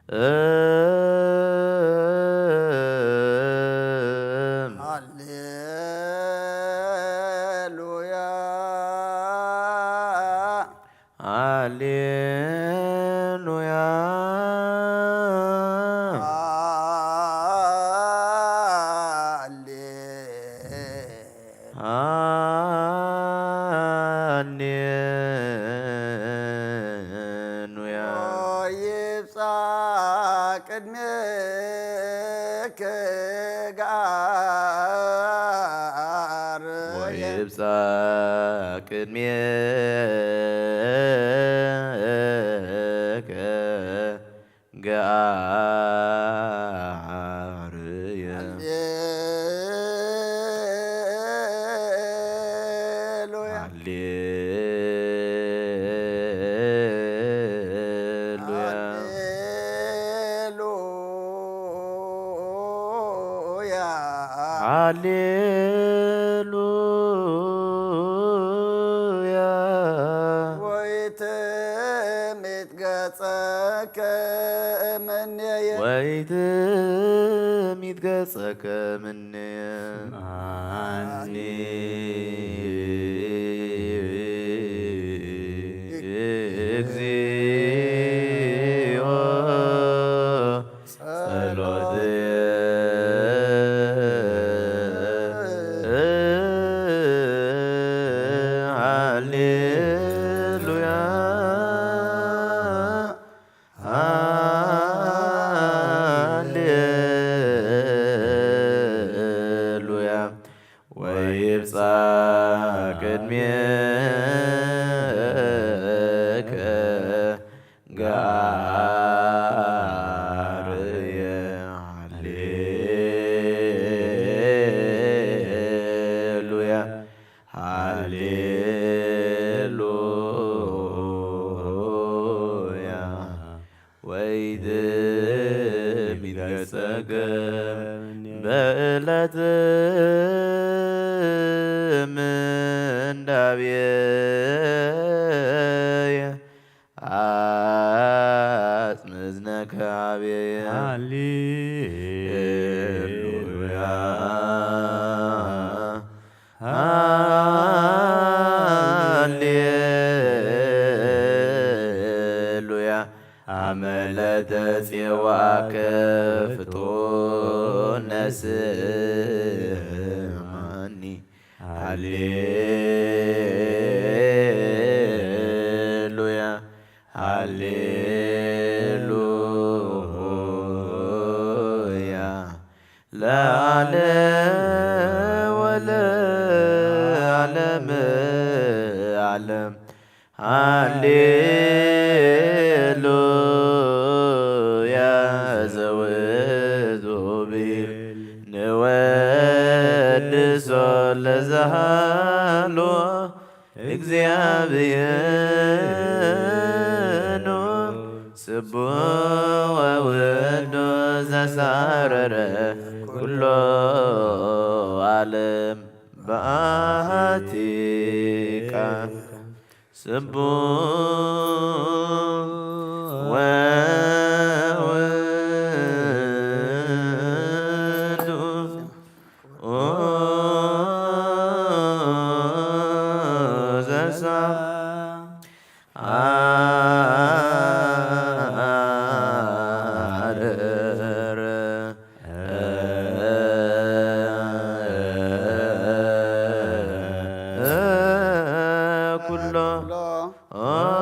እም። ሃሌሉያ ሃሌሉያ ሃሌ ሃሌሉያ ወይብጻሕ ቅድሜከ ገሃር ወይብጻሕ ቅድሜከ ገሃርየ ሃሌሉያ ሃሌሉያ ሃሌሉያ ሃሌሉያ ወይትሚት ገጸከ እምኔየ ወይትሚት ገጸከ ምንየ ስምዓኒ እግዚኦ ጸሎትየ ሃሌሉያ ሃሌሉያ ወይብጻሕ ቅድሜከ ገሃርየ ሃሌሉያ ሃሌሉያ ወይትሚት ገጸከ በዕለት ምንዳቤየ ዓጽሚ እዝነከ ሃቤየ ሃሌሉያ ሃሌሉያ አመ ለተጼዋከ ፍጡነ ስምዓኒ ሃሌሉያ ሃሌሉያ ለዓለም ወለዓለመ ዓለም ሃሌሉያ ዘውእቱ ብሂል ንወድሶ ለዘሃሎ እግዚኣብሔር ስቡሕ ወውዱስ ዘሳረረ ኩሎ ዓለም በአሐቲ ቃል ስቡሕ ወውዱስ ዘሳ አረረ ኩሎ ዓለመ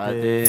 ኣቲ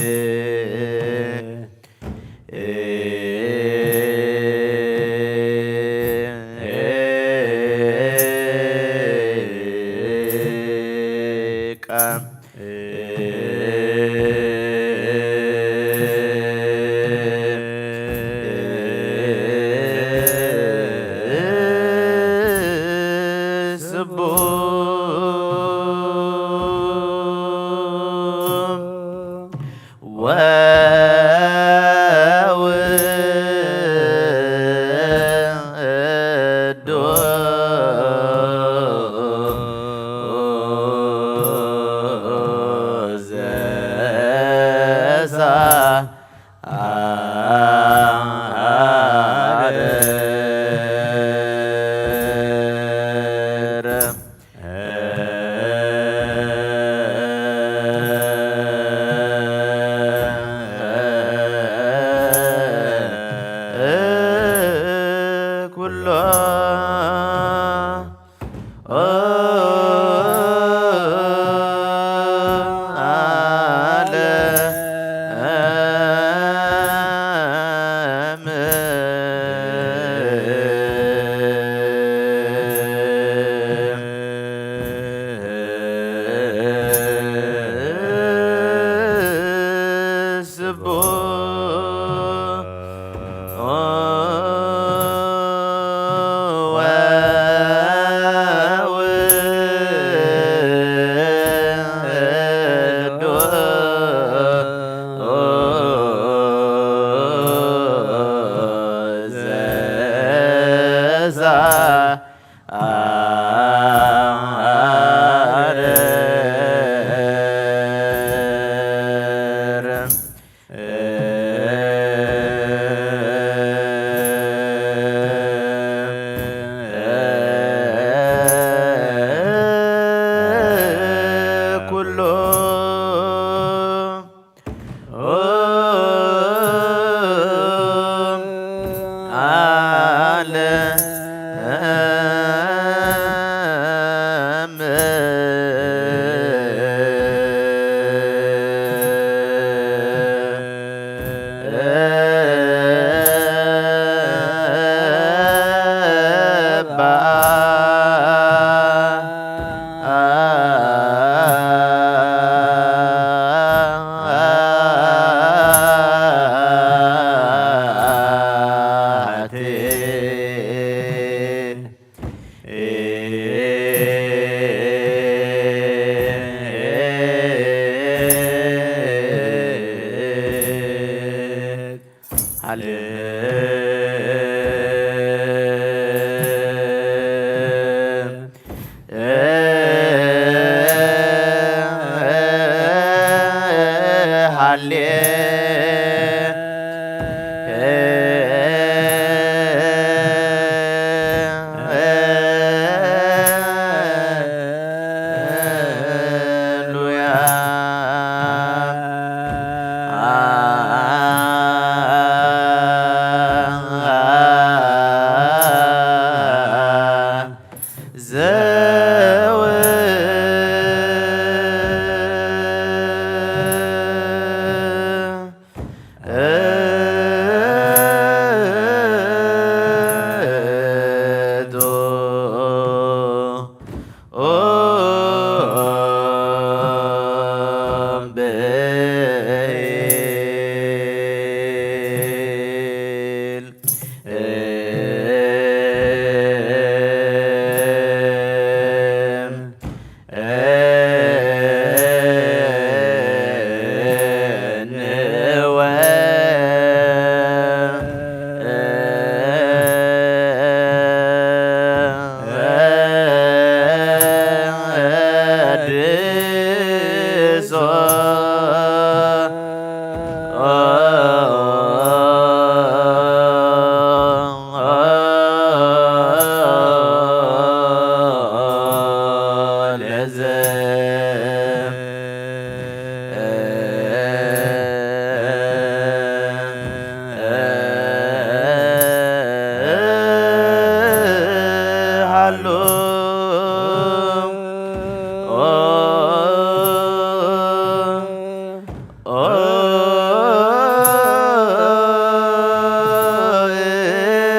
ኦ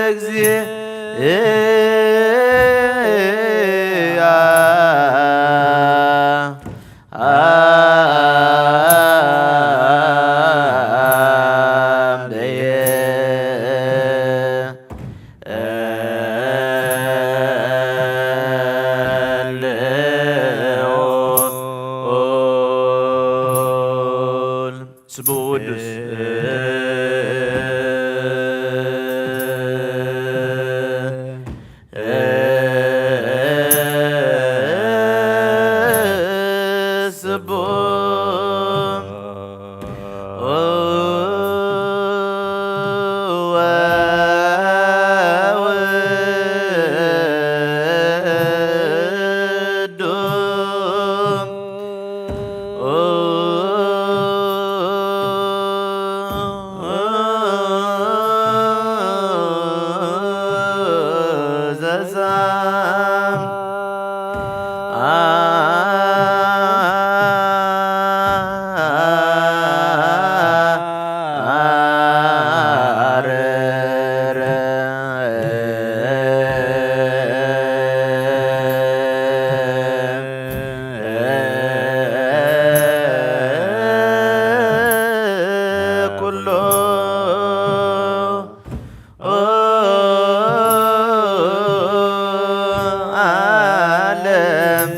እግዚአ አምደየ ስብኡ ቅዱስ ስብኡ ወውዱ ዘሳ ኩሎ ዓለም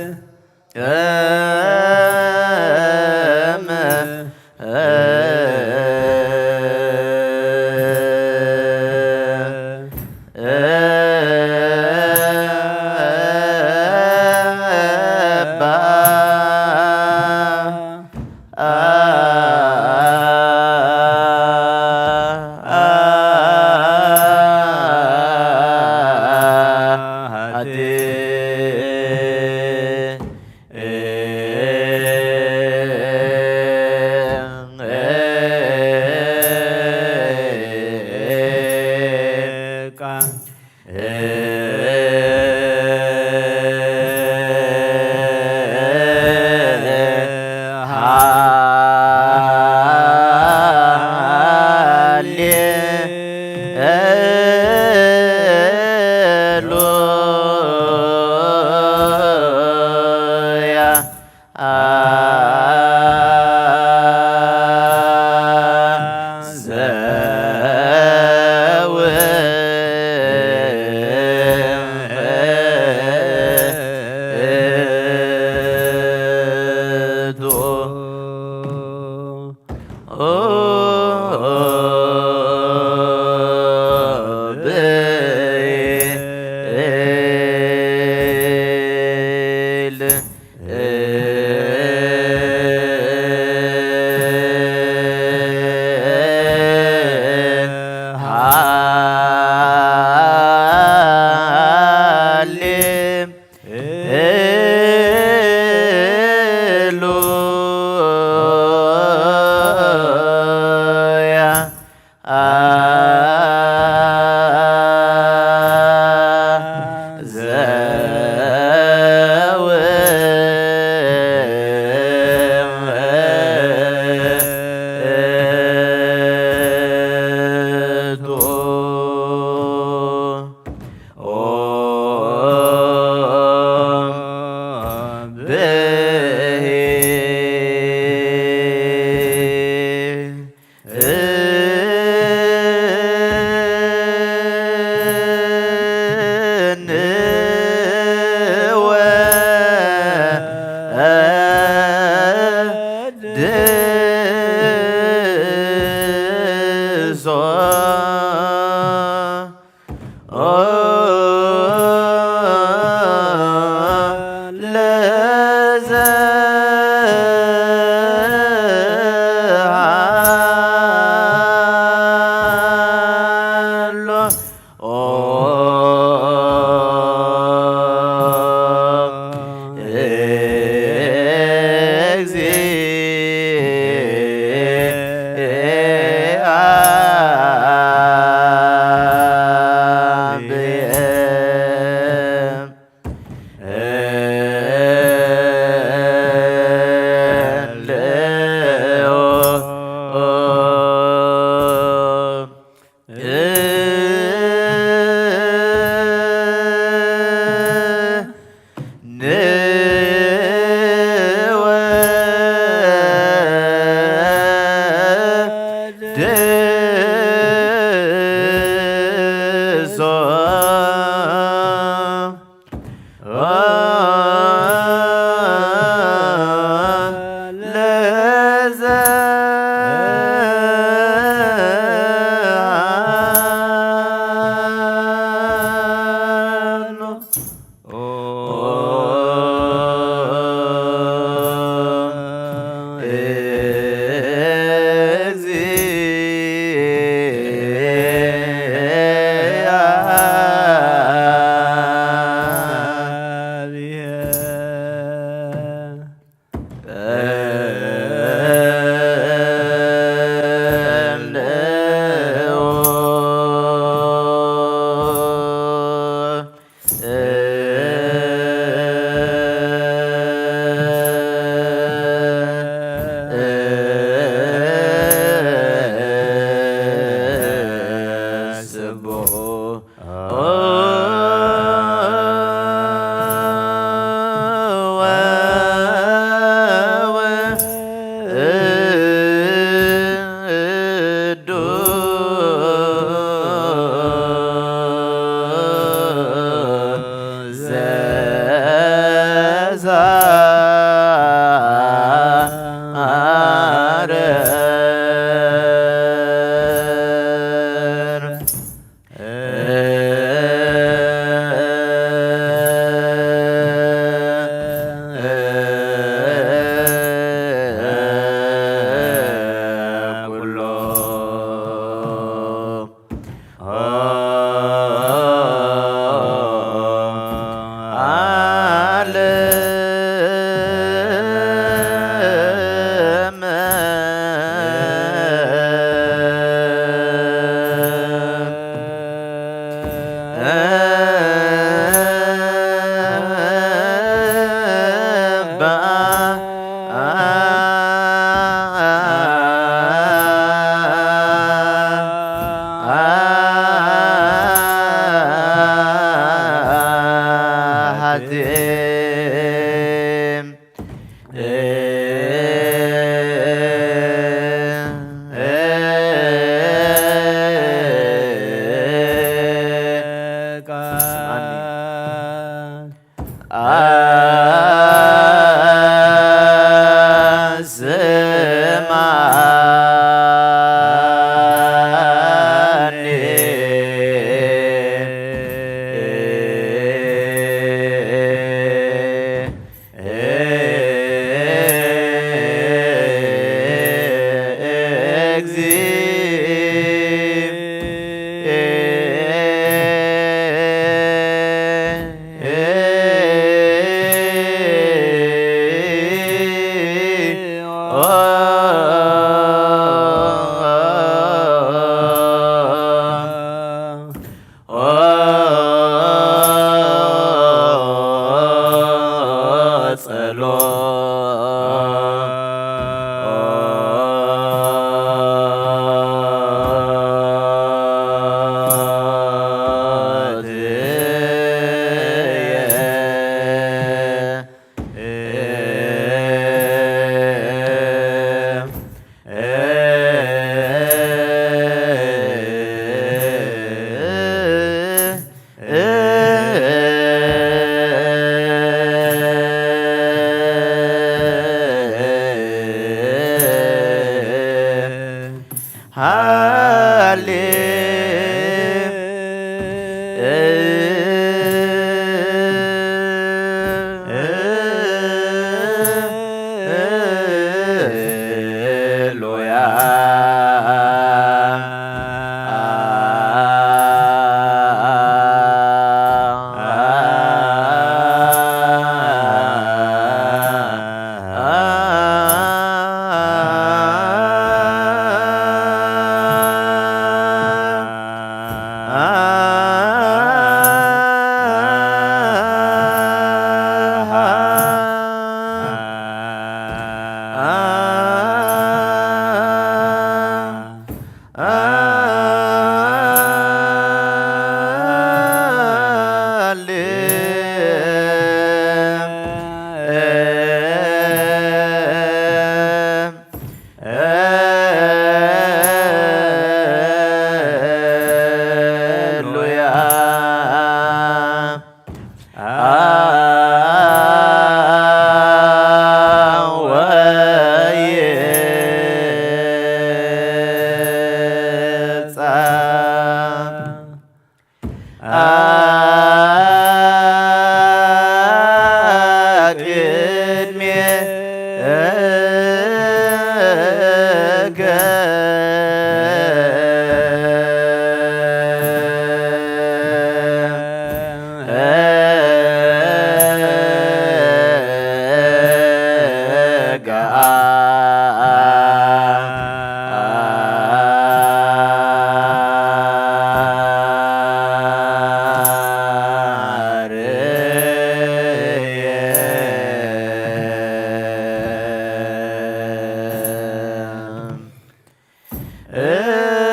ሃሌ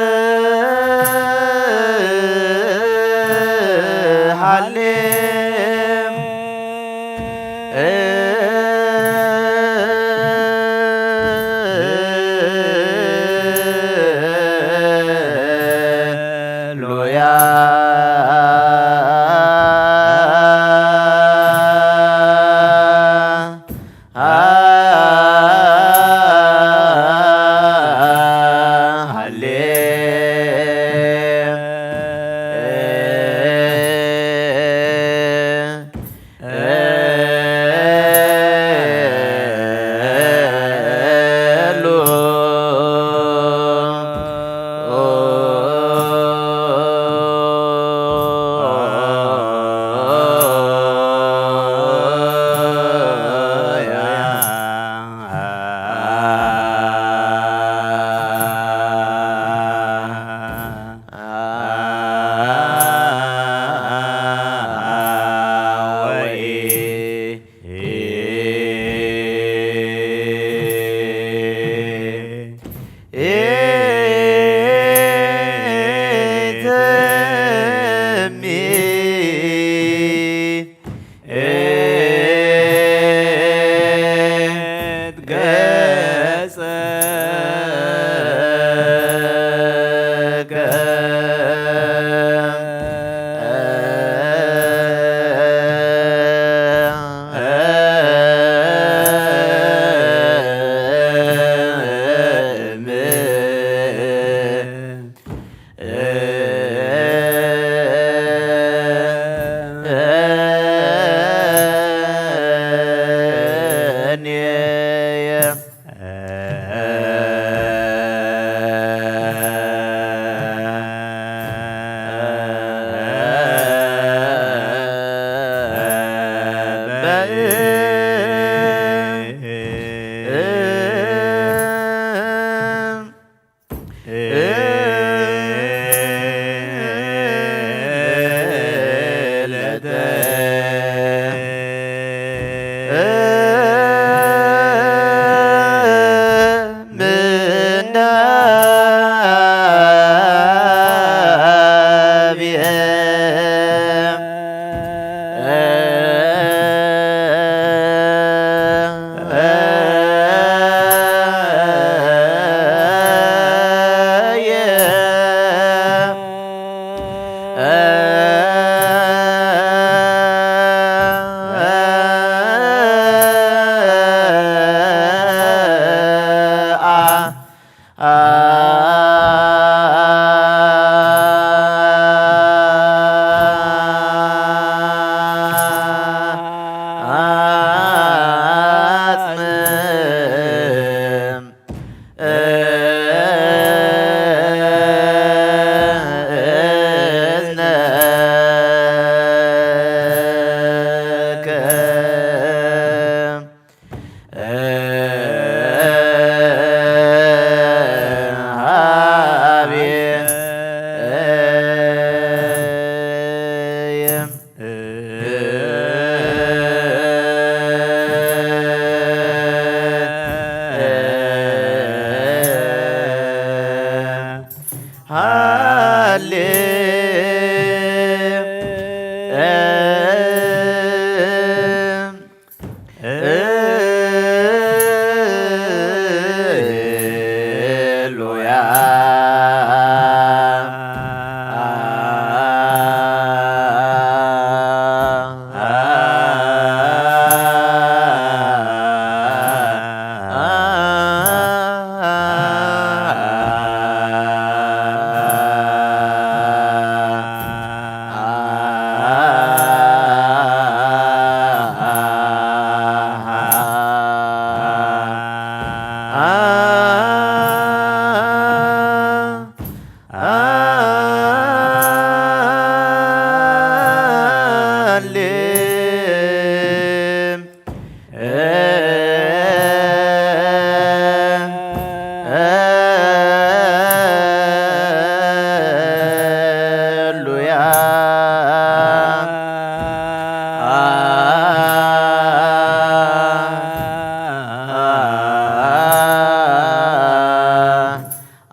ሉያ ሃሌ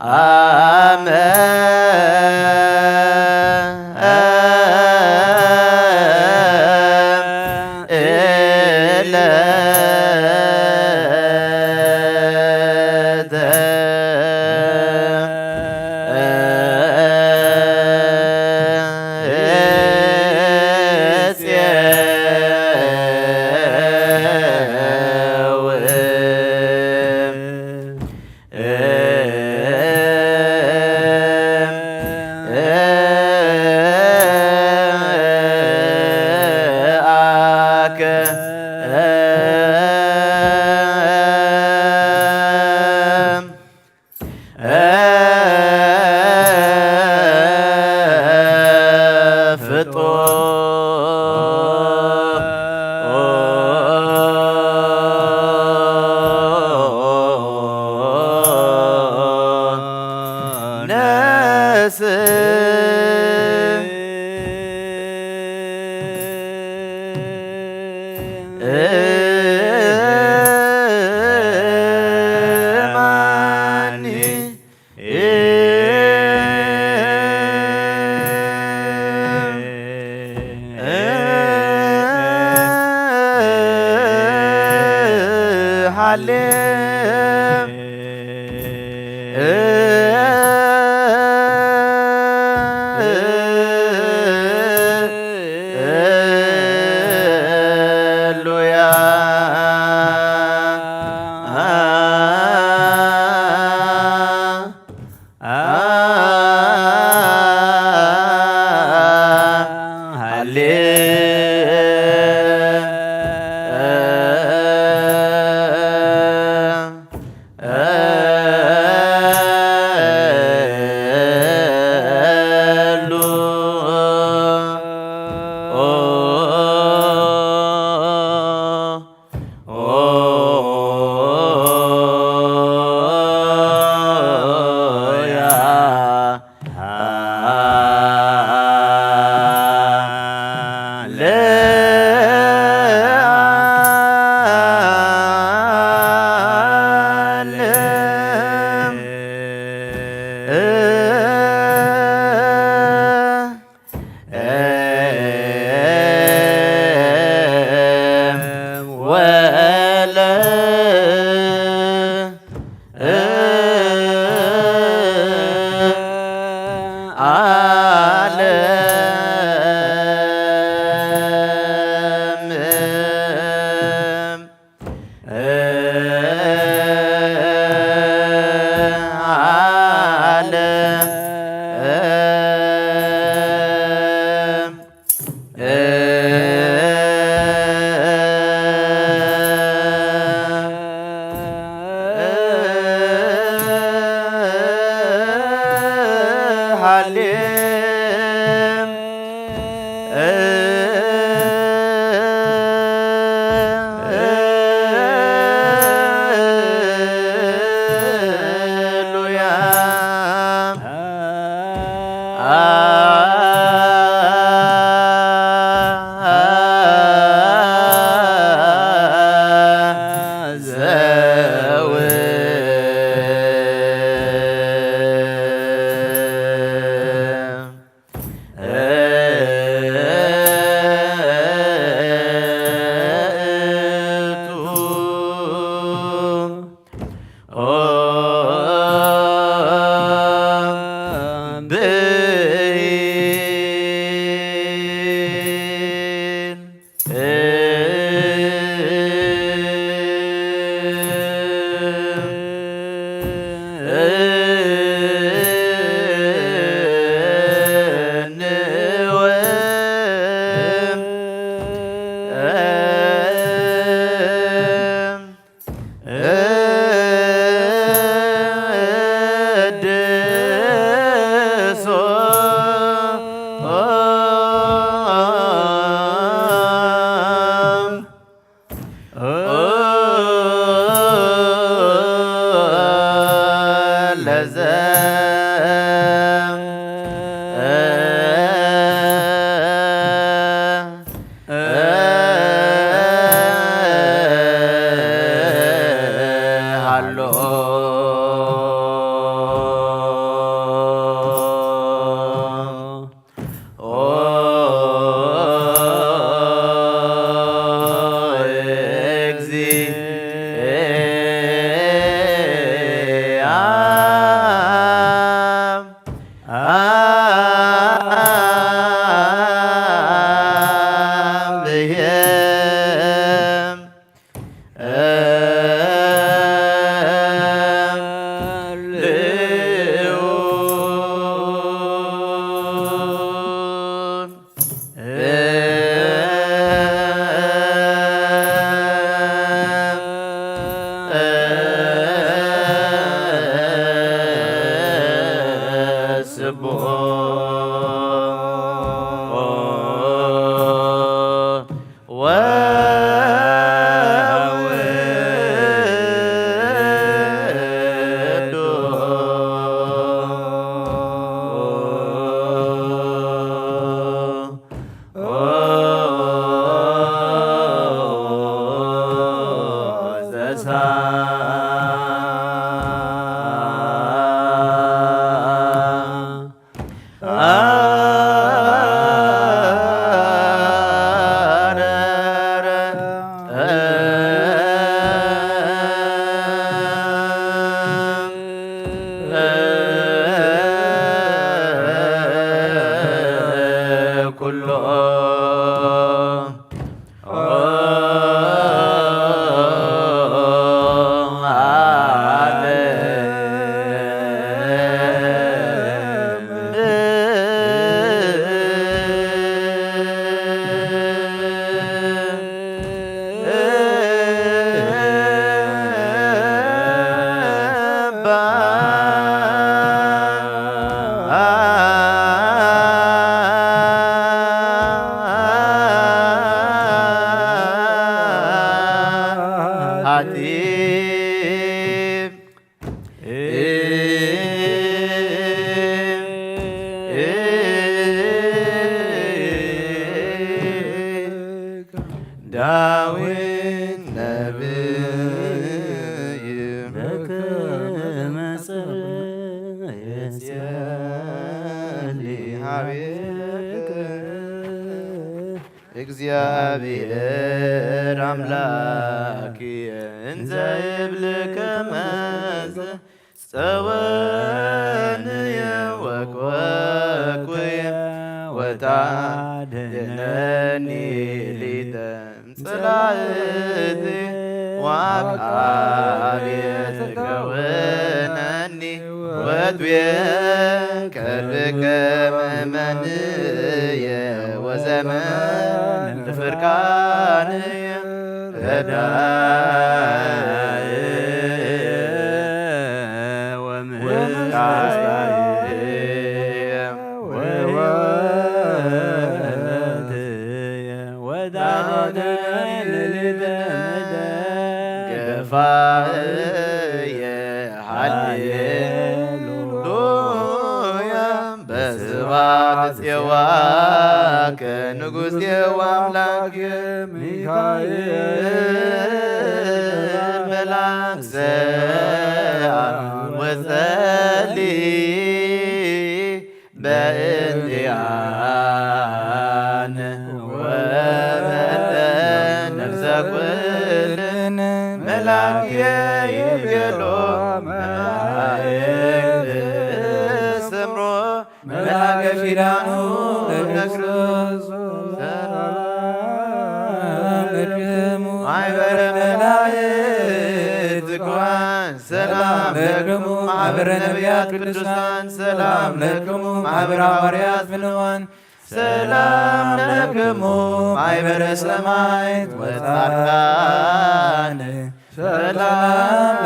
አመ እለ ልቡ ወውእቱ ኩሎ ዳዊት ነቢይ በከመ ጸርየ ጸሊ ሀቤከ እግዚኣብሔር ኣምላክየ እንዘ ይብልከ መዘ ጸወንየ ወኮኩየ ወታደነኒ ሊተ ጽላእቲ ወአቃቤ ትከውነኒ ወትቤ ከርብከ መመንየ ወዘመን ፍርቃንየ ረዳእየ ወምስጣየ ወወትየ ወዳድነኒ ሌሊተ ምደ ገፋእየ ሃሌሉያ በስብሐት ጼዋከ ንጉሥ ጼዋ ኣምላክ ሚካኤል መልአክ ሰላም ወጸሊ በእንቲአነ ወበእንተ ነፍሰ ኩልነ መላክየ ይቤሎ መላእክት ስምሮ መላከ ኪዳኑ ለክርስቶስ ሰላም ለክሙ ማሕበረ መላእክት ትጉሃን ሰላም ለክሙ ማሕበረ ነቢያት ቅዱሳን ሰላም ለክሙ ማሕበረ ሐዋርያት ፍንዋን ሰላም ለክሙ ማሕበረ ሰማዕት ወጻድቃን ሰላም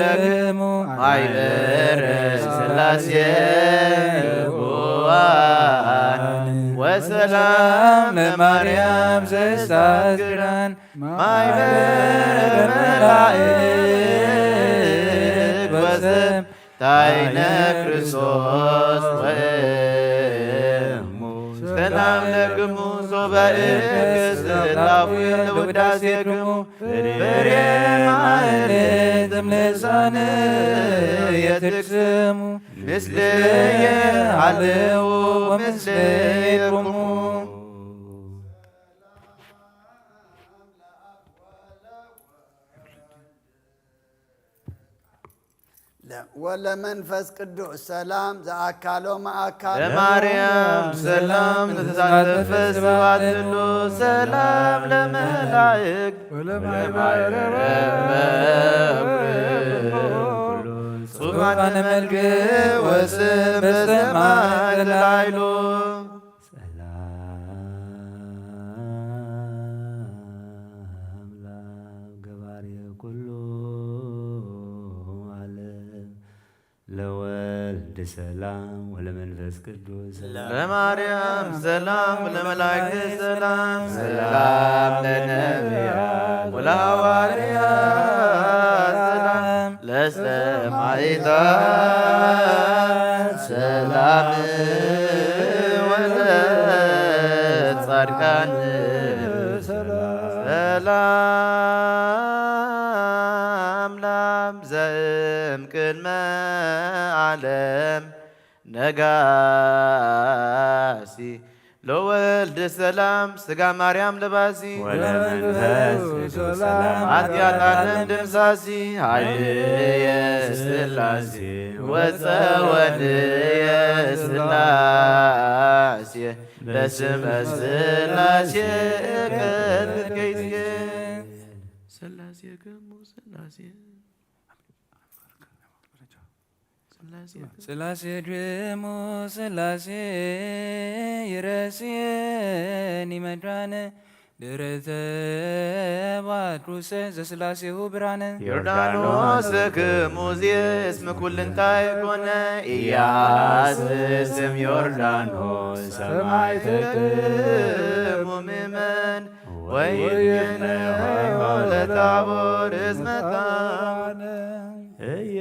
ለክሙ ማሕበረ ሥላሴ ክቡራን ወሰላም ለማርያም ዘስታት ክዳን ማሕበረ መላእክት ወሰብ ታይነ ክርስቶስ ወእሙ ሰላም ለክሙ ሶበ እክስታፉ ለውዳሴክሙ ፍሬ ማህሌትም ልሳነ የትክስሙ ምስሌየ ሃለዉ ምስሌክሙ። ወለመንፈስ ቅዱስ ሰላም ዘአካሎ መአካል ለማርያም ሰላም ለተሳተፈ ስብሐት ሉ ሰላም ለመላእክት ወለማይበረ ጹፋነ መልክ ወስም በሰማይ ተላይሎ ሰላም ለአብ ገባሬ ኩሉ ዓለም ለወልድ ሰላም ወለመንፈስ ቅዱስ ለማርያም ሰላም ወለመላእክት ሰላም ሰላም ለነቢያት ወለሐዋርያት ሰላም ለሰማዕታት ሰላም ወለጻድቃን ሰላም ላብ ዘእም ቅድመ ዓለም ነጋሲ ለወልድ ሰላም ስጋ ማርያም ለባሲ ወለመንፈስ ቅዱስ ሰላም ኃጢአት ዓለም ደምሳሲ ኃይልየ ሥላሴ ወጸወንየ ሥላሴ በስመ ሥላሴ ቀድስ ጌዜ ሥላሴ ገሙ ሥላሴ ስላሴ ድሙ ስላሴ ይረስየኒ መድኃኔ ድረተ ባትሩሰ ዘስላሴሁ ብርሃነ ዮርዳኖስ ክሙዜ እስመ ኩልንታይ ኮነ ኢያስ ስም ዮርዳኖስ ሰማይ ተክሙ ምእመን ወይነ ለታቦር እስመ ታነ እየ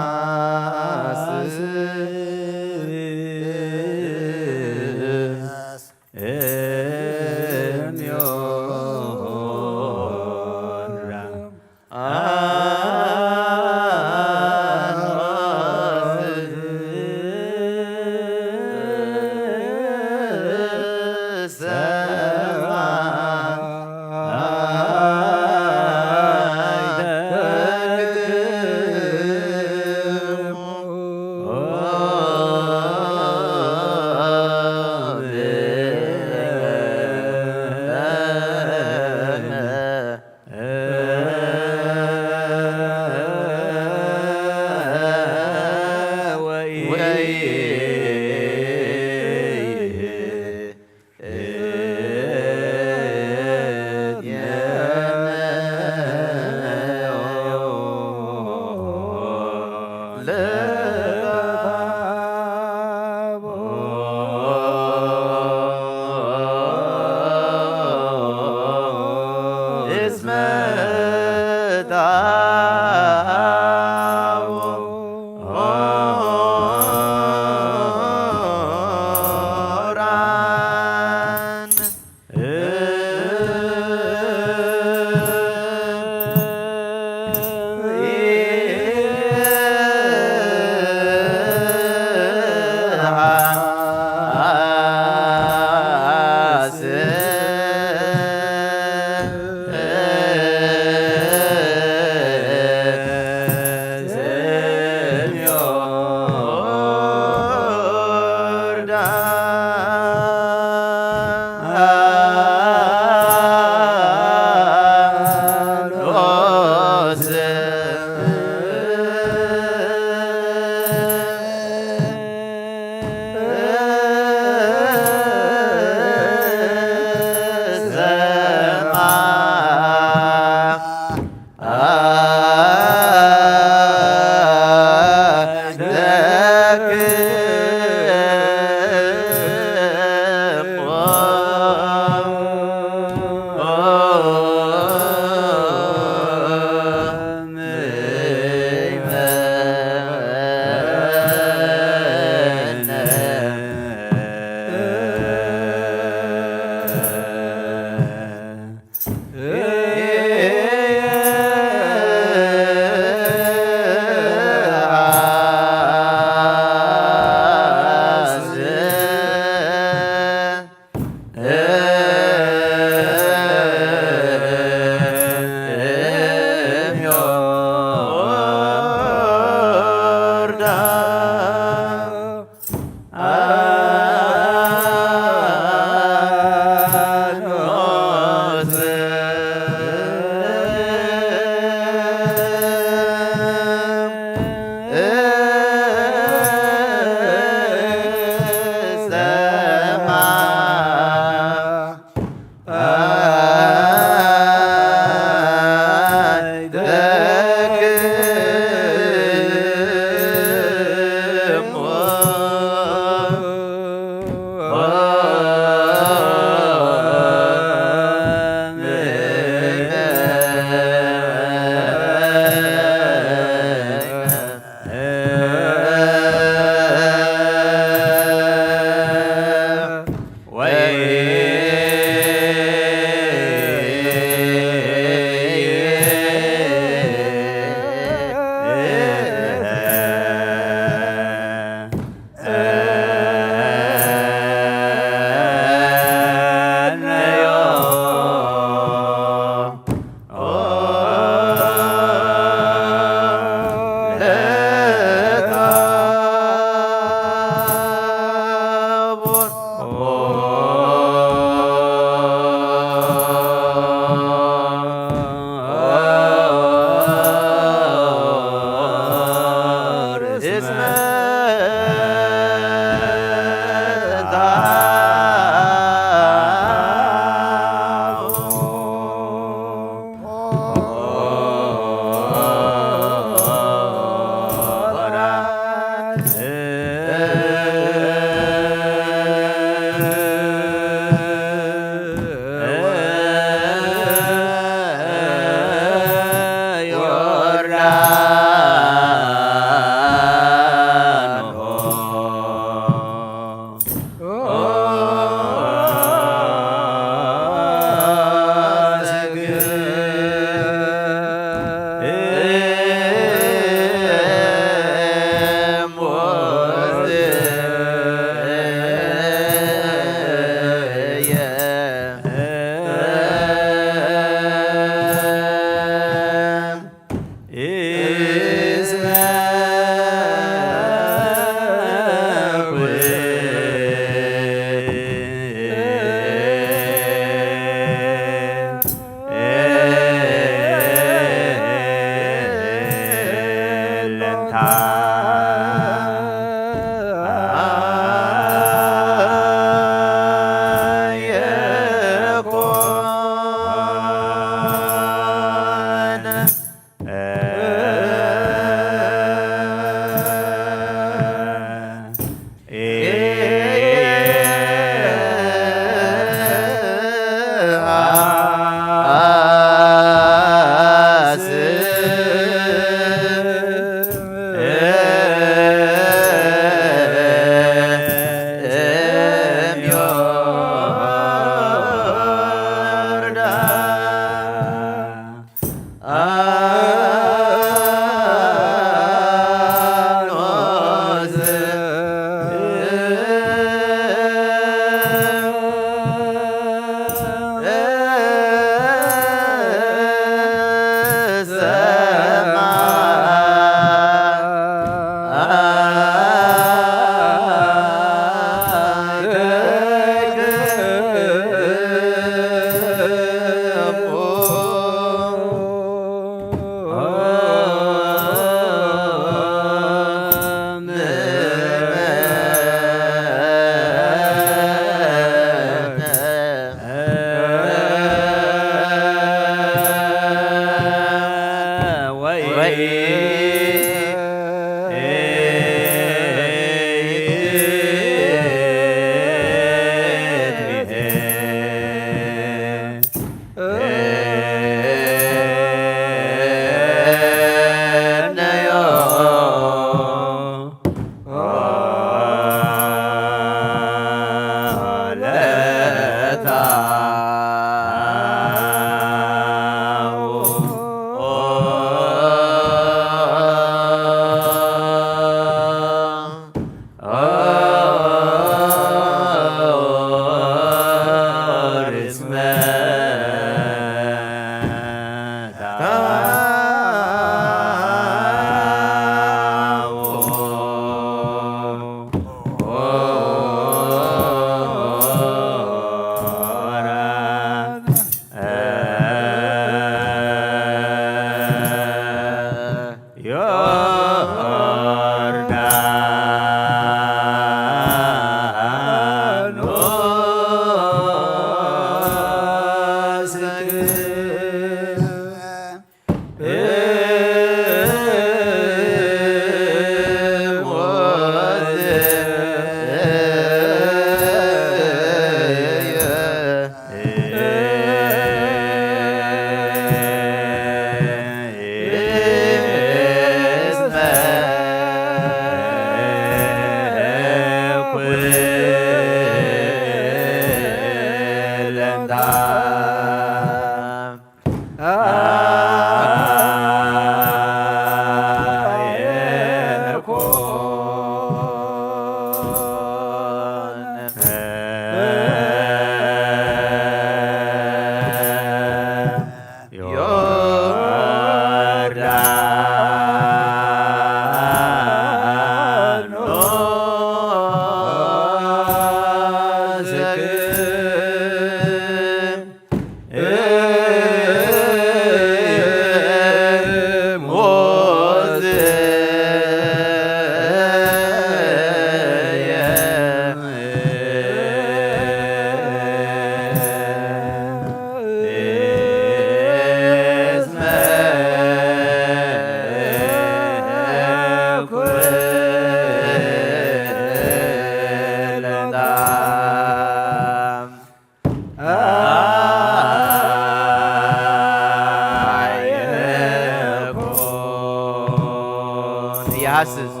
ይሃስስ።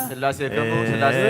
ስላሴ ከመ ስላሴ።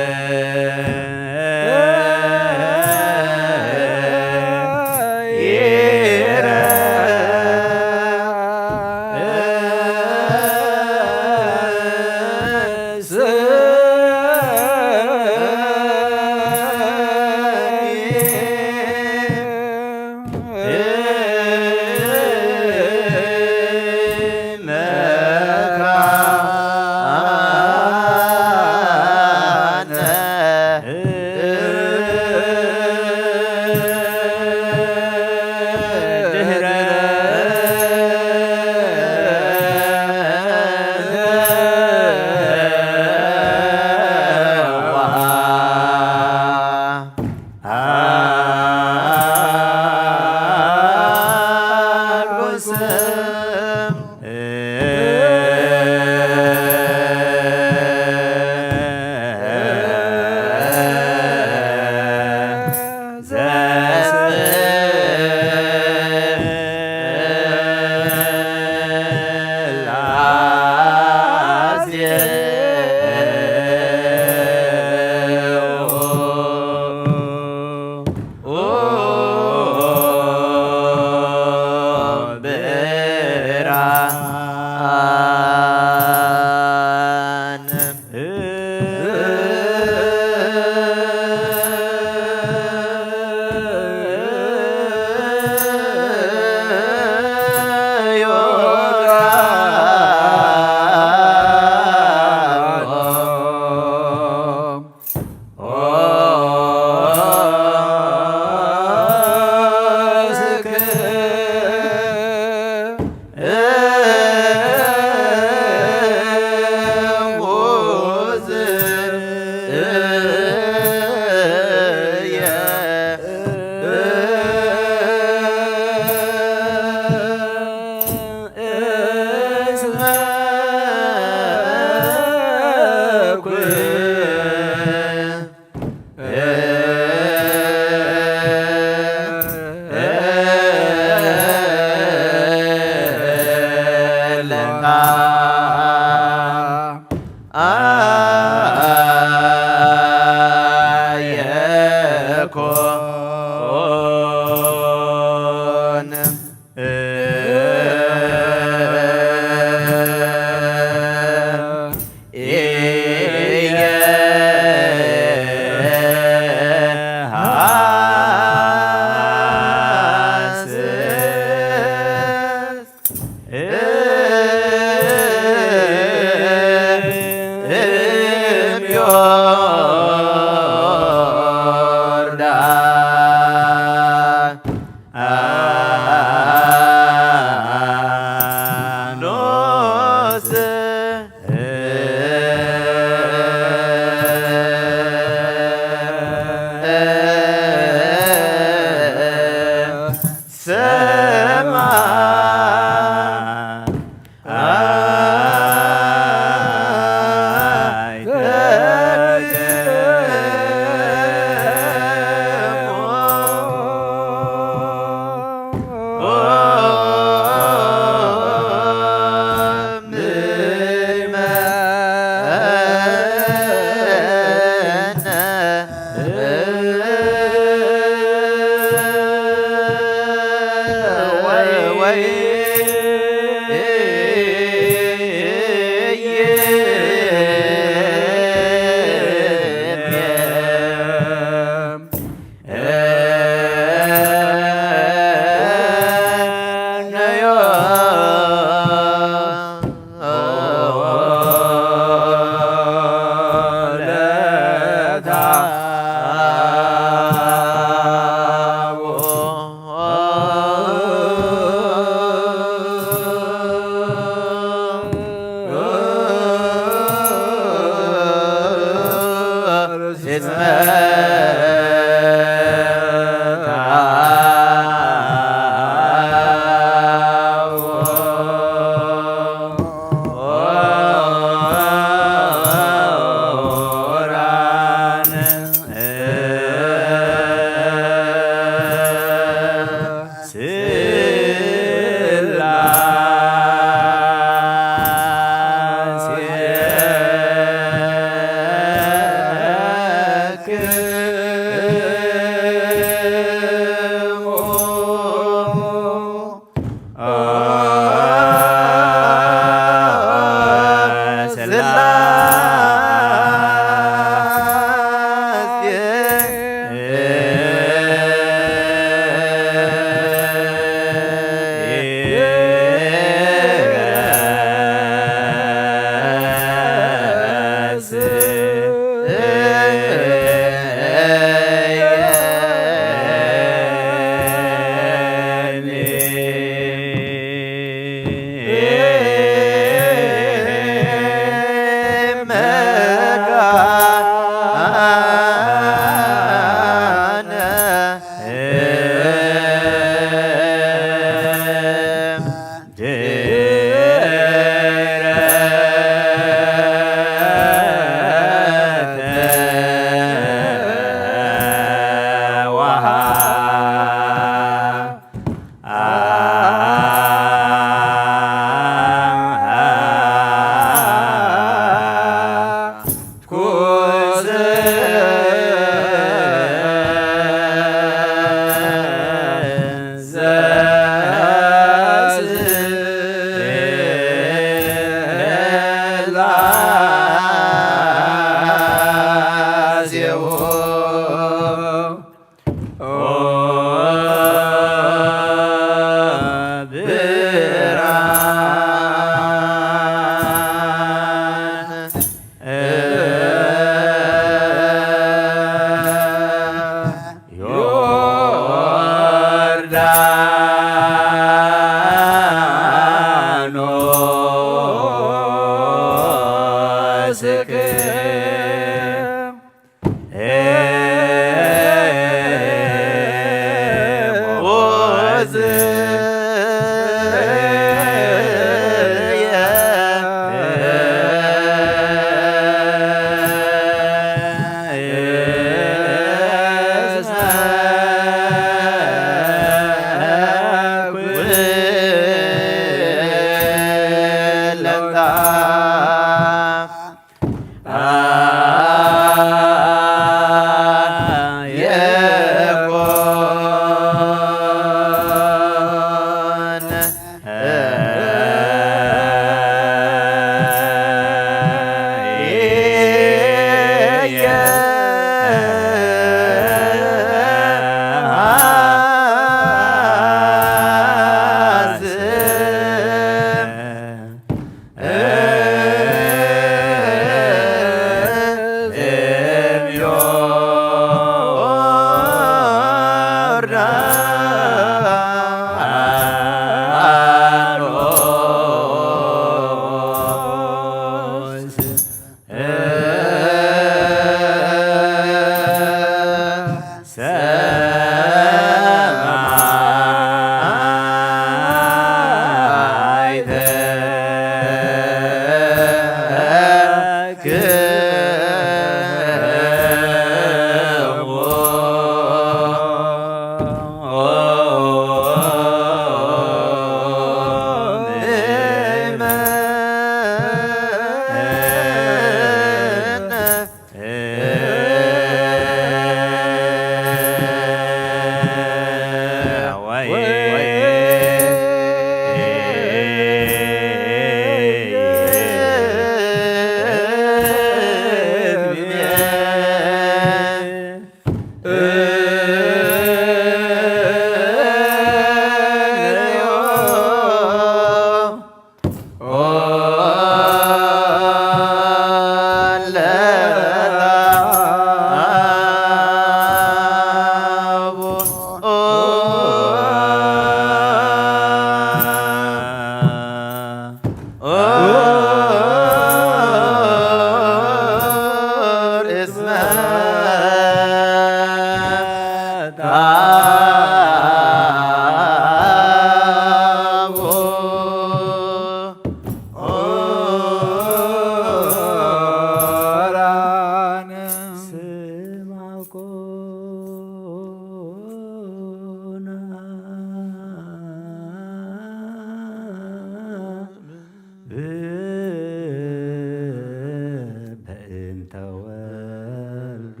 በእንተ ወልዱ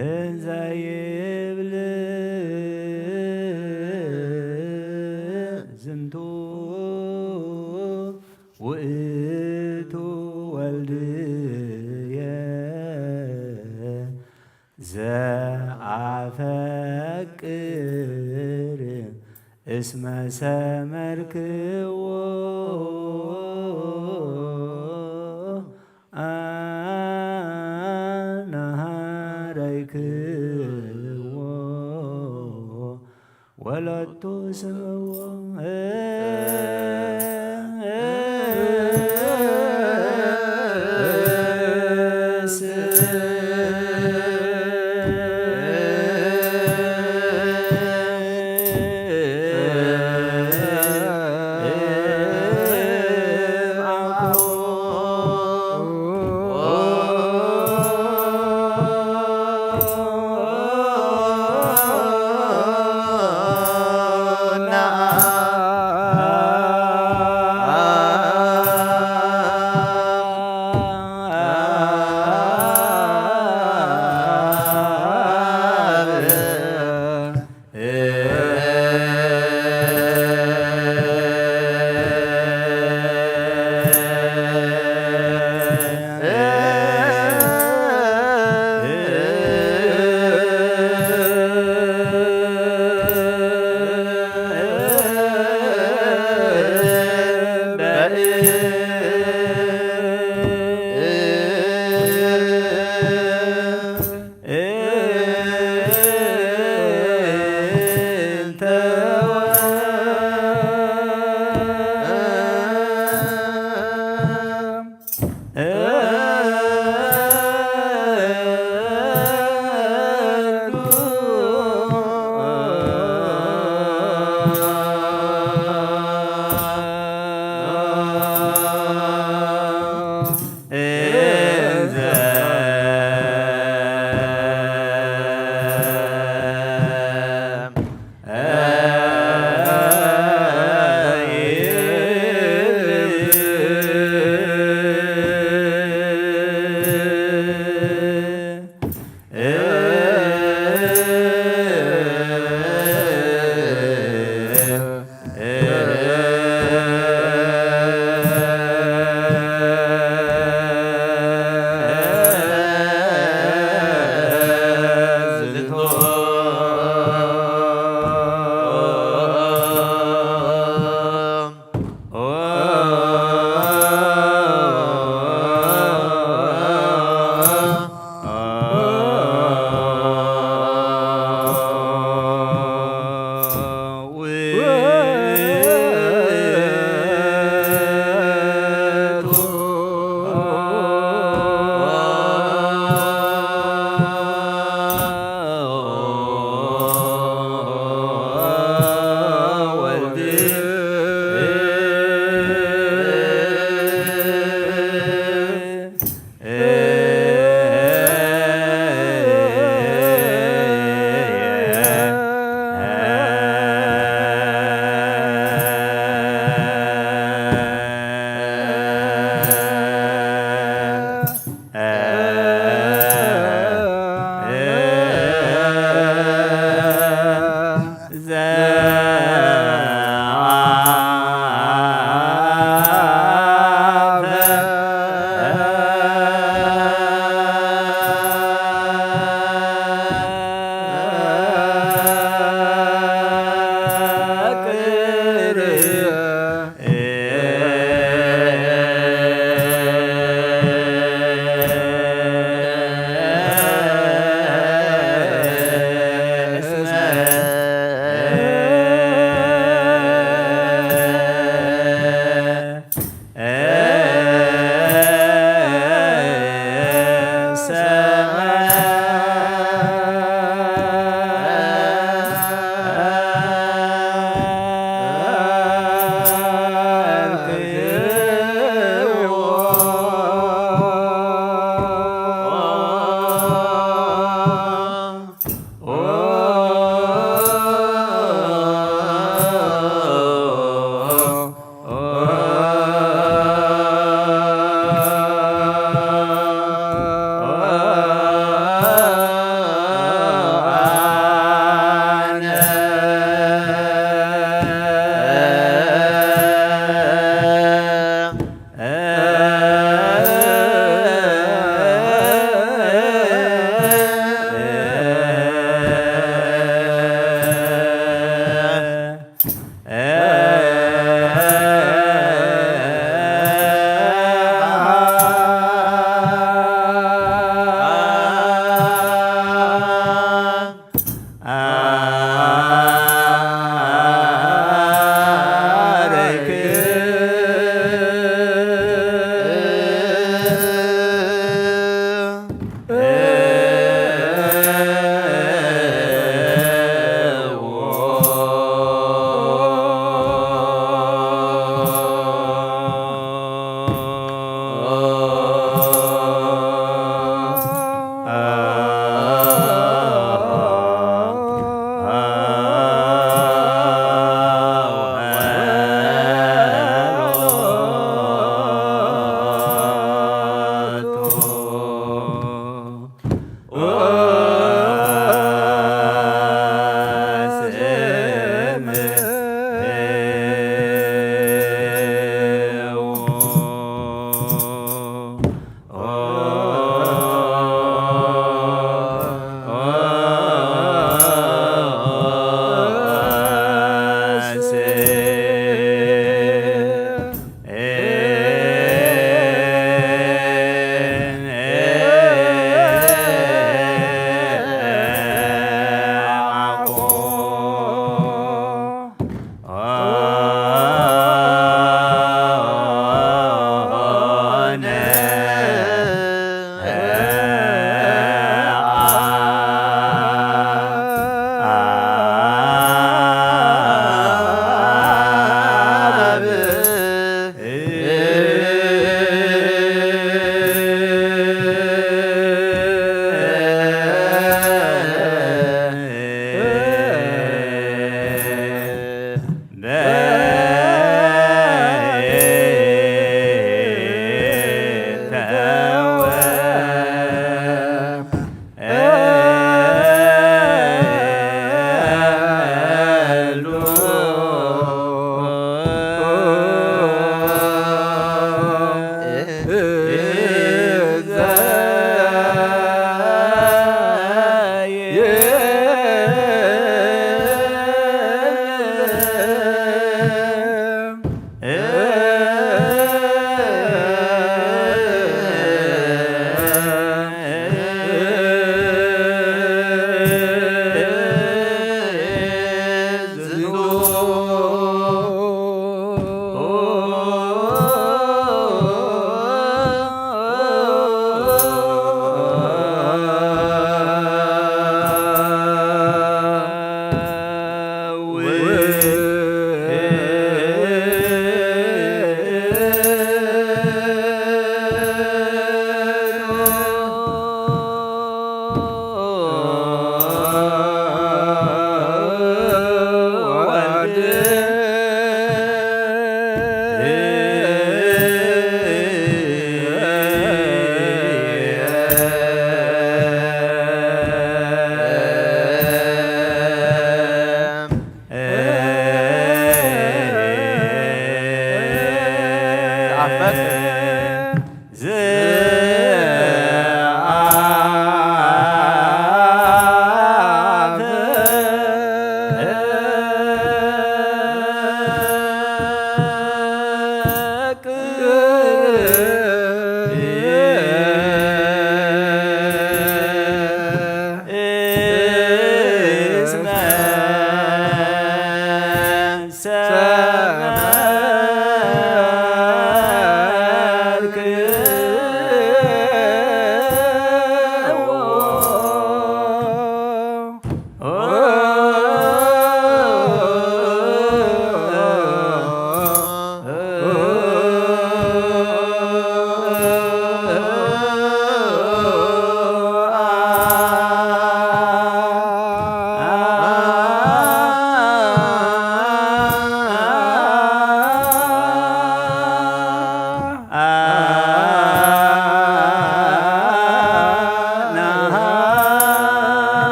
እንዘ ይብል ዝንቱ ውእቱ ወልድየ ዘአፈቅር እስመ ሰመርክዎ አነ ሀረይክዎ ወለቱ ስምዎ።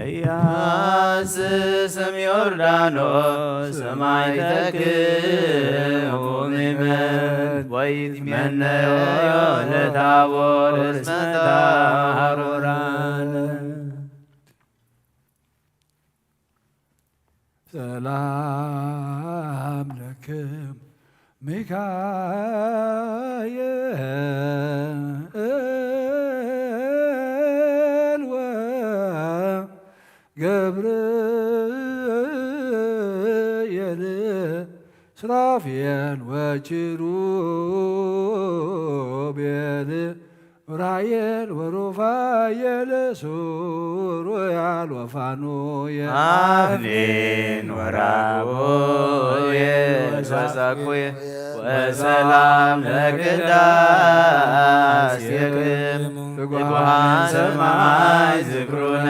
ኢያስ ስም ዮርዳኖስ ሰማይ ተክሙ ሚመት ወይትሜነዮ ለታቦር እስመ ታሮራን። ሰላም ለክም ሚካኤል ወገብርኤል ሱራፌል ወኪሩቤል ኡራኤል ወሩፋኤል ሱሩያል ወፋኑኤል አፍኒን ወራጉኤል ወሳኩኤል ወሰላም ለቅዳሴክሙ ትጉሃን ሰማይ ዝክሩነ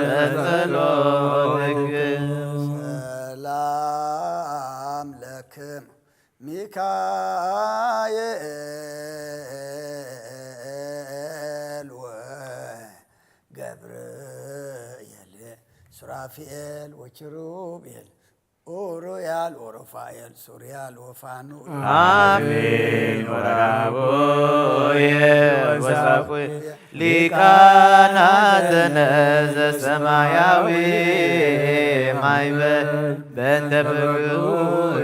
በጸሎትክሙ። ሰላም ለክሙ ሚካኤል ወገብርኤል ሱራፊኤል ወኪሩቤል ኡሩያል ወሩፋኤል ሱሪያል ወፋኑኤል። አሜን። ወራቦየ ወሳፎየ ሊቃናተ ነዘ ሰማያዊ ማይበል በእንተ ፍቅሩ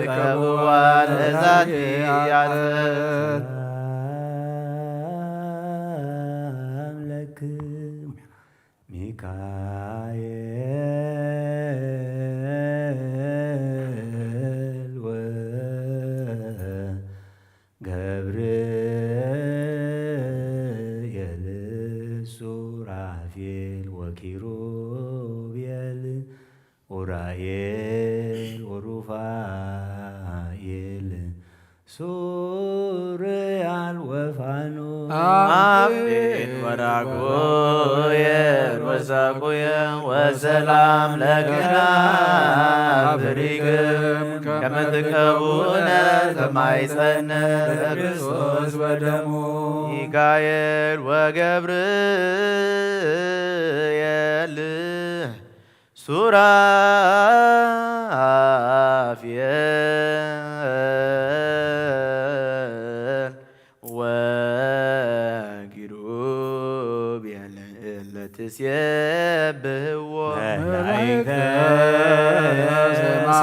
ከብዋ ለዛቲ አጸር። አምላክ ሚካኤል ወ ገብርኤል ሱራፌል ወኪሩቤል ኡራኤል ወሩፋኤል ሱርያል ወፋኑ አሜን። ወራጉየን ወሳቁየን ወሰላም ለክናፍሪክም ከመ ትከቡነ ተማይጸነ ለክርስቶስ ወደሙ። ሚካኤል ወገብርኤል ሱራፊኤል ወኪሩቤል ለትሴብሕዎ መላእክተ ሰማይ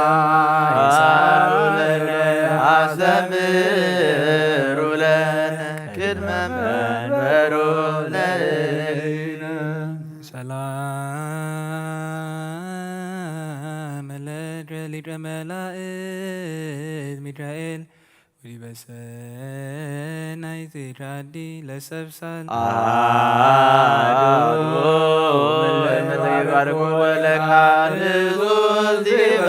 ሳሉ ለነ አስተምሩ ለነ ቅድመ መንበሩ ለእግዚእነ። ሰላም ለሊቀ መላእክት ሚካኤል ወዲበ ሰናይት ራዲ ለሰብሳል አሐዱ እምእለ ይባርኩ ወለካህኑ ዲበ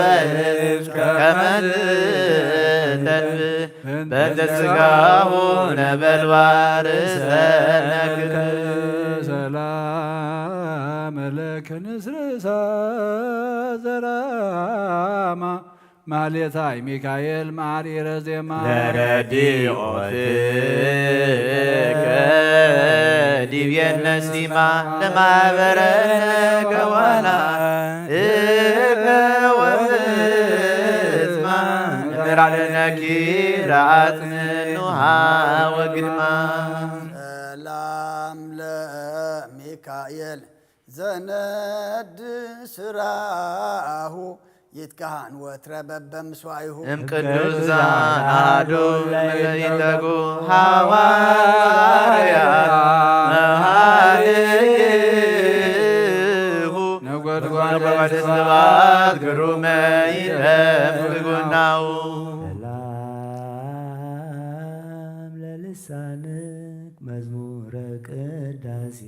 ከመ ትተንብእ በእንተ ሥጋሁ ነበልባል ሰነክር። ሰላም ለክንስርሳ ዘራማ ማሌታይ ሚካኤል ማሪረ ዜማ ለረዲኦትከ ዲብየነ ሲማ ለማህበረነ ገዋላ እከ ወፍጽማ እምራለነኪ ረአት ምኑሃ ወግድማ። ሰላም ለሚካኤል ዘነድ ስራሁ ይትካሃን ወትረ በበምስዋይሁ እም ቅዱሳን አሐዱ ለይተጉ ሐዋርያት መሃልይሁ ነጎድጓድ ስብሐት ግሩመ ይደምቅ ጎናሁ። ሰላም ለልሳንክ መዝሙረ ቅዳሴ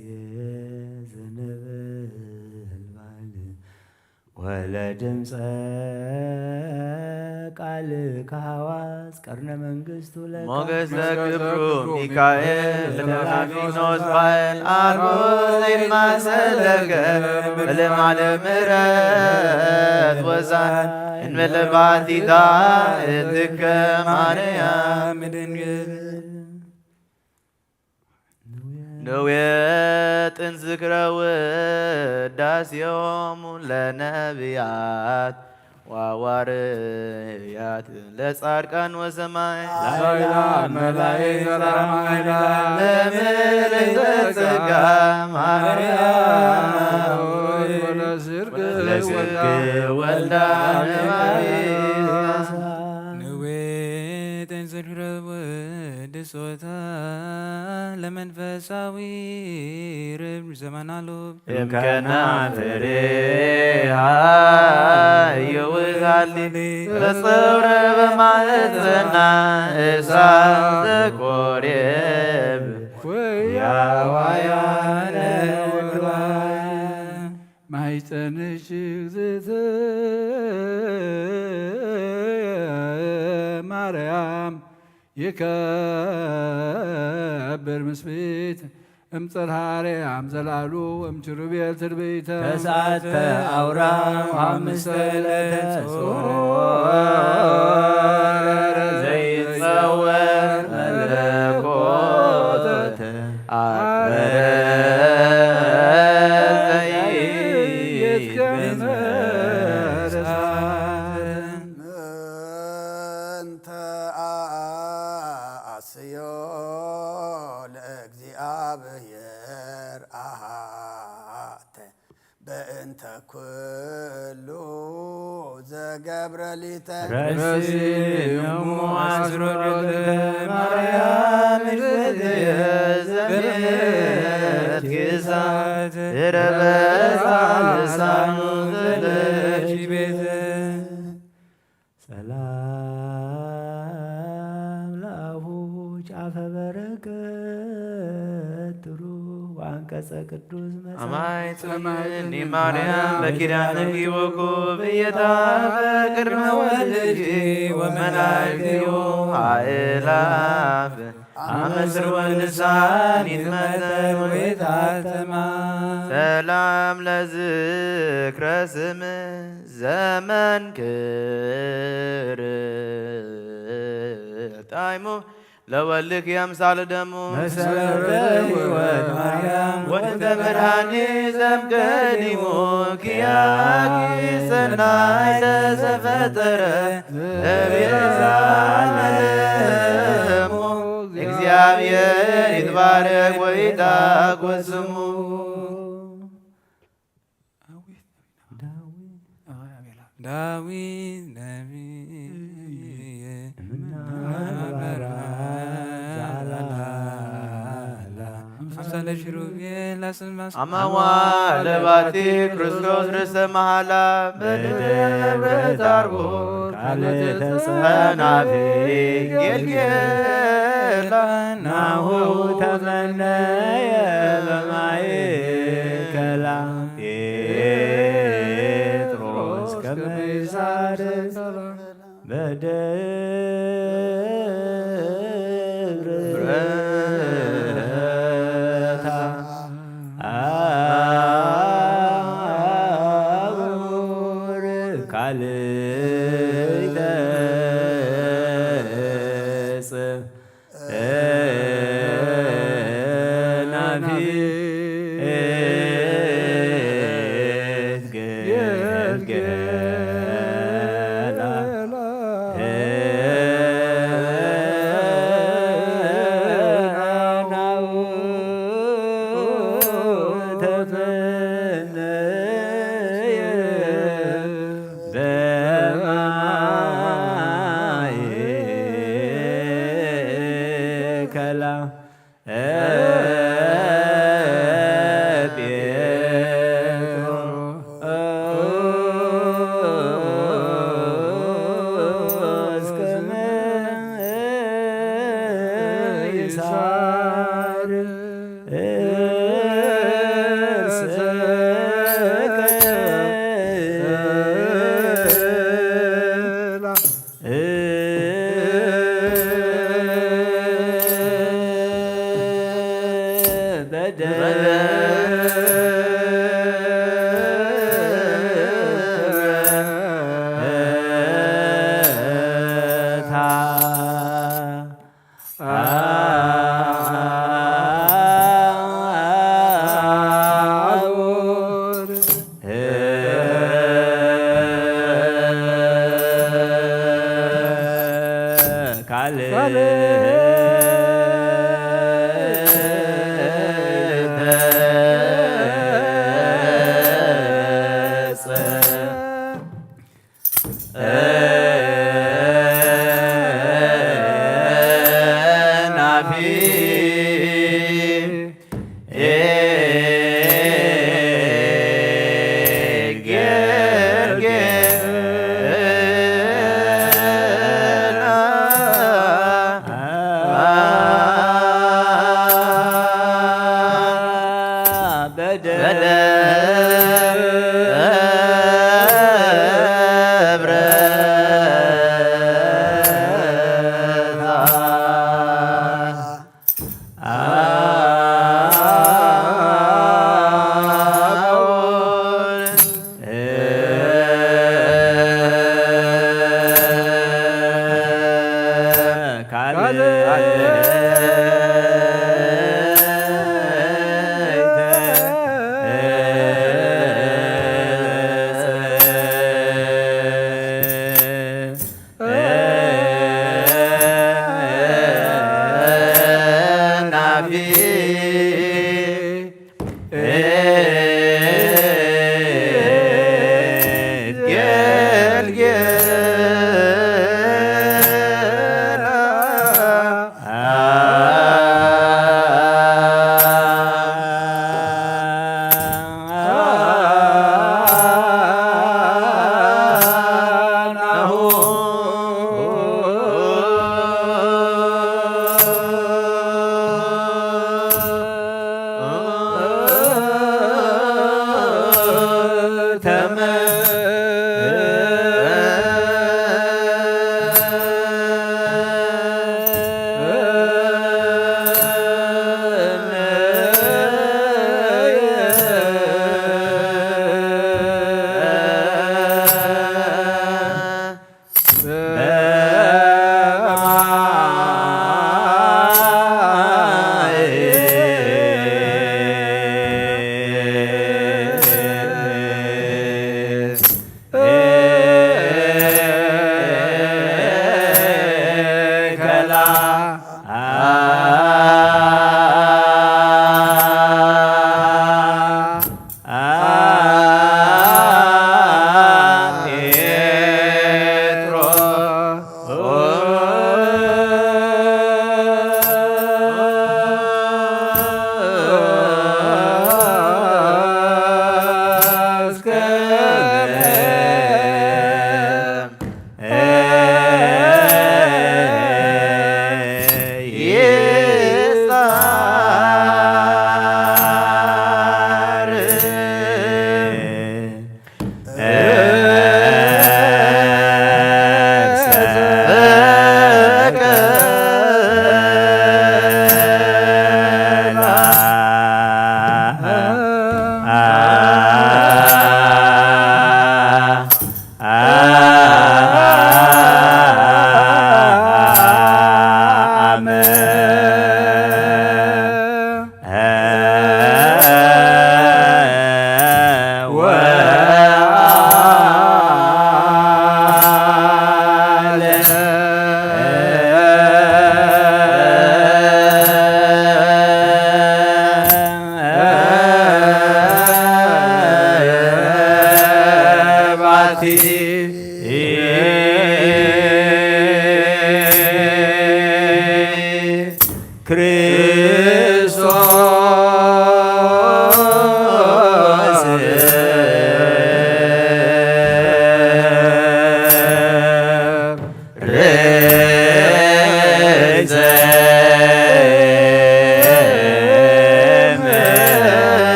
ዘነበልባል ወለድምፀ ቃልከ ሐዋስ ቀርነ መንግስቱ ለከ ሞገስ ለክብሩ ሚካኤል ለተላፊኖስ ባል አልቦ ዘይማሰለከ እልም አለ ምሕረት ወዛን እንበለ ባቲታ እትከ ማርያም ድንግል ነውየ ጥንት ዝክረ ውዳሴሆሙ ለነቢያት ወሐዋርያት ለጻድቃን ወሰማዕታት ላይላ መላእክት ሰላም ላይላ ለምልዕተ ጸጋ ማርያም ወለስርክ ወልዳ ነባቤ ነውየ ጥንት ዝክረ ውድሶታ ለመንፈሳዊ ርብ ዘመናሉ እምከና ፍሬሃ ይውዛሊ ተጸውረ በማህፀና እሳት ዘቆሬብ ወያዋያነ ማይፀንሽ እግዝእትየ ማርያም ይከብር ምስፊት እምጽርሃ አርያም ዘላሉ እምችሩቤል ትርብይተ ተስዓተ አውራ ወሐምስተ ዕለተ ጾር ዘይጸወር መለኮት አክበረ ዘይትከመር እሳት። ምንተ አስዮ ለእግዚአብሔር አሃተ በእንተ ኩሉ ዘገብረ ሊተ ረስዮሙ አስሮ ሊተ ማርያም እግዝእትየ ዘምሕረት ኪሳት ረበሳ ልሳኑ ዘለች ቤት ሰላም ለአፉ ጫፈ በረከት ጥሩ ወአንቀጸ ቅዱስ መጽሐፍ። አማይ ጽምኒ ማርያም በኪዳንኪ ወኩብ እየታፈ ቅድመ ወልድኪ ወመላእክቲሁ አእላፍ አመስር ወልሳን ይትመጠን ወይታተማ። ሰላም ለዝክረ ስም ዘመንክር ጣይሙ ለወልክ የምሳል ደሙ መሰረተ ሕይወት ማርያም ወንተ ብርሃኒ ዘምቀዲሙ ኪያኪ ሰናይ ተዘፈጠረ ለቤዛ ለዓለሙ እግዚአብሔር ይትባረክ ወይታጎት ስሙ። ዳዊት ነቢይ እምነ አድባራት ዘዓላላ አምሳለ ሽሩቤል አስማስ አማዋ ለባቲ ክርስቶስ ርእሰ መሃላ በደብረ ታርቦ ቃል ተጸናፊ ጌልጌላ ናሁ ተመነየ በማእከላ ጴጥሮስ ከመ ይሳደድ በደብረ ታቦር ካልእ ካልእ ተጸናፊ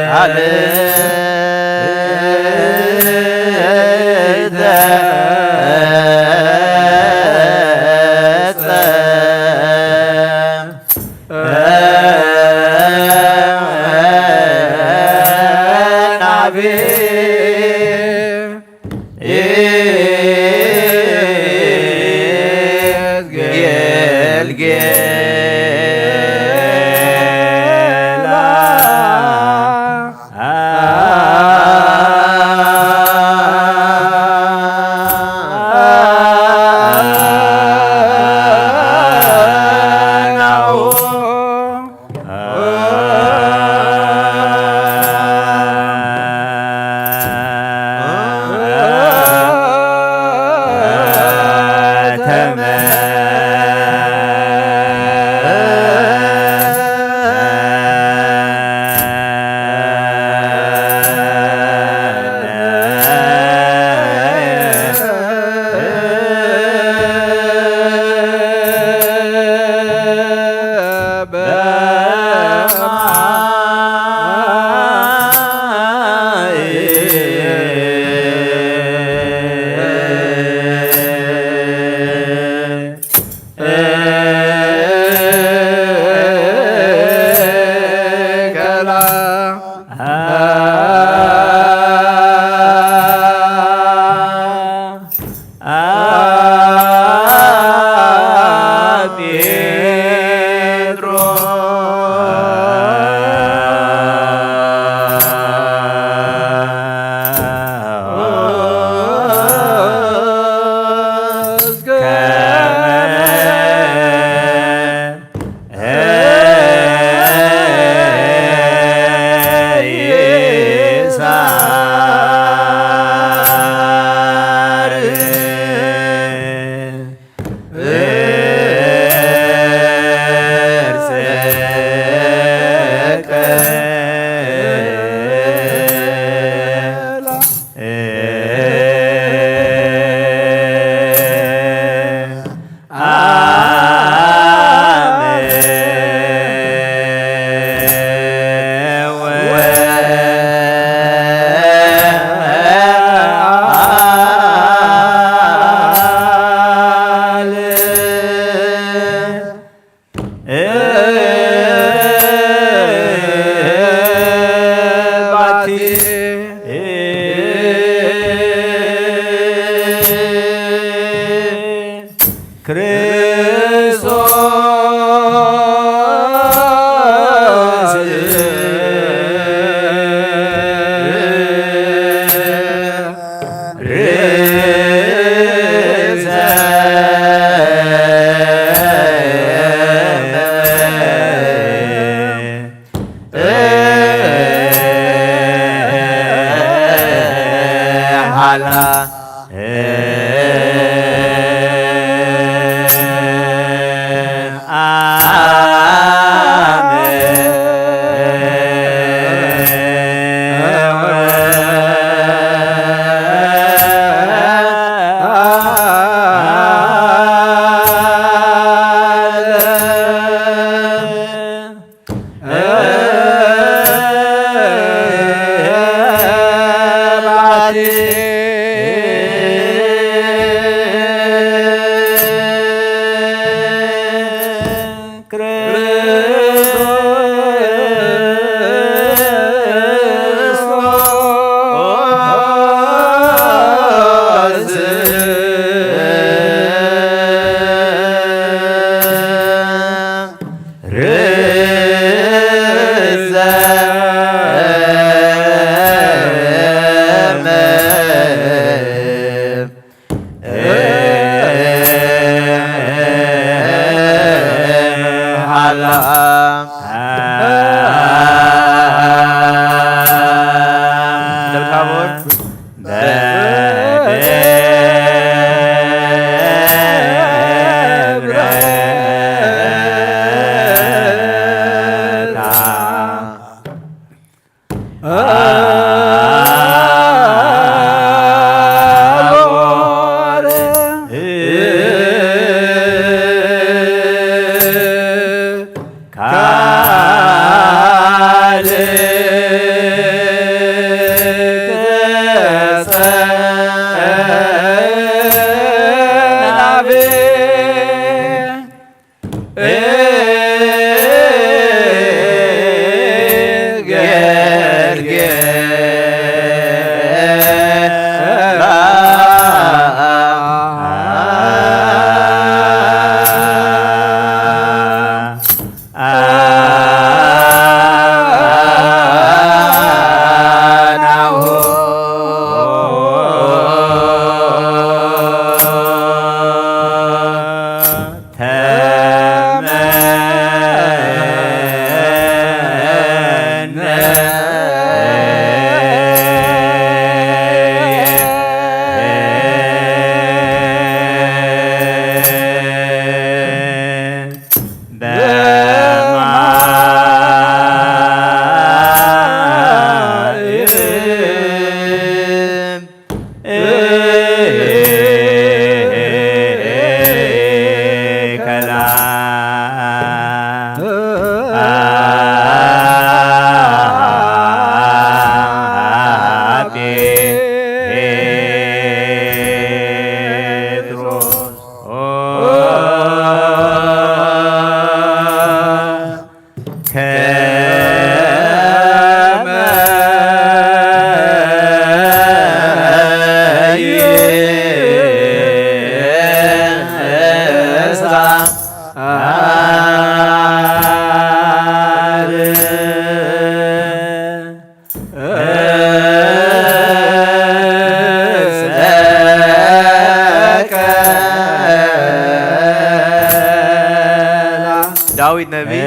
ካልእ ተጸናቢ ኣናሁ ተመነ በማይ ከላ ጴጥሮስ ከመ ይስዓር ዳዊት ነቢይ። ዳዊት ነቢይ።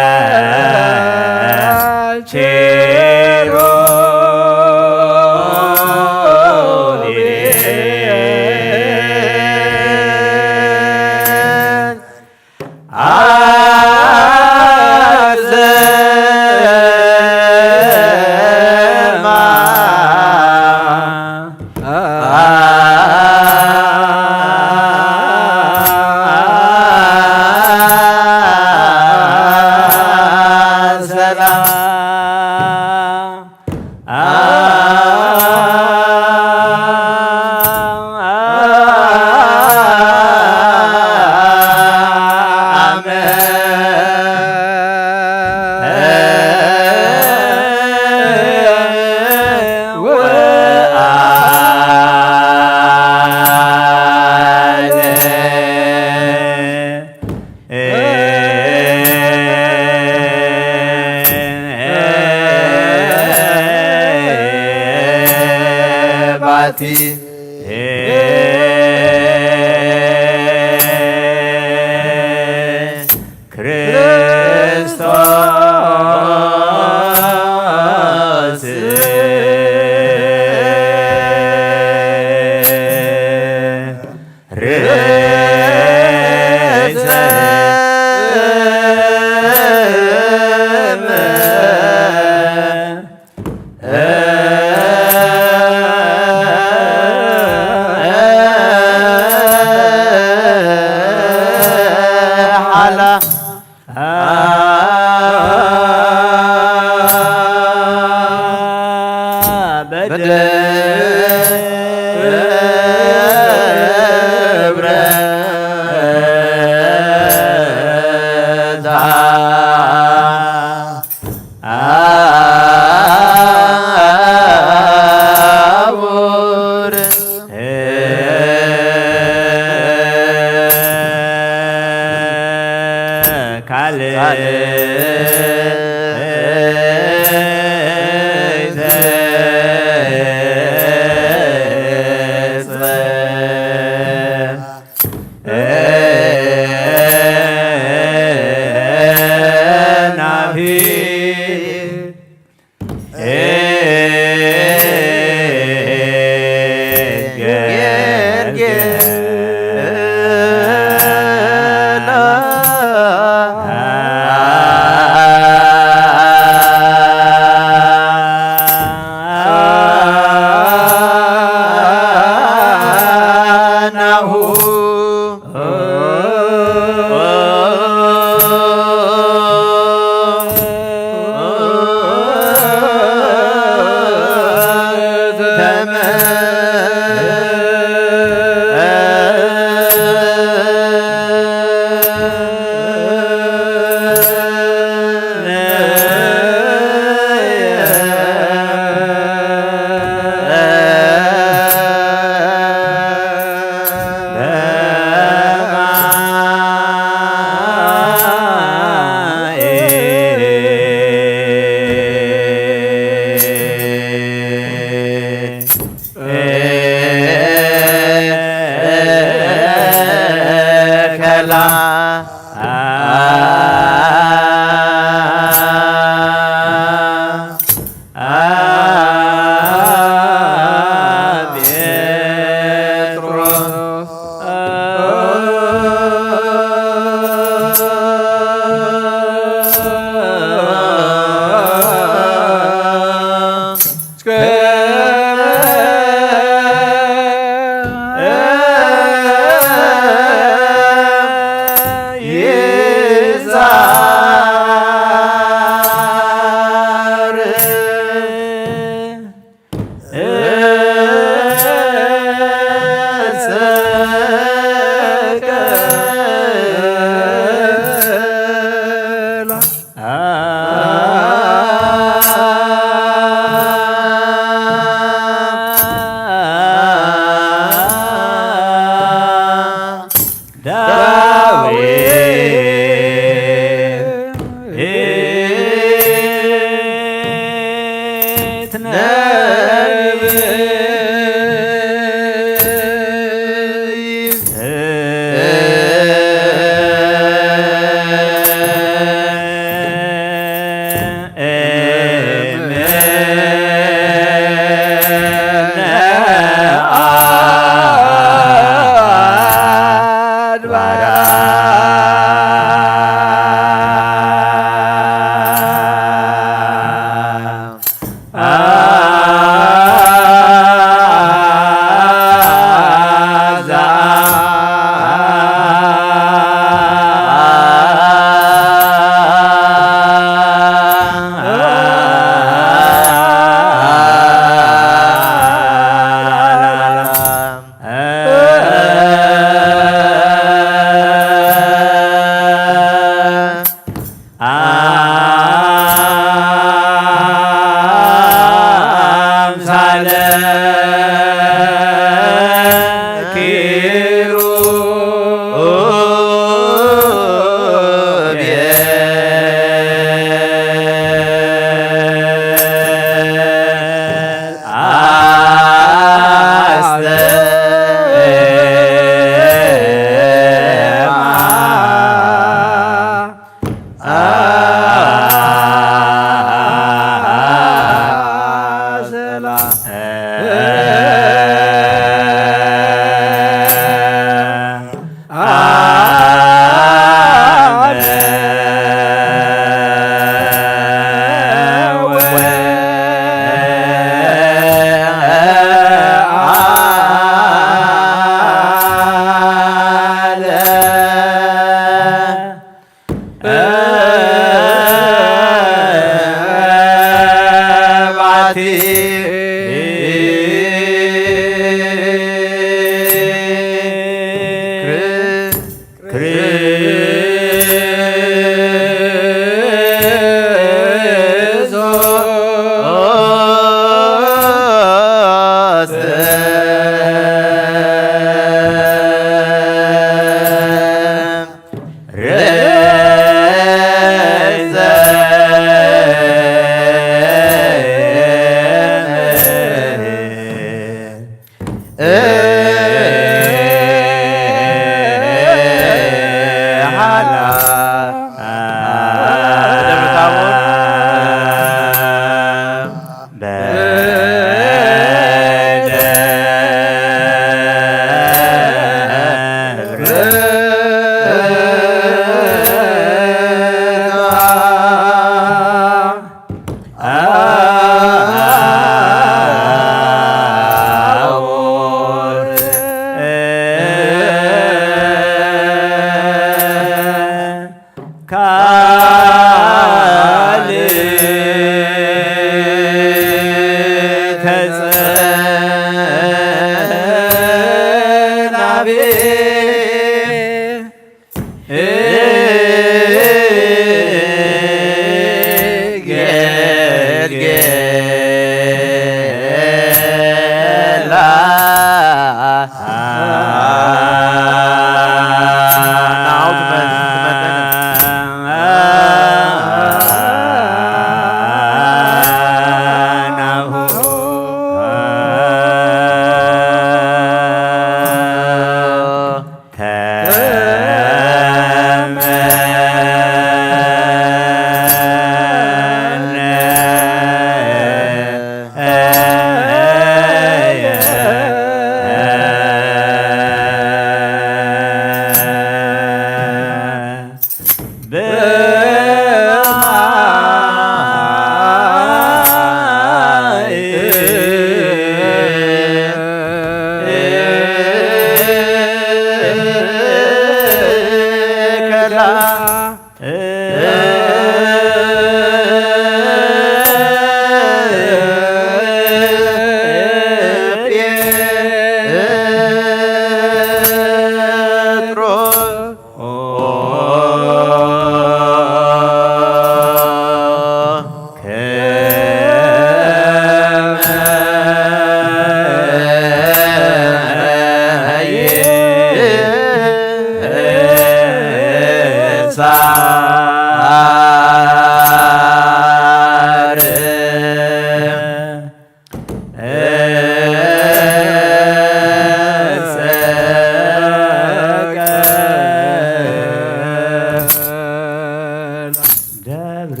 ደብር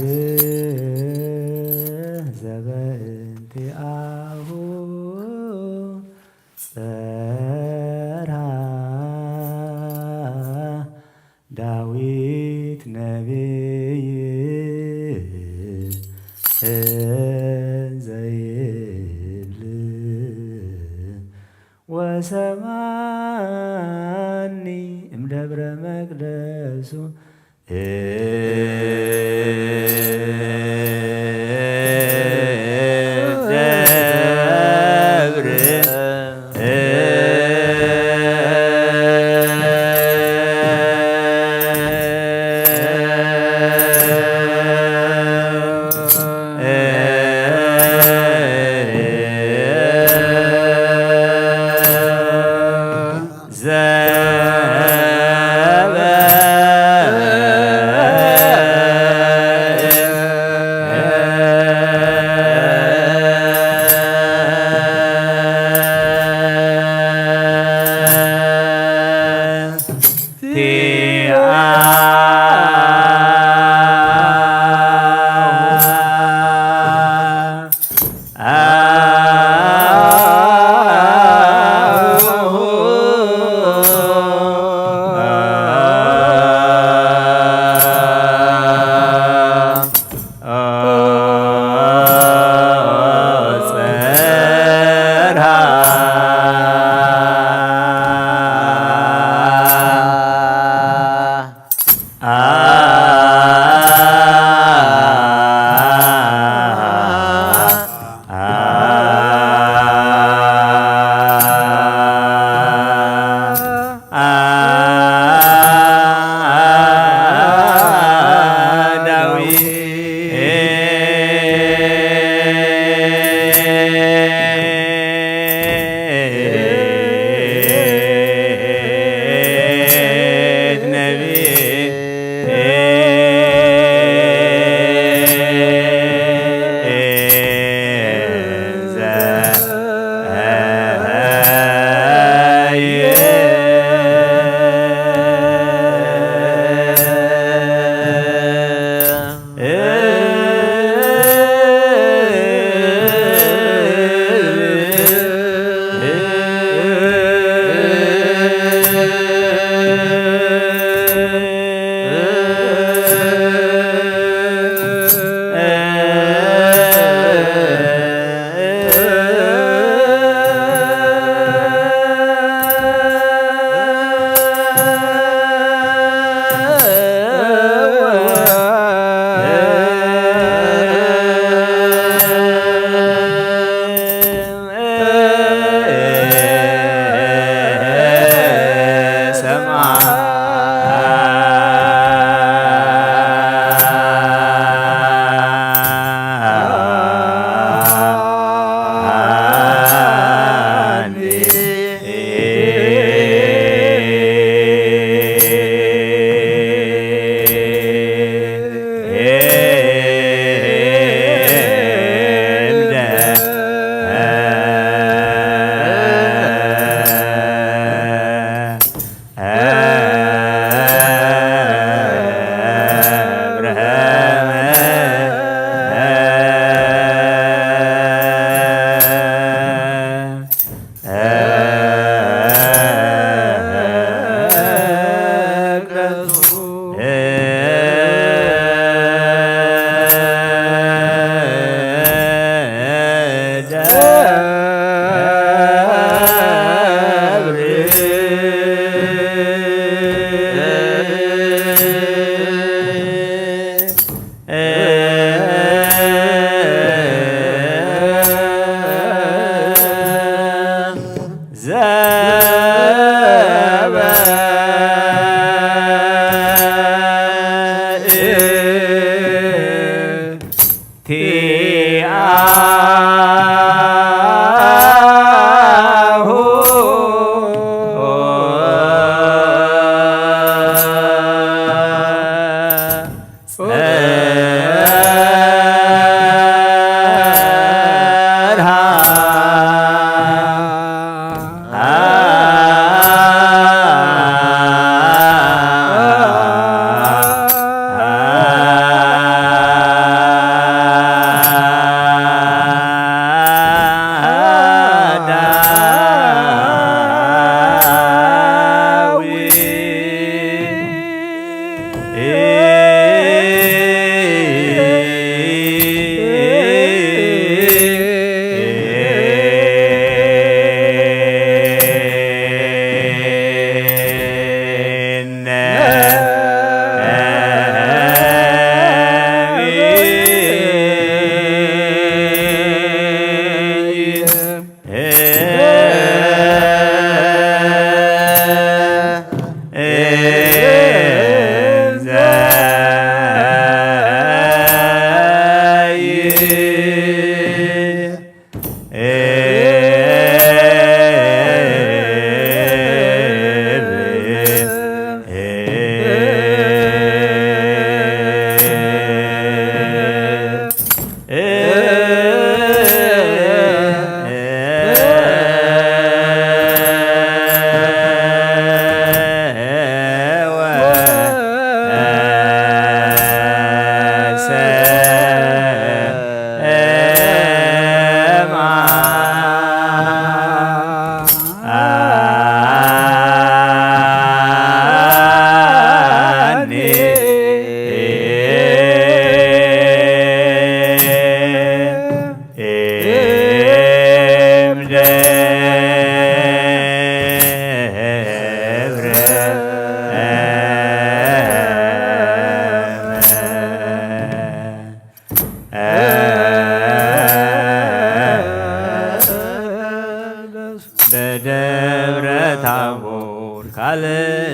ዘበእንቲአሁ ጸርሃ ዳዊት ነቢይ እንዘ ይብል ወሰማኒ እምደብረ መቅደሱ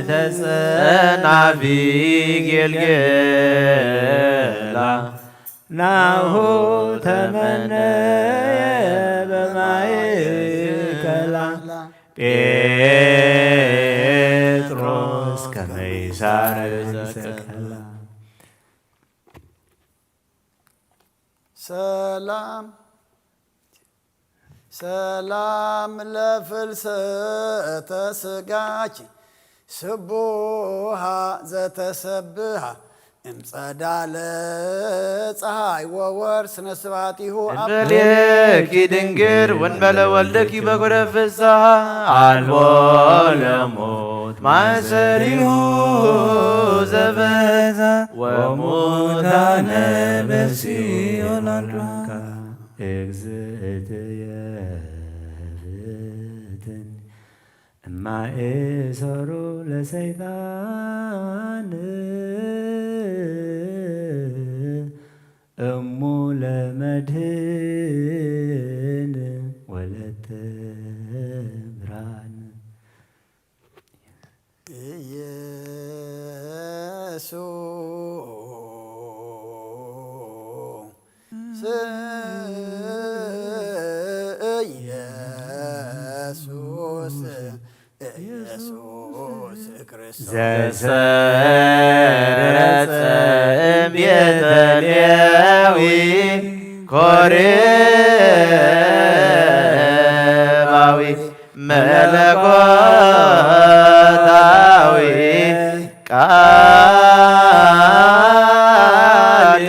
ተጸናፊ ጌልጌላ ናሁ ተመነየ በማእከላ ጴጥሮስ ከመ ይሳረይ ዘቀላ። ሰላም ሰላም ለፍልሰተ ስጋኪ ስቡሃ ዘተሰብሃ እምጸዳለ ጸሃይ ወወር ስነ ስባቲሁ እንበሌኪ ድንግል ወንበለ ወልደኪ በኩረ ፍስሃ አልቦ ለሞት ማእሰሪሁ ዘበዛ ወሙታነ በሲኦል አድራካ። እግዝእትየ ፍትኒ እማእሰሩ ለሰይጣን እሙ ለመድህን ወለተ ብርሃን። ኢየሱስ ኢየሱስ ኢየሱስ ክርስቶስ ዘሰረጸ እምቤተ ሌዊ ኮሬባዊ መለኮታዊ ቃል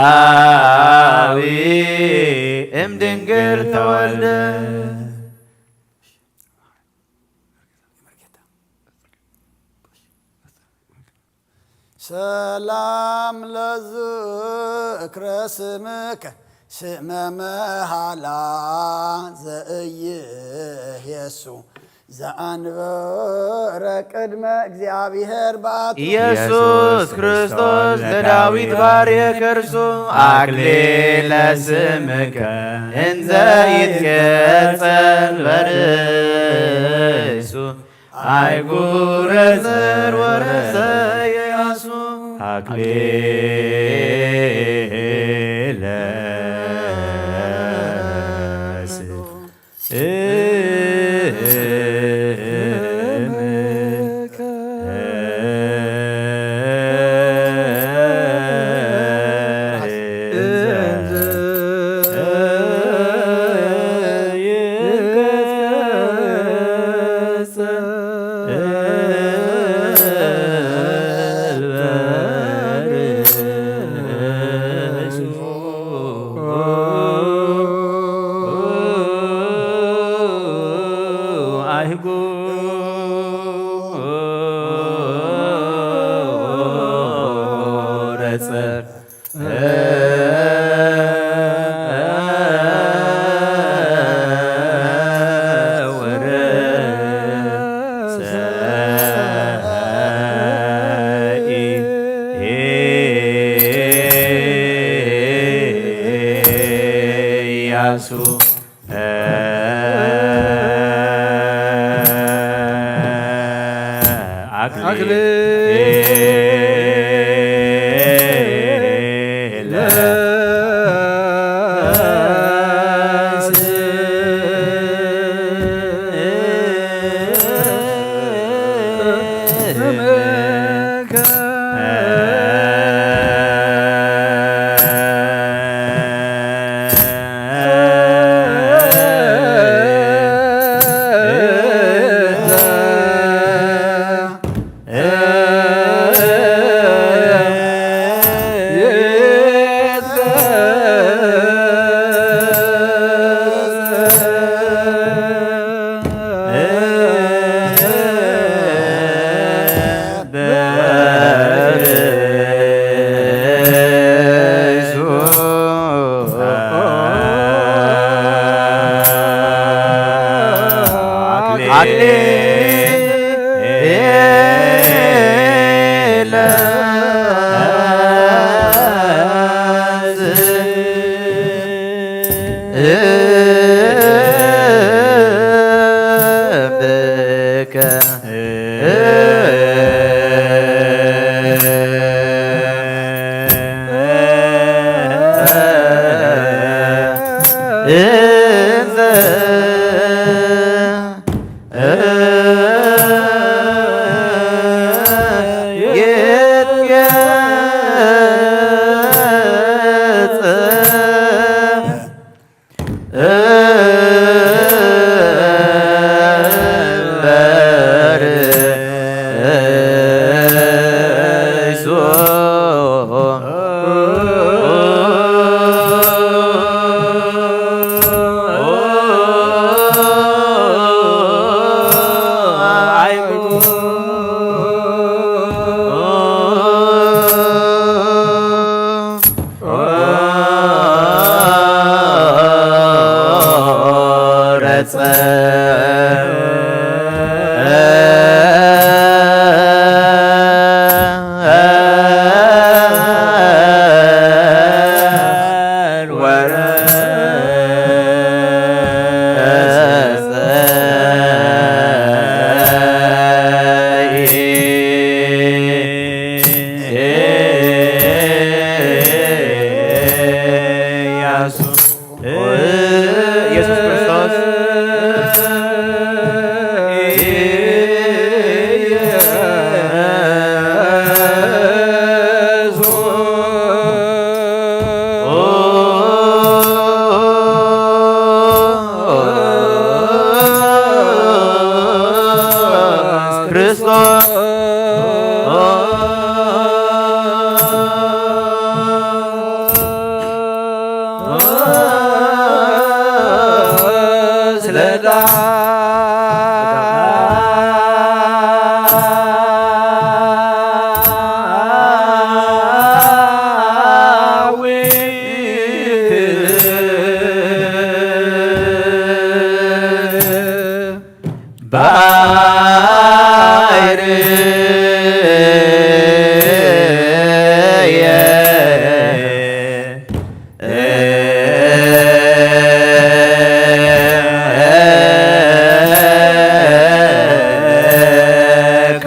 ሰማያዊ እምድንግል ተወልደ። ሰላም ለዝክረ ስምከ ስመ መሃላ ዘእይህየሱ ዘአንበረ ቅድመ እግዚኣብሔር ባቱ። ኢየሱስ ክርስቶስ ለዳዊት ባርየ ከርሱ አክሊለ ስምከ እንዘ ይትቀጸል በርእሱ አይጉረ ዘር ወረሰ የያሱ አክሊለ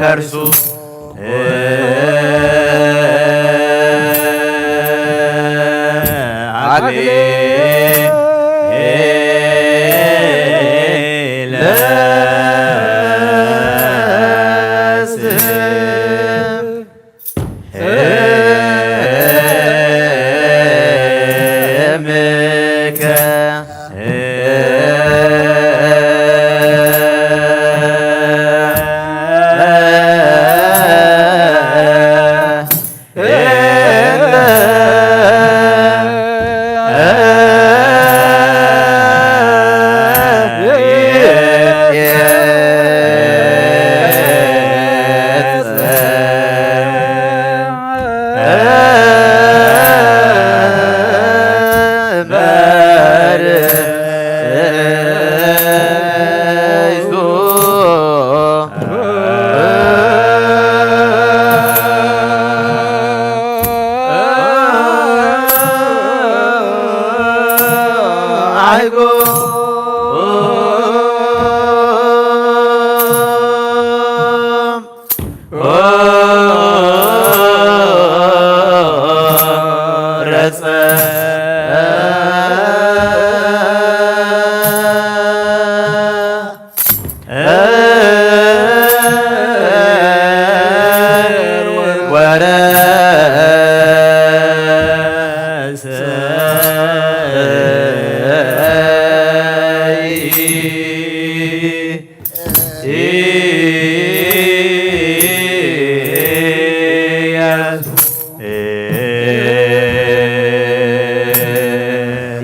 ከርሱ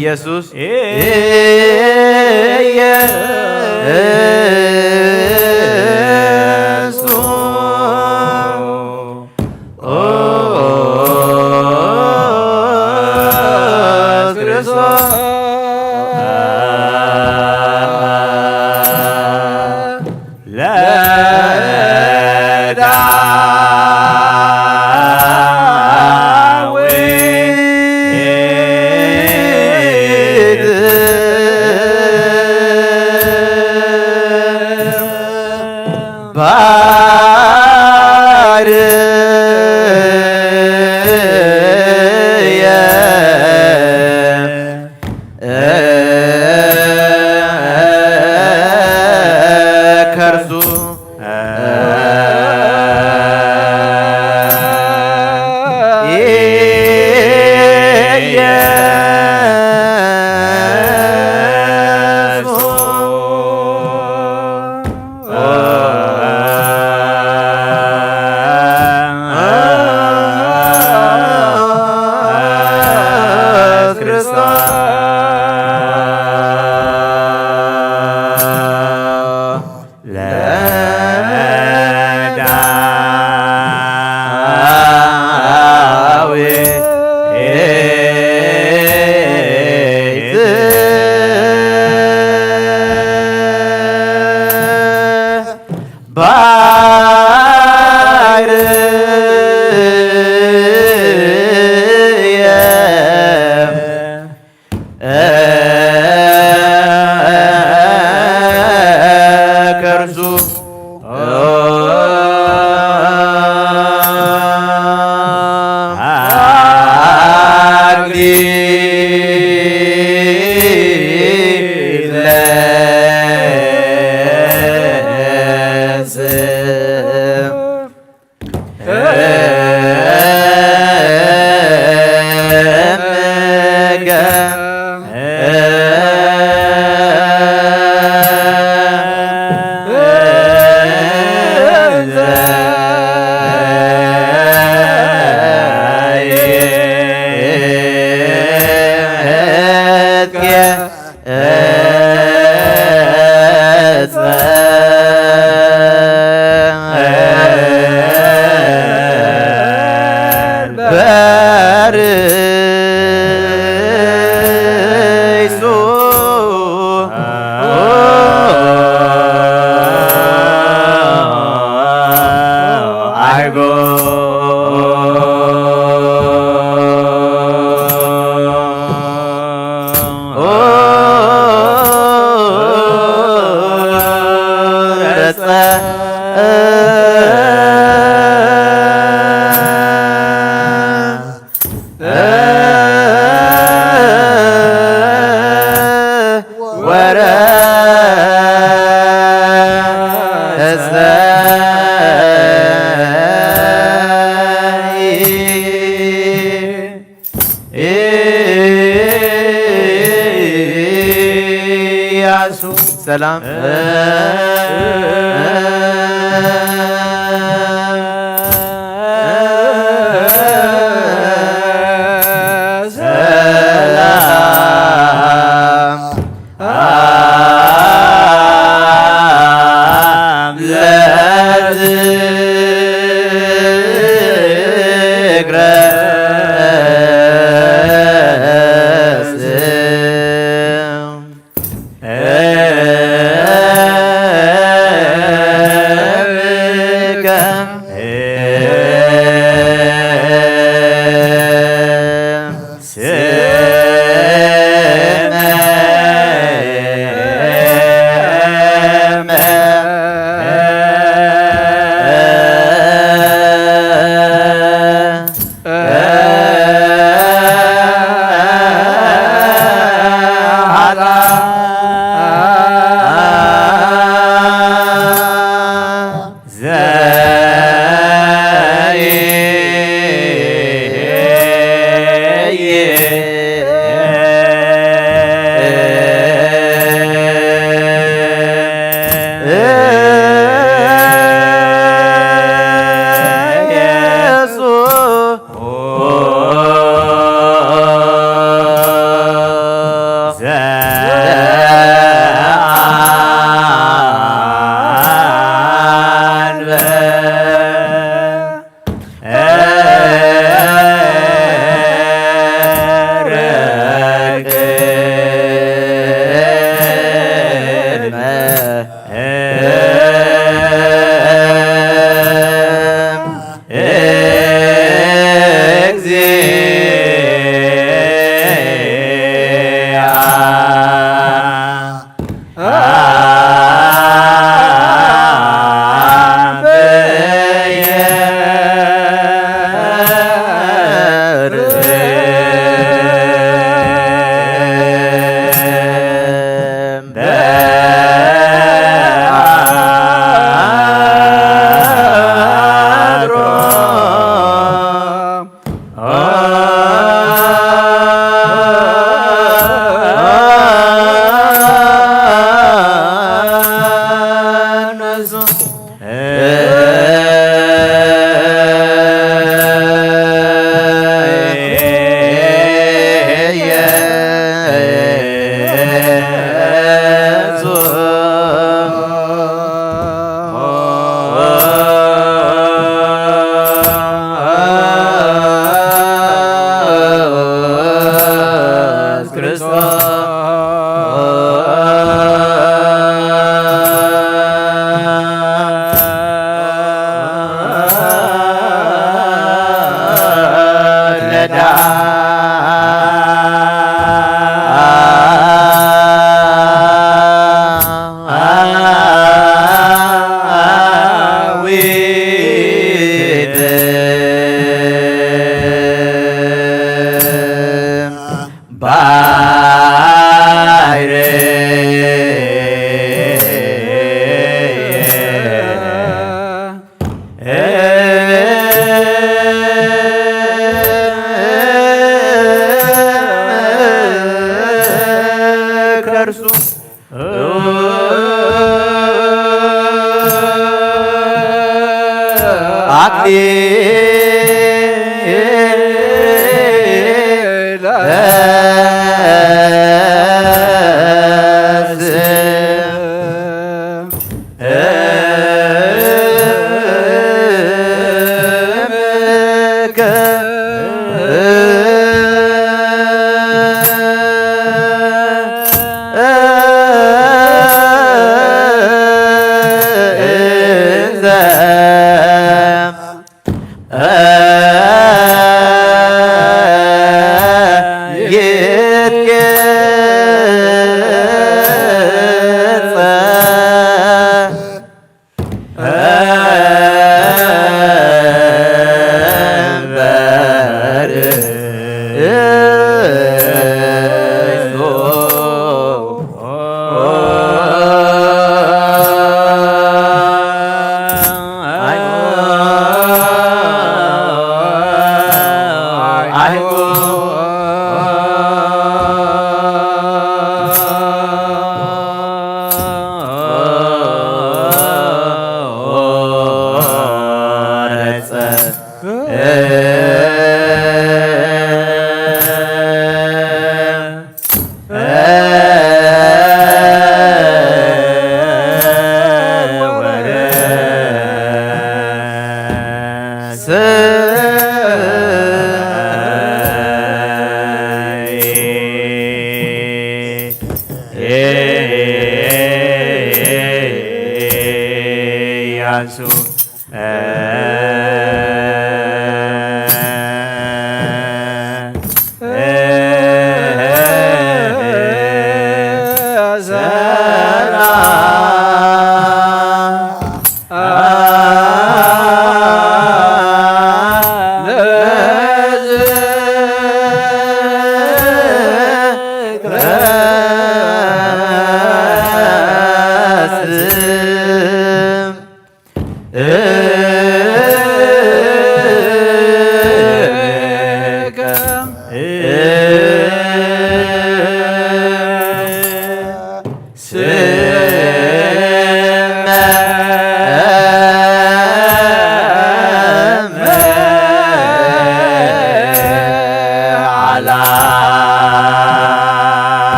ኢየሱስ ወረ ኢያሱ ሰላም ሰላም ለዝክረ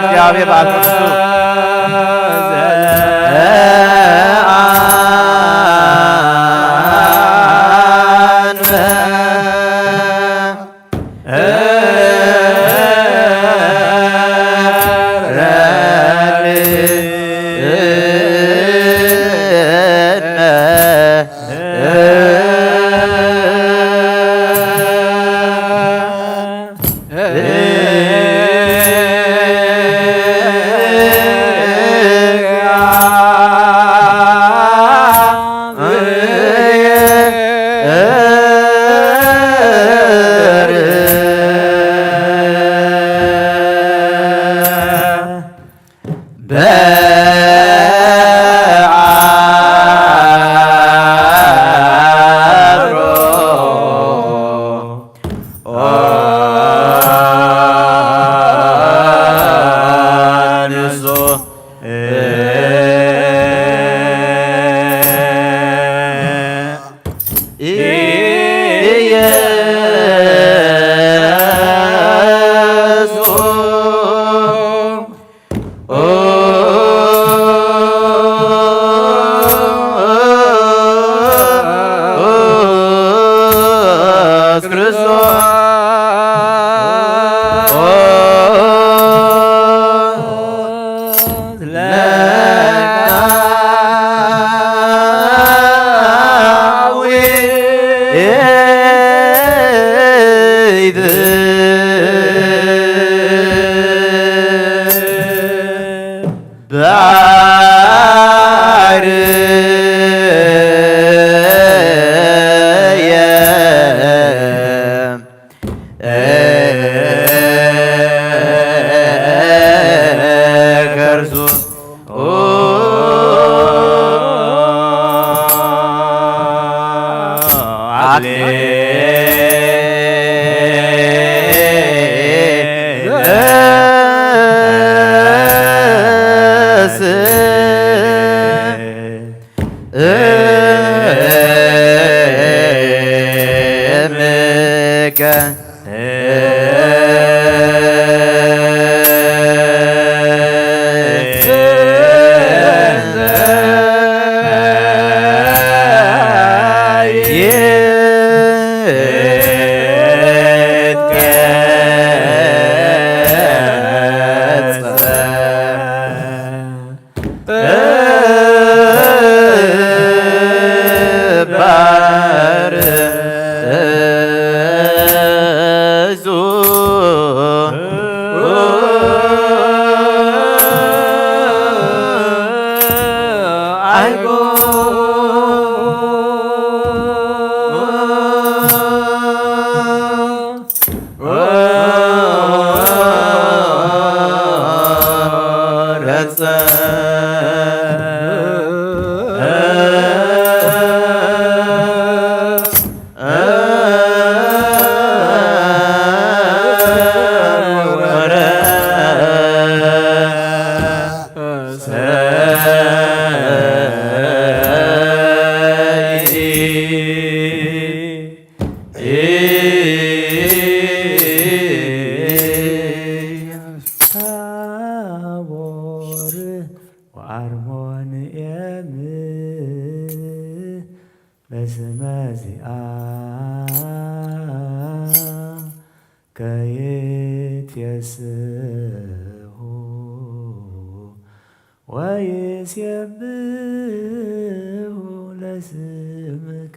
እግዚአብሔር በዓል ቅዱሱ ባር እዙ ኣይጎ ወረጸ ታቦር ወአርሞንኤም በስመ ዚአከ ይትየስሑ ወይሴብሑ ለስምከ።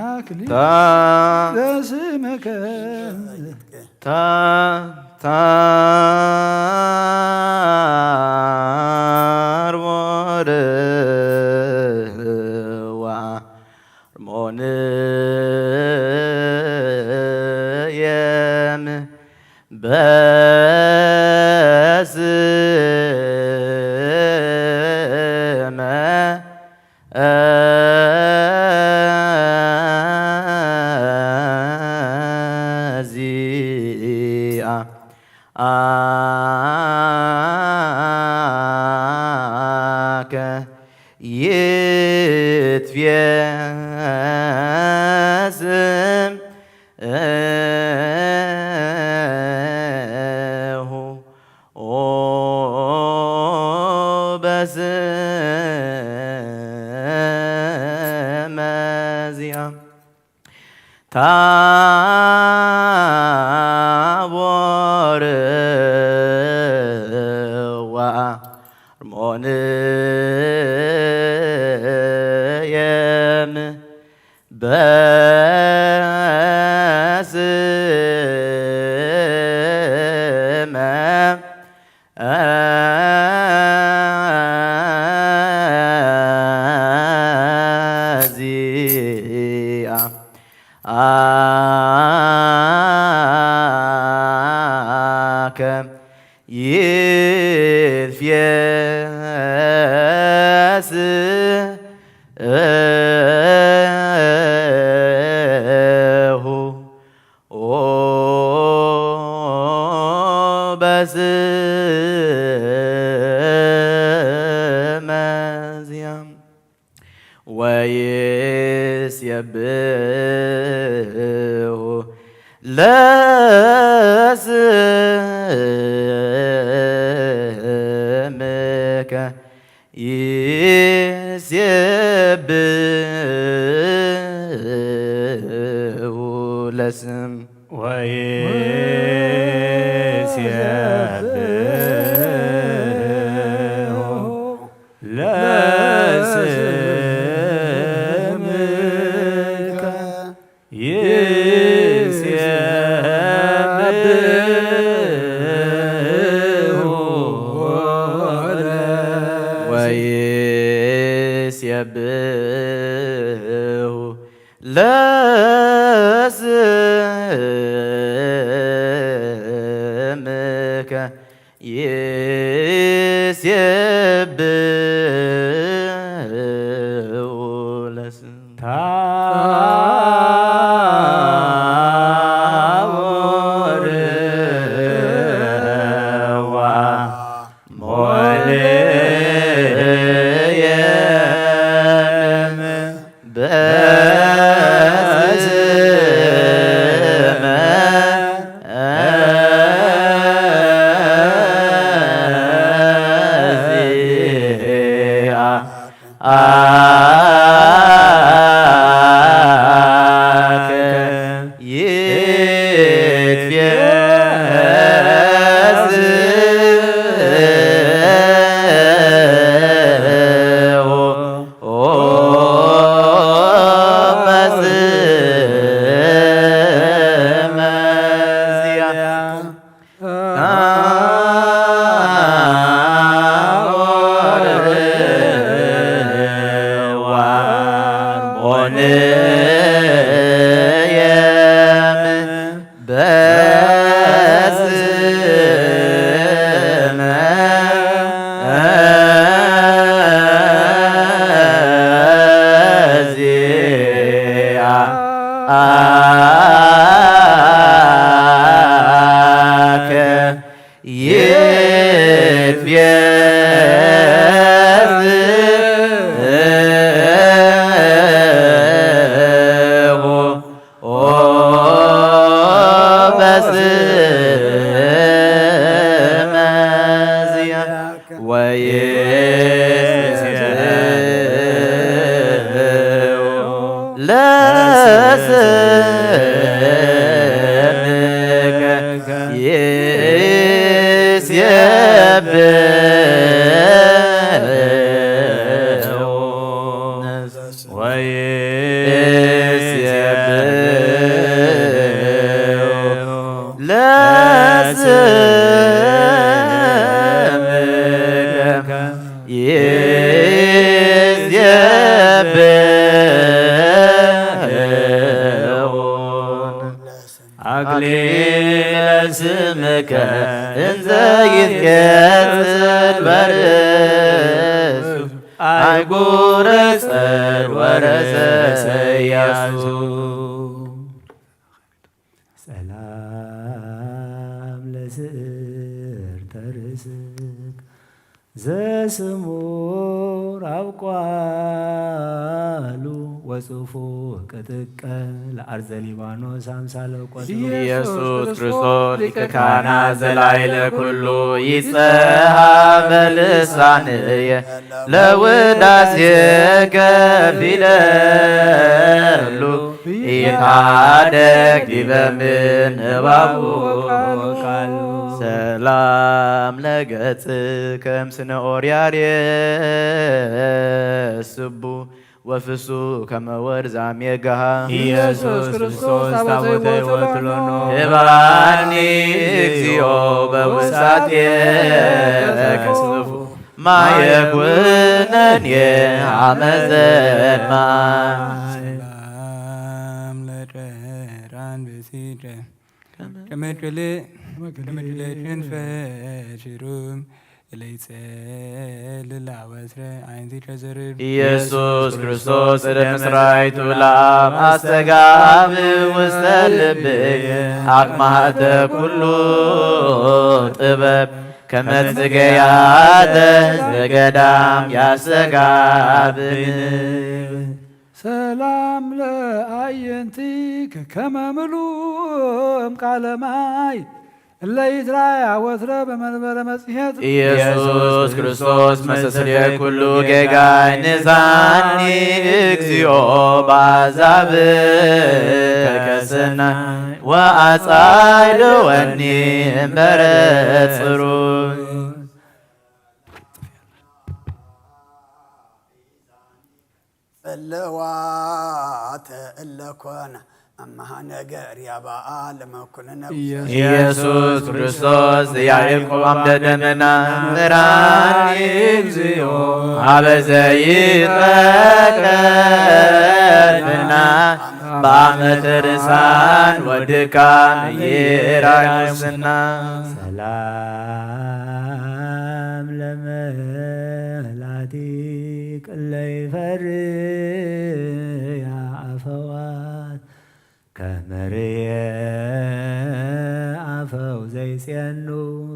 አክሊል ታ ለስምከ ታ ታርቦርዋ አርሞንየም በስመ ዚአ አከ ይትፌስም እሁ በስመ ዚአ ታቦር ወአርሞንየም በስመ ዚአ አከ ይትፌስም እሁ በስመ ዚአ ወይሴብሑ ለስምከ ይሴብሑ ለስም ወይሴብሑ ለስምከ ይሴብሑ ወይሴብሑ ለስምከ ይሴብሑ ለስም ታቦር ሞንየም በስመ ዚአ አከ ይትፌስም በስመ ዚአ ታቦር ወአርሞንየም በስመ ዚአ አከ ይትፌስም ከእንዘ ይትቄጽል በርእሱ ኣህጉረ ጸር ወረሰ ኢያሱ። ሰላም ለስዕርተ ርእስክ ዘስሙር ኣብ ቃሉ ወጽፉ ቅጥቀ ለአርዘ ሊባኖስ አምሳለ ቆጽሉ። ኢየሱስ ክርስቶስ ሊቀ ካህናት ዘላዕለ ኩሉ ይጸሃ በልሳንየ ለውዳሴከ ፊለሉ ኢታደግ ዲበ ምንባቡ ቃሉ። ሰላም ለገጽ ከም ስነ ኦርያርየ ስቡ ወፍሱ ከመ ወርዛም የጋሃ። ኢየሱስ ክርስቶስ ታቦተ ሕይወት ሎኖ። ህባኒ እግዚኦ በውሳቴ ተከስፉ ማየ ኩነኔ አመዘን ማይ። ሰላም ለጥራን ብሲደ ከመድለ ከመድለ ክንፈሽሩም ለይጸልላ ወትረ አይንቲ ተዘርብ። ኢየሱስ ክርስቶስ እደ ምስራይቱ ለአብ አስተጋብ ውስተ ልብየ አክማህተ ኩሉ ጥበብ ከመጽገያተ ዘገዳም ያስተጋብን። ሰላም ለአየንቲክ ከመ ምሉእም ቃለ ማይ እለ ይትራያ ወትረ በመንበረ መጽሔት። ኢየሱስ ክርስቶስ መስተስርየ ኩሉ ጌጋይ ንሳኒ እግዚኦ ባዛብ ተከሰናይ ወአጻይደወኒ እምበረ ጽሩይ። ጸለዋተ እለኮነ አመሃ ነገር ያባአ ለመኩንነ ኢየሱስ ክርስቶስ ያዕቆብ አምደ ደመና ምራኒ እግዚኦ አበ ዘይጠቀምና በአመተ ርሳን ወድካም ይራይ ሙስና። ሰላም ለመላቲክ እለ ይፈርያ አፈዋት ከመርየ አፈው ዘይጼኑ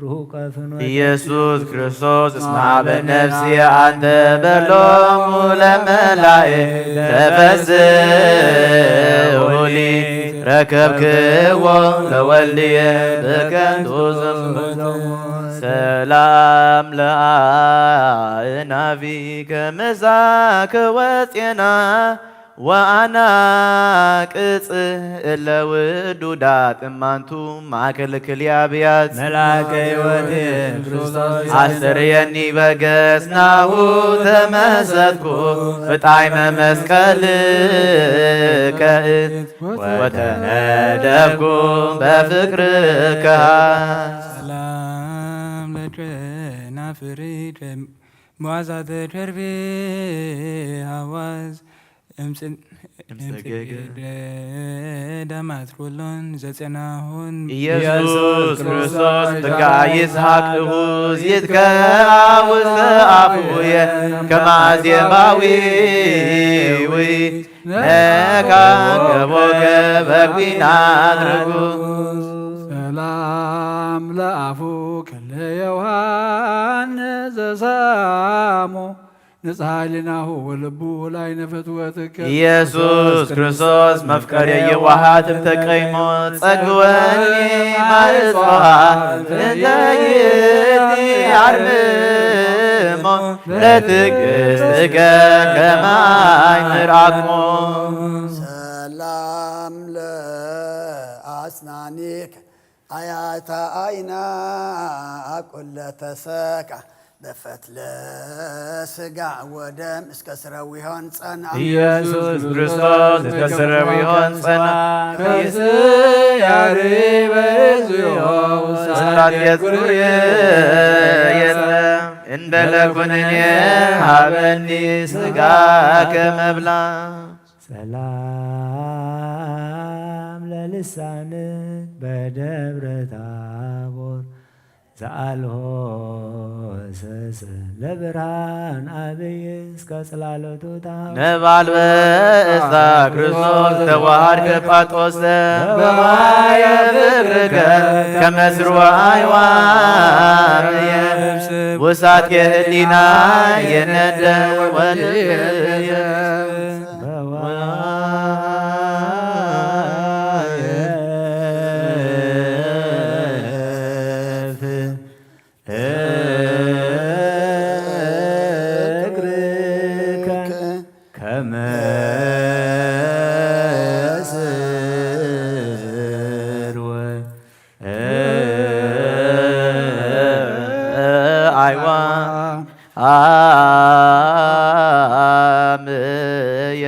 ርሁቀ ፍኖት። ኢየሱስ ክርስቶስ እስመ ሀበ ነፍስየ አንተ በሎሙ ለመላእክት ተፈስሑኒ ረከብክዎ ለወልድየ በከንቱ ዘንበሎ። ሰላም ለአእናፊከ ምሳከ ወጼና ወአናቅጽ እለ ውዱዳት እማንቱ ማእከል ክልኤ አብያት። መልአከ ሕይወት ክርስቶስ አስተርየኒ በገጽ ናሁ ተመሰጥኩ ብጣዕመ መስቀልከ ወተነደፍኩ በፍቅርከ። ሰላም ለጨናፍሪ መዋዛተ ቸርቤ ሐዋዝ እምጽን-፣ እምጸገገ። እምጸገገ ደማት ኩሎን ዘጸናሁን ኢየሱስ ክርስቶስ በጋ ይስሐቅ እሁዝ ይትከአ ውስተ አፉየ ከመ አዜማዊ ነካ ገቦከ በኩናት ርጉዝ። ሰላም ለአፉ ከለ ዮሐንስ ዘሳሞ ንጽሐ ህሊናሁ ወልቡ ላይ ነፈትወትከ ኢየሱስ ክርስቶስ መፍቀሬ የዋሃት እምተቀይሞ ጸግወኒ ማይጽዋ እንተ ይእቲ አርምሞ ለትዕግሥትከ ከማይ ምርአክሞ። ሰላም ለአስናኒከ አያታ አይና አቁለ ተሰካ በፈትለ ስጋ ወደም እስከ ስረዊሆን ጸና። ኢየሱስ ክርስቶስ እስከ ስረዊሆን ጸና። ከስያሪ በእግዚኦ ውሳኔ ውሳኔ ኩርየ የጸ እንበለ ኩነኔ ሀበኒ ስጋ ከመብላ። ሰላም ለልሳንክ በደብረ ታቦር ዘአልሆ ሰሰ ለብርሃን አብይ እስከ ጽላሎቱ ታቦር። ነባልበ እስታ ክርስቶስ ተዋሃድከ ጳጦስ በማየ ፍቅርከ ከመስሩ አይዋም ውሳት የህሊና የነደ ወልየ አይዋ አምየ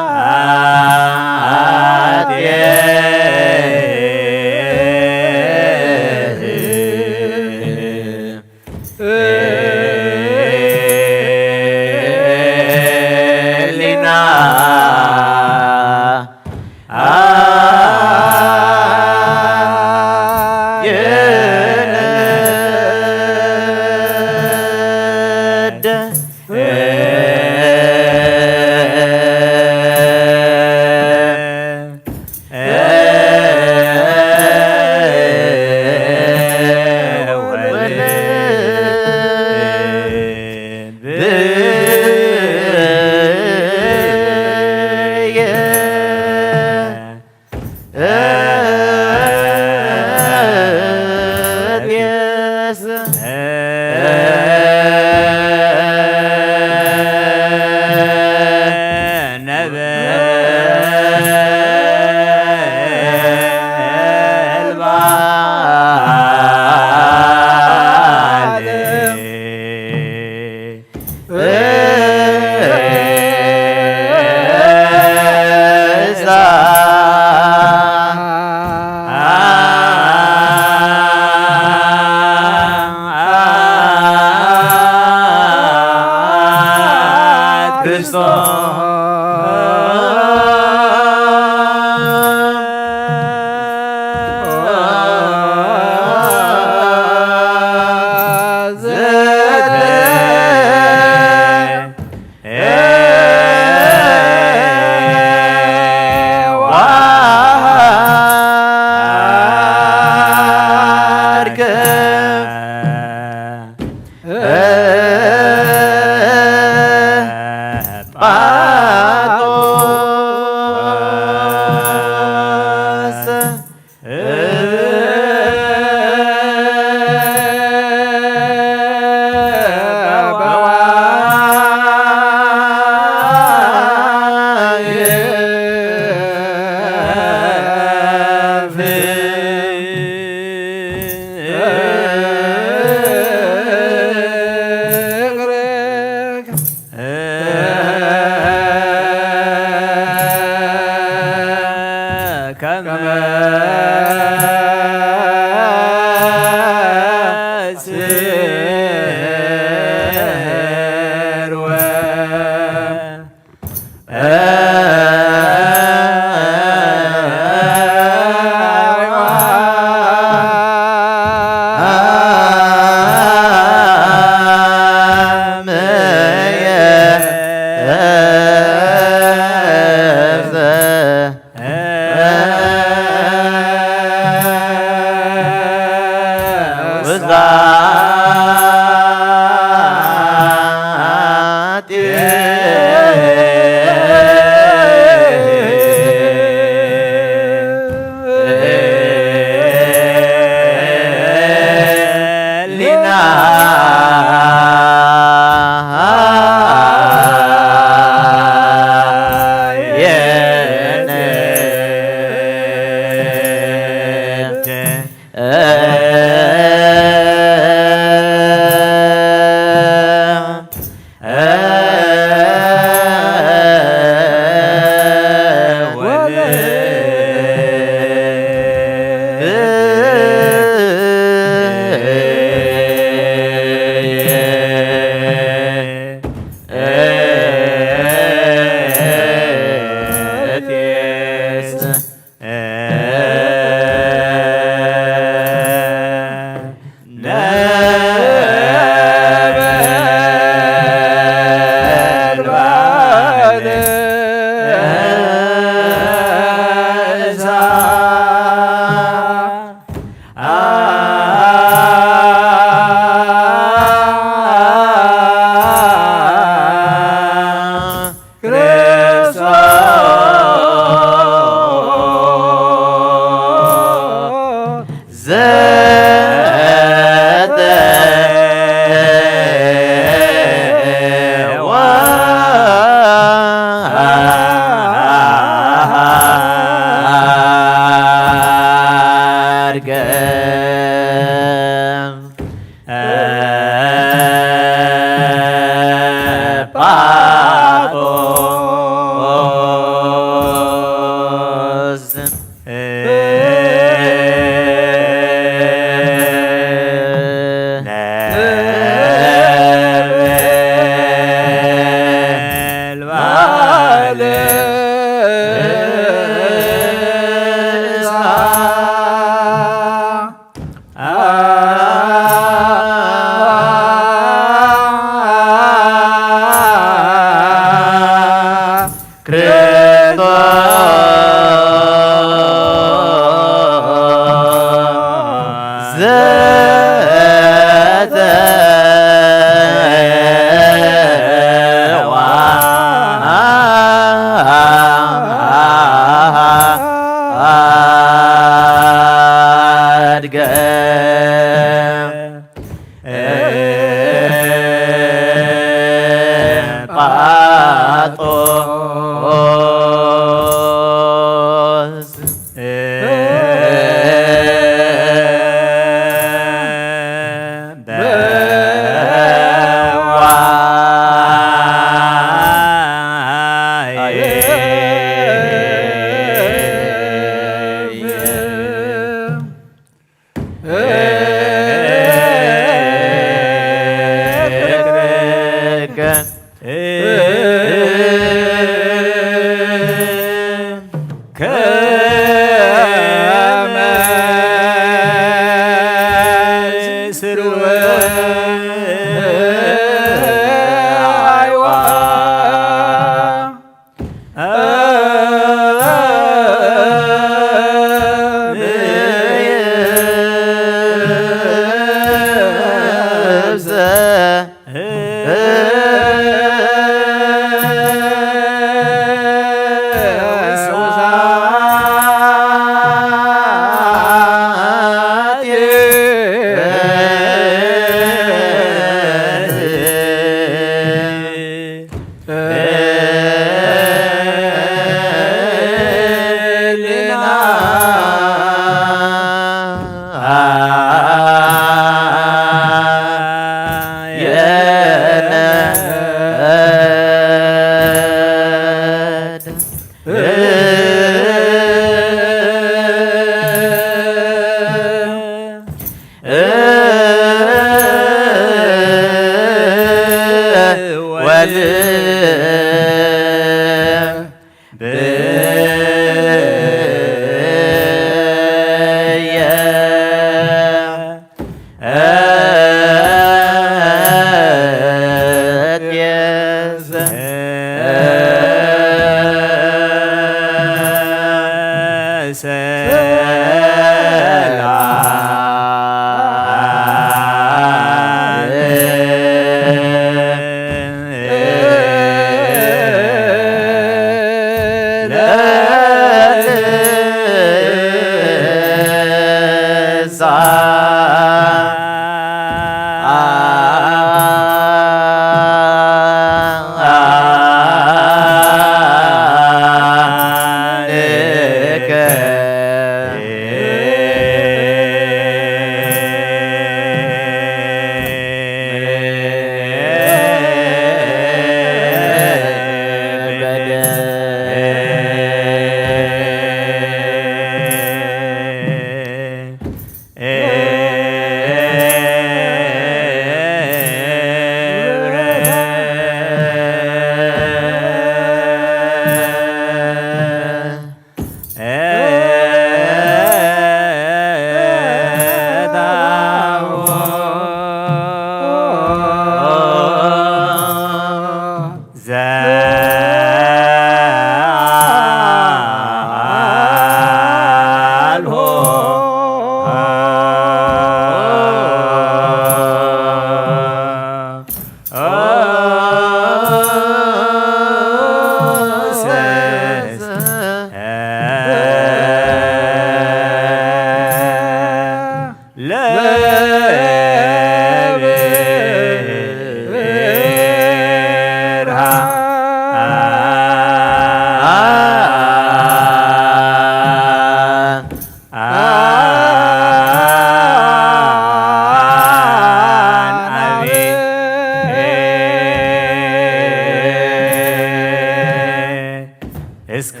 እስከ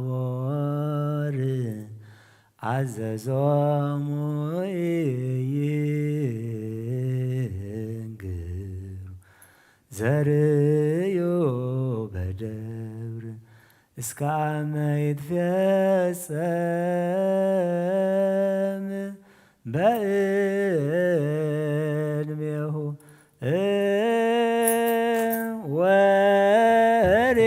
ታቦር አዘዞሙ ኢይንግሩ ዘርእዩ በደብር እስከ አመ ይትፌጸም በእድሜሁ ወሬዶ።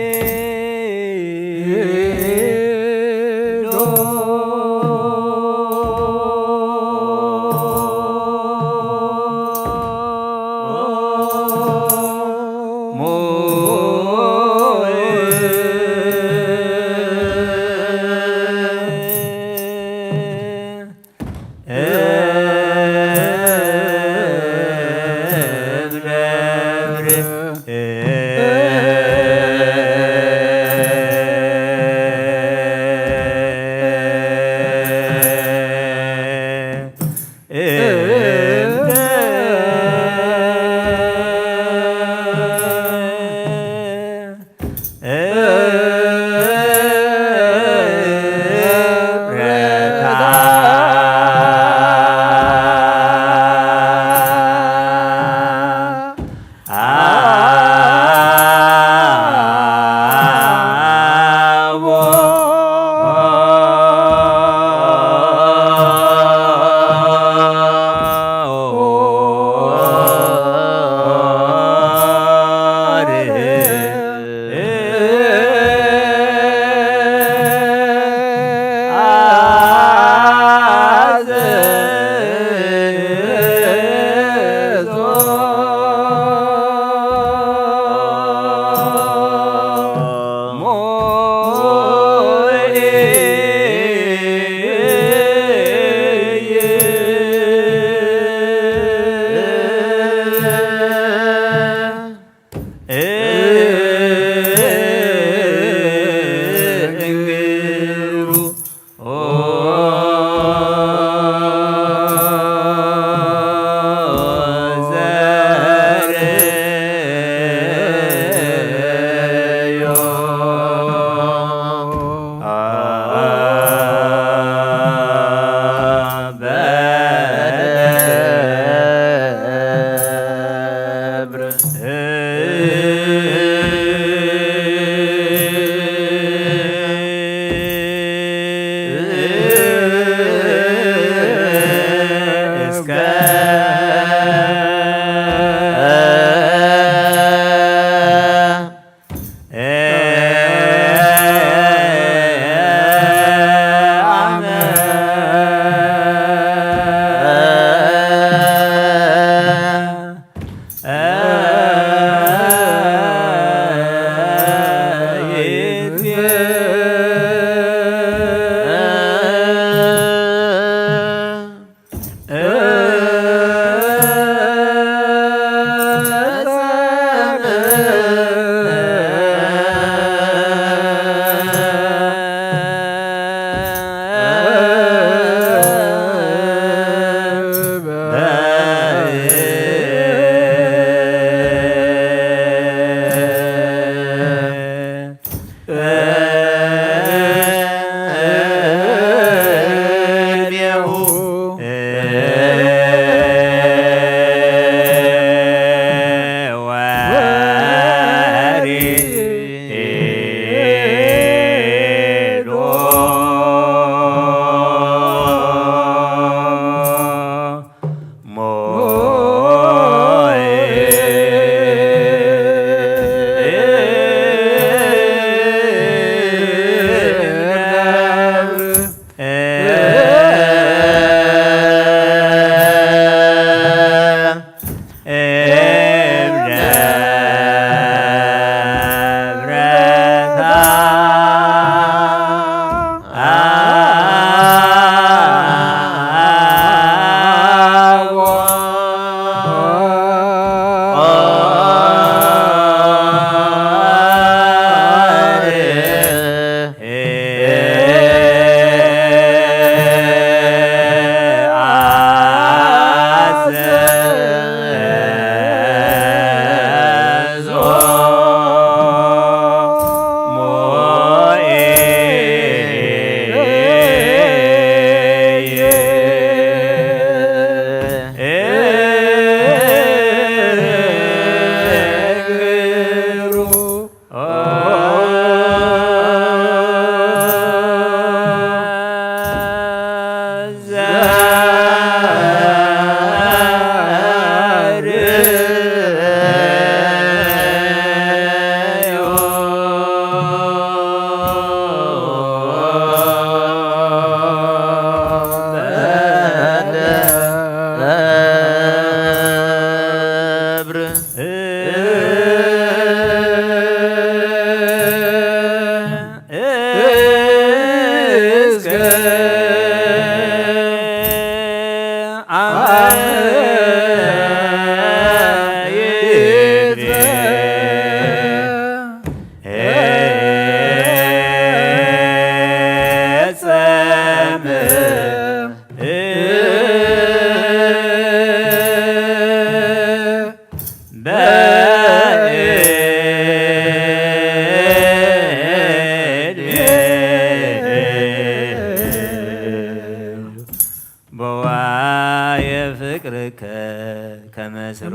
ከመስሎ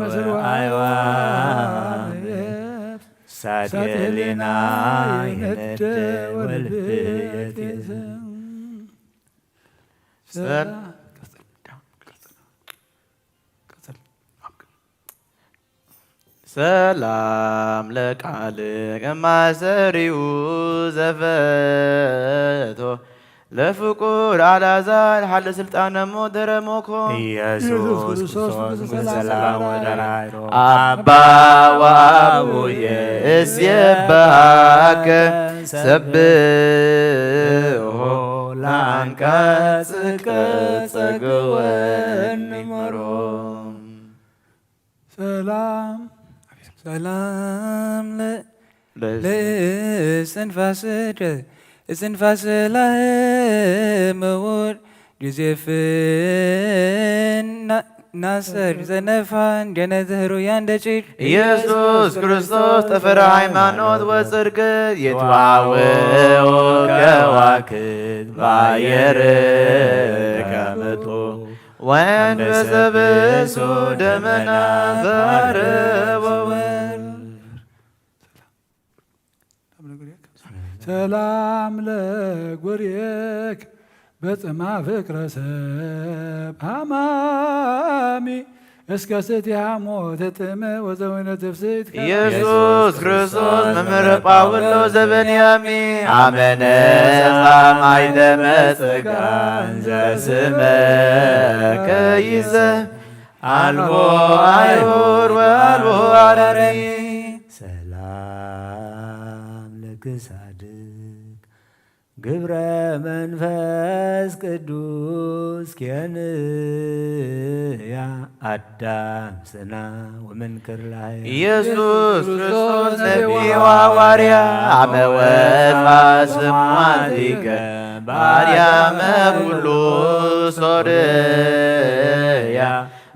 ኣይዋ ሳት ህሊና ይነደ ወልብ የትየዘ ሰላም ለቃል እማሰሪው ዘፈቶ ለፍቁር አልዓዛር ሓለ ስልጣነ ሞደረ ሞኮ ኢየሱስ ክርስቶስ ሰላም ወደራይሮ አባ ወአቡየ እስየባከ ሰብሖ ለአንቀጽ ቀጸግወን ይመሮ ሰላም ሰላም ለእስትንፋስ እስትንፋስ ላህምውር ጊዜ ፍና ናሰር ዘነፋን ጀነዘህሩ ያንደጭድ ኢየሱስ ክርስቶስ ጠፈረ ሃይማኖት ወጽድቅ የተዋወው ከዋክብ ባየር ከመጡ ወንበሰብሱ ደመና ባረበወል ሰላም ለጎርየክ በጽማ ፍቅረ ሰብ ሃማሚ እስከ ስቲሃ ሞት ጥም ወዘወይነ ትፍስት ኢየሱስ ክርስቶስ መምህር ጳውሎስ ዘበንያሚ አመነ ጻማይ ደመጽጋን ዘስመ ከይዘ አልቦ አይሁድ ወአልቦ አረሚ ሰላም ለክሳድክ ግብረ መንፈስ ቅዱስ ኬንያ አዳም ስና ወመንክር ላይ ኢየሱስ ክርስቶስ ነቢዩ ሐዋርያ አመ ወትፋ ስማቲከ ባርያመ ኩሉ ሶርያ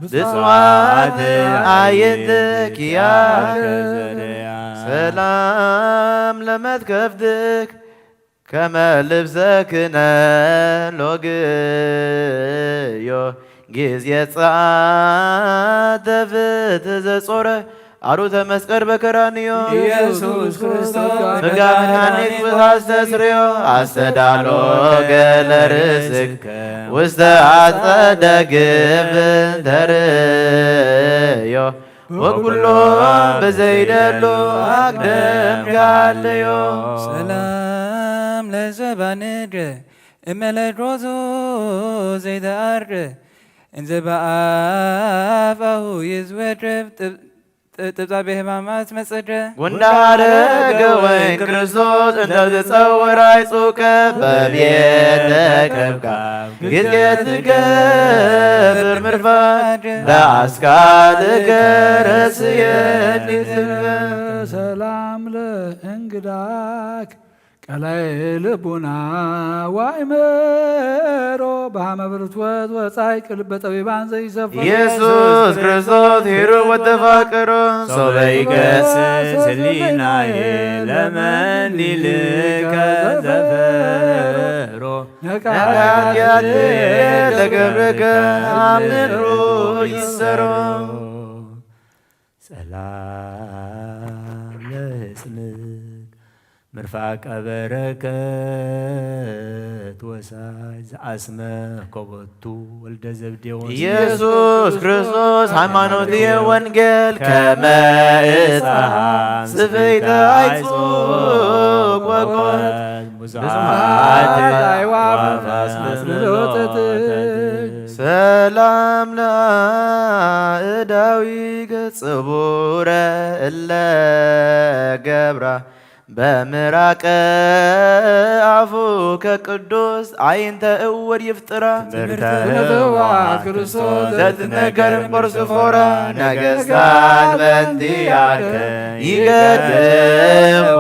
ብፅዋት አየንትኪያ ሰላም ለመትከፍትክ ከመ ልብሰክነ ሎግዮ ጊዜ ጸአተ ፍትሕ ዘጾረ አሩተ መስቀል በከራንዮ ኢየሱስ ክርስቶስ ጸጋ መድኃኒት ውሃ አስተስርዮ አስተዳሎ ገለ ርእስክ ውስተ አጸደ ግብን ተርእዮ ወኩሎ በዘይደሎ አቅደም ጋለዮ ሰላም ለዘባንድ እመለድሮዞ ዘይተአርድ እንዘ በአፋሁ ይዝወድብ ጥብጻቤ ህማማት መጸደ ጉንዳረገ ወይን ክርስቶስ እንተ ዝጸውር አይጹቀ በቤተ ከብካ ግዜ ትገብር ምርፋድ በአስካልከ ረስየኒ ትንበ ሰላም ለእንግዳክ ቀላይ ልቡና ዋይመሮ በሃመ ብርትወት ወጻይ ቅልበ ጠቢባን ዘይሰፍር ኢየሱስ ክርስቶስ ሄሩ ወተፋቀሮ ሶበ ይገስስ ህሊናዬ ለመን ሊልከ ዘፈሮ ነቃያት ለገብርከ አምሮ ይሰሮ ሰላም ለሕፅንክ ምርፋቀ በረከት ወሳጅ ዘአስመ ኮበቱ ወልደ ዘብዴዎስ ኢየሱስ ክርስቶስ ሃይማኖትየ ወንጌል ከመ እፀሃ ስፍይተ አይፁቅ ወቆት ብዙሓት አይዋፋት አስመስልሎተት ሰላም ለአእዳዊከ ጽቡረ እለ ገብራ በምራቀ አፉከ ቅዱስ አይንተ እውር ይፍጥራ ትምህርተ ነፍዋት ክርስቶስ ዘትነገር እምቆርስፎራ ነገስታት በንቲያከ ይገድፎ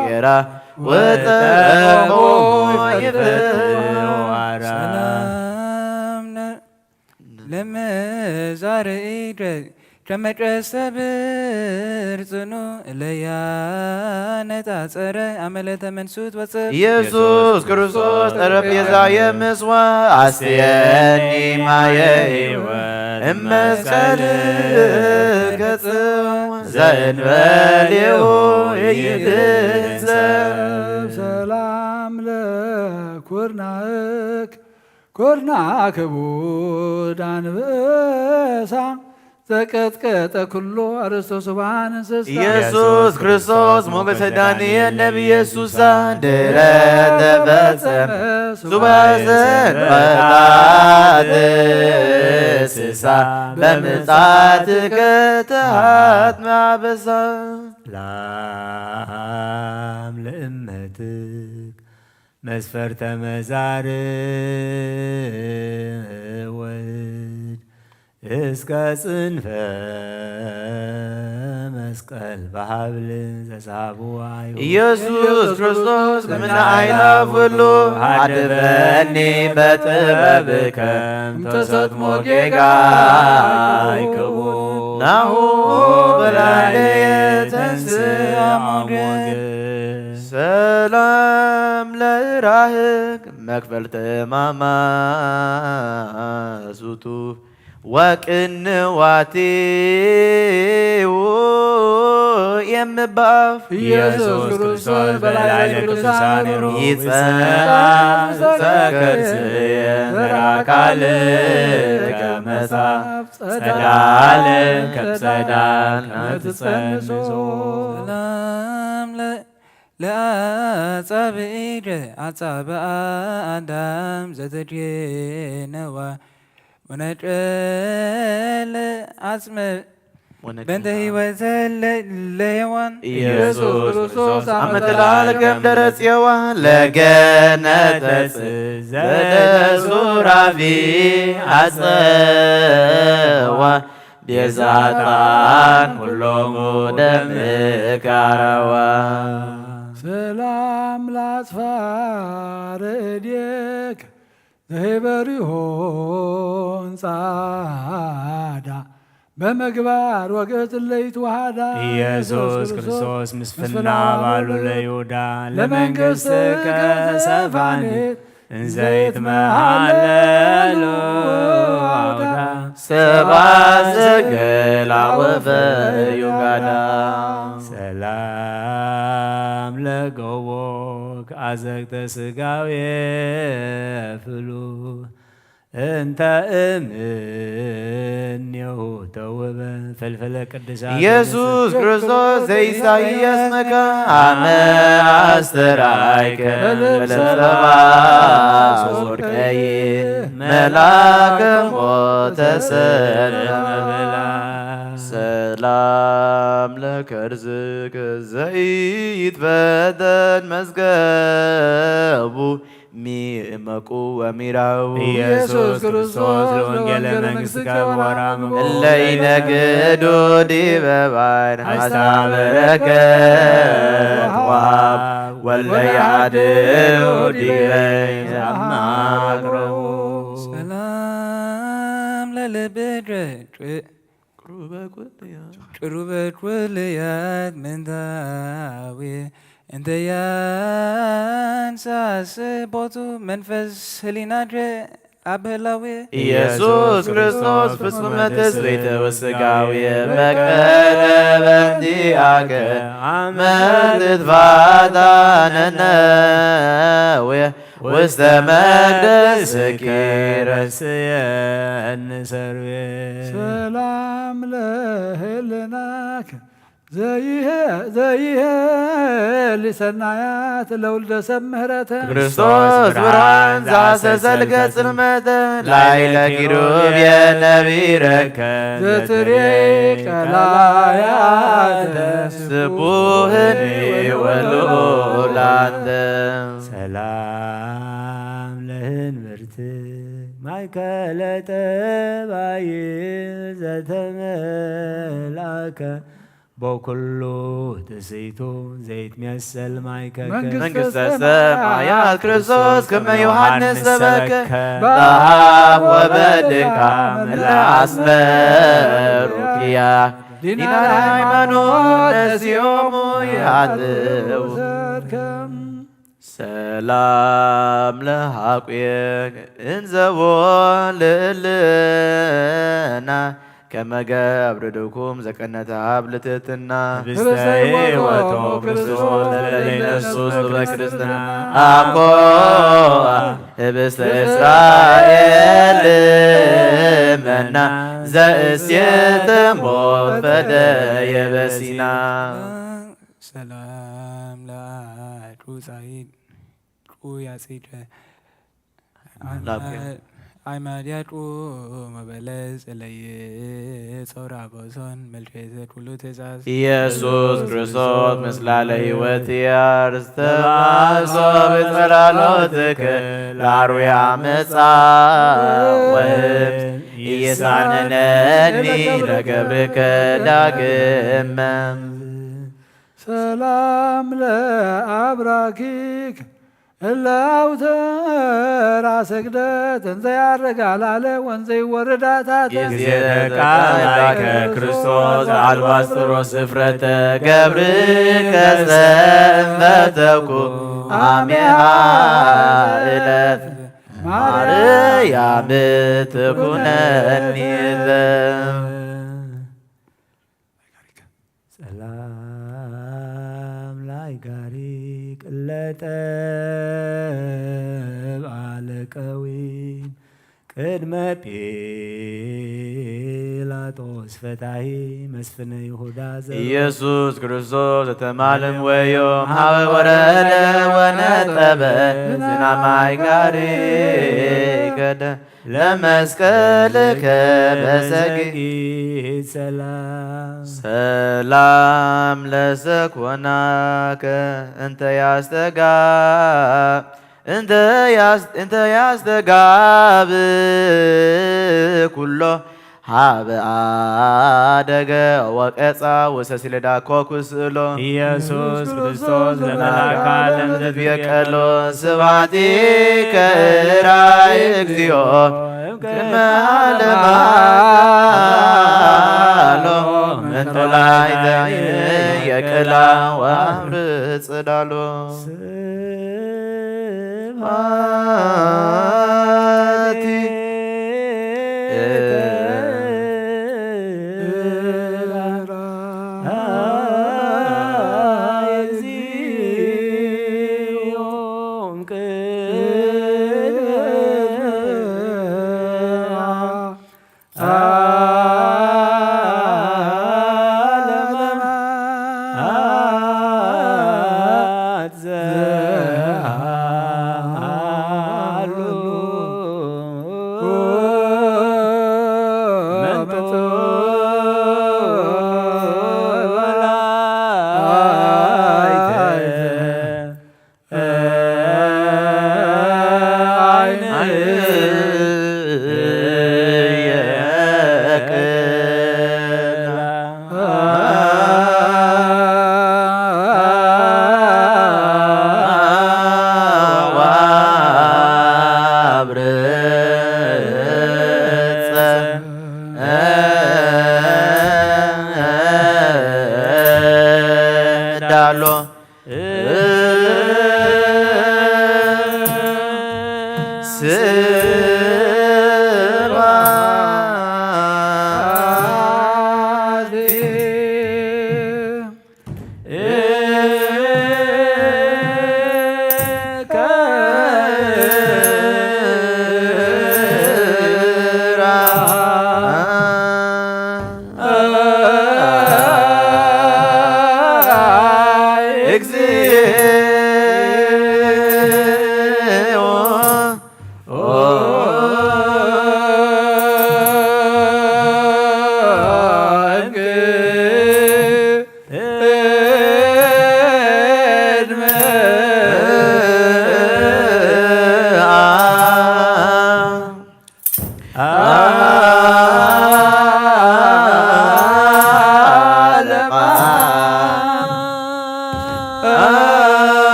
ጌራ ወጠሞ ይፍትዋራ ሰላም ለመዛርኢደ ደመቀ ሰብር ጽኑ እለያ ነጣጸረ ኣመለተ መንሱት ወፅእ ኢየሱስ ክርስቶስ ጠረጴዛ የምስዋ ኣስትየኒ ማየ ሕይወት እመስቀል ገጽ ዘእንበሌሁ ኢይትንሰብ። ሰላም ለኩርናክ ኩርና ክቡድ ኣንበሳ ዘቀጥቀጠ ኩሎ ኣርእስቶ ሱባን እንስሳ። ኢየሱስ ክርስቶስ ሞገሰ ዳንኤል ነቢየ ሱሳ ድረ ተፈጸመ ሱባኤ ዘንበጣት እንስሳ በምጽኣት ከተሃት ማበሳ። ላም ለእመትክ መስፈርተ መዛርብ ወድ እስከ ጽንፈ መስቀል በሃብል ዘሳብዋ ኢየሱስ ክርስቶስ ምና ኣይላፍሉ ሃድበኒ በጥበብከ እንተሰጥሞ ጌጋ ኣይክቡ ናሁ በላዕለ ተንስእ ሞገስ። ሰላም ለራህክ መክፈልተ ማማሱቱ ወቅንዋቴው የምባፍ ኢየሱስ ክርስቶስ በላዕለ ቅዱሳን ሩ ይጸና ዘከርስየ ዘራካል ከመጻፍ ጸዳል ከም ጸዳል ከመትጸንሶ። ሰላም ለ- ለአጻብዒ አጻብዓ አዳም ዘተድየነዋ ወነቀለ አጽመ በእንተ ሕይወተ ለ- ለሔዋን ኢየሱስ ክርስቶስ አመተላልከም ደረጽየዋ ለገነተጽ ዘደሱራፊ አጸዋ ቤዛታን ኩሎሙ ደምካረዋ። ሰላም ላጽፋር እዴክ ዘይበሪሆን ጻዳ በመግባር ወገጽ ለይትወሃዳ ኢየሱስ ክርስቶስ ምስፍና ባሉ ለይሁዳ ለመንግሥትከ ሰፋኔት እንዘይትመሃለሉ አውዳ ሰባ ሰገል አወፈ ዮጋዳ። ሰላም ለገቦክ አዘግተ ስጋዌ ፍሉ እንተ እምኔሁ ተውበ ፈልፈለ ቅዱሳን ኢየሱስ ክርስቶስ ዘኢሳይያስ መካ አመ አስተርአይከ ለጸባ ወርቀይ መላከ ሞተ ሰላም ሰላም ለከርዝክ ዘይትፈተን መዝገቡ ሚእመቁ ወሚራው ኢየሱስ ክርስቶስ ለወንጌለ መንግሥትከ ወራምኩ እለ ኢነግዱ ዲበ ባሕር ሐስታ በረከት ወሃብ ወለ ያድው ዲበ አማቅረቡ ሰላም ለልብድ ቅሩበ ኩልያት ምንታዊ እንተ ያንሳስ ቦቱ መንፈስ ህሊናድረ ኣብ ህላዊ ኢየሱስ ክርስቶስ ፍጹመ ትስብእት ወሥጋዊ በቀለ በእንቲአከ አመ ትትፋታ ነነዌ ውስተ መቅደስኪ ረስየኒ ሰርዌ። ሰላም ለህልናክ ዘይሄ ዘይሄ ሊሰናያት ለውልደ ሰብ ምህረተ ክርስቶስ ብርሃን ዘአሰሰልከ ጽልመተ ላይለ ኪሩብ የነቢረከ ዘትሬ ቀላያተ ስቡህን ወልዑል አንተ። ሰላም ለህንብርት ማእከለ ጠባይ ዘተመልአከ በኩሉ ትስይቱ ዘይትሜሰል ማይከከ መንግሥተ መንግሥተ ሰማያት ሰማያት ክርስቶስ ከመ ዮሐንስ ሰበከ በአብ ወበድካም ለአስመሩኪ እያ ዲና ሃይማኖት ነሲኦሙ ያጥው። ሰላም ለሃቁየን እንዘቦ ልእልና ከመ ገብር ድኩም ዘቀነተ ሀብ ልትትና ህብስተ ህይወቶ ክርስቶስ ለለይነሱ ስበ ክርስትና አኮ ህብስተ እስራኤል መና ዘእሴተ ሞት ፈደየ በሲና። ሰላም ለአሐዱ ጻይድ ቁ ያጺድ ላኩ። አይማድያት ቁ መበለጽ ለየ ጾራ ቦሶን መልፌዘ ኩሉ ትእዛዝ ኢየሱስ ክርስቶስ ምስላለ ሕይወት ያር ዝተባሶ ብጸላሎትክ ለአርዌ አመጻ ወህብ ኢሳነነኒ ለገብርከ ዳግመ። ሰላም ለአብራኪክ እለ አውተራ ስግደት እንዘ ያርግ አላለ ወንዘ ይወርዳታት ጊዜ ተቃላይከ ክርስቶስ አልባስጥሮስ እፍረተ ገብርከ ዘእንበተኩ አሜሃ እለት ማርያም ትኩነኒ እለ። ሰላም ላይጋሪክ እለ ጠብአ ለቀዊም ቅድመ ጲላጦስ ፈታሂ መስፍነ ይሁዳ ዘ ኢየሱስ ክርስቶስ እተማልም ወዮም ሀበ ወረደ ወነጠበ ዝናማይ ጋሪከ ለመስቀልከ በሰጊድ ሰላም። ሰላም ለሰኮናከ እንተ ያስተጋ-፣ እንተ ያስ-፣ እንተ ያስተጋብ ኩሎ ሀበ አደገ ወቀጻ ወሰሲለዳ ኮኩ ስእሎ ኢየሱስ ክርስቶስ ለመልአከ ዓለም ዘትቤቀሎ ስብሐቲከ እራይ እግዚኦ እምቅድመ ዓለም አሎ። መንጦላይተ የቅላ ወአምር ጽዳሎ። ስብሐቲ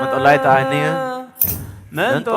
መጦላይ ተኣኒ። መንጦ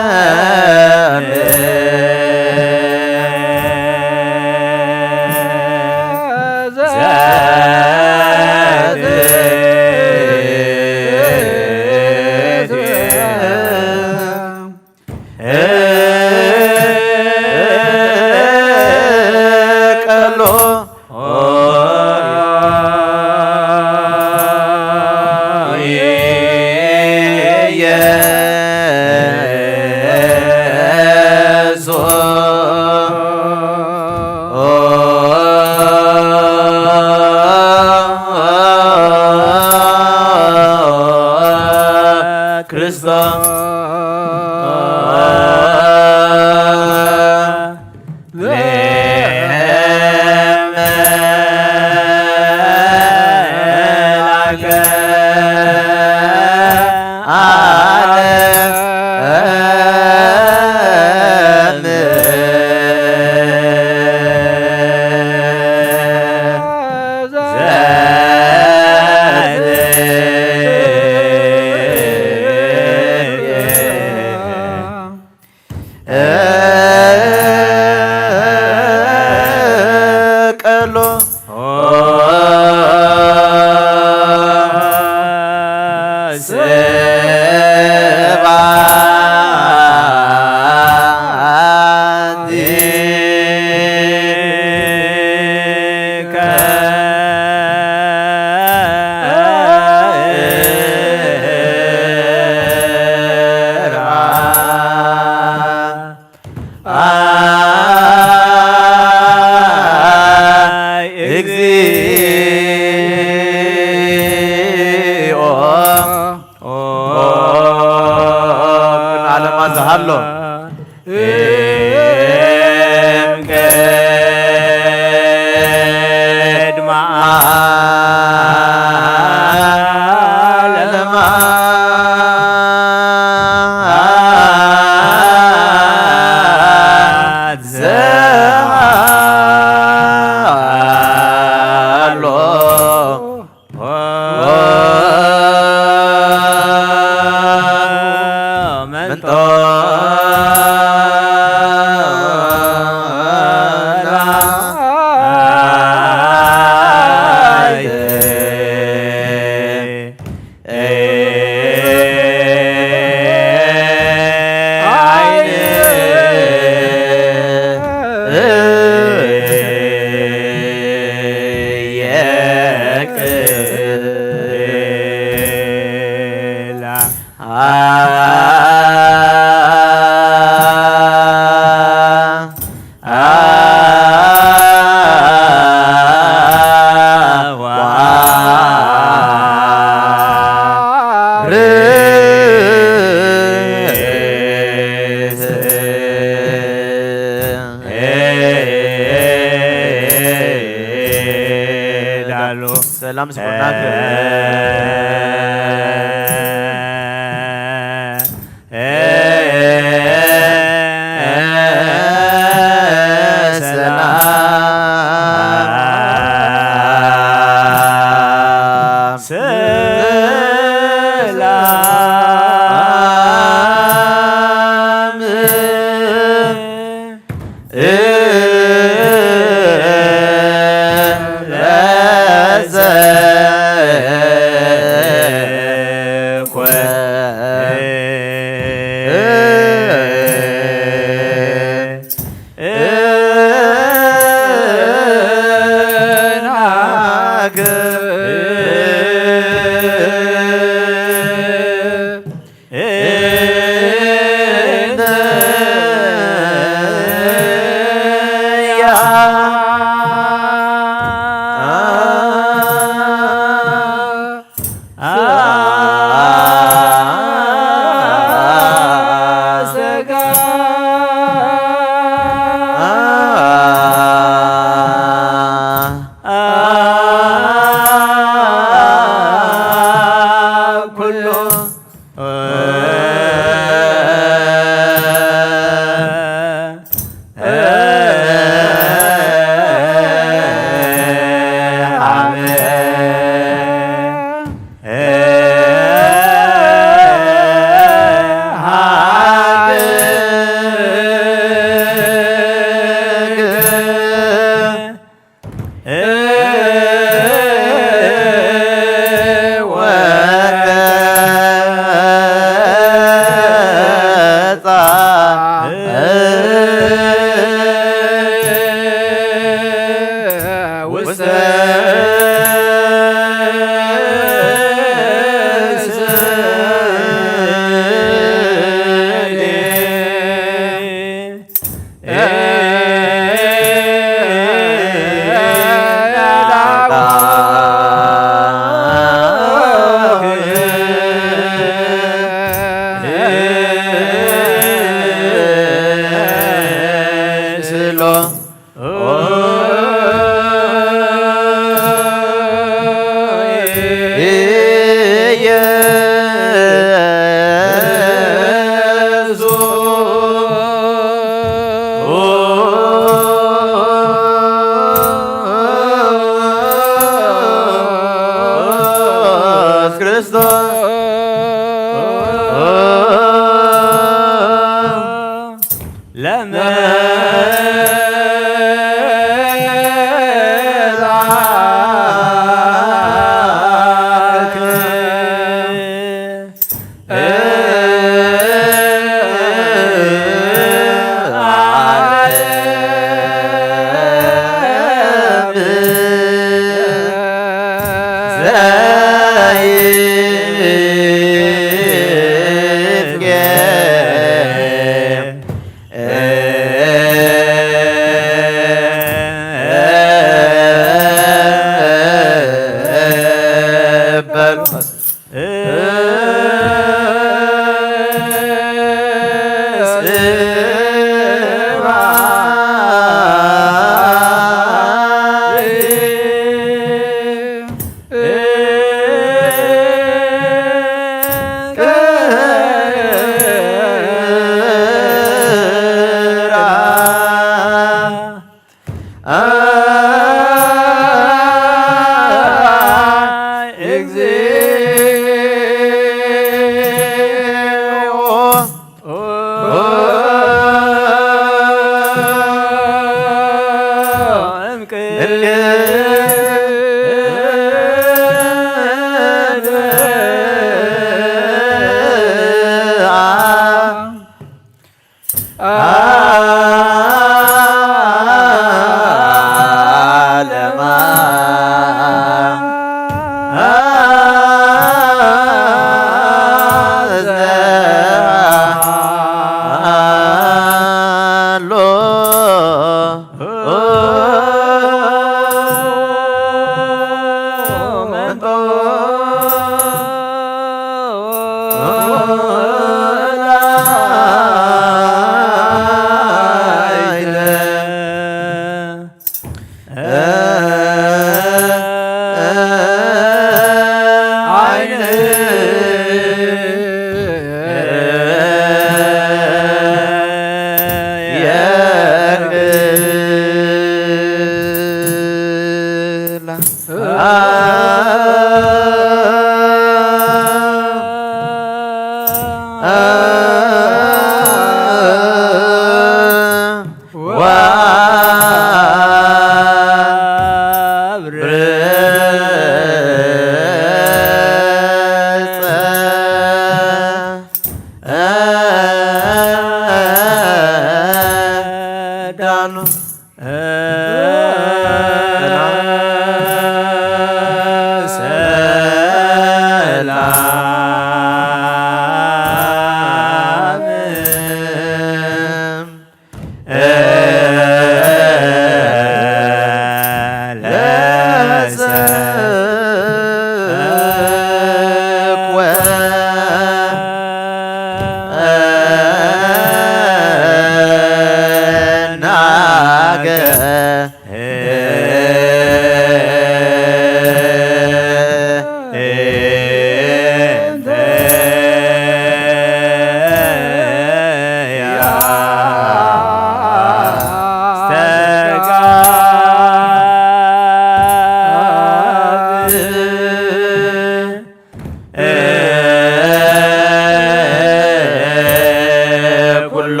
ኩሎ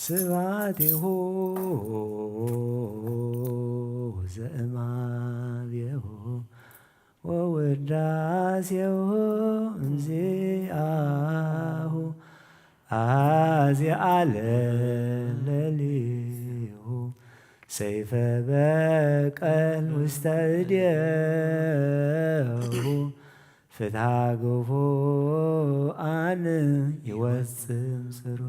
ስብሐቲሁ ዘእማብየሁ ወውዳሴሁ እንዚአሁ አዜ አለ ለሊሁ ሰይፈ በቀል ውስተ እዴሁ ፍትሐ ግፉአን ይወጽእ እምስሩ።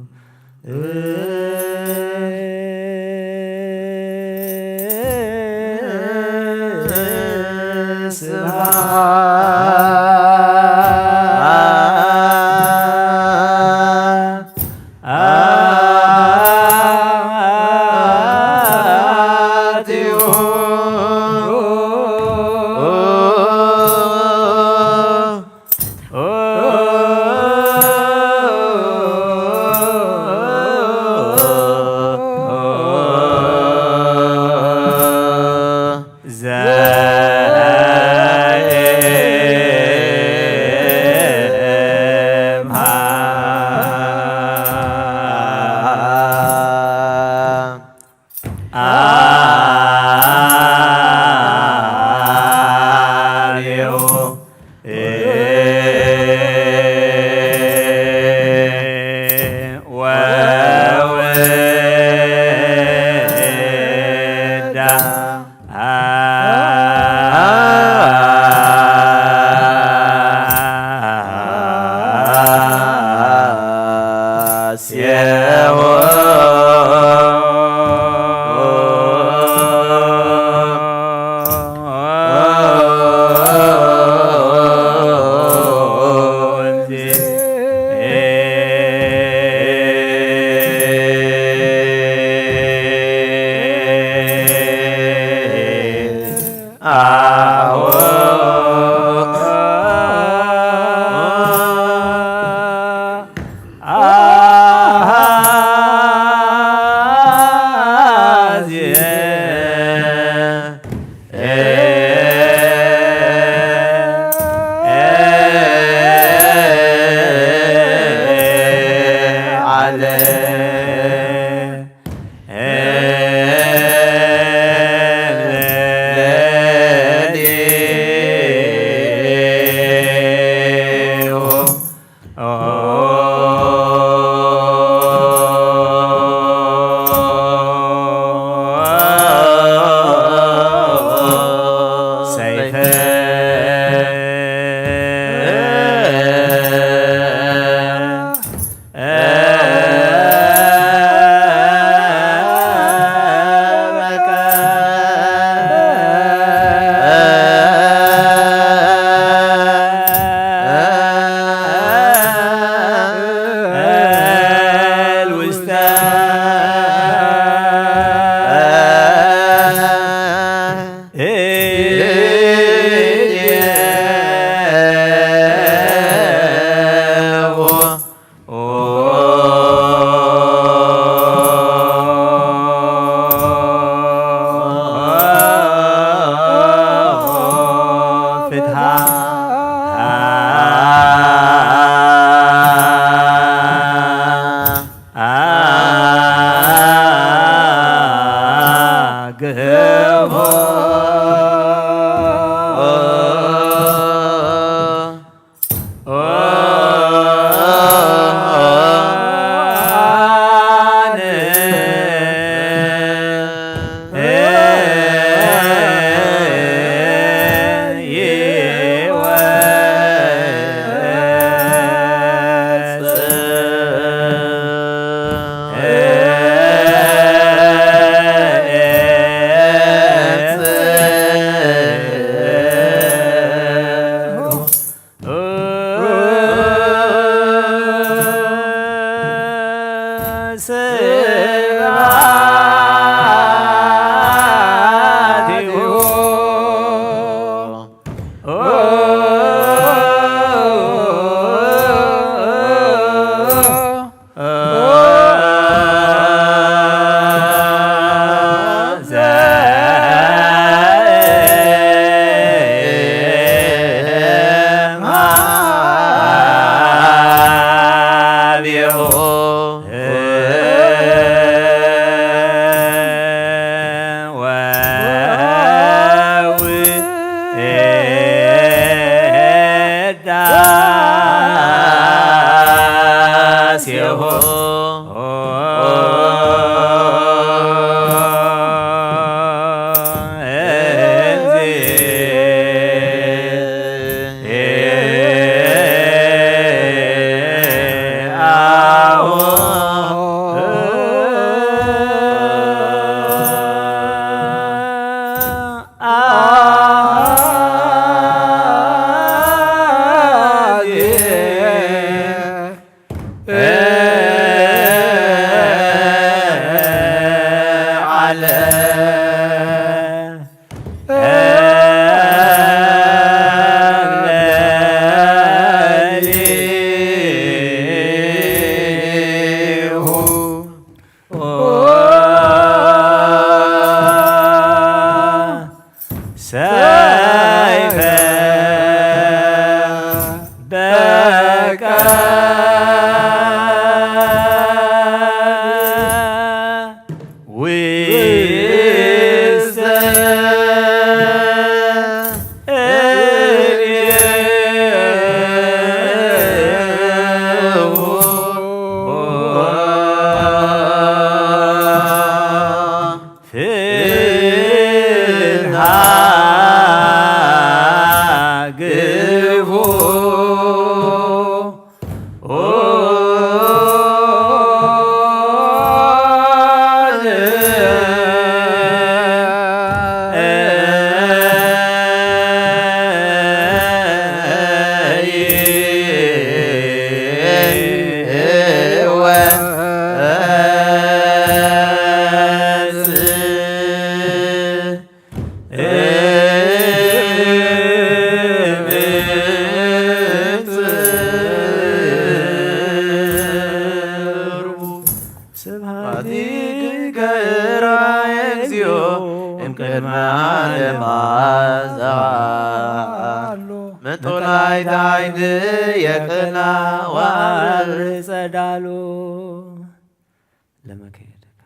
በቀ ውስተ ፍትሐ ግፉ ስብሐት ስብሐቲከ ራየ እግዚኦ እምቅድመ ዓለም አዛሎ። ምንጦላይታ ዓይንየ ቅና ወአብር ጸዳሎ። ለመከየደከ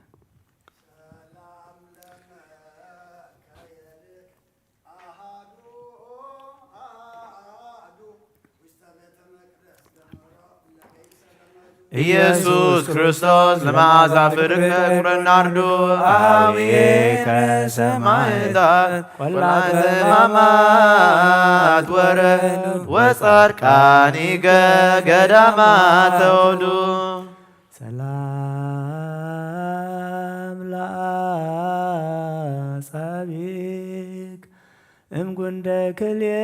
ኢየሱስ ክርስቶስ ለመዓዛ ፍርህ ቁርናርዶ አብዬ ከሰማዕታት ቆላተ ማማት ወረዱ ወጻድቃኒ ገዳማት ተወዱ። ሰላም ለአጻብዕከ እምጉንደ ክልኤ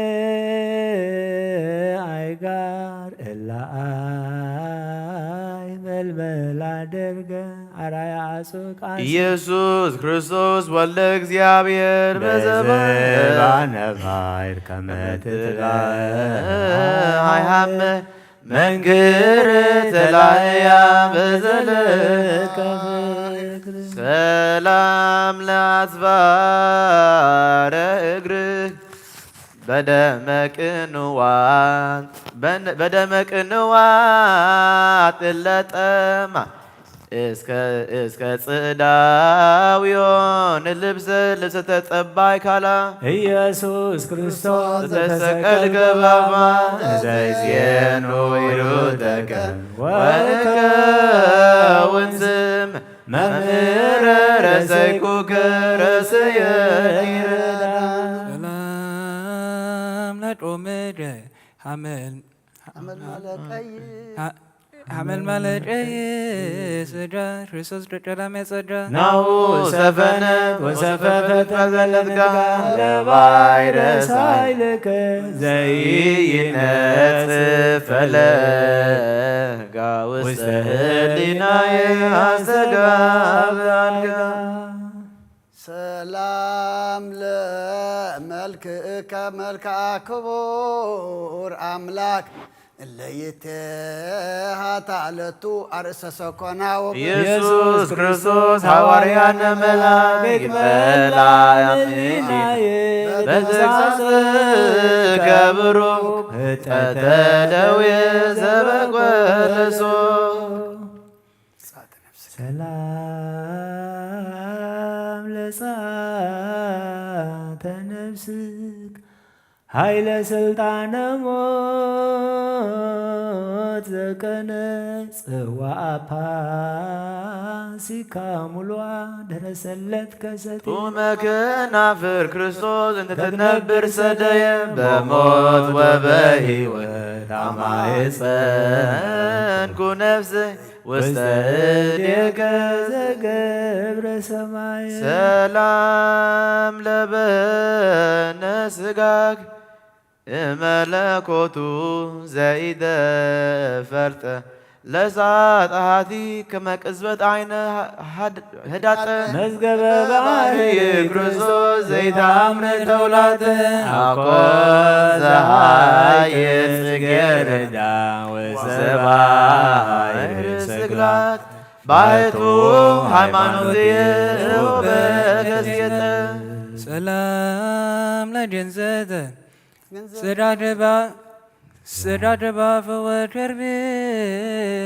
አይጋር እለ አይመልመላ ደርገ አራያ አጹቃ ኢየሱስ ክርስቶስ ወልደ እግዚአብሔር በዘባነ ባይር ከመ ትትበ አይሃመ መንክር ተላያ በዘለከ ፍቅር። ሰላም ለአጽባረ እግርክ በደመ ቅንዋት፣ በን-፣ በደመ ቅንዋት እለጠማ እስከ፣ እስከ ጽዳውዮን ልብሰ፣ ልብሰ ተጸባይ ካላ ኢየሱስ ክርስቶስ ዘተሰቀልከ ባባ ዘይዜኑ ይሩተከ ወእከውን ስም መምህረ ረሰይኩከ ረሰየኒ ረዳ። ሰላም ለጦምደ ሐመል ሐመልማለ ቀይ ሐ-፣ ሐመልማለ ቀይ ስጋ ክርስቶስ ደቀዳም ያጸዳ። ናሁ ሰፈነት ወሰፈፈት ፈዘለትካ ለባይረስ ኃይልከ ዘይነጽፍ ፈለጋ ውስተ ህሊናየ አስተጋብ አንጋ። ሰላም ለመልክእከ መልክዓ ክቡር አምላክ እለ ይትሃታ ለቱ አርእሰ ሰኮና ወ- ኢየሱስ ክርስቶስ ሐዋርያነ መልአክ ይትመላ ያምኒናየ በተግሳጽ ከብሩ ህጠተ ደዌ ዘበቆለሶ። ሰላም ለጻተ ነፍስክ ኃይለ ስልጣነ ሞት ዘቀነ ጽዋ አፓሲካ ሙሉዋ ደረሰለት ከሰቲ ጡመ ከናፍር ክርስቶስ እንተ ትነብር ሰደየ በሞት ወበሕይወት አማየ ጸንኩ ነፍሰ ውስተ እዴከ ዘገብረ ሰማየ። ሰላም ለበነ ስጋክ እመለኮቱ ዘይተፈልጠ ለሳጣሃቲ ከመ ቅጽበት ዓይነ ሃድ-፣ ህዳጠ መዝገበ ባህርይ ክርስቶስ ዘይተአምር ተውላጠ አኮ ዘሃየ ጽጌረዳ ወሰባይ ስግላት ባሕቱ ሃይማኖት በገዝየጠ። ሰላም ለድንዘተ ጽዳደባ ሰዳደባ ፈወድ ከርቤ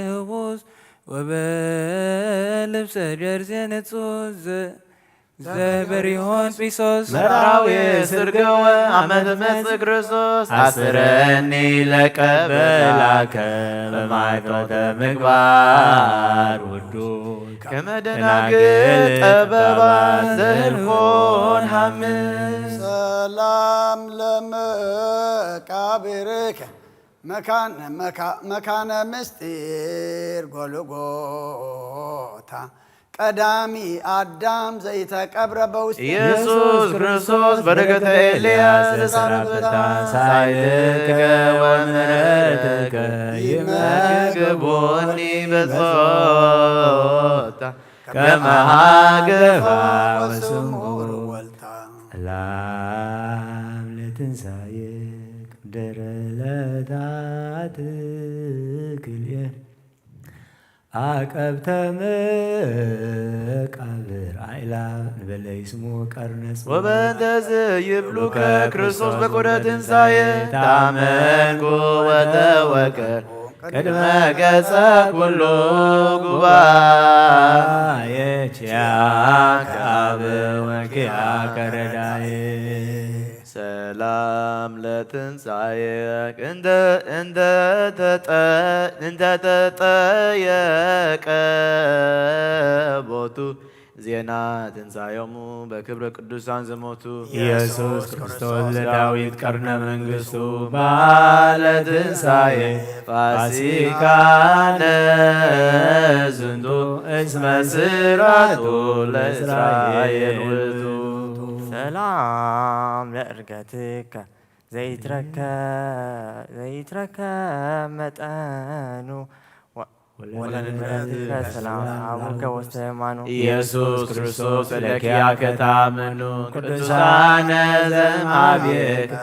ህቡስ ወበልብሰ ጀርዜ ንጹዝ ዘበሪሆን ጲሶስ መራዊ ስርገወ ኣመ ትመጽእ ክርስቶስ ኣስረኒ ለቀበላከ በማይቶተ ምግባር ውዱ ከመ ደናግል ጠበባ ዘህልፎን ሃምስ ሰላም ለመቃብርከ መካነ ምስጢር ጎልጎታ ቀዳሚ ኣዳም ዘይተቀብረ በውስተ ኢየሱስ ክርስቶስ በረከተ ኤልያስ ዘሰራበታ ሳይልከ ወምሕረትከ ይመግቦኒ በጾታ ከመሃገፋ ወስሙር ወልታ ላም ለትንሳኤ ቅደረ ለታት ክልኤ አቀብተ መቃብር አእላፍ ንበለ ይስሙ ቀርነ ጽሙም። ወበእንተዝ ይብሉከ ክርስቶስ በኮደ ትንሳኤ ታመንኩ ወተወከል ቅድመ ገጸ ኩሉ ጉባኤ ኪያከ አብ ወኪያከ ረዳኤ ሰላም ለትንሳኤ እንተ ተጠየቀ ቦቱ ዜና ትንሳኤሙ በክብረ ቅዱሳን ዘሞቱ ኢየሱስ ክርስቶስ ለዳዊት ቀርነ መንግስቱ ባለ ትንሳኤ ፋሲካነ ዝንቱ እስመ ስራቱ ለእስራኤል ውእቱ። ሰላም ለእርገትከ ዘይትረከ ዘይትረከ መጠኑ ወለንበትከ ሰላም አቡከ ወስተ የማኑ ኢየሱስ ክርስቶስ ለኪያከ ታመኑ ቅዱሳነ ዘማቤከ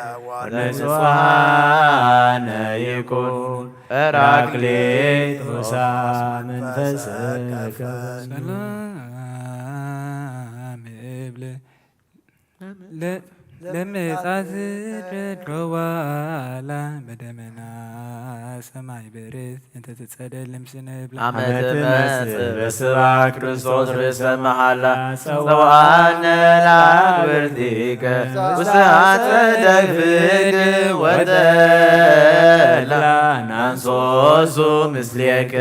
ወንጽዋነ ይኩን ራክሌቶሳ መንፈሰከ ሰላም እብል ለምጻት ደድሮዋላ በደመና ሰማይ በርት እንተ ትጸደል ንምስነ ብላ አመ ትመጽእ በስባ ክርስቶስ ርእሰ መሃላ ጸዋነ ለአግብርቲከ ውስተ አጸደ ፍግ ወተላ ናንሶሱ ምስሌከ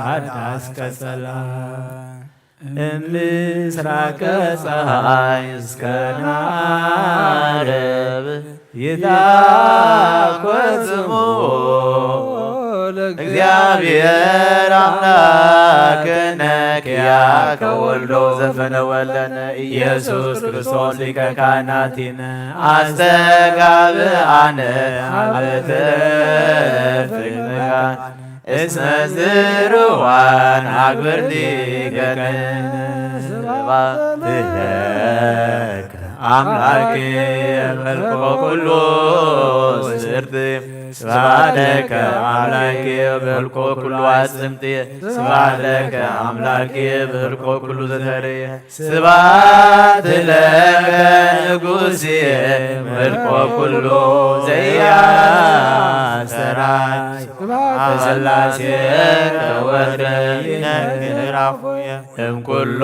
አዳስ ቀጸላ እምስራቀ ፀሐይ እስከ ናረብ ይታኮት ስሙ ለእግዚአብሔር አምላክነ ኪያከ ወልዶ ዘፈነ ወለነ ኢየሱስ ክርስቶስ ሊቀ ካህናቲነ አስተጋብአነ አበ ትረፍቅ መካን እስመ ዝርዋን አግብርቲከ ስብሐት ለከ አምላኬ መልኮ ኩሉ ስርት ስብሐት ለከ አምላኬ መልኮ ኩሉ አጽምት ስብሐት ለከ አምላኬ መልኮ ኩሉ ዘተርየ ስብሐት ለከ ንጉሴ መልኮ ኩሉ ዘያስተራይ ስብሐተ ሥላሴ ተወልደ ይነግር አፉየ እምኩሉ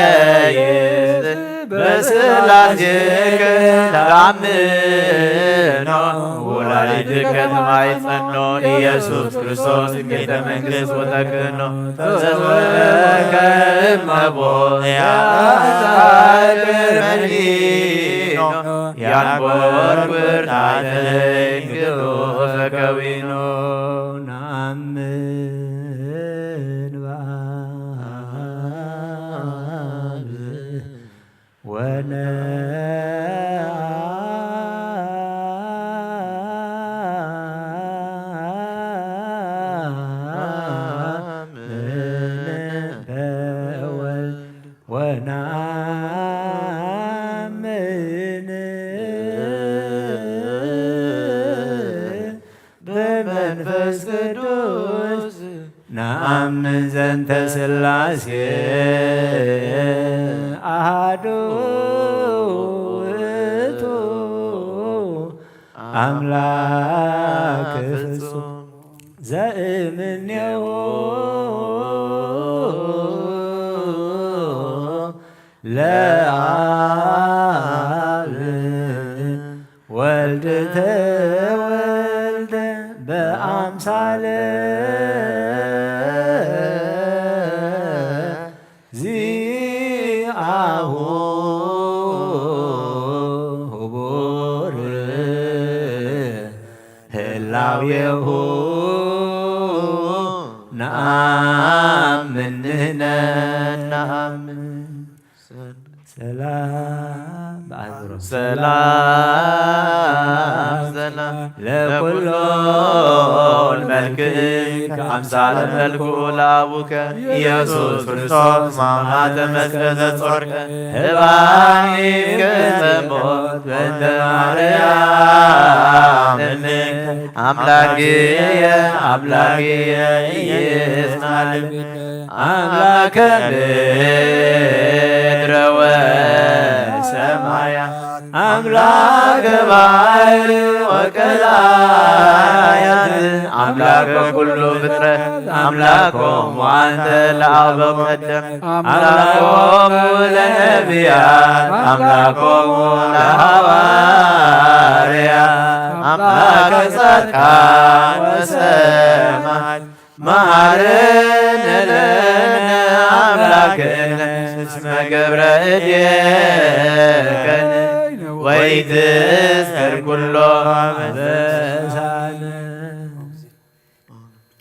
ይሄይስ በሥላሴ ክላምኖ ወላዲትከ ትማይጸኖ ኢየሱስ ክርስቶስ ቤተ መንግሥት ወተክህኖ ተዘወከ እመቦ ያሳቅ መሊኖ ያንጎርጉር ታይተ እንግዶ ፈከዊኖ ነአምን በአብ ወነአምን በወልድ ወነአምን በመንፈስ ቅዱስ ነአምን ዘንተ ሥላሴ አሐዱ ውእቱ ኣምላክ ፍጹም ዘእምኔሁ ለአብ ወልድ ተወልደ በአምሳለ ዚአሁ ህቡር ህላዌሁ ነአምን ንሕነ ነአምን። ሰላም በአንብሮ። ሰላም ሰላም ለኩሉ መልክዕ አምሳለ መልክዑ ለአቡከ ኢየሱስ ክርስቶስ ማማተ መስቀል ዘጾርከ ህባኒ ገጸ ሞት በእንተ ማርያም እምነ አምላክየ አምላክየ ኢየሱስ አምላከ ምድረ ወሰማያ አምላከ ባሕር ወቀላያት አምላከ ኩሉ ፍጥረት አምላኮሙ አንተ ለአበው ቀደም አምላኮሙ ለነቢያት አምላኮሙ ለሐዋርያት አምላከ ጻድቃን ወሰማዕት መሐረነ ለነ አምላክነ እስመ ገብረ እዴከ ወይትስከር ኩሎ አበሳነ።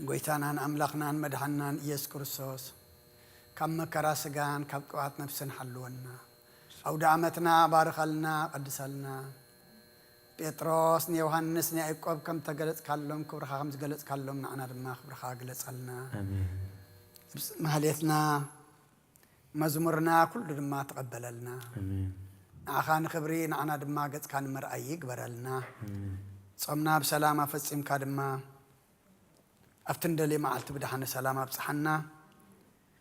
ጎይታናን ኣምላኽናን መድሓንናን ኢየሱስ ክርስቶስ ካብ መከራ ስጋን ካብ ቅብኣት ነፍስን ሓልወና። ኣውደ ዓመትና ባርኸልና፣ ቀድሰልና። ጴጥሮስ ንዮሃንስ ንያዕቆብ ከም ተገለጽካሎም፣ ክብርኻ ከም ዝገለጽካሎም ንዓና ድማ ክብርኻ ግለጸልና። ኣሜን። ርስ-፣ ማህሌትና፣ መዝሙርና ኩሉ ድማ ተቐበለልና። ኣሜን። ንዓኻ ንኽብሪ፣ ንዓና ድማ ገጽካ ንምርኣይ ይግበረልና። ኣሜን። ጾምና ብሰላም ኣፈጺምካ ድማ ኣብቲ ንደልዮ መዓልቲ ብደሓን ሰላም ኣብጽሓና።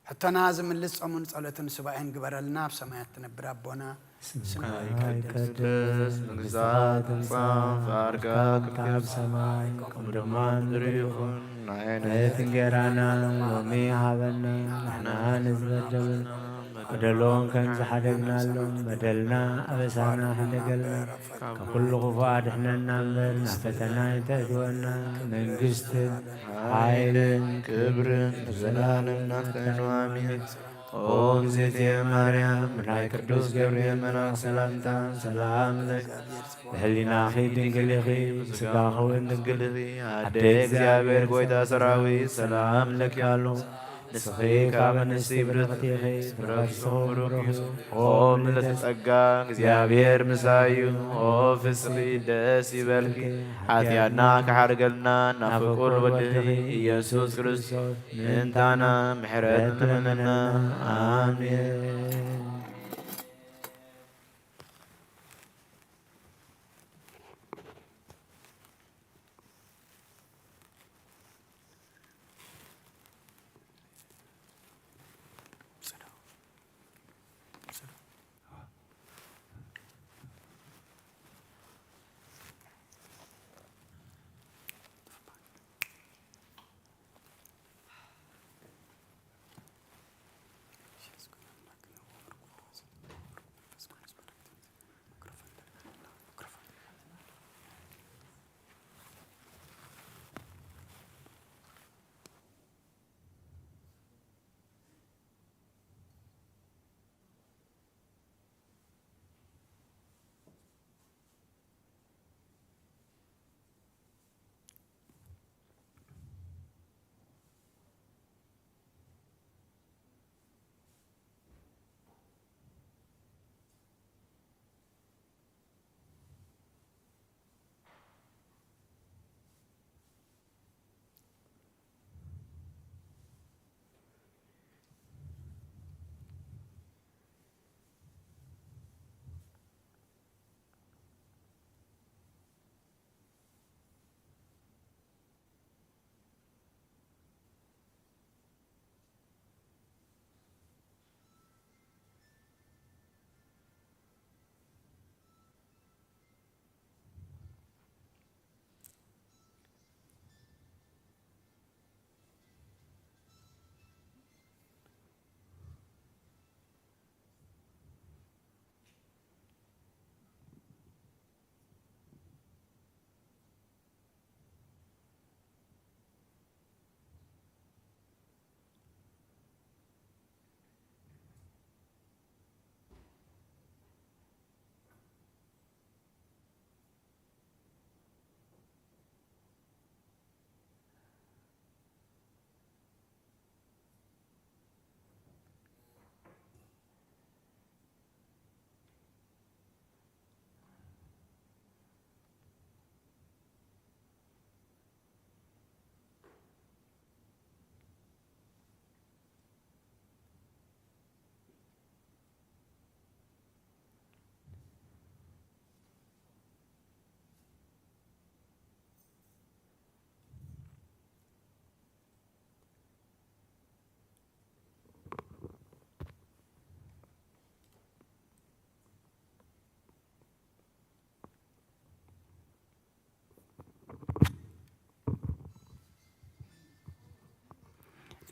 ሕቶና ዝምልስ ጾምን ጸሎትን ሱባኤን ግበረልና። ኣብ ሰማያት ትነብር ኣቦና፣ ስምካ ይቀደስ፣ መንግስትኻ ትምጻእ፣ ፍቓድካ ከም ኣብ ሰማይ ከምኡ ድማ ኣብ ምድሪ ይኹን። ንዕለት እንጌራና ሎሚ ሃበና፣ ንሕና ንዝበደሉና በደሎም ከም ዝሓደግናሎም በደልና ኣበሳና ሕደገልና፣ ካብ ኩሉ ክፉእ ኣድሕነና እምበር ናብ ፈተና ኣይተእትወና። መንግስትን ሓይልን ክብርን ንዘለዓለም ናትካ እዩ። ኣሜን። ኦ እግዝእትየ ማርያም፣ ብናይ ቅዱስ ገብርኤል መልኣክ ሰላምታ ሰላም ለኪ፣ ብህሊናኺ ድንግል ኢኺ፣ ብስጋኺ እውን ድንግል ኢኺ። ኣደ እግዚኣብሔር፣ ጎይታ ሰራዊት፣ ሰላም ለኪ ኣሎ። ንስኺ ካብ ኣንስቲ ብርኽቲ ኢኺ፣ ፍረ ከርሥኺ ብሩኽ እዩ። ኦ ምልዕተ ጸጋ፣ እግዚኣብሔር ምሳኺ እዩ። ኦ ፍስሒ፣ ደስ ይበልኪ፣ ሓጢኣትና ክሓርገልና ናብ ፍቁር ወድኺ ኢየሱስ ክርስቶስ ምእንታና ምሕረት ለምነና። ኣሜን።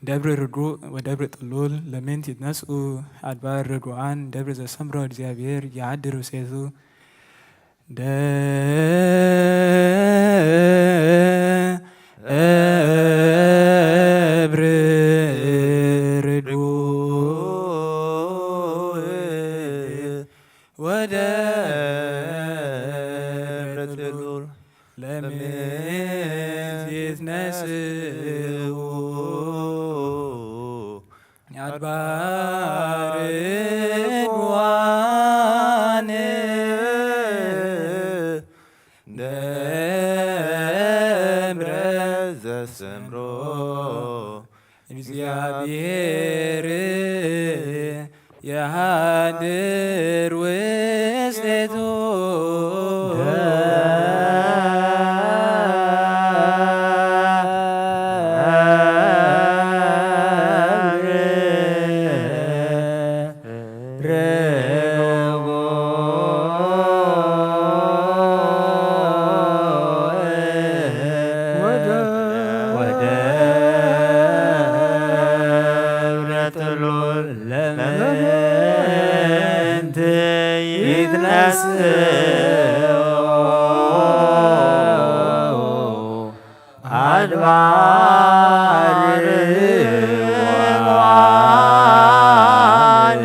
ደብረ ርጉእ ወደብረ ጥሉል ለምንት ይትነስኡ፣ አድባር ርጉዓን ደብረ ዘሰምሮ እግዚአብሔር የአድር ውስቴቱ። ደብረ ርጉእ ወደብረ ጥሉል ለምንት ይትነስኡ፣ አድባር ርጉዓን ደብረ ዘሰምሮ እግዚአብሔር የሃድር ውስቴቱ። ወደብረ ጥሉል ለምንት ይትነስኡ፣ አድባር ርጉዓን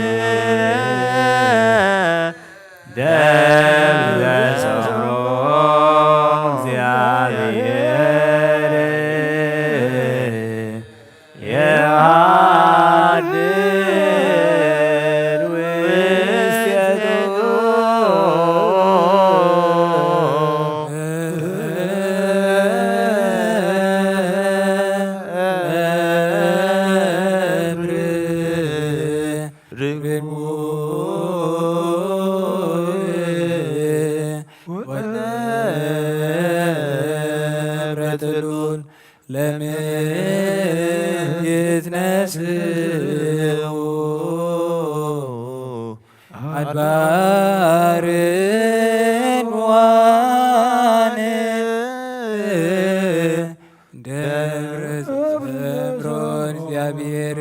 ደብረ ዘሰምሮ እግዚአብሔር የአድር ውስቴቱ። ርጉእ ወደብረ ጥሉል ለምንት ይትነስኡ፣ አድባር ርጉዓን ደብረ ዘሰምሮ እግዚአብሔር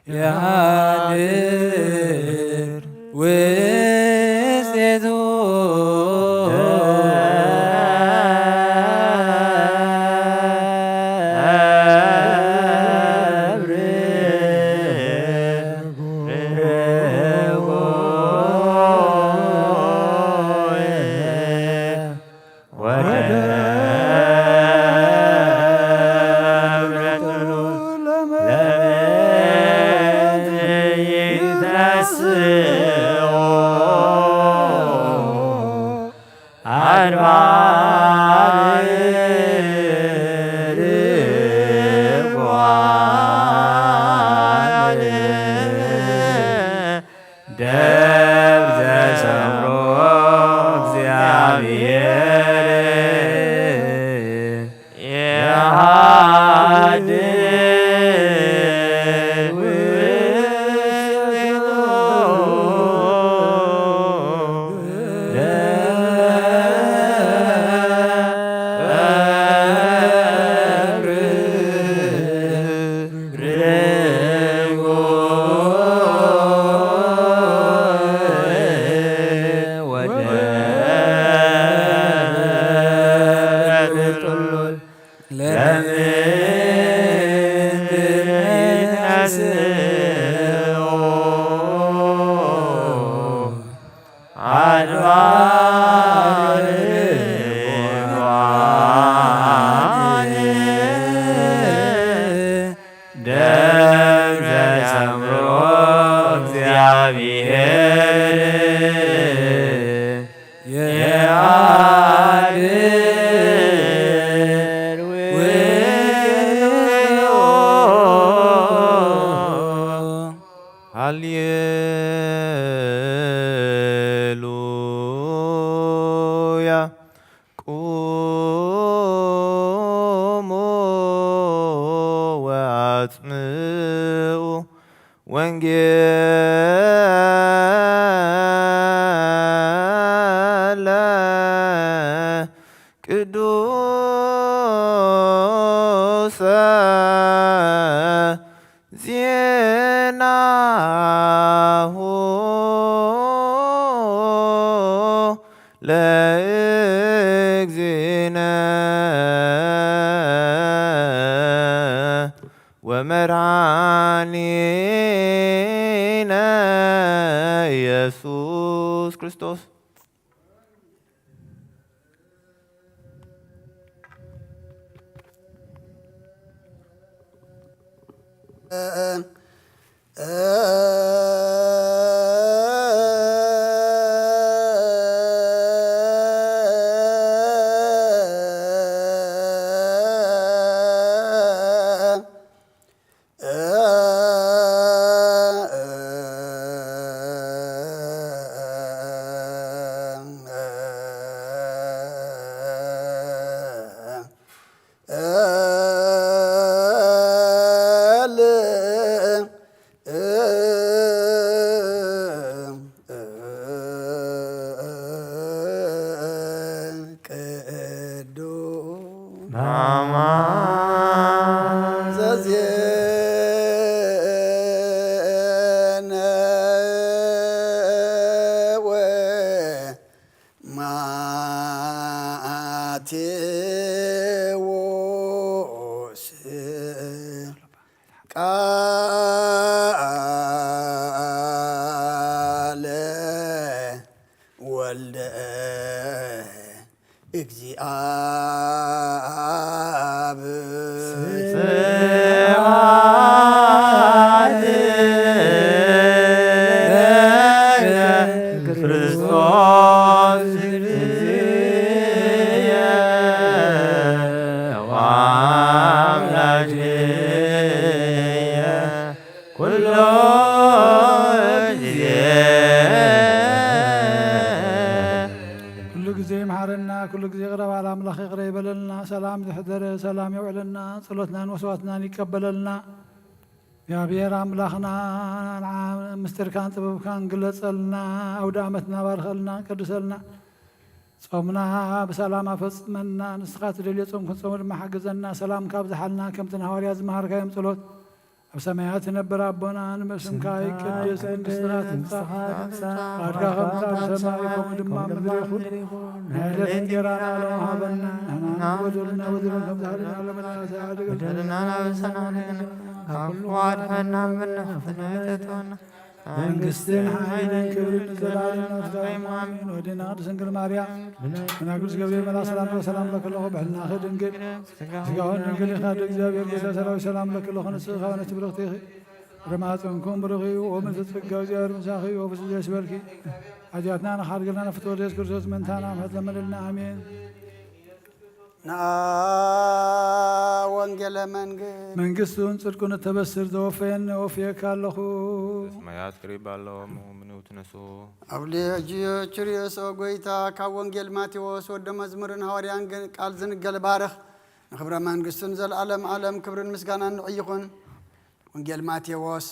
የሃድር ውስቴቱ። ወደብረ ጥሉል ለምንት ይትነስኡ፣ አድባር ርጉዓን ደብረ ዘሰምሮ እግዚአብሔር የሃድር ውስቴቱ። አድባር ርጉዓን ደብረ ዘሰምሮ እግዚአብሔር የአድር ውስቴቱ። ሃሌሉያ። ቁሙ ወአጽምዑ ወንጌለ ቅዱሰ መድኃኒነ ኢየሱስ ክርስቶስ። ቅዱስ ዘዜነወ ማቴዎስ ቃለ ወልደ እግዚአብ። ስብሐት ለከ ክርስቶስ እግዚእየ ወአምላክየ ኩሎ ጊዜ። ኩሉ ጊዜ ይምሓረና፣ ኩሉ ጊዜ ይቕረ በል ኣምላኽ ይቕረ ይበለልና። ሰላም ዘሕደረ ሰላም የውዕለና፣ ጸሎትናን መስዋዕትናን ይቀበለልና። እግዚኣብሔር ኣምላኽና ንዓ ምስጢርካን ጥበብካን ግለጸልና፣ ኣውደ ዓመትና ባርኸልና፣ ቀድሰልና። ጾምና ብሰላም ኣፈጽመና፣ ንስኻ ትደልዮ ጾም ክንጾም ድማ ሓግዘና። ሰላምካ ኣብዝሓልና፣ ከምቲ ንሃዋርያት ዝመሃርካዮም ጸሎት። ኣብ ሰማያት ትነብር ኣቦና፣ ንስምካ ይቀደስ፣ መንግስትኻ ትምጻእ፣ ፍቃድካ ከምቲ ኣብ ሰማይ ከምኡ ድማ ኣብ ምድሪ ይኹን። ናይ ዕለት እንጀራና ሎሚ ሃበና፣ ንሕና ንበደልና በደልና ከም ዝሓለና ንበደልና፣ በደልና ናብ ሰናይ ካብ ክፉ ኣድሕነና፣ እምበር ናብ ፈተነ ኣይተእትወና። መንግስትን ሓይልን ክብርን ንዘለዓለም ናትካ እዩ። ኣሜን። ወድና ቅድስት ድንግል ማርያም፣ መናግልስ ገብርኤል መልኣክ ሰላምታ ሰላም ለኪ ኣለኹ፣ ብሕልናኺ ድንግል፣ ስጋውን ድንግል ኢኻ፣ እግዚኣብሔር ጌታ ሰራዊት ሰላም ለኪ ኣለኹ፣ ንስኺ ካብ ኣንስቲ ብርኽቲ ኢኺ፣ ፍሬ ማህፀንኩም ብሩኽ እዩ፣ ወምልዕቲ ጸጋ እግዚኣብሔር ምሳኺ እዩ፣ ወብስደስ በልኪ፣ ሓጢኣትና ንኻሕድገልና ንፍትወ ኢየሱስ ክርስቶስ መንታና ምሕረት ለመለልና፣ ኣሜን። ንኣ ወንጌለ መንግስት። መንግስቱን ጽድቁን እተበስር ዘወፈየኒ ወፍየካ ኣለኹ። ሰማያት ቅሪብ ኣሎ፣ ምንው ትነሱ። ኣብ ልጅዮች ርእሶ ጎይታ ካብ ወንጌል ማቴዎስ ወደ መዝሙርን ሃዋርያን ግን ቃል ዝንገል ባርኽ። ንኽብረ መንግስቱን ዘለዓለም ዓለም ክብርን ምስጋናን ንዑ ይኹን። ወንጌል ማቴዎስ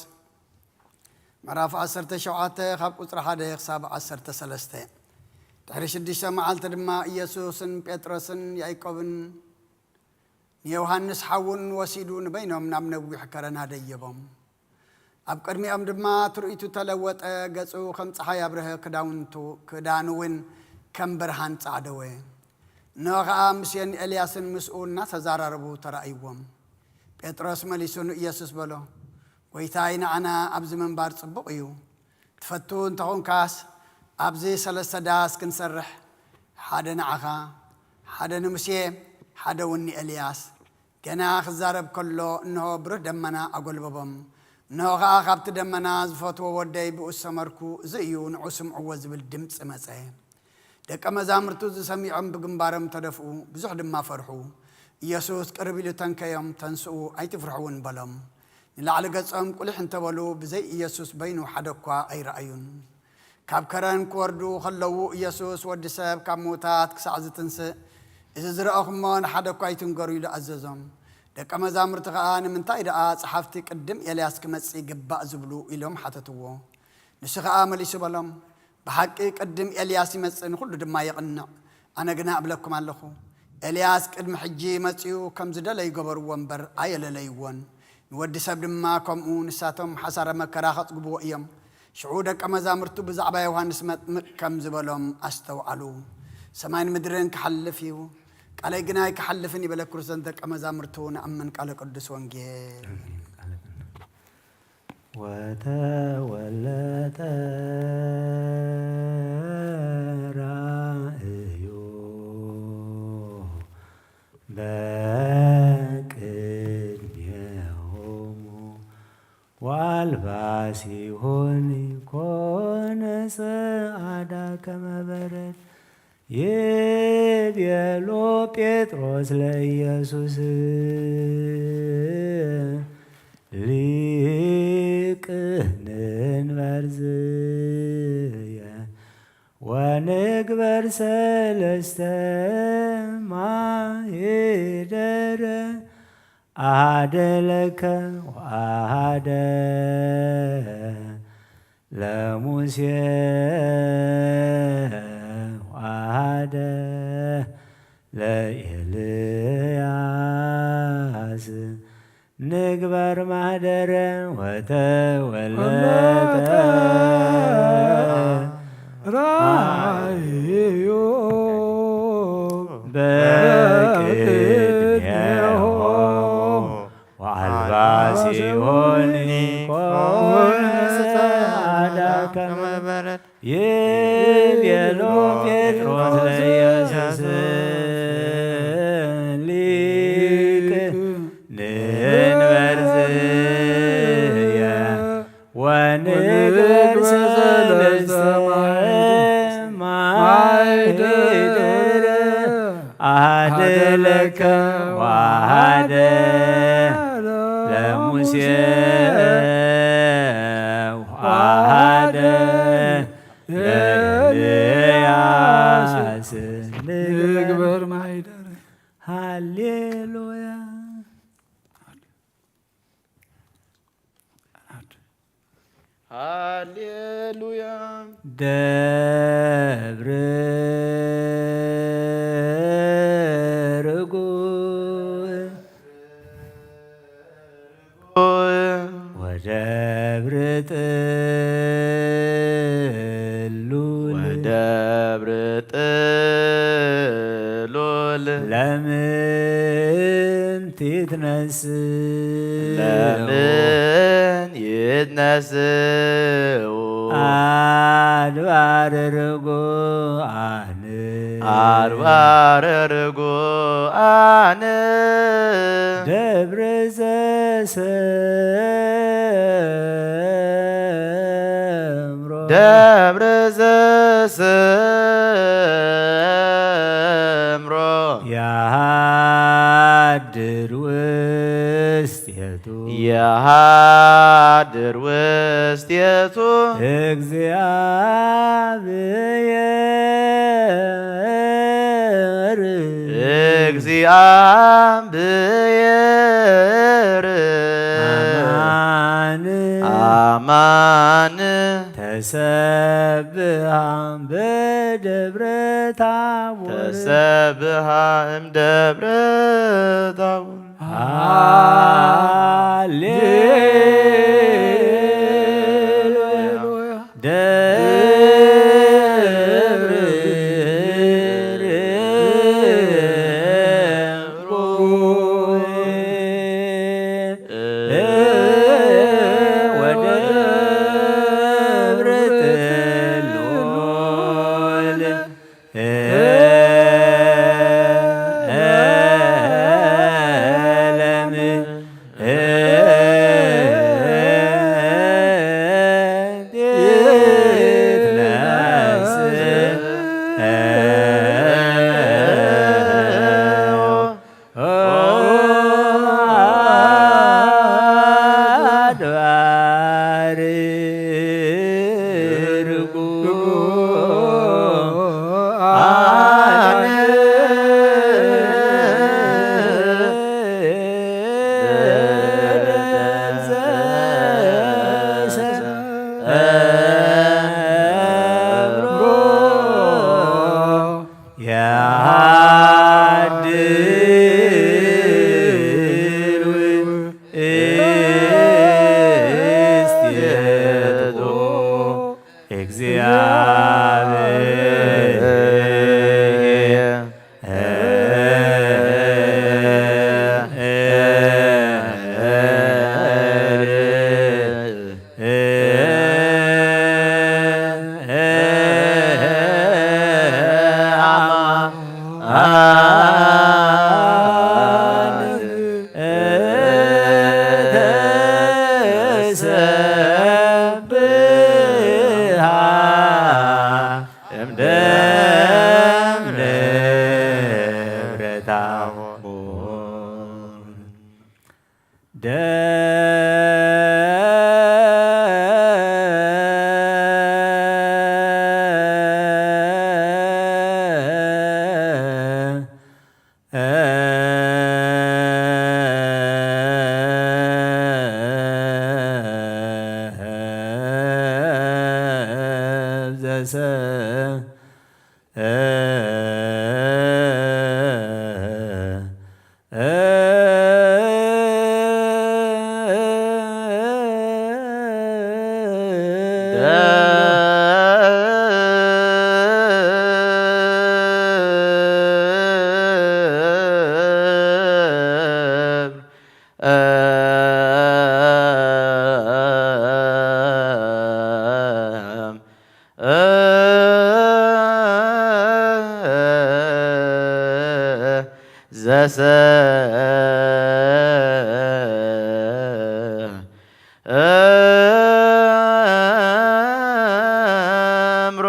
ምዕራፍ ዓሰርተ ሸውዓተ ካብ ቁጽሪ ሓደ ክሳብ ዓሰርተ ሰለስተ። ድሕሪ ሽዱሽተ መዓልቲ ድማ ኢየሱስን ጴጥሮስን ያዕቆብን ንዮሃንስ ሓዉን ወሲዱ ንበይኖም ናብ ነዊሕ ከረን ኣደየቦም። ኣብ ቅድሚኦም ድማ ትርኢቱ ተለወጠ፣ ገጹ ከም ጸሓይ ኣብርሀ፣ ክዳውንቱ፣ ክዳኑ እውን ከም ብርሃን ጻዕደወ። እንሆ ኸኣ ሙሴን ኤልያስን ምስኡ እናተዛራረቡ ተራእይዎም። ጴጥሮስ መሊሱ ንኢየሱስ በሎ፣ "ጐይታይ፣ ንዓና ኣብዚ ምንባር ጽቡቕ እዩ። ትፈቱ እንተ ኾንካስ፣ ኣብዚ ሰለስተ ዳስ ክንሰርሕ፣ ሓደ ንዓኻ፣ ሓደ ንሙሴ፣ ሓደ እውን ንኤልያስ።" ገና ክዛረብ ከሎ፣ እንሆ ብሩህ ደመና ኣጎልበቦም። እንሆ ኸኣ ካብቲ ደመና፣ "ዝፈትዎ ወደይ ብኡ ዝሰመርኩ፣ እዚ እዩ፣ ንዑ ስምዕዎ" ዝብል ድምጺ መጸ። ደቀ መዛሙርቱ እዚ ሰሚዖም ብግንባሮም ተደፍኡ፣ ብዙሕ ድማ ፈርሑ። ኢየሱስ ቅርብ ኢሉ ተንከዮም፣ "ተንስኡ፣ ኣይትፍርሑ እውን" በሎም። ንላዕሊ ገጾም ቁሊሕ እንተበሉ፣ ብዘይ ኢየሱስ በይኑ ሓደ እኳ ኣይረኣዩን። ካብ ከረን ክወርዱ ከለዉ፣ ኢየሱስ፣ "ወዲ ሰብ ካብ ምዉታት ክሳዕ ዝትንስእ፣ እዚ ዝረኣኹሞ ንሓደ እኳ ኣይትንገሩ" ኢሉ ኣዘዞም። ደቀ መዛሙርቲ ኸኣ፣ "ንምንታይ ደኣ ጸሓፍቲ ቅድም ኤልያስ ክመጽእ ይግባእ ዝብሉ?" ኢሎም ሓተትዎ። ንሱ ኸኣ መሊሱ በሎም፣ "ብሓቂ ቅድም ኤልያስ ይመጽእ፣ ንኹሉ ድማ የቕንዕ። ኣነ ግና እብለኩም ኣለኹ፣ ኤልያስ ቅድሚ ሕጂ መጺኡ፣ ከም ዝደለዩ ገበርዎ እምበር፣ ኣየለለይዎን። ንወዲ ሰብ ድማ ከምኡ፣ ንሳቶም ሓሳረ መከራ ከጽግብዎ እዮም። ሽዑ ደቀ መዛሙርቱ ብዛዕባ ዮሃንስ መጥምቅ ከም ዝበሎም ኣስተውዓሉ። ሰማይን ምድርን ክሓልፍ እዩ፣ ቃለይ ግና ኣይክሓልፍን" ይበለ ክርስቶስ ደቀ መዛሙርቱ። ንኣምን ቃለ ቅዱስ ወንጌል። ወተወለጠ ራእዩ በቅድሜሆሙ ወአልባ ሲሆን ኮነ ጸዓዳ ከመ በረድ። ይቤሎ ጴጥሮስ ለኢየሱስ ሊቅ ንንበር ዝየ ወንግበር ሰለስተ ማይደረ አሐደ ለከ ወአሐደ ለሙሴ ወአሐደ ለኤልያስ ንግበር ማህደረ ወተወለጠ ራእዩ በቅድሜሆሙ ወአልባ ሲሆን ኮነ ጸዓዳ ከመ በረድ። ይቤሎ ጴጥሮስ ለኢየሱስ ሊቅ ንንበር ዝየ ወንግበር ሰለስተ ማይደረ አሐደ ለከ ወአሐደ ለሙሴ ወአሐደ ለኤልያስ ንግበር ማይደረ። ሃሌሉያ። ሃሌሉያ። ደብረ ርጉ ወደብረ ጥሉል ወደብረ ጥሉል ለምን ትትነስ ለምን ይትነስኡ አድባር ርጉአን አድባር ርጉአን ደብረ ዘሰምሮ ደብረ ዘሰምሮ ያሃድር ውስጥ የቱ የሃድር ውስቴቱ እግዚአብሔር እግዚአብሔር አማን አማን ተሰብሃ በደብረ ታቦር ተሰብሃ እምደብረ ታቦር ሃሌሉያ። ደብረ ርጉእ ወደብረ ጥሉል ዘሰምሮ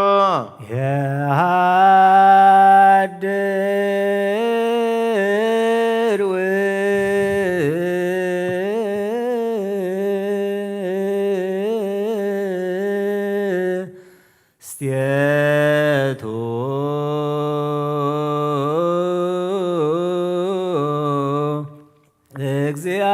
የሃድር ውስቴቱ እግዚአ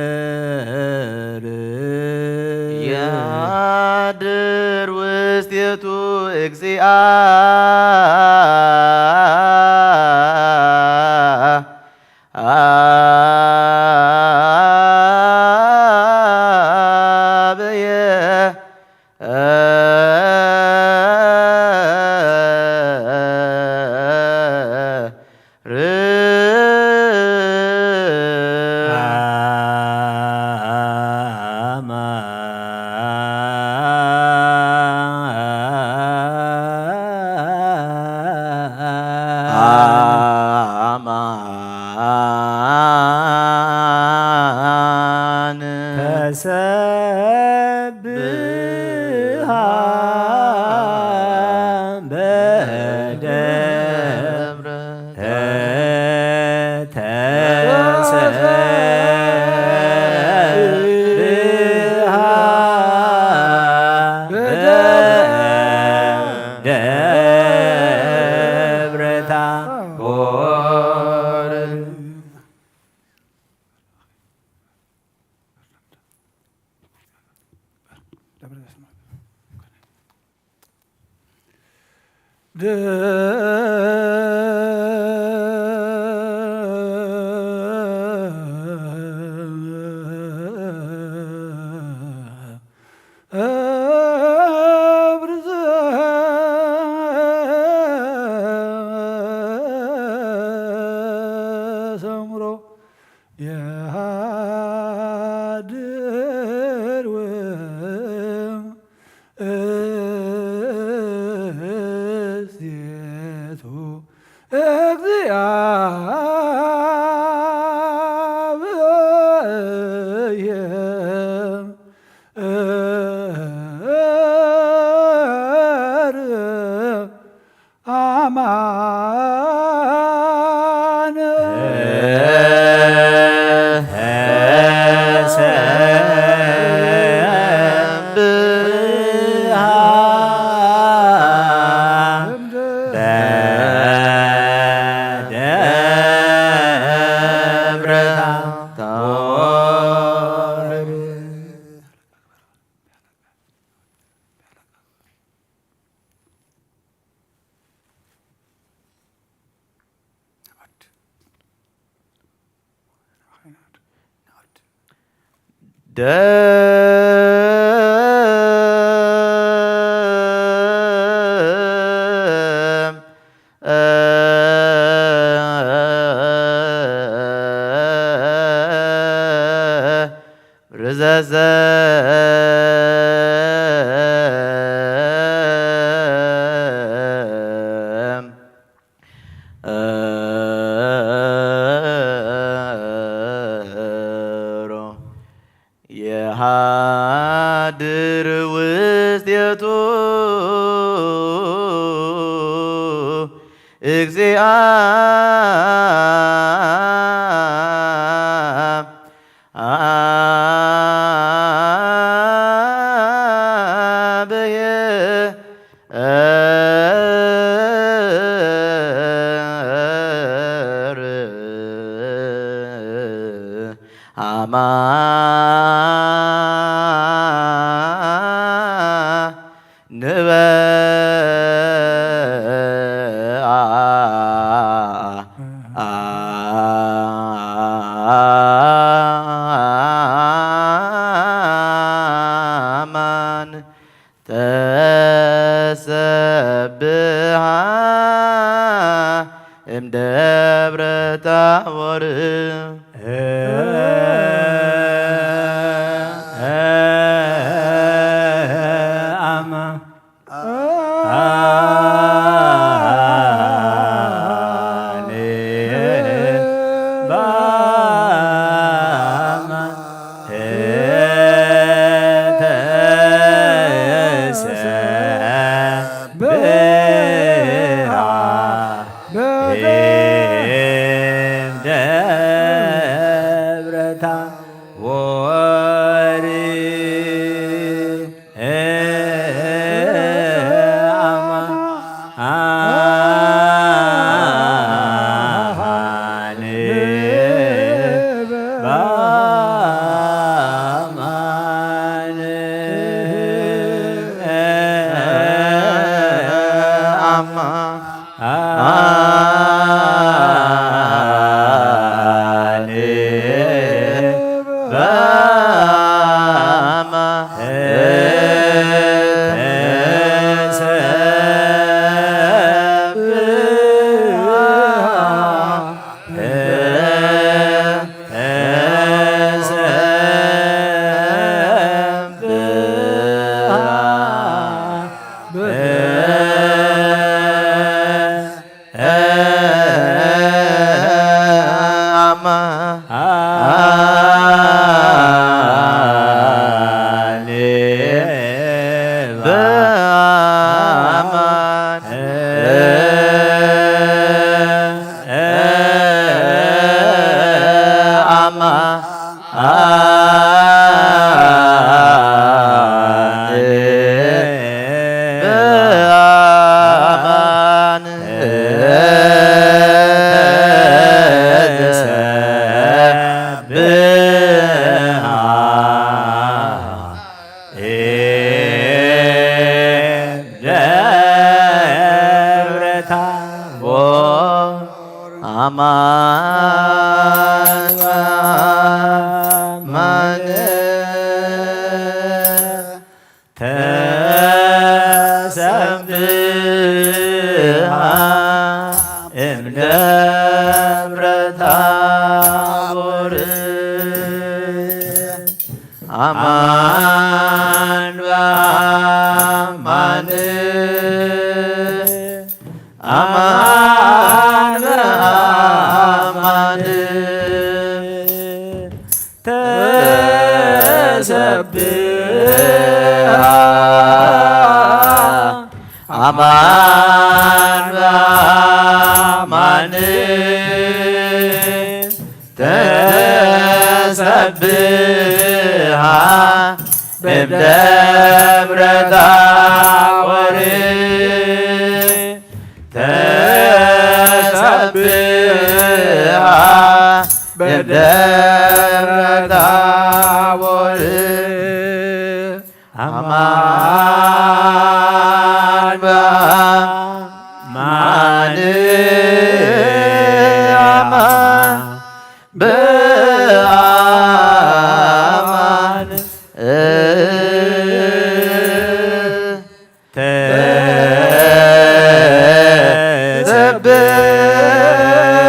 እግዚአብሔር። ያድር ውስቴቱ እግዚአ አብየ አማን ተሰብሃ በደብረ ተሰብሃ በደብረ ታቦር። ሰምሮ የሃድር ውስቴቱ እግዚአብሔር። አማን ተሰብሃ በደብረ ታቦር። ደም ርዘዘ እግዚአ ብሔር አማ ንበ አማን ተሰብሃ እምደብረ ታቦር። አማ ተሰብሃ እምደብረ ታቦር። አማን በአማን፣ አማን በአማን ተሰብሃ አማን በአማን ተሰብሃ በደብረ ታቦር። ተሰብሃ በደብረ ታቦር። አማን በአማን፣ አማን በአማን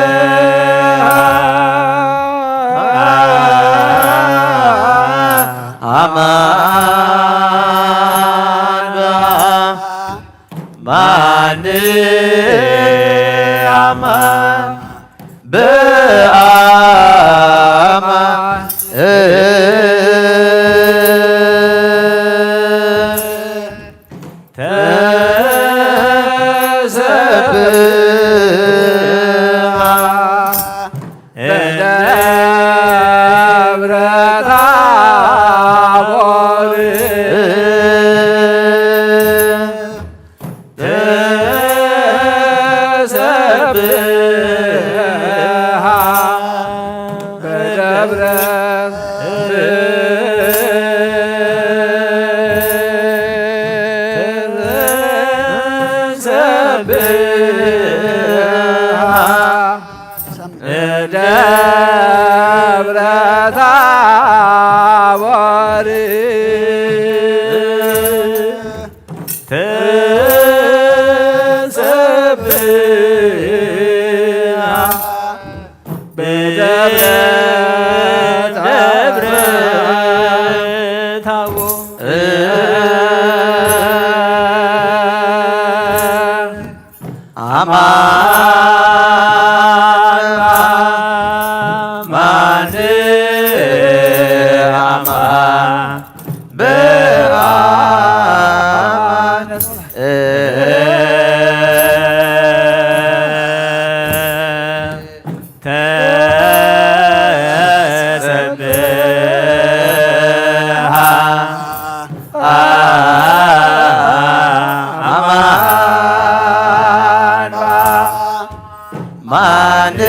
ተሰብሃ አማን በአማን፣ አማን በአማን በደብረ ደብረ ታቦር አማን አማን አማን በአማን ተሰብሐ አማን አማን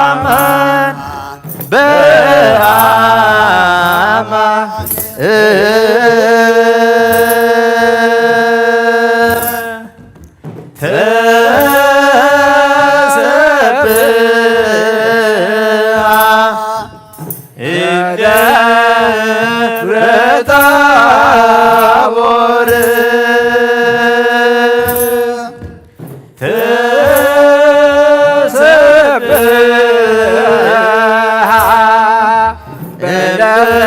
አማን በአማን ተሰብሐ እምደብረ ታቦር ተሰብሐ እምደብረ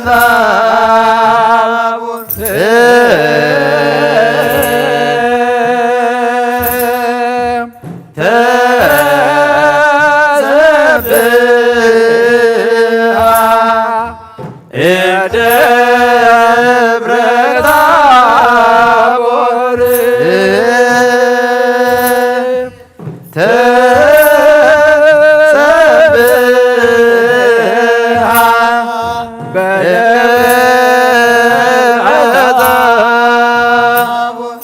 ታቦር ተሰብሐ እምደብረ ታቦር ተሰብሐ በደብረ ታቦር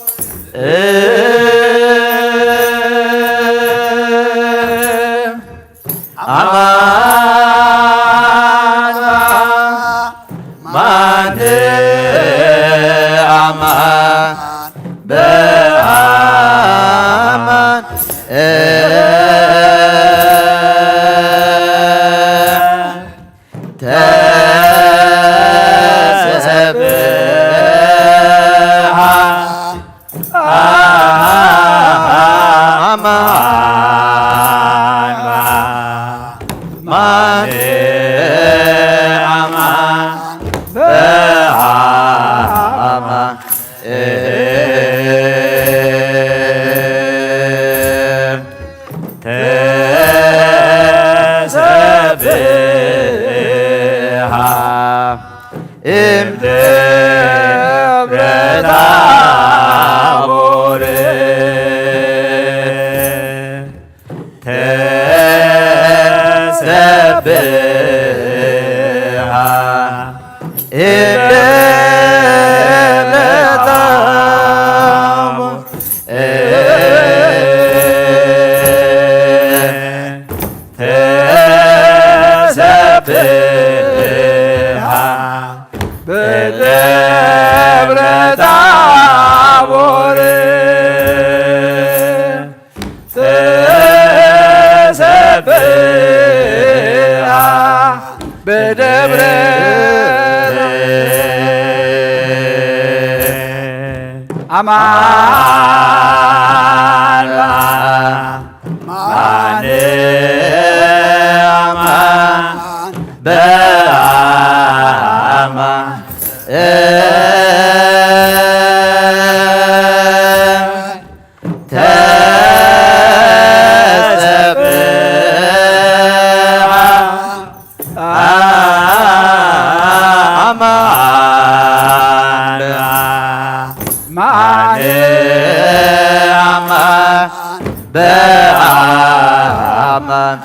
አማን አማን አማን በአማን ተሰብሐ አማን አማን አማን በአማን ተሰብሐ እምደብረ ታቦር ተሰብሐ እምደብረ ታቦር ተሰብሐ በደብረ ታቦር ተሰብሐ በደብረ አማን አማን አማን በአማን ተሰብሐ አማን አማን በአማን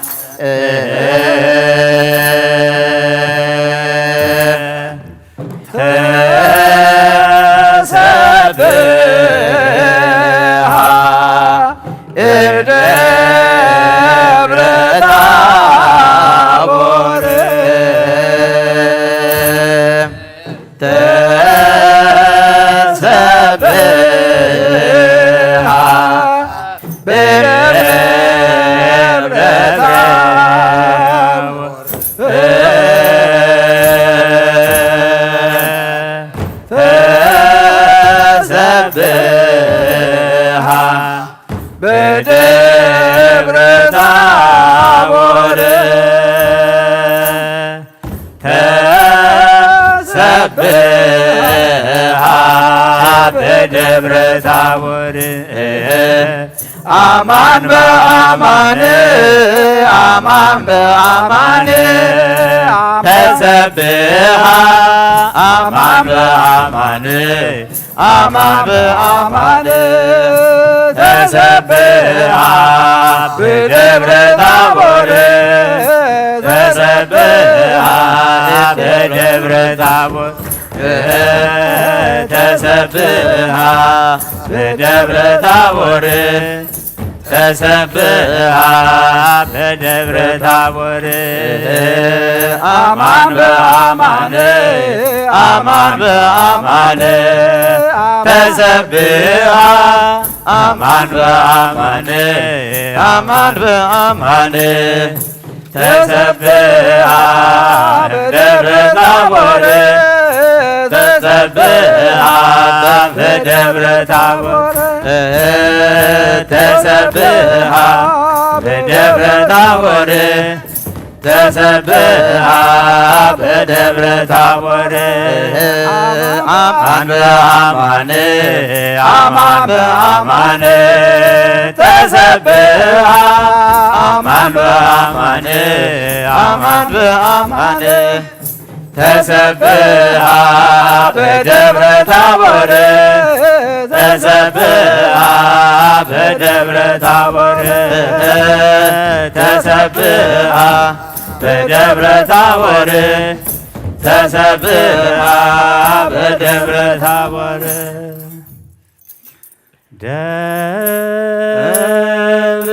ተሰብሐ እምደብረ ታቦር ተሰብሐ በደብረ ታቦር ደብረ ታቦር ተሰብሐ በደብረ ታቦር። አማን በአማን፣ አማን በአማን ተሰብሐ፣ አማን በአማን፣ አማን በአማን ተሰብሐ በደብረ ታቦር፣ ተሰብሐ በደብረ ታቦር፣ ተሰብሐ በደብረ ታቦር፣ ተሰብሐ በደብረ ታቦር። አማን በአማን፣ አማን በአማን ተሰብሐ፣ አማን በአማን፣ አማን በአማን ተሰብሐ በደብረ ታቦር፣ ተሰብሐ በደብረ ታቦር፣ ተሰብሐ በደብረ ታቦር፣ ተሰብሐ በደብረ ታቦር። አማን በአማን፣ አማን በአማን ተሰብሐ፣ አማን በአማን፣ አማን በአማን ተሰብሐ በደብረ ታቦር፣ ተሰብሐ በደብረ ታቦር፣ ተሰብሐ በደብረ ታቦር፣ ተሰብሐ በደብረ ታቦር። ደብር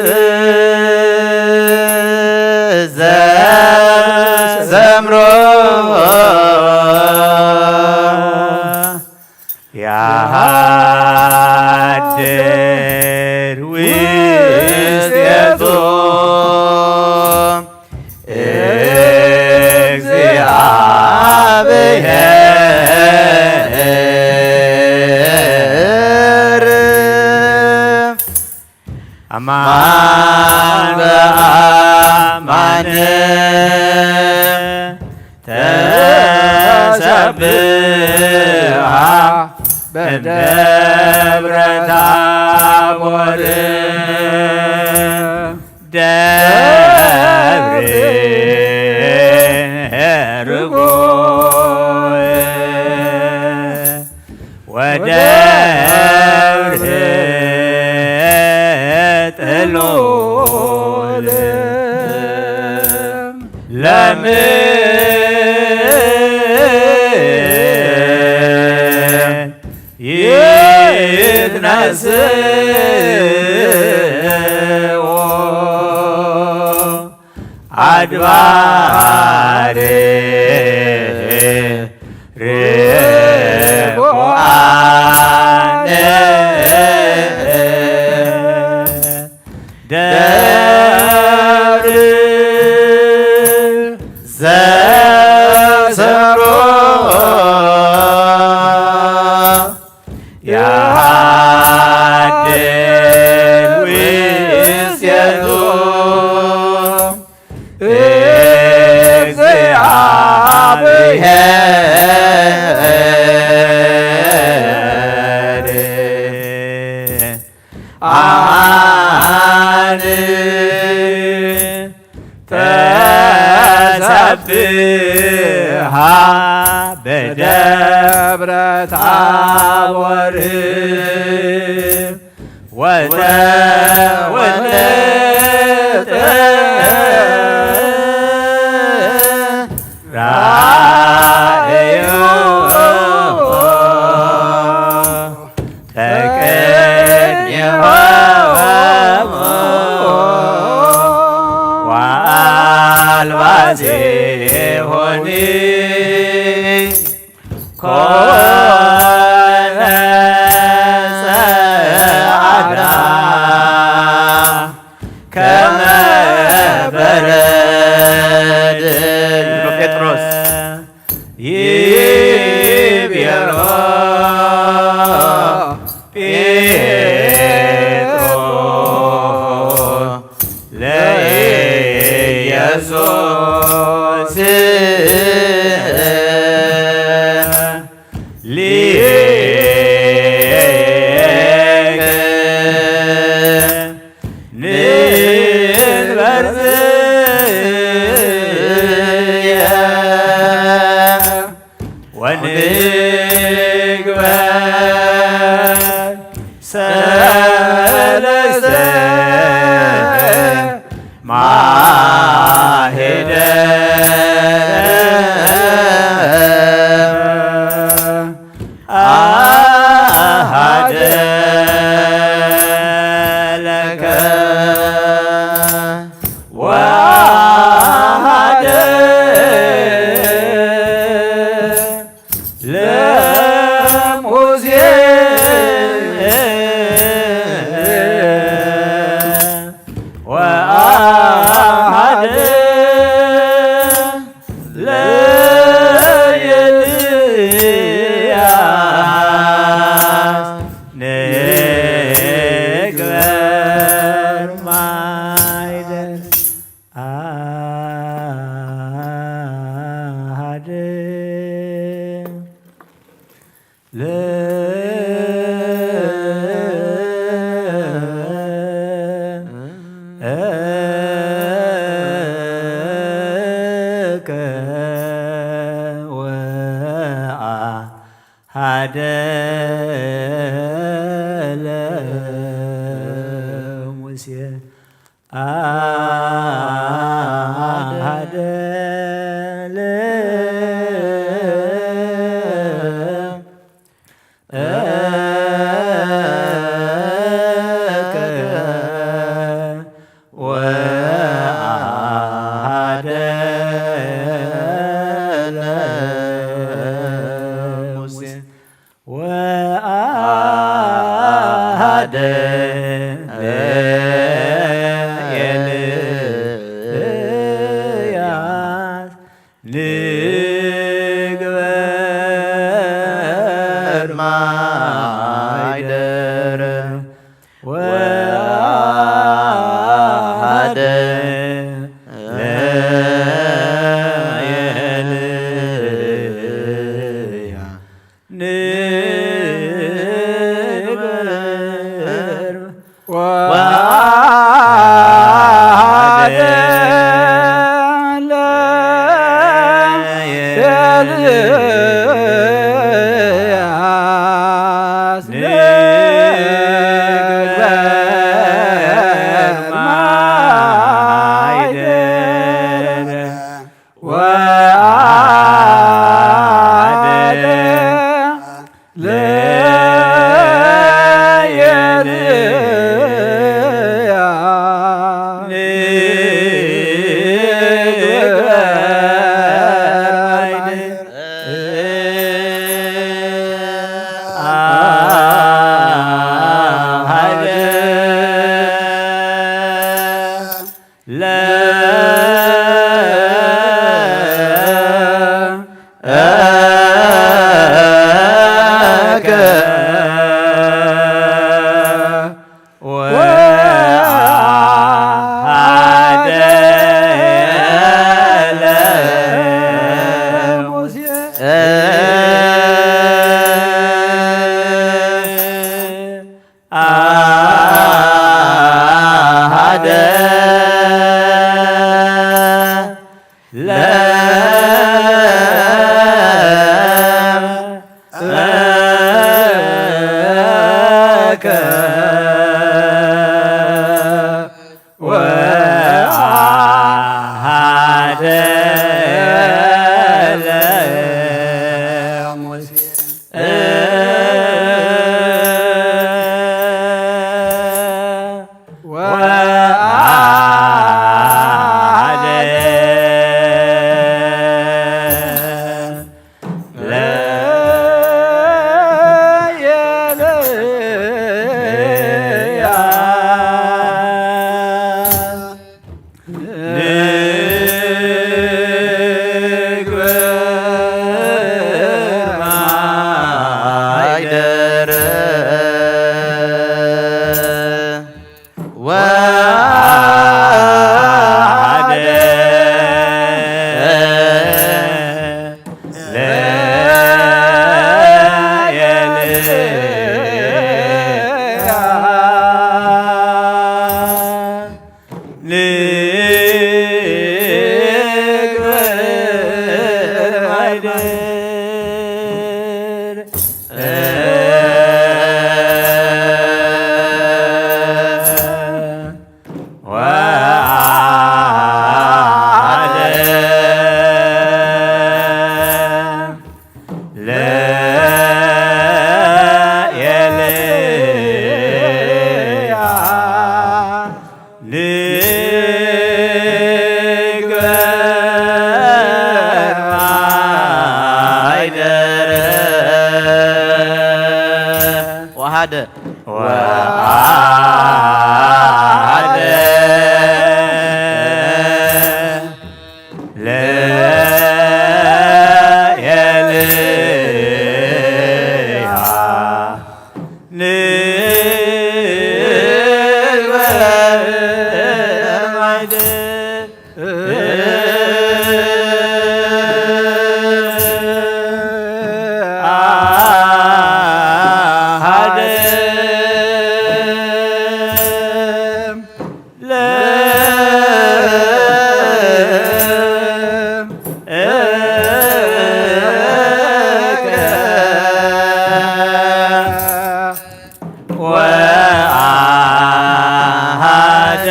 ዘዘምሮ ያሃድር ውስቴቱ እግዚአብሔር። አማን በአማን ተሰብሐ በደብረ ታቦር። ደብር ርጉ ወደብር ጥሉል ለምን ተሰብሐ በደብረ ታቦር ወተወለጠ ራእዩ ተቀድሖሙ ወአልባሲሆኒ ኮነ ጸዓዳ ከመ በረድ። ጴጥሮስ ይቤሎ ጴጥሮስ እዝየ ወንግበር ሰለስተ ማህደር አሃደ ለከ ወአሃደ ለሙሴ ወአሃደ ለኤልያስ ንግበር ማይደር አሃደ ለ እከ ወአሃደ ለሙሴ አሃደ ለ እከ ወአሃደ ለሙሴ ወአሃደ ለኤልያስ ንግበር ማይደር ወአሃደ ለኤልያስ ንግበር ወአሃደ ለኤልያስ ንግበር ማይደር ወአሃደ ለኤልያስ ንግበር ማይደር አሃደ ለ እከ ወአሃደ ለሙሴ አሃደ ለ እከ ወአሃደ ለሙሴ ወአሃደ ለኤልያስ ንግበር ማይደር ወአሃደ ለኤልያስ ንግበር ማይደር ወአደ ለኤልያ ንግበር ማይደረ ወሃደ ወአደ ለኤልያ ንግበር ማይደር አሃደ ለእከ ወአሃደ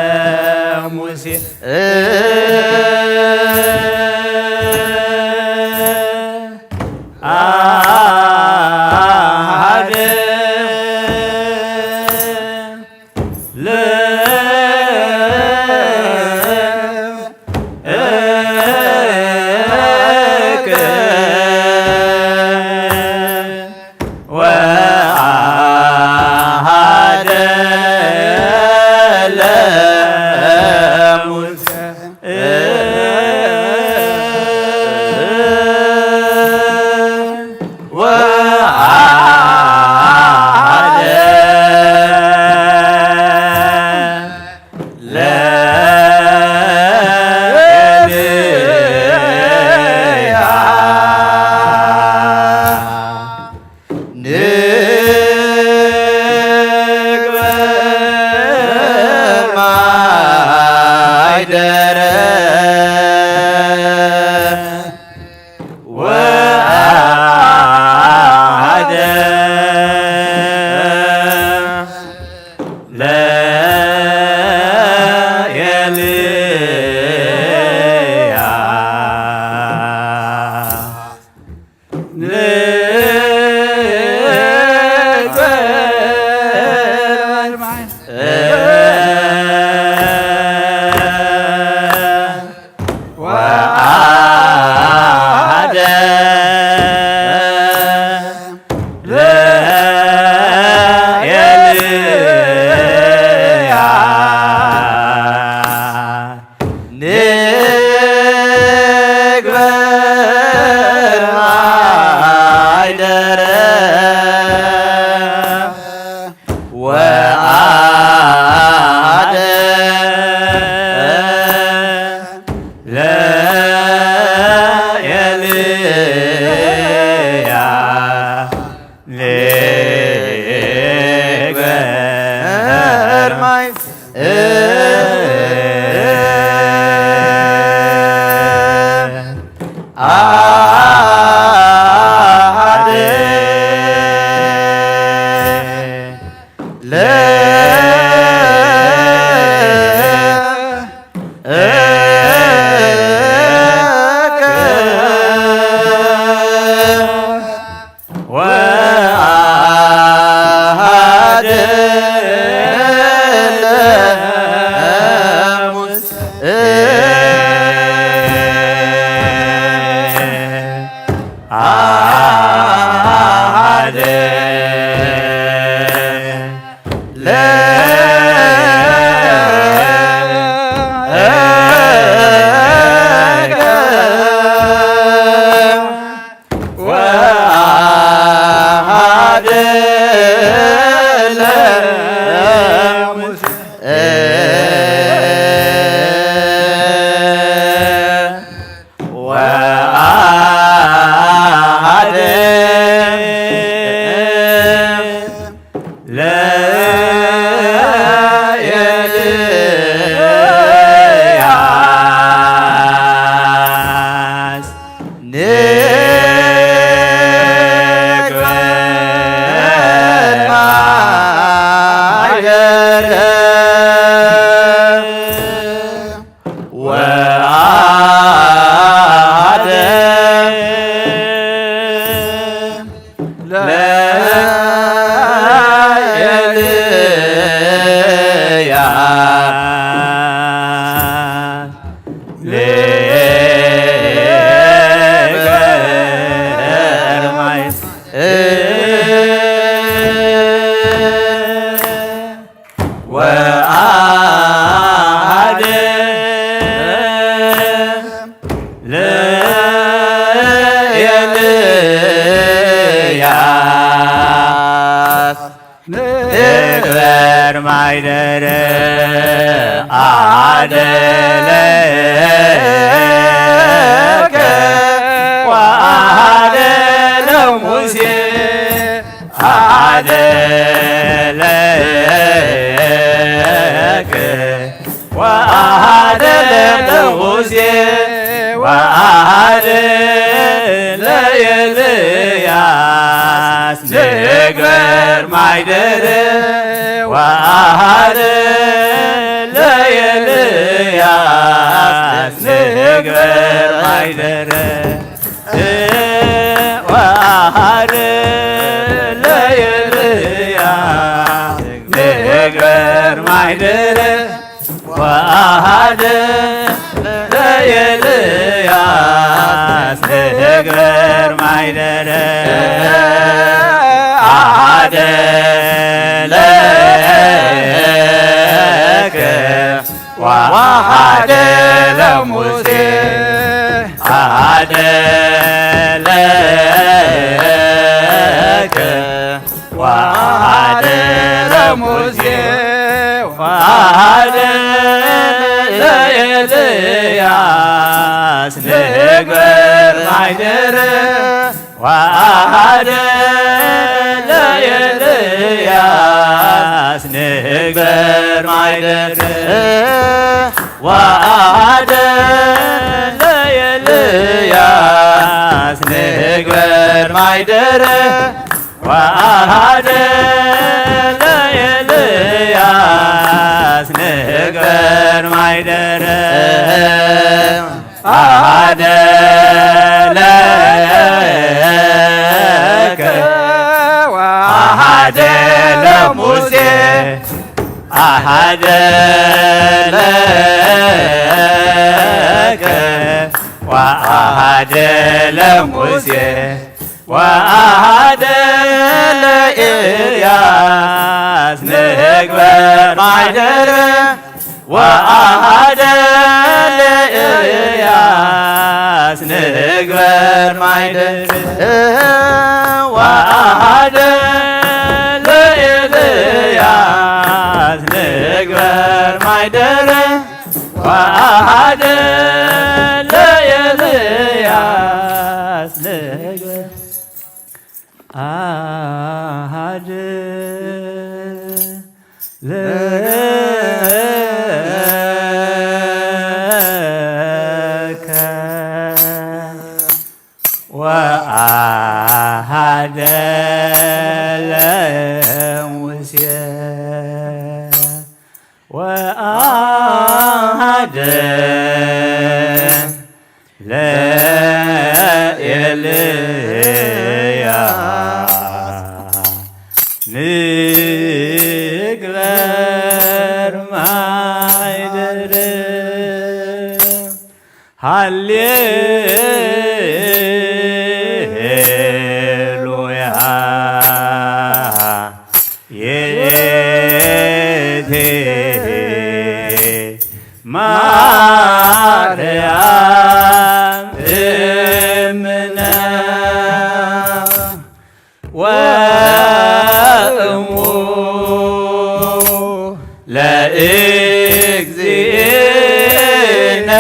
ለሙሴ አሃደ ለ እከ ወአሃደ ለሙሴ ወአሃደ ለኤልያብ ንግበር ማይደረ ወአደ ለኤልያብ ንግበር ወአደ ለኤልያብ ንግበር ማይደረ ወአ ወአሐደ ለኤልያስ ሊቀ ማይ ወአሐደ ለኤልያስ ንግበር ማይደረ አሐደ ለከ ወአሐደ ለሙሴ አሐደ ለከ ወአሐደ ለሙሴ ወአሐደ ለኤልያስ ንግበር ማይደረ ወአሐደ ለኤልያስ ንግበር ማይደረ ወአሐደ ለኤልያስ ንግበር ማይደረ ወአሐደ ለኤልያስ ንግበር ማይደረ አሐደ ለከ ወአሐደ ለሙሴ አሐደ ለከ ወአሐደ ለሙሴ ወአሐደ ለኤልያስ ንግበር ማይደረ ወአሐደ ለኤልያስ ንግበር ማይደረ ወአሐደ ለኤልያስ ንግበር ማይደረ ወአሐደ ለኤልያስ ንግበር ማይደረ አሐደ ለከ ወአሐደ ለሙሴ አሐደ ለከ ወአሐደ ለሙሴ ወአሐደ ለኤልያስ ንግበር ማይደረ ወአሐደ ለኤልያስ ንግበር ማይደረ ወአሐደ ለኤልያስ ንግበር ማይደረ ወአሐደ ለኤልያስ ንግበር አሐደ ለከ ወአሐደ ለሙሴ ወአሐደ ለኤልያስ ንግበር ማይደረ ሃሌሉያ። የእቴ ማርያም እምነ ወእሙ ለእግዚእነ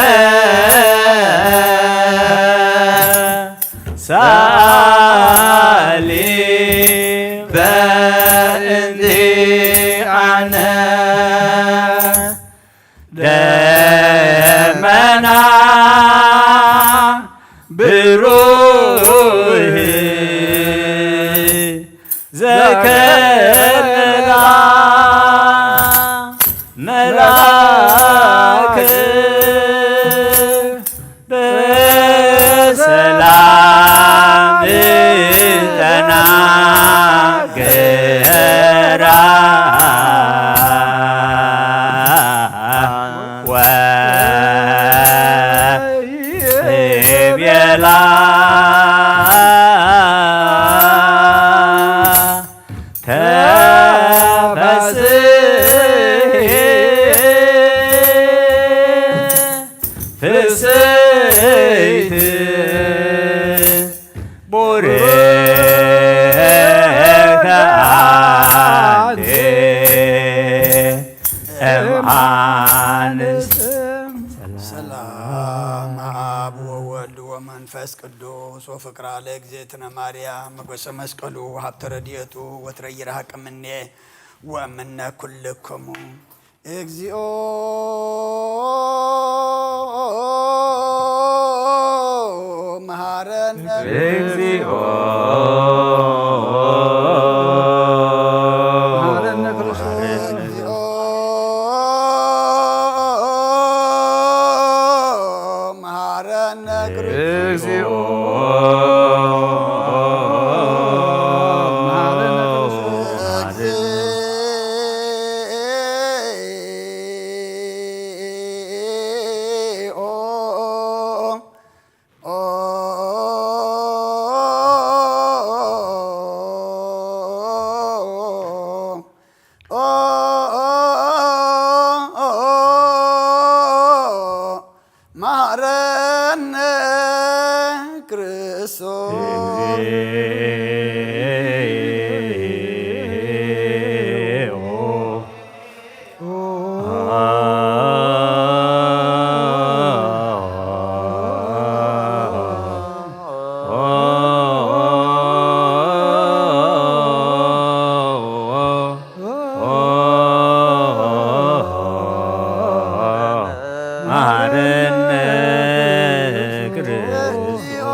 ሳሊ በእንቲአነ ደመና ብሩህ ዘከለላ መልኣክ በሰላም ተናገራ ወይቤላ ተፈስሒ ፍስሕቲ ቡርክቲ ኣንቲ እም ኣንስት። ሰላም ኣብ ወወልድ ወመንፈስ ቅዱስ ወፍቅራ ለእግዝእትነ ማርያም መጎሰ መስቀሉ ወሃብተ ረድኤቱ ወትረ ይርሃቅ እምኔ ወእምነ ኩልክሙ። እግዚኦ መሐረነ። እግዚኦ መሐረነ ክርስቶስ። እግዚኦ መሐረነ ክርስቶስ። እግዚኦ መሐረነ ክርስቶስ። መሐረነ ክርስቶስ። መሐረነ ክርስቶስ። መሐረነ ክርስቶስ። እግዚኦ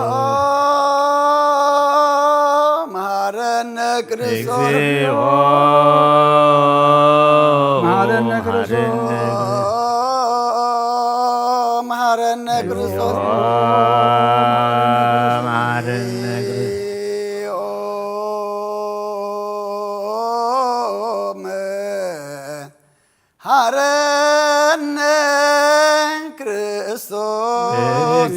መሐረነ ክርስቶስ። መሐረነ ክርስቶስ። መሐረነ ክርስቶስ። መሐረነ ክርስቶስ።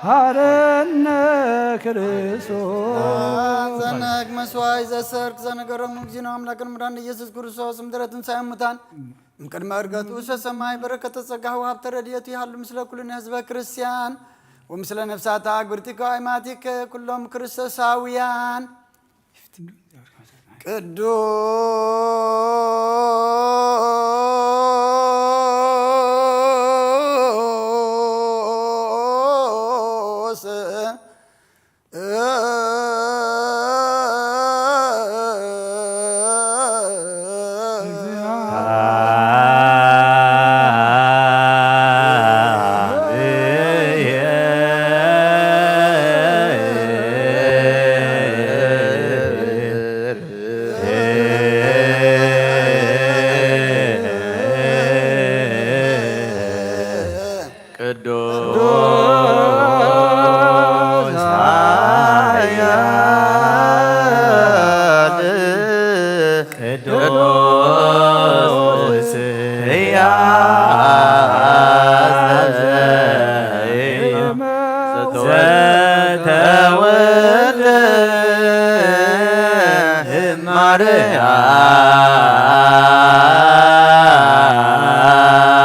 መሐረነ ክርስቶስ። ዘነግ መስዋይ ዘሰርክ ዘነገሮም እግዚእነ ኣምላክን መድኃኒነ ኢየሱስ ክርስቶስ እምድረ ትንሣኤ ሙታን እምቅድመ ዕርገቱ ውሰ ሰማይ በረከተ ጸጋሁ ሃብተ ረድኤቱ ይሃሉ ምስለ ኩልነ ህዝበ ክርስቲያን ወምስለ ነፍሳታ ግብርቲከ ኣይማቲከ ኩሎም ክርስቶሳውያን። ቅዱስ ቅዱስ ኃያል ቅዱስ ሕያው ዘተወልደ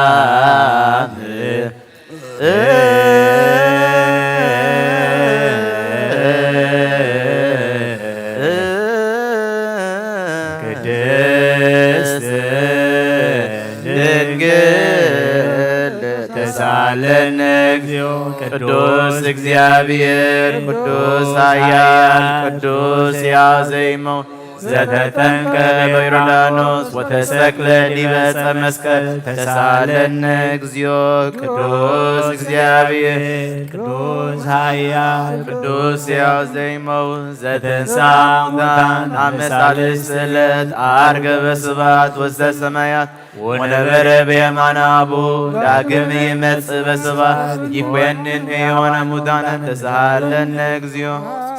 እማርያም ቅድስት ድንግል ተሳለነ እግዚኦ። ቅዱስ እግዚአብሔር ቅዱስ ኃያል ቅዱስ ሕያው ዘይመውት ዘተጠምቀ በዮርዳኖስ ወተሰቅለ ዲበ ዕፀ መስቀል ተሳለነ እግዚኦ። ቅዱስ እግዚኣብሔር ቅዱስ ኃያል ቅዱስ ሕያው ዘይመውት ዘተንሳ ሙታን አመሳልስት ስለት አርገበ ስባት ወስተ ሰማያት ወነበረ በየማነ አቡ ዳግም ይመጽእ በስባት ይኮንን ሕያዋነ ሙታነ ተሳሃለነ እግዚኦ።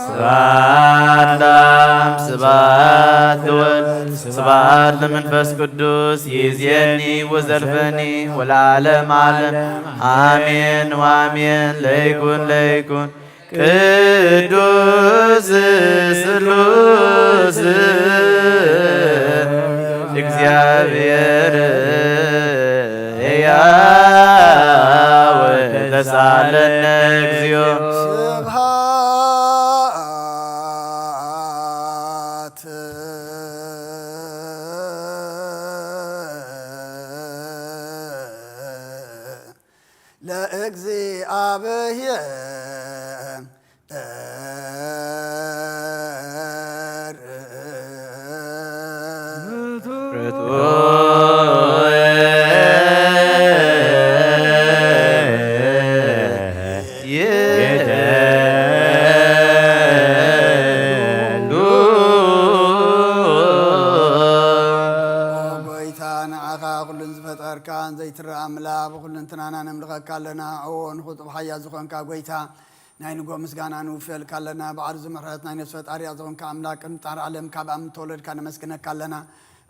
ስብሐት ለአብ ስብሐት ለወልድ ስብሐት ለመንፈስ ቅዱስ ይእዜኒ ወዘልፈኒ ወለዓለም ዓለም አሜን ወአሜን። ለይኩን ለይኩን ቅዱስ ስሉስ እግዚአብሔር ሕያው ተሳለነ እግዚኦ። ስብሐት ለእግዚአብሔር። ጎይታ ንዓኻ ኩሉን ዝፈጠርካን ዘይትረኣ ኣምላኽ ብኹልንትናና ነምልኸካ ኣለና። እዎ ንኽጡብ ሓያ ዝኾንካ ጎይታ ናይ ንጎ ምስጋና ንውፍየልካ ኣለና። በዓል ዝምሕረት ናይ ነፍሲ ፈጣሪያ ዝኾንካ ኣምላክ ቅድሚ ጣር ዓለም ካብ ኣም ተወለድካ ነመስግነካ ኣለና።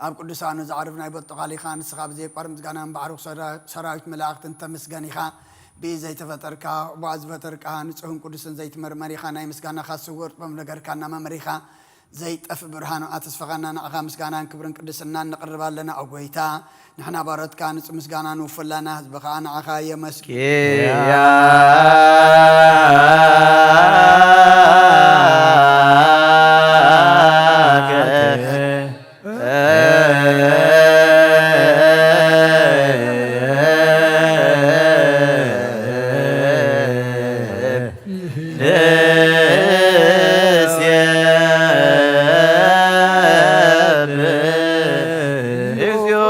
ኣብ ቅዱሳኑ ዘዕርፍ ናይ በጡ ቃል ኢኻ። ንስኻ ብዘየቋርጥ ምስጋና እምበኣር ሰራ-፣ ሰራዊት መላእክትን ተመስገን ኢኻ። ብኢ ዘይተፈጠርካ፣ ብኣ ዝፈጠርካ፣ ንጹህን ቅዱስን ዘይትመርመር ኢኻ። ናይ ምስጋናኻ ስውር ጥበብ ነገርካና መምህር ኢኻ። ዘይጠፍ ብርሃን ኣተስፈኻና ንዓኻ ምስጋናን ክብርን ቅድስናን ነቕርብ ኣለና። ኦ ጎይታ፣ ንሕና ባሮትካ ንጹህ ምስጋና ንውፍላና፣ ህዝቢ ኸኣ ንዓኻ የመስግን። ንሴብሕ እግዚኦ።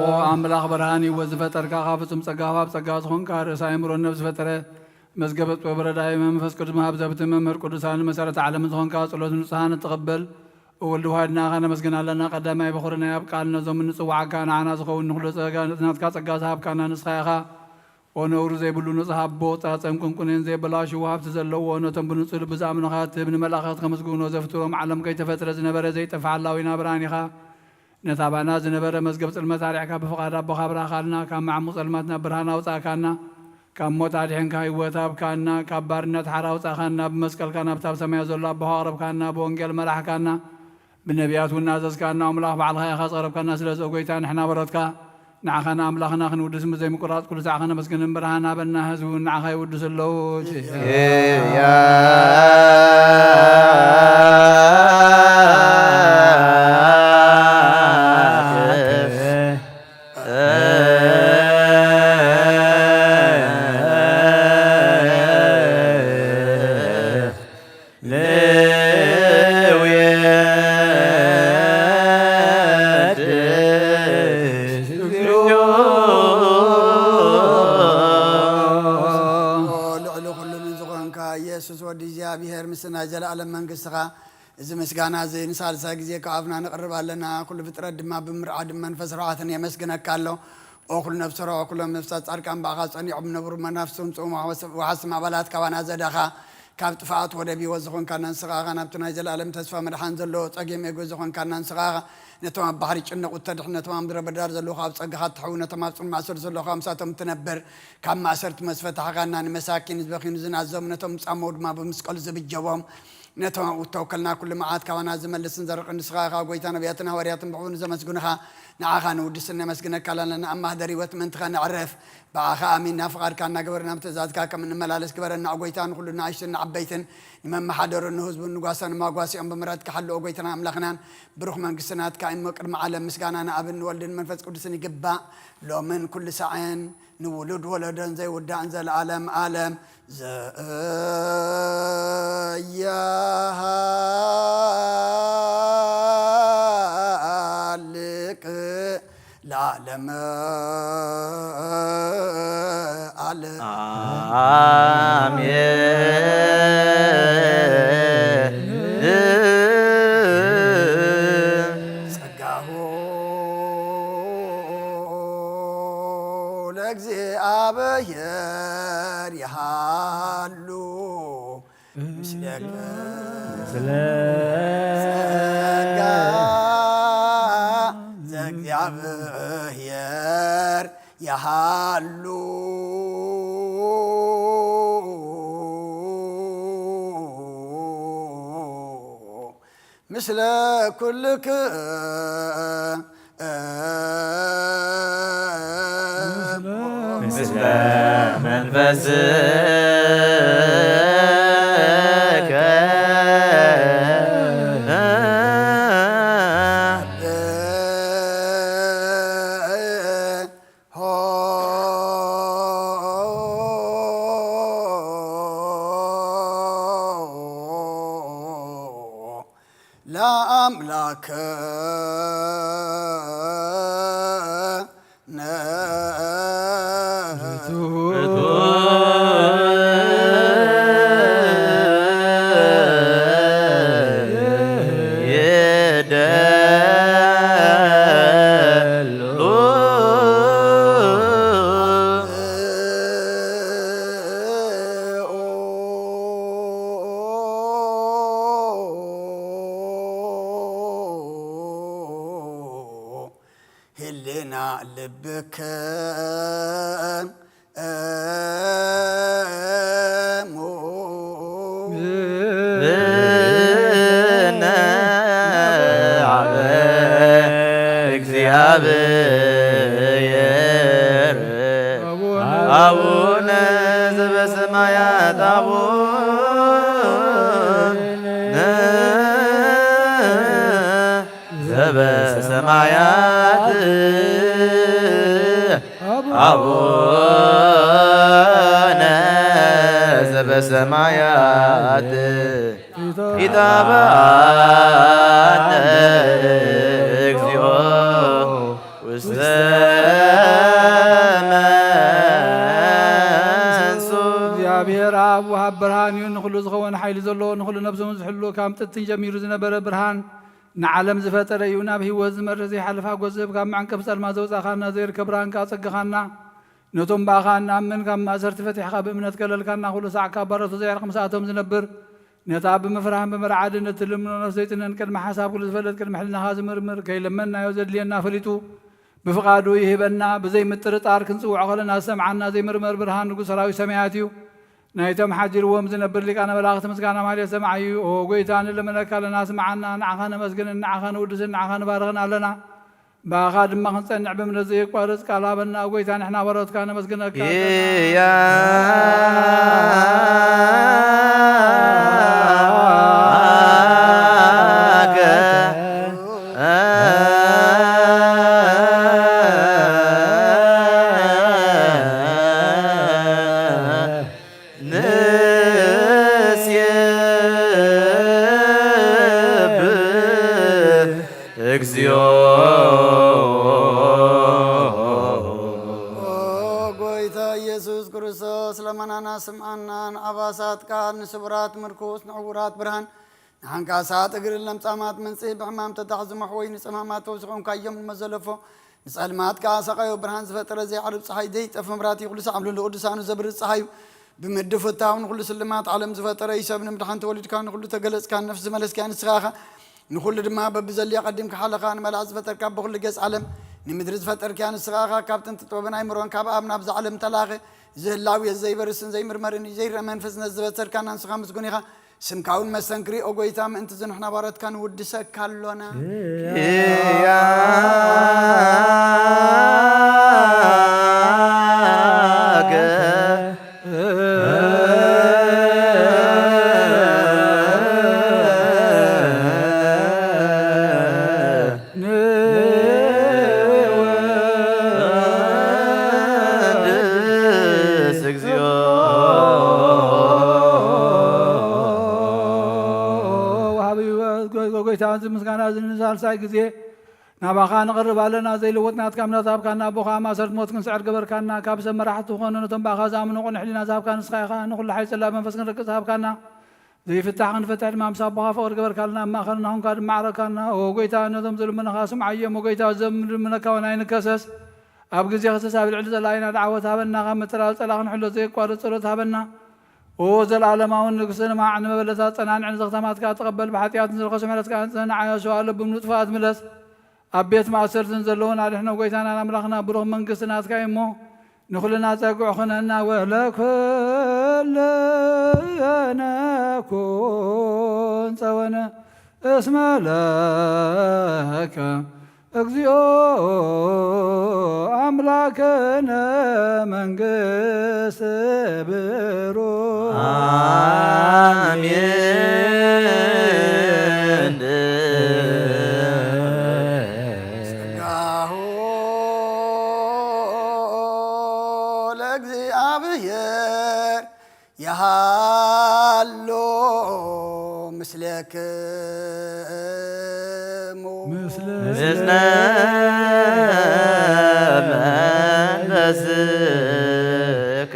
ኦ ኣምላኽ ብርሃን እዩ፣ ዝፈጠርካ፣ ካብ ፍጹም ጸጋ ሃብ ጸጋ ዝኾንካ፣ ርእሰ ኣእምሮን ነፍሲ ዝፈጠረ፣ መዝገበ ጥበብ ረዳኢ መንፈስ ቅዱስ መሃብ ዘብቲ መምህር ቅዱሳን መሰረተ ዓለም ዝኾንካ፣ ጸሎት ንጹሃን እትቕበል፣ እወልድ ዋሕድና ከነመስግን ኣለና። ቀዳማይ በኹሪ ናይ ኣብ ቃል ነዞም እንጽዋዓካ ንዓና ዝኸውን ንኹሉ ጸጋ፣ ናትካ ጸጋ ዝሃብካና ንስኻ ኢኻ። ኦ ነውሪ ዘይብሉ ንጹህ ኣቦ፣ ጻጸን ቁንቁኔን ዘይበላሽው ሃብቲ ዘለዎ፣ ነቶም ብንጹህ ልቢ ዝኣምኑኻ እትህብ፣ ንመላእኽት ከመስግኖ ዘፍትሮም፣ ዓለም ከይተፈጥረ ዝነበረ ዘይጠፍእ ሓላዊና ብርሃን ኢኻ። ነታ ባና ዝነበረ መዝገብ ጽልመት ኣርሒቕካ ብፍቓድ ኣቦኻ ኣብራህካልና፣ ካብ መዓሙቕ ጸልማት ናብ ብርሃን ኣውጻእካና፣ ካብ ሞት ኣድሒንካ ህይወት ሃብካና፣ ካብ ባርነት ሓራ ኣውጻእካና፣ ብመስቀልካ ናብታ ኣብ ሰማያት ዘሎ ኣቦኻ ኣቕረብካና፣ ብወንጌል መራሕካና። ብነቢያት እውን ናዘዝካና ኣምላኽ ባዕልኻ ኢኻ ዝቐረብካና። ስለዚ ኦ ጎይታ ንሕና በሮትካ ንዓኻ ንኣምላኽና ክንውድስ ብዘይምቁራጽ ኩሉ ሳዕ ከነመስግንን ብርሃን ሃበና። ህዝቢ እውን ንዓኻ ይውድሱ ኣለዉ። ልዕሊ ኩሉ ንዝኾንካ ኢየሱስ ወዲ እግዚኣብሔር ምስ ናይ ዘለኣለም መንግስትኻ እዚ ምስጋና እዚ ንሳልሳይ ግዜ ካብ ኣፍና ነቕርብ ኣለና። ኩሉ ፍጥረት ድማ ብምርዓድን መንፈስ ርዓትን የመስግነካ ኣሎ። ኦ ኩሉ ነፍሲ ርሆ ኩሎም ነፍሳት ጻድቃን ብኣኻ ጸኒዖም ነብሩ መናፍስቶም ጽኡም ወሓስ-፣ ወሓስም ኣባላት ካባና ዘዳኻ ካብ ጥፍኣት ወደብ ህይወት ዝኾንካና ንስኻ ኢኻ። ናብቲ ናይ ዘለኣለም ተስፋ መድሓን ዘለዎ ጸጌም ኤጎ ዝኾንካና ንስኻ ኢኻ። ነቶም ኣብ ባሕሪ ጭነቑ እተድሕን፣ ነቶም ኣብ ምድረ በዳ ዘለዉ ካብ ጸጋኻ እትሕው፣ ነቶም ኣብ ጽኑዕ ማእሰርቲ ዘለዉ ካብ ምሳቶም እትነብር፣ ካብ ማእሰርቲ መስ ፈታሕካና፣ ንመሳኪን ዝበኽዩን ዝናዘሙ፣ ነቶም ዝጻመዉ ድማ ብምስቀሉ ዝብጀቦም፣ ነቶም ኣብኡ እተወከልና ኩሉ መዓት ካባና ዝመልስን ዘርቕን ንስኻ ኢኻ። ጎይታ ነቢያትን ሃዋርያትን ብሕቡን ዘመስግኑኻ ንዓኻ ንውድስን ነመስግነካ ኣለና። ኣብ ማህደር ህይወት ምእንቲ ኸነዕርፍ ብኣኻ ኣሚንና ፍቓድካ እናገበርና ብትእዛዝካ ከም እንመላለስ ግበረና። ኦ ጎይታ ንኹሉ ንኣሽቱን ንዓበይትን ንመመሓደሩን ንህዝቡን ንጓሳን ንማጓሲኦም ብምሕረትካ ሓሉ። ኦ ጎይታና ኣምላኽናን ብሩኽ መንግስቲ ናትካ እሞ ቅድሚ ዓለም ምስጋና ንኣብን ንወልድን መንፈስ ቅዱስን ይግባእ ሎምን ኩሉ ሳዕን ንውሉድ ወለዶን ዘይውዳእን ዘለዓለም ዓለም ዘእያ ምስለ ጸጋ ዘእግዚኣብሔር የሃሉ ምስለ ኩልክ ምስለ መንፈስከ ለአምላክነ ህልና ልብከ እሙ ብነ አበ እግዚኣብሔር አቡነ ዘበሰማያት አቡነ ዘበሰማያት አቡነ ዘበሰማያት ኢታብአነ እግዚኦ ውስተ መንሱ። እግዚኣብሔር ኣብ ወሃብ ብርሃን እዩ፣ ንኹሉ ዝኸውን ሓይሊ ዘለዎ፣ ንኹሉ ነብሱ ዝሕሉ፣ ካብ ጥንቲ ጀሚሩ ዝነበረ ብርሃን ንዓለም ዝፈጠረ እዩ። ናብ ህይወት ዝመርሕ ዘይሓልፍ ሓጎስ ዝህብ፣ ካብ መዕንቀፊ ጸልማት ዘውጻእካና፣ ዘይርከብ ብርሃን ከኣ ኣጸግኻና። ነቶም ብኣኻ እንኣምን ካብ ማእሰርቲ ፈቲሕካ ብእምነት ከለልካና፣ ኩሉ ሳዕ ካብ ባሮቱ ዘይዕርቕ ምስኣቶም ዝነብር፣ ነታ ብምፍራህን ብምርዓድን እትልምኖ ነፍሲ ዘይጥነን ቅድሚ ሓሳብ ኩሉ ዝፈልጥ ቅድሚ ሕልናኻ ዝምርምር፣ ከይለመንናዮ ዘድልየና ፈሊጡ ብፍቓዱ ይህበና። ብዘይ ምጥርጣር ክንጽውዖ ከለና ዝሰምዓና ዘይምርመር ብርሃን ንጉስ ሰራዊት ሰማያት እዩ። ናይቶም ሓዲርዎም ዝነብር ሊቃነ መላእኽቲ ምስጋና ማህሌት ሰማዒ እዩ። ኦ ጎይታ፣ ንልምነካ ኣለና፣ ስምዓና። ንዓኻ ነመስግንን ንዓኻ ንውድስን ንዓኻ ንባርኽን ኣለና። ብኣኻ ድማ ክንጸንዕ ብእምነት ዘየቋርጽ ቃል ሃበና። ኦ ጎይታ፣ ንሕና ባሮትካ ነመስግነካ ኣለና። ንሴብህ እግዚኦ። ኦ ጎይታ ኢየሱስ ክርስቶስ፣ ለመናና ስምዓና፣ ንኣባሳት ቃል ንስቡራት ምርኩስ፣ ንዕውራት ብርሃን፣ ንሓንካሳት እግርን ለምጻማት መንጽሂ፣ ብሕማም ተታሕዙ መሕወይ፣ ንጸማማት ፈውሲ ኾንካዮም፣ ንመዘለፎ ንጸልማት ከኣ ሰቓዮ፣ ብርሃን ዝፈጠረ ዘይዓርብ ጸሓይ፣ ዘይጠፍ መብራህቲ፣ ኩሉ ሳዕ ኣብ ልዕሊ ቅዱሳኑ ዘብርህ ጸሓዩ፣ ብምድፍታው ንኹሉ ስልማት ዓለም ዝፈጠረ እዩ። ሰብ ንምድሓን ተወሊድካ፣ ንኹሉ ተገለጽካ፣ ነፍሲ ዝመለስካያ ንስኻ ኢኻ። ንኹሉ ድማ በብዘድልዮ ቀዲምካ ሓለኻ፣ ንመላእኽት ዝፈጠርካ፣ ብኹሉ ገጽ ዓለም ንምድሪ ዝፈጠርካያ ንስኻ ኢኻ። ካብ ጥንቲ ጥበብን ኣይምሮን ካብ ኣብ ናብዛ ዓለም ተላኸ። እዚ ህላዌ ዘይበርስን ዘይምርመርን እዩ። ዘይረኣ መንፈስ ነዚ ዝበሰልካና ንስኻ ምስጉን ኢኻ። ስምካ እውን መስተንክር እዩ፣ ኦ ጎይታ፣ ምእንቲ እዚ ንሕና ባሮትካ ንውድሰካ ኣሎና። ንወድስ እግዚኦ። ወሃቢ ሕይወት ጎ-፣ ጎ-፣ ጎይታ፣ እዚ ምስጋና እዚ ንሳልሳይ ግዜ ናባኻ ንቐርብ ኣለና። ዘይልወጥ ናትካ እምነት ሃብካና፣ ኣቦኻ ማእሰርቲ ሞት ክንስዕር ገበርካና። ካብ ሰብ መራሕቲ ዝኾኑ ነቶም ብኣኻ ዝኣምኑ ቅኑዕ ሕሊና ዝሃብካ ንስኻ ኢኻ። ንኹሉ ሓይሊ ጸላእ መንፈስ ክንረግጽ ሃብካና። ዘይፍታሕ ክንፈትሕ ድማ ምስ ኣቦኻ ፍቕሪ ገበርካልና፣ ኣብ ማእኸልና ኹንካ ድማ ዓረካና። ኦ ጎይታ፣ ነዞም ዝልምኑኻ ስምዓዮም። ኦ ጎይታ፣ እዞም ንልምነካ እውን ኣይንከሰስ። ኣብ ግዜ ክሰስ ኣብ ልዕሊ ጸላኢና ደዓወት ሃበና። ካብ ምጥራር ጸላእ ክንሕሎ ዘየቋርጽ ጸሎት ሃበና። ኦ ዘለዓለማውን ንግስቲ ንማዕ ንመበለታት ጸናንዕ ንዘኽተማትካ ተቐበል፣ ብሓጢኣት ንዝረኸሱ ምሕረትካ ኣንጽህ፣ ንዓያ ሸዋ ለብም ንጥፋት ምለስ። ኣብ ቤት ማእሰርትን ዘለውን ኣድሕኖ። ጎይታናን ኣምላኽና ብሩኽ መንግስቲ ናትካ እዩ እሞ፣ ንኹልና ጸግዑ ኹነና። ወለኩልነ ኩን ጸወነ እስመ ለከ እግዚኦ ኣምላክነ መንግስት ብሩክ። አሜን። ጸጋሁ ለእግዚኣብሔር የሃሎ ምስሌክሙ። ምስለ ምስለ መንፈስከ።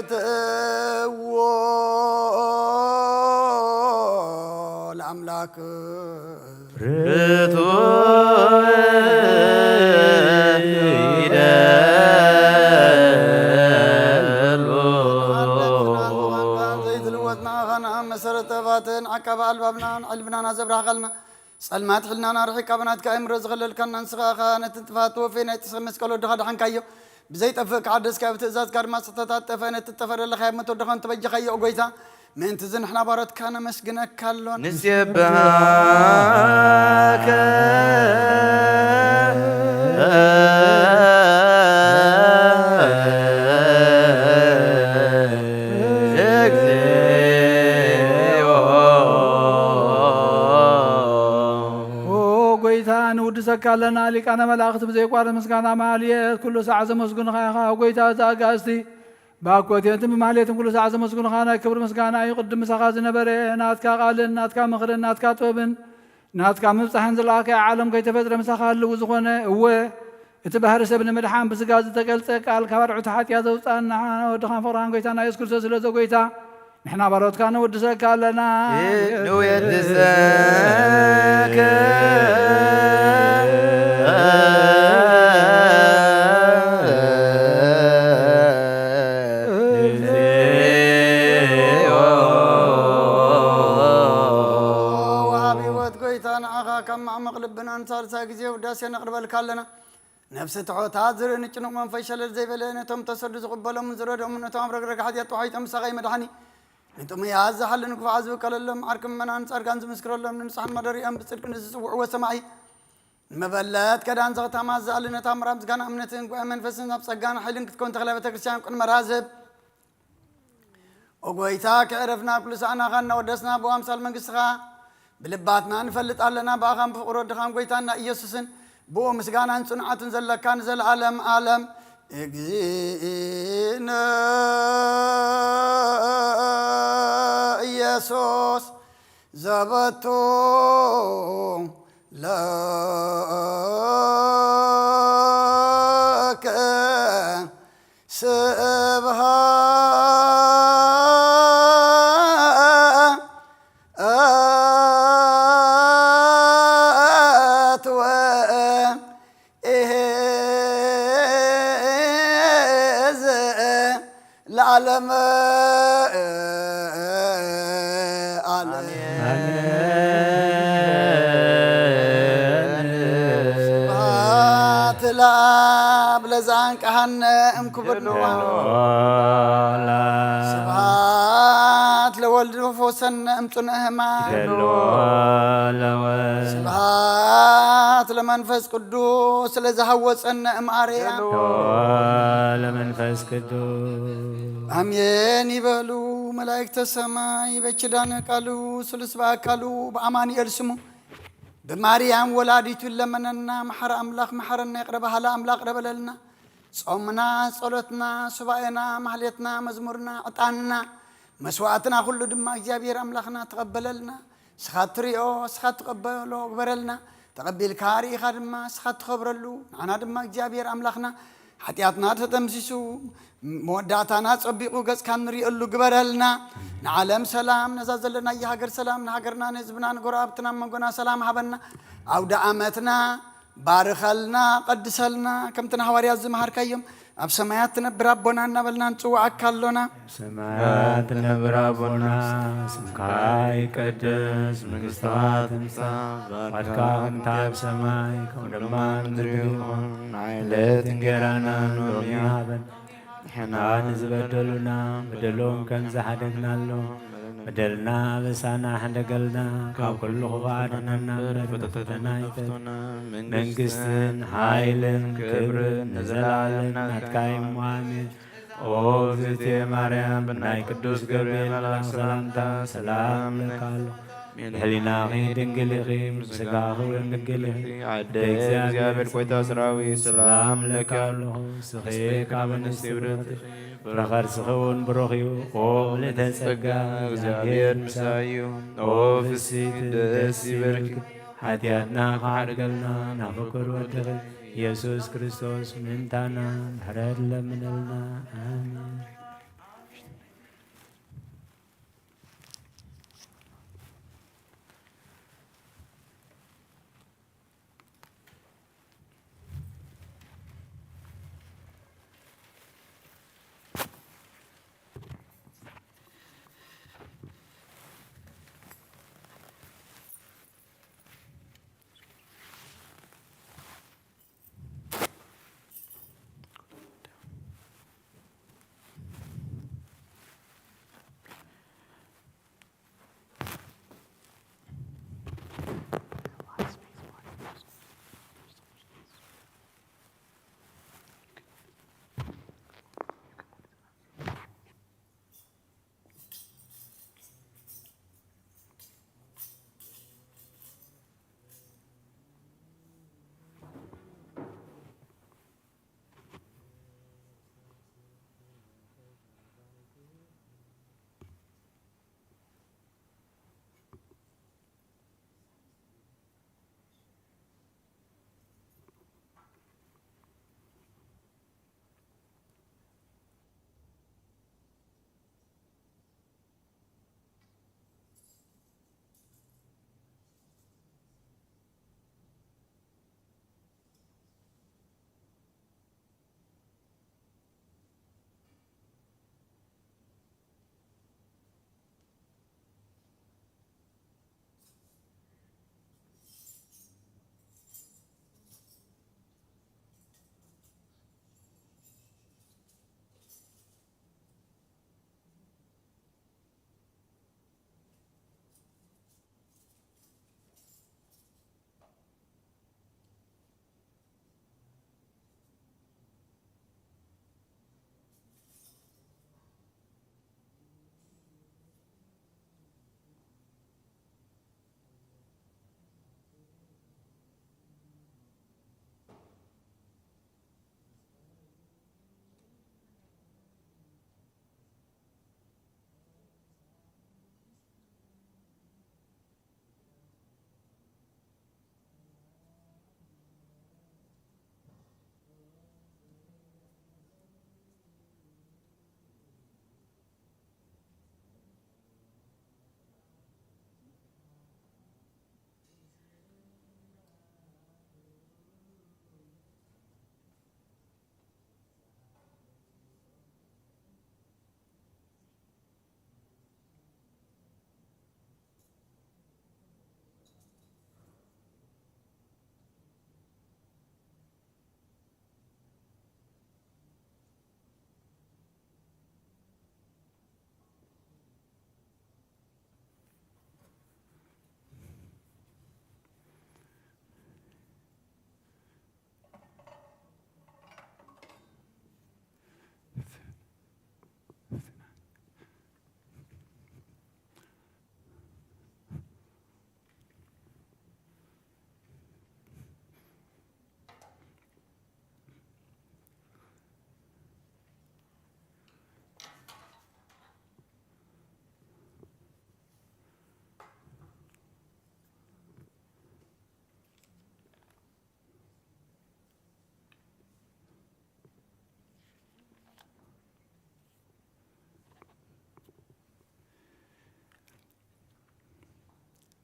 አእኩትዎ ለአምላክ። ርቱዕ ይደሉ። ዘይትልወጥና ኻና መሰረተ ባትን ዓቃቢ ኣልባብናን ዕልብናና ዘብራህኻልና፣ ጸልማት ሕልናና ርሒቃ ብናትካ ኣእምሮ ዝኸለልካና፣ ንስኻ ኸኣ ነቲ ጥፋት ወፌ ናይ ጥስኺ መስቀል ወድኻ ደሓንካዮ። ብዘይጠፍእ ክሓደስካ፣ ብትእዛዝካ ድማ ዝተታጠፈ ነቲ እተፈደለኻዮ ሞት ወድኻ እንተበጀኻዮ፣ ኦ ጐይታ፣ ምእንቲ እዚ ንሕና ባሮትካ ነመስግነካ ኣሎና። ንሴብሃከ እግዚኦ። ኦ ጐይታ፣ ንውድሰካ ኣለና። ሊቃነ መላእኽቲ ብዘይቋርጽ ምስጋና ማህልየት ኩሉ ሳዕ ዘመስግኑኻ ኢኻ። ኦ ጐይታ፣ እዚ ኣጋእዝቲ ብኣኮቴትን ብማህሌትን ኩሉ ሳዕ ዘመስግኑኻ ናይ ክብሪ ምስጋና እዩ። ቅድም ምሳኻ ዝነበረ ናትካ ቃልን ናትካ ምኽርን ናትካ ጥበብን ናትካ ምብጻሕን ዝለኣኸ ዓለም ከይተፈጥረ ምሳኻ ህልው ዝኾነ፣ እወ፣ እቲ ባህሪ ሰብ ንምድሓን ብስጋ ዝተገልጸ ቃል ካብ ኣርዑት ሓጢኣት ዘውጽኣና ወድኻን ፍቕርኻን ጐይታና የሱስ ክርስቶስ ስለ ዘ ጐይታ፣ ንሕና ባሮትካ ነወድሰካ ኣለና። ንወድሰከ ወሃቢ ህይወት ጐይታ፣ ንዓኻ ካብ ማዕሙቕ ልብና ንሳልሳይ ግዜ ውዳሴ ነቕርበልካ ኣለና። ነፍሲ ትሑታት ዝርኢ ንጭኑቕ መንፈስ ሸለል ዘይበለ፣ ነቶም ተሰዱ ዝቕበሎምን ዝረድኦምን፣ ነቶም ኣብ ረግረግ ሓጢኣት ተዋሒጦም ምሳኻ ይመድሓኒ። ንጥሙያት ዝሓልን ክፉዓት ዝብቀለሎም፣ ዓርኪ ምእመናን ጻድቃን ዝምስክረሎም፣ ንንጹሓን ማደሪኦም ብጽድቂ ንዝጽውዕዎ ሰማዒ፣ ንመበለት ከዳን ዘኽታማት ዝኣሊ፣ ነታ ምራም ዝጋና እምነትን ጉባኤ መንፈስን ኣብ ጸጋን ሓይልን ክትከውን ተኽለ ቤተ ክርስቲያን ቅድመ ራዝብ። ኦ ጐይታ፣ ከዕረፍና ኩሉ ሳዕናኻ እናወደስና ብኡ ኣምሳል መንግስትኻ ብልባትና ንፈልጥ ኣለና። ብኣኻን ብፍቕሪ ወድኻን ጐይታና ኢየሱስን ብኡ ምስጋናን ጽንዓትን ዘለካ ንዘለዓለም ዓለም። እግዚእነ ኢየሱስ ዘበቱ ለከ ስብሐት ወ ለዓለመ ዓለም። አሜን። ስብሐት ለአብ ለዘአንቀሐነ እምክቡድ ንዋም። ስብሐት ለወልድ ፈወሰነ እምጽኑዕ ሕማም። ስብሐት ስብሐት ለመንፈስ ቅዱስ ለዘሃወፀነ እምአርያም። ለመንፈስ ቅዱስ። አሜን ይበሉ መላእክተ ሰማይ። በኪዳነ ቃሉ ስሉስ በአካሉ በአማኑኤል ስሙ ብማርያም ወላዲቱ ለመነና። መሐረ አምላክ መሐረና፣ ይቅረ በሃላ አምላክ ይቅረ በለልና። ጾምና፣ ጸሎትና፣ ሱባኤና፣ ማህሌትና፣ መዝሙርና፣ ዕጣንና፣ መስዋዕትና ኩሉ ድማ እግዚኣብሔር ኣምላኽና ተቐበለልና። ንስኻ እትሪኦ፣ ንስኻ እትቐበሎ ግበረልና። ተቐቢልካ ርኢኻ ድማ ንስኻ እትኸብረሉ፣ ንዓና ድማ እግዚኣብሔር ኣምላኽና ሓጢኣትና ተጠምሲሱ፣ መወዳእታና ጸቢቑ ገጽካ እንሪእሉ ግበረልና። ንዓለም ሰላም፣ ነዛ ዘለናያ ሃገር ሰላም፣ ንሃገርና፣ ንህዝብና፣ ንጎረባብትና፣ መንጎና ሰላም ሃበና። ኣውደ ዓመትና ባርኸልና፣ ቀድሰልና፣ ከምቲ ንሃዋርያት ዝመሃርካዮም፣ ኣብ ሰማያት ትነብር ኣቦና እናበልና ንጽውዓካ ኣሎና። ሰማያት ትነብር ኣቦና፣ ስምካ ይቀደስ፣ መንግስትኻ ትምጻእ፣ ፍቓድካ ከምቲ ኣብ ሰማይ ከምኡ ድማ ኣብ ምድሪ ይኹን። ዕለት እንጌራና ሎሚ ሃበና፣ ንሕና ንዝበደሉና በደሎም ከም ዝሓደግናሎም፣ በደልና ኣበሳና ሕደገልና፣ ካብ ኩሉ ክፉእ ኣድሕነና እምበር፣ ናብ ፈተና ኣይተእትወና። መንግስትን ሓይልን ክብርን ንዘለኣለም ናትካ እዩ እሞ፣ ኣሜን። ኦ እግዝእትየ ማርያም፣ ብናይ ቅዱስ ገብርኤል መልኣክ ሰላምታ ሰላም እብለኪ ኣለኹ። ብሕሊናኺ ድንግል ኢኺ፣ ብስጋኺ እውን ድንግል ኢኺ። ኣደ እግዚኣብሔር፣ ጐይታ ሰራዊት፣ ሰላም እብለኪ ኣለኹ። ንስኺ ካብ ኣንስቲ ብርኽቲ ኢኺ፣ ፍረ ከርስኺ እውን ብሩኽ እዩ። ኦ ምልእተ ጸጋ፣ እግዚኣብሔር ምሳኺ እዩ። ኦ ፍስሕቲ፣ ደስ ይበልኪ፣ ሓጢኣትና ክሓድገልና ናብ ፍቁር ወድኺ ኢየሱስ ክርስቶስ ምእንታና ምሕረት ለምነልና። ኣሜን።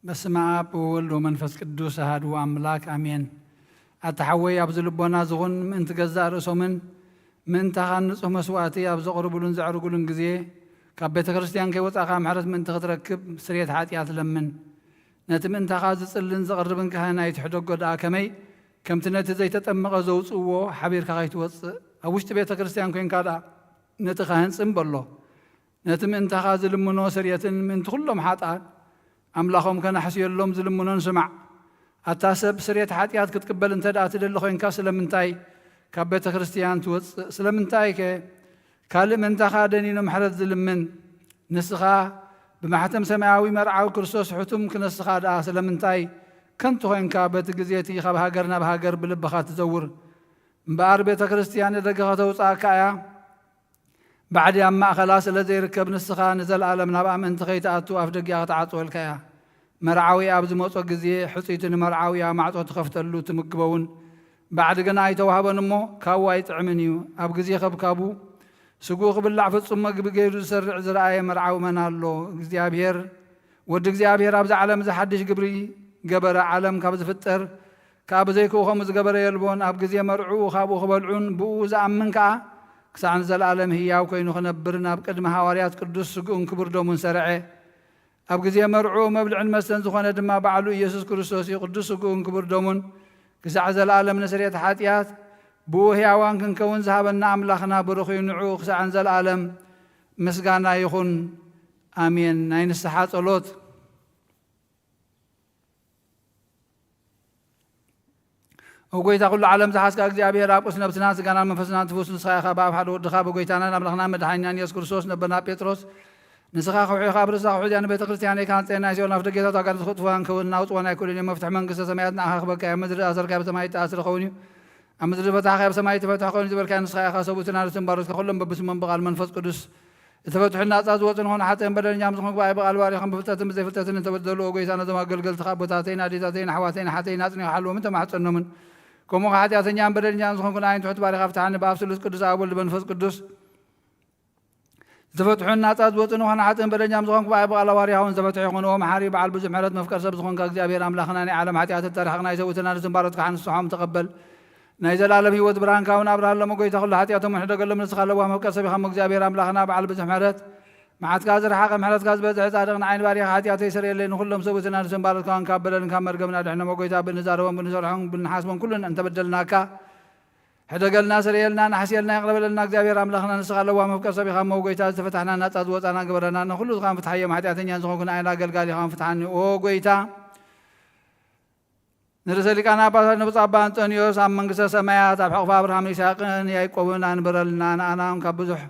በስመ ኣብ ወወልድ ወመንፈስ ቅዱስ ኣሃዱ ኣምላክ ኣሜን። ኣታ ሓወይ ኣብዚ ልቦና ዝኹን ምእንቲ ገዛእ ርእሶምን ምእንታኻ ንጹህ መስዋእቲ ኣብ ዘቕርቡሉን ዘዕርጉሉን ግዜ፣ ካብ ቤተ ክርስቲያን ከይወጻእካ ምሕረት ምእንቲ ክትረክብ ስርየት ሓጢኣት ለምን። ነቲ ምእንታኻ ዝጽልን ዘቕርብን ካህን ኣይትሕደጎ ደኣ ከመይ፣ ከምቲ ነቲ ዘይተጠመቐ ዘውጽእዎ ሓቢርካ ከይትወጽእ፣ ኣብ ውሽጢ ቤተ ክርስቲያን ኮይንካ ደኣ ነቲ ካህን ጽን በሎ። ነቲ ምእንታኻ ዝልምኖ ስርየትን ምእንቲ ኩሎም ሓጥኣን ኣምላኾም ከነሕስየሎም ዝልምኖን ስማዕ። ኣታ ሰብ፣ ስርየት ሓጢኣት ክትቅበል እንተ ደኣ ትደሊ ኮይንካ ስለምንታይ ካብ ቤተ ክርስቲያን ትወጽእ? ስለምንታይከ ካልእ ምእንታኻ ደኒኑ ምሕረት ዝልምን? ንስኻ ብማሕተም ሰማያዊ መርዓዊ ክርስቶስ ሕቱም ክነስኻ ደኣ ስለምንታይ ከንቱ ኮይንካ በቲ ግዜ እቲ ካብ ሃገር ናብ ሃገር ብልብኻ ትዘውር? እምበኣር ቤተ ክርስቲያን ንደገ ከተውጽኣካ እያ። ባዕዲ ኣብ ማእኸላ ስለ ዘይርከብ ንስኻ ንዘለኣለም ናብኣ ምእንቲ ከይትኣቱ ኣፍ ደጊኣ ክትዓጽወልካ እያ። መርዓዊ ኣብ ዝመጾ ግዜ ሕጽይቲ ንመርዓዊኣ ማዕጾ ትኸፍተሉ ትምግበውን ባዕዲ ግና ኣይተዋህቦን እሞ ካብኡ ኣይጥዕምን እዩ። ኣብ ግዜ ከብካቡ ስግኡ ክብላዕ ፍጹም መግቢ ገይሩ ዝሰርዕ ዝረኣየ መርዓዊ መን ኣሎ? እግዚኣብሔር ወዲ እግዚኣብሔር ኣብዚ ዓለም እዚ ሓድሽ ግብሪ ገበረ። ዓለም ካብ ዝፍጠር ከኣ ብዘይክኡ ከምኡ ዝገበረ የልቦን። ኣብ ግዜ መርዕኡ ካብኡ ክበልዑን ብኡ ዝኣምን ከኣ ክሳዕ ንዘለኣለም ህያው ኮይኑ ክነብር ናብ ቅድሚ ሃዋርያት ቅዱስ ስግኡን ክቡር ደሙን ሰርዐ። ኣብ ግዜ መርዕኡ መብልዕን መስተን ዝኾነ ድማ ባዕሉ ኢየሱስ ክርስቶስ እዩ። ቅዱስ ስግኡን ክቡር ደሙን ክሳዕ ዘለኣለም ንስርየት ሓጢኣት ብኡ ህያዋን ክንከውን ዝሃበና ኣምላኽና ብሩኽ እዩ። ንዕኡ ክሳዕ ንዘለኣለም ምስጋና ይኹን። ኣሜን። ናይ ንስሓ ጸሎት። ኦ ጎይታ ኩሉ ዓለም ዝሓዝካ እግዚኣብሔር ኣብ ቁስ ነብስናን ስጋናን መንፈስናን ትፍውስ ንስኻ ኢኻ። ብኣብ ሓደ ወድኻ ብጎይታናን ኣምላኽናን መድሓኒናን የሱስ ክርስቶስ ነበና ጴጥሮስ ንስኻ ከውሒ ኢኻ፣ ኣብ ርእስኻ ውሑድ እያ ንቤተ ክርስቲያነይ ክሃንጸ ናይ ሲኦል ኣፍደገታት ኣጋንንቲ ክጥፍዋ እንከውን ናውጽዋ ናይ ኩልን እዮም። መፍትሒ መንግስተ ሰማያት ንኣኻ ክበካ እያ። ኣብ ምድሪ ዝኣሰርካዮ ብሰማይ ይተኣስር ኸውን እዩ፣ ኣብ ምድሪ ዝፈታሕካዮ ብሰማይ ይተፈትሕ ኸውን እዩ ዝበልካዮ ንስኻ ኢኻ። ሰብኡትን ኣንስትን ባሮትካ ኩሎም በብስሞም ብቓል መንፈስ ቅዱስ እተፈትሑ ናጻ ዝወጹ ንኾኑ ሓጥእን በደለኛም ዝኾንኩ ብኣይ ብቓል ባሪኾም ብፍልጠትን ብዘይፍልጠትን እንተበደሉ፣ ኦ ጎይታ ነዞም ኣገልገልትኻ ኣቦታተይን ኣዴታተይን ኣሕዋተይን ኣሓተይን ኣጽኒኻ ሓልዎምን ተማሕጸኖምን። ከምኡ ኸዓ ሓጢኣተኛን በደለኛን ዝኾንኩ ንኣይን ትሑት ባሪኻ ፍትሓኒ። ብኣብ ስሉስ ቅዱስ ኣብ ወልድ መንፈስ ቅዱስ ዝተፈትሑ ናጻ ዝወጹ ንኾኑ ሓጥእን በደለኛም ዝኾንኩ ብኣይ ብቓል ባሪኻ እውን ዝተፈትሑ ይኹኑ። ኦ መሓሪ በዓል ብዙሕ ምሕረት መፍቀር ሰብ ዝኾንካ እግዚኣብሔር ኣምላኽና ናይ ዓለም ሓጢኣት እተርሕቕ ናይ ሰብኡትን ኣንስትን ባሮትካ ንስሖም ተቐበል። ናይ ዘላለም ህይወት ብርሃንካ እውን ኣብርሃሎም። ጎይታ ኩሉ ሓጢኣቶም እውን ሕደገሎም። ንስኻ ለዋህ መፍቀር ሰብ ኢኻ እሞ እግዚኣብሔር ኣምላኽና በዓል ብዙሕ ምሕረት መዓትካ ዝረሓቐ ምሕረትካ ዝበዝሐ ጻድቕ ንዓይኒ ባሪኻ ሓጢኣተይ ስረየለይ ንኹሎም ሰብኡትን ኣንስትን ባሮትካ እውን ካብ በደልን ካብ መርገምን ኣድሕኖም። ጎይታ ብንዛረቦም ብንሰርሖም ብንሓስቦም ኩሉን እንተበደልናካ ሕደገልና ስረየልና ንሓስየልና ይቕረ በለልና። እግዚኣብሔር ኣምላኽና ንስኻ ለዋህ መፍቀር ሰብ ኢኻ እሞ ጎይታ ዝተፈታሕና ናጻ ዝወጻና ግበረና። ንኹሉ ዝኻን ፍትሓዮም ሓጢኣተኛን ዝኾንኩ ንዓይኒ ኣገልጋሊኻ ፍትሓኒ ኦ ጎይታ። ንርእሰ ሊቃነ ጳጳሳት ንብፁዕ ኣባ እንጦንዮስ ኣብ መንግስተ ሰማያት ኣብ ሕቑፊ ኣብርሃምን ይስሐቅን ያዕቆብን ኣንብረልና። ንኣና እውን ካብ ብዙሕ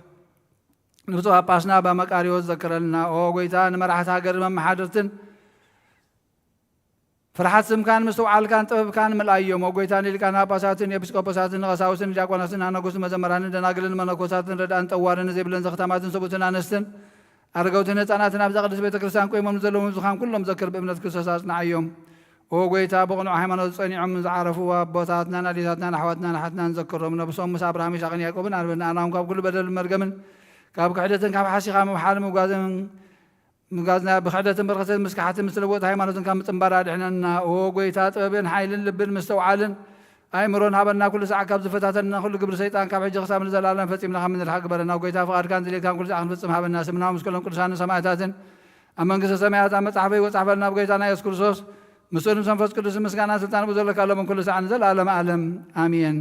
ንብፁዕ ጳጳስና ኣባ መቃርዮስ ዘክረልና። ኦ ጎይታ ንመራሕቲ ሃገርን መመሓደርትን ፍርሓት ስምካን ምስትውዓልካን ጥበብካን ምልኣዮም። ኦ ጎይታ ንሊቃነ ጳጳሳትን ኤጲስቆጶሳትን ንቐሳውስትን ንዲያቆናትን ኣነጉስትን መዘምራንን ደናግልን መነኮሳትን ረድኣን ጠዋርን ንዘይብለን ዘኽታማትን ሰብኡትን ኣንስትን ኣረገውትን ህጻናትን ኣብዛ ቅድስት ቤተ ክርስቲያን ቆይሞም ንዘለዉ ምብዝኻን ኩሎም ዘክር ብእምነት ክርስቶስ ኣጽንዓዮም። ኦ ጎይታ ብቕኑዕ ሃይማኖት ጸኒዖም ዝዓረፉ ኣቦታትናን ኣዴታትናን ኣሕዋትናን ኣሓትናን ዘክሮም። ነብሶም ምስ ኣብርሃም ይስሐቅን ያዕቆብን ኣንብረና። ኣናም ካብ ኩሉ በደልን መርገምን ካብ ክሕደትን ካብ ሓሲኻ ምብሓል ምጓዝን ምጓዝና ብክሕደትን በረኸትን ምስ ክሓትን ምስ ተለወጠ ሃይማኖትን ካብ ምጽንባር ኣድሕነና። ኦ ጎይታ ጥበብን ሓይልን ልብን ምስተውዓልን ኣእምሮን ሃበና። ኩሉ ሰዓት ካብ ዝፈታተንና ኩሉ ግብሪ ሰይጣን ካብ ሕጂ ክሳብ ንዘለኣለም ፈጺምና ካብ ምንርሓ ግበረና። ጎይታ ፍቓድካን ድሌትካን ኩሉ ሰዓት ክንፍጽም ሃበና። ስምና ምስ ኩሎም ቅዱሳንን ሰማእታትን ኣብ መንግስተ ሰማያት ኣብ መጽሓፈ ይወጻሕፈልና። ብጎይታና የሱስ ክርስቶስ ምስኡ ምስ መንፈስ ቅዱስ ምስጋና ስልጣን ብዘለካ ሎምን ኩሉ ሰዓት ንዘለኣለም ኣለም ኣሜን።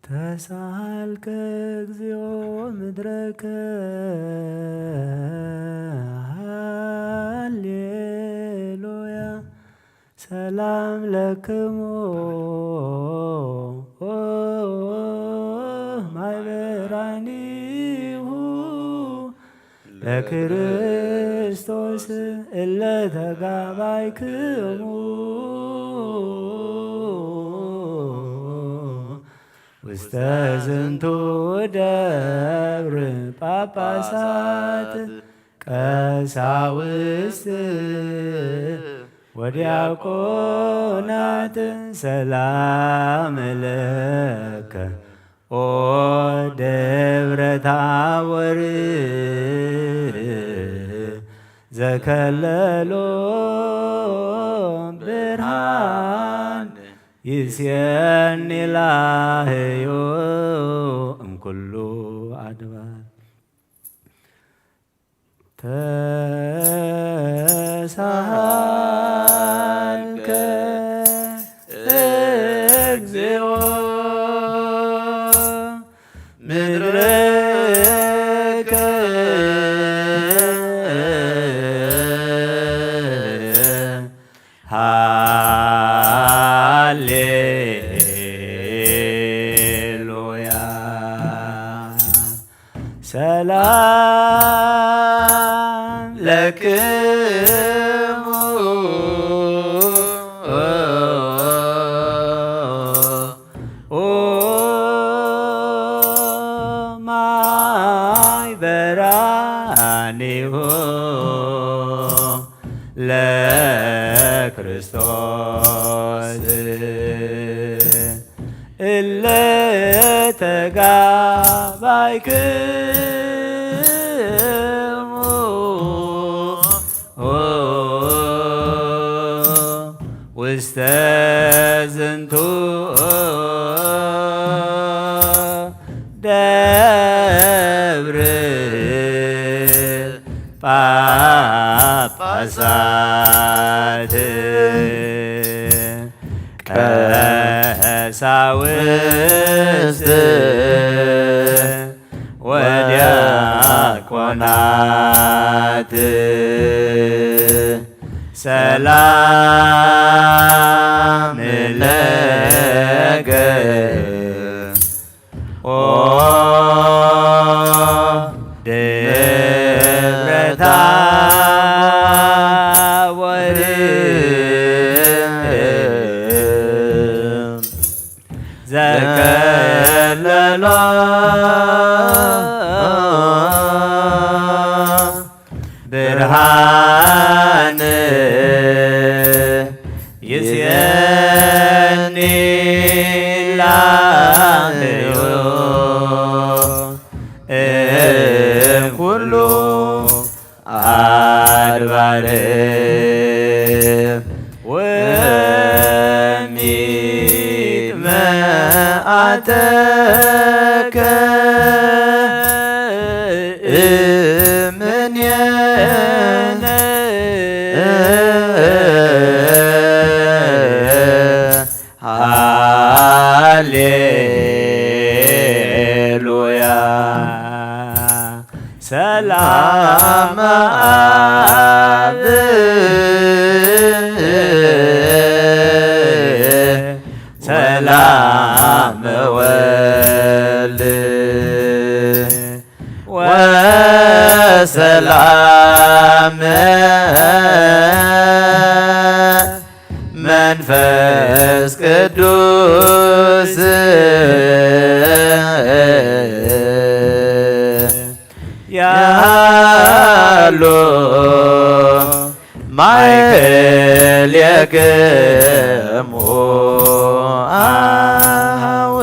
ተሳሃልከ እግዚኦ ምድረከ ሃሌሉያ ሰላም ለክሙ ማይ በራኒሁ ለክርስቶስ እለ ተጋባይክሙ ውስተ ዝንቱ ደብር ጳጳሳት ቀሳውስት ወዲያቆናት ሰላም ለከ ኦ ደብረ ታቦር ዘከለሎ ብርሃን ይስየኒ ላህዮ እምኩሉ ኣድባር። ተሳሃልከ እግዚኦ ምድረከ ሃሌሉያ። ሰላም ለክሙ ኦ ማይ በራኒሁ ለክርስቶስ እለ ተጋባይክሙ ውስተ ዝንቱ ደብር ጳጳሳት ቀሳውስት ወዲያቆናት ሰላም ለከ ኦ ደብረ ታቦር ዘከለሎ ብርሃን ይስየኒ ላህዮ እምኩሉ ኣድባር ወሚት መዓተከ እምኔነ ሃሌሉያ። ሰላም አብ ሰላም ወልድ ወሰላም መንፈስ ቅዱስ ያሉ ማእከሌክሙ አሃው።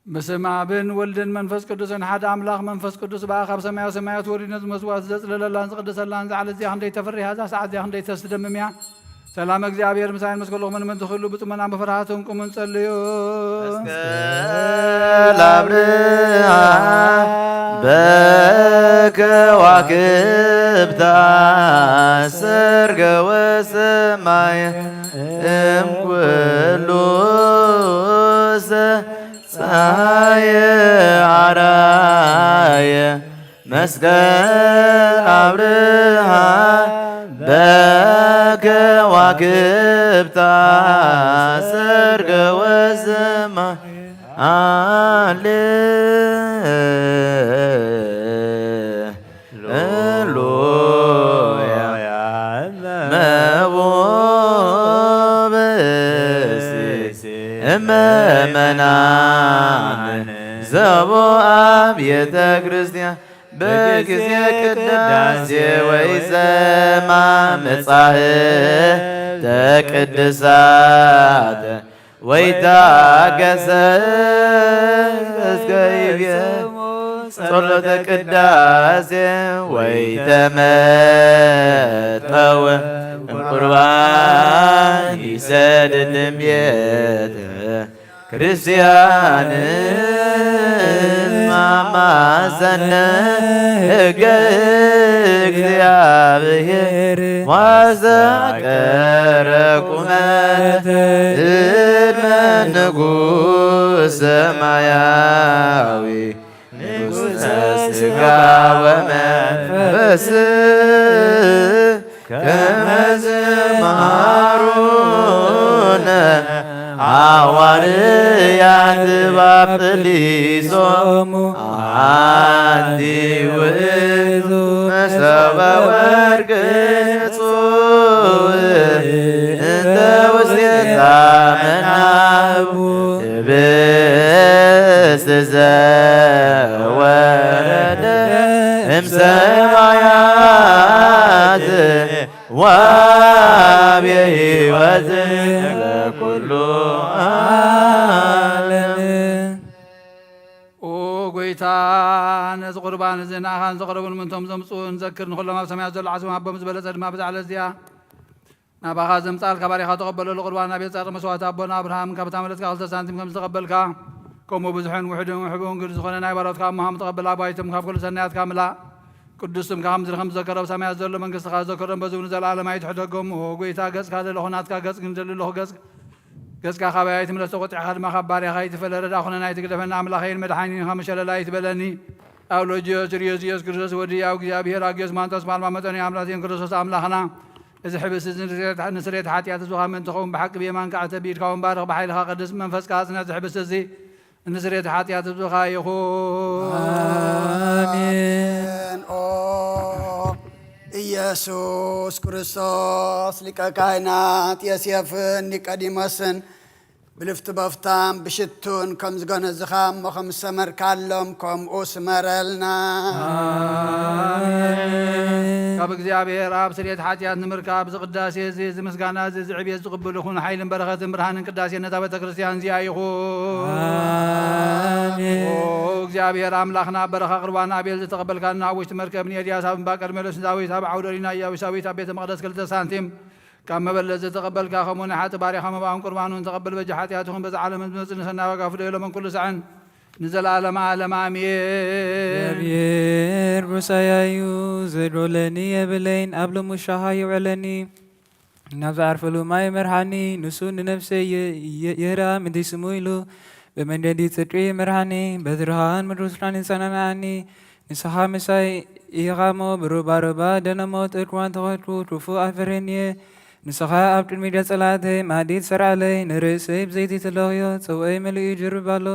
በስመ ኣብን ወልድን መንፈስ ቅዱስን ሓደ ኣምላኽ። መንፈስ ቅዱስ ብኣ ካብ ሰማያዊ ሰማያት ወሪዱ ነዚ መስዋዕት ዘጽለለላን ዝቕድሰላን፣ እዛ ዕለት እዚኣ ክንደይ ተፍርህ እያ፣ እዛ ሰዓት እዚኣ ክንደይ ተስደምም እያ። ሰላም እግዚኣብሔር ምሳይን ምስ ኩልኹምን ምእንቲ ኩሉ ብጽሞና ብፍርሃት ቁሙ ንጸልዩ። መስቀል ኣብርሃ በከዋክብታ ሰርገ ወሰማየ እምኩሉ ፀሐየ ኣራየ መስቀል ኣብርሃ በከዋክብታ ሰርገ ወሰማየ ሃሌ ሃሌሉያ። መቦ ብእሲ እመመናን ዘቦ ኣብ ቤተ ክርስቲያን በጊዜ ቅዳሴ ወይ ዘማ መጻሕፍተ ቅድሳት ወይታገሰ እስከ ይቤ ጸሎተ ቅዳሴ ወይተመጠወ እምቁርባን ይሰድድ እምቤተ ክርስቲያን ማማሰነ ሕገ እግዚኣብሔር ዋዘቀረ ቁመተ እድመ ንጉሥ ሰማያዊ ንጉሠ ሥጋ ወመንፈስ ከመ ዝመሃሩነ ሐዋርያት ባጵሊሶሙ። አንቲ ውእቱ መሶበ ወርቅ ጽውእ እንተ ውስቴታ መናብቡ ህብስት ዘወረደ እምሰማያት ወአብ ሕይወት ለኩሉ ዓለም። ኦ ጎይታ፣ ነዚ ቁርባን እዚ ንኣኻን ዘቕረቡን ምንቶም ዘምጽኡ ንዘክር፣ ንኹሎም ኣብ ሰማያት ዘሎ ዓስቦም ሃቦም። ዝበለጸ ድማ ብዛ ዕለት እዚኣ ናባኻ ዘምጻልካ ባሪኻ ተቐበለሉ። ቁርባን ኣብ ቤት ጻድቕ መስዋዕቲ ኣቦና ኣብርሃም ካብታ መለትካ ክልተ ሳንቲም ከም ዝተቐበልካ፣ ከምኡ ብዙሕን ውሑድን ውሕቡን ግድ ዝኾነ ናይ ባሮትካ እሞ ሃም ተቐበል። ኣባይቶም ካብ ኩሉ ሰናያትካ ምላእ። ቅዱስ ስምካ ከምዚ ከም ዝዘከሮ ኣብ ሰማያት ዘሎ መንግስትኻ ዘከሮም በዚ እውን ንዘለኣለም ኣይትሕደጎም። ኦ ጎይታ፣ ገጽካ ዘለኹ ናትካ ገጽ ግን ዘልለኹ ገጽ ገጽካ ካባይ ኣይትምለስ፣ ተቖጢዕካ ድማ ካብ ባርያኻ ኣይትፈለ። ረዳ ኩነና ኣይትግደፈና፣ ኣምላኸይን መድሓኒን ኢኻ፣ መሸለል ኣይትበለኒ። ኣውሎጅዮስ ርዮስ ኢየሱስ ክርስቶስ ወዲ ያው እግዚኣብሔር ኣግዮስ ማንጦስ ፓልማ መጠኑ ኣምላኽን ክርስቶስ ኣምላኽና፣ እዚ ሕብስ እዚ ንስሬት ሓጢኣት ህዝብኻ ምእንቲ ኸውን ብሓቂ ብየማንካ ዕተ ብኢድካ እውን ባርኽ፣ ብሓይልኻ ቅድስ መንፈስካ ኣጽንዕ። እዚ ሕብስ እዚ ንስሬት ሓጢኣት ህዝብኻ ይኹን። ኣሜን። ኦ ኢየሱስ ክርስቶስ ሊቀ ካህናት ዮሴፍን ኒቆዲሞስን ብልፍቲ በፍታን ብሽቱን ከም ዝገነዝኻ እሞ ከም ዝሰመርካሎም ከምኡ ስመረልና። ኣሜን። ካብ እግዚኣብሔር ኣብ ስርየት ሓጢኣት ንምርካብ እዚ ቅዳሴ እዚ፣ እዚ ምስጋና እዚ፣ እዚ ዕብየት ዝቕብል ይኹን። ሓይልን በረኸትን ብርሃንን ቅዳሴ ነዛ ቤተ ክርስቲያን እዚኣ ይኹን። ኣሜን። ኦ እግዚኣብሔር ኣምላኽና፣ በረኻ ቁርባን ኣቤል ዝተቐበልካና ኣብ ውሽጢ መርከብ ንኤልያስ ኣብ እምባ ቀርሜሎስ ንዳዊት ኣብ ዓውደ ሪና ኢያቡሳዊት ኣብ ቤተ መቕደስ ክልተ ሳንቲም ካብ መበለት ዝተቐበልካ፣ ከምኡ ናይ ሓጢእ ባርያኻ መባእን ቁርባኑን ተቐበል። በጃ ሓጢኣትኹም በዛ ዓለምን ዝመጽእ ንሰናይ ዋጋ ፍደዮ፣ ሎምን ኩሉ ሳዕን ንዘለኣለመ ዓለም ኣሜን። እግዚኣብሔር ጎሳያዩ ዘድወለኒ የብለይን፣ ኣብ ሎሚ ውሻኻ ይውዕለኒ፣ ናብ ዝዓርፈሉ ማይ ይመርሓኒ። ንሱ ንነፍሰይ የ-፣ የ-፣ የህድኣ፣ ምእንቲ ስሙ ኢሉ ብመንገዲ ጽድቂ ይመርሓኒ። በትርኻን ምድሪ ሱራን ይጸናንዓኒ። ንስኻ ምሳይ ኢኻ እሞ፣ ብሩባሩባ ደነሞ ጥልቅዋን ተኸድኩ፣ ክፉእ ኣይፈርህን እየ። ንስኻ ኣብ ቅድሚ ገጸ ጸላእተይ መኣዲ ትሰርዓለይ፣ ንርእሰይ ብዘይቲ ትለኽዮ፣ ጽውእይ መሊኡ ይጅርብ ኣሎ።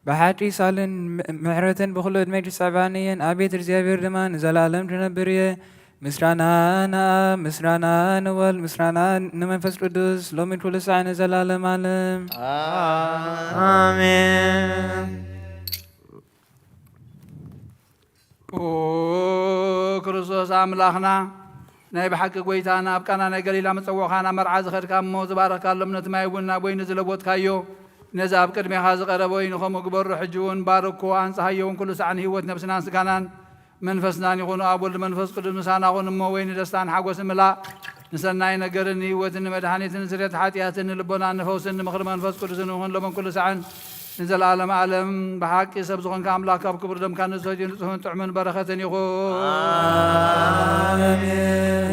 ብሓቂ ሳልን ም-፣ ምሕረትን ብኹሉ ዕድመይ ክስዕባኒ እየን፣ ኣብ ቤት እግዚኣብሔር ድማ ንዘለኣለም ክነብር እየ። ምስጋና ንኣብ፣ ምስጋና ንወልድ፣ ምስጋና ንመንፈስ ቅዱስ፣ ሎሚ ኩሉ ሳዕ ንዘለኣለም ዓለም። ኣሜን። ኦ ክርስቶስ ኣምላኽና፣ ናይ ብሓቂ ጐይታና፣ ኣብ ቃና ናይ ገሊላ መጸውዕኻ ናብ መርዓ ዝኸድካ እሞ ዝባረኽካሎም ነቲ ማይ እውን ናብ ወይኒ ዝለወጥካዮ፣ ነዚ ኣብ ቅድሜኻ ዝቐረበ ወይኒ ከምኡ ግበሮ። ሕጂ እውን ባርኮ፣ ኣንጽሃዮ እውን ኩሉ ሳዕን ህይወት ነብስናን ስጋናን መንፈስናን ይኹኑ። ኣብ ወልድ መንፈስ ቅዱስ ምሳና ኹን እሞ፣ ወይኒ ደስታን ሓጎስን ምላእ። ንሰናይ ነገርን ንህይወትን ንመድሓኒትን ንስርየት ሓጢኣትን ንልቦናን ንፈውስን ንምኽሪ መንፈስ ቅዱስን ይኹን ሎምን ኩሉ ሳዕን ንዘለዓለም ዓለም። ብሓቂ ሰብ ዝኾንካ ኣምላኽ፣ ካብ ክቡር ደምካ ንዝሰትዩ ንጽሑን ጥዑምን በረኸትን ይኹን። ኣሜን።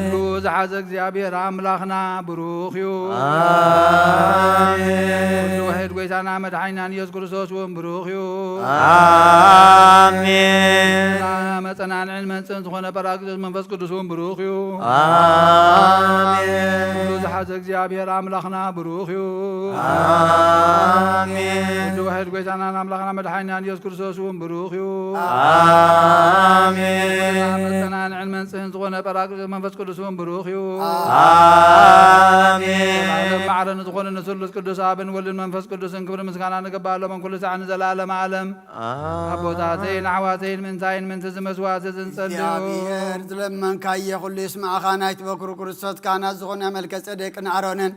ኩሉ ዝሓዘ እግዚኣብሔር ኣምላኽና ብሩኽ እዩ። ኣሜን። ኩሉ ውሒድ ጎይታና መድሓኒናን ኢየሱስ ክርስቶስ እውን ብሩኽ እዩ። ኣሜን። መጸናንዕን መንጽን ዝኾነ ጳራቅሊጦስ መንፈስ ቅዱስ እውን ብሩኽ እዩ። ኣሜን። ኩሉ ዝሓዘ እግዚኣብሔር ኣምላኽና ብሩኽ እዩ። ኣሜን። ኩሉ ውሒድ ጎይታናን ኣምላኽና መድሓኒናን ኢየሱስ ክርስቶስ እውን ብሩኽ እዩ። ኣሜን። መጸናንዕን መንጽህን ዝኾነ ጳራቅሊጦስ መንፈስ ቅዱስ እውን ብሩኽ እዩ። ኣሜን። ማዕረ ዝኾነ ንስሉስ ቅዱስ ኣብን ወልድን መንፈስ ቅዱስን ክብሪ ምስጋና ንገባሎምን ኩሉ ሳዕ ንዘለዓለመ ዓለም። ኣቦታተይን ኣሕዋተይን፣ ምእንታይን ምእንቲ እዚ መስዋዕቲ እዚ ንጸልዩ። እግዚኣብሔር ዝለመንካዮ ኩሉ ይስማዕኻ፣ ናይቲ በኩር ክርስቶስ ካህናት ዝኾነ መልከ ጼዴቅን ኣሮንን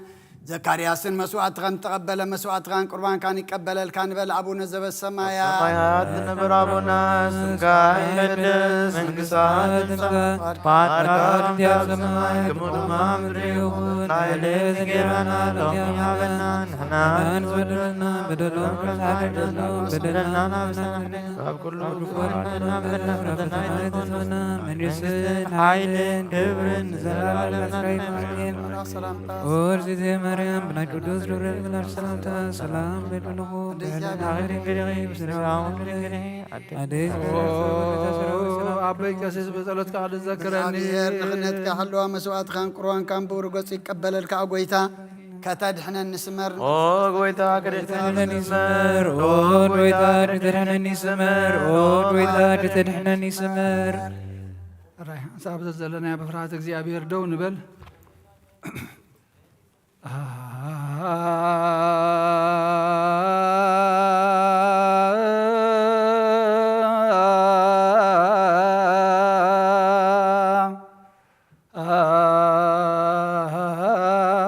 ዘካርያስን መስዋዕቲ ከም ተቐበለ፣ መስዋዕትኻን ቁርባንካን ይቀበለልካ ንበል። ኣቡነ ዘበሰማያት ሰማያት ዝነብር ኣቦና፣ ስምካ ይቀደስ፣ መንግስኻ ትምጻእ፣ ፍቃድካ ከምቲ ኣብ ሰማይ ከምኡ ድማ ኣብ ምድሪ ይኹን። ናይለይት እንጀራና ሎሚ ሃበና፣ ንሕና ዝበደለና በደሎም፣ በደልና ናብ ሰማይ ካብ ኩሉ ክፉ መንግስትን ሓይልን ክብርን ንዘለዓለም ኣሜን። ኦ እግዝእትየ ማርያም፣ ብናይ ቅዱስ ገብርኤል መልኣክ ሰላምታ ሰላም እብል ኣለኹ። ብድንግል ኢኺ፣ ብስጋኺ እውን ድንግል ኢኺ። ኣደይ ኦ፣ ኣቦይ ቀሲስ፣ ብጸሎትካ ክትዘክረኒ። እግዚኣብሔር ንኽነትካ ሓለዋ መስዋዕትኻን ቁርባንካን ብብሩህ ገጹ ይቀበለልካ። ኦ ጎይታ፣ ከተድሕነኒ ስመር። ኦ ጎይታ፣ ከተድሕነኒ ስመር። ኦ ጎይታ፣ ከተድሕነኒ ስመር። ኦ ጎይታ፣ ከተድሕነኒ ስመር። ራይ፣ ሳብ ዘዘለናዮ ብፍርሃት እግዚኣብሔር ደው ንበል።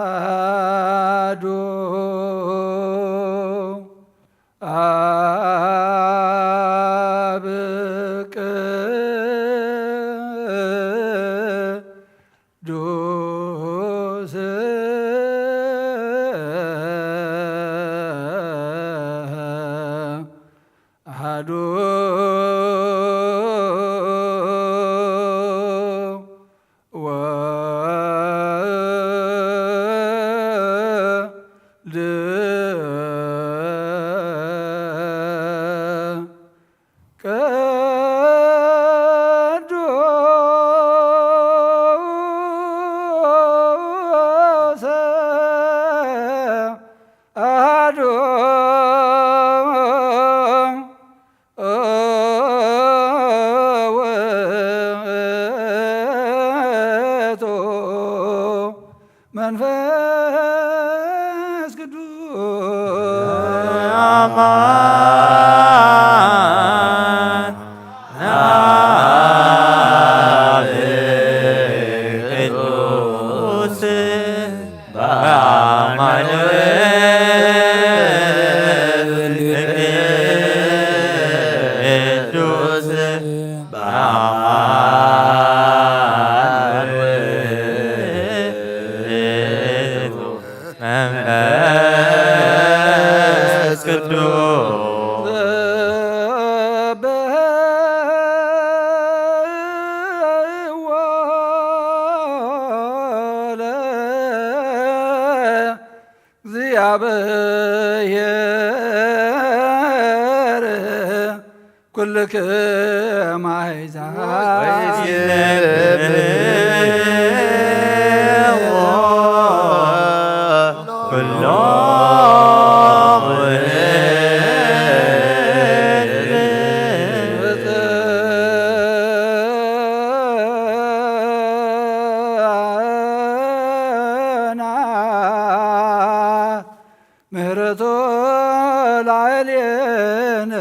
ኣሃዱ ኣብ ቅዱስ ኣሃዱ ወልድ ቅዱስ ኣሃዱ ውእቱ መንፈስ ቅዱስ አማን። ቅዱስ በአማኑኤል ቅዱስ በአማኑኤል መንፈስ ቅዱስ ኩልክም አሕዛብ ወይሴብሕዎ ኩሎም ምህረቱ ላዕሌነ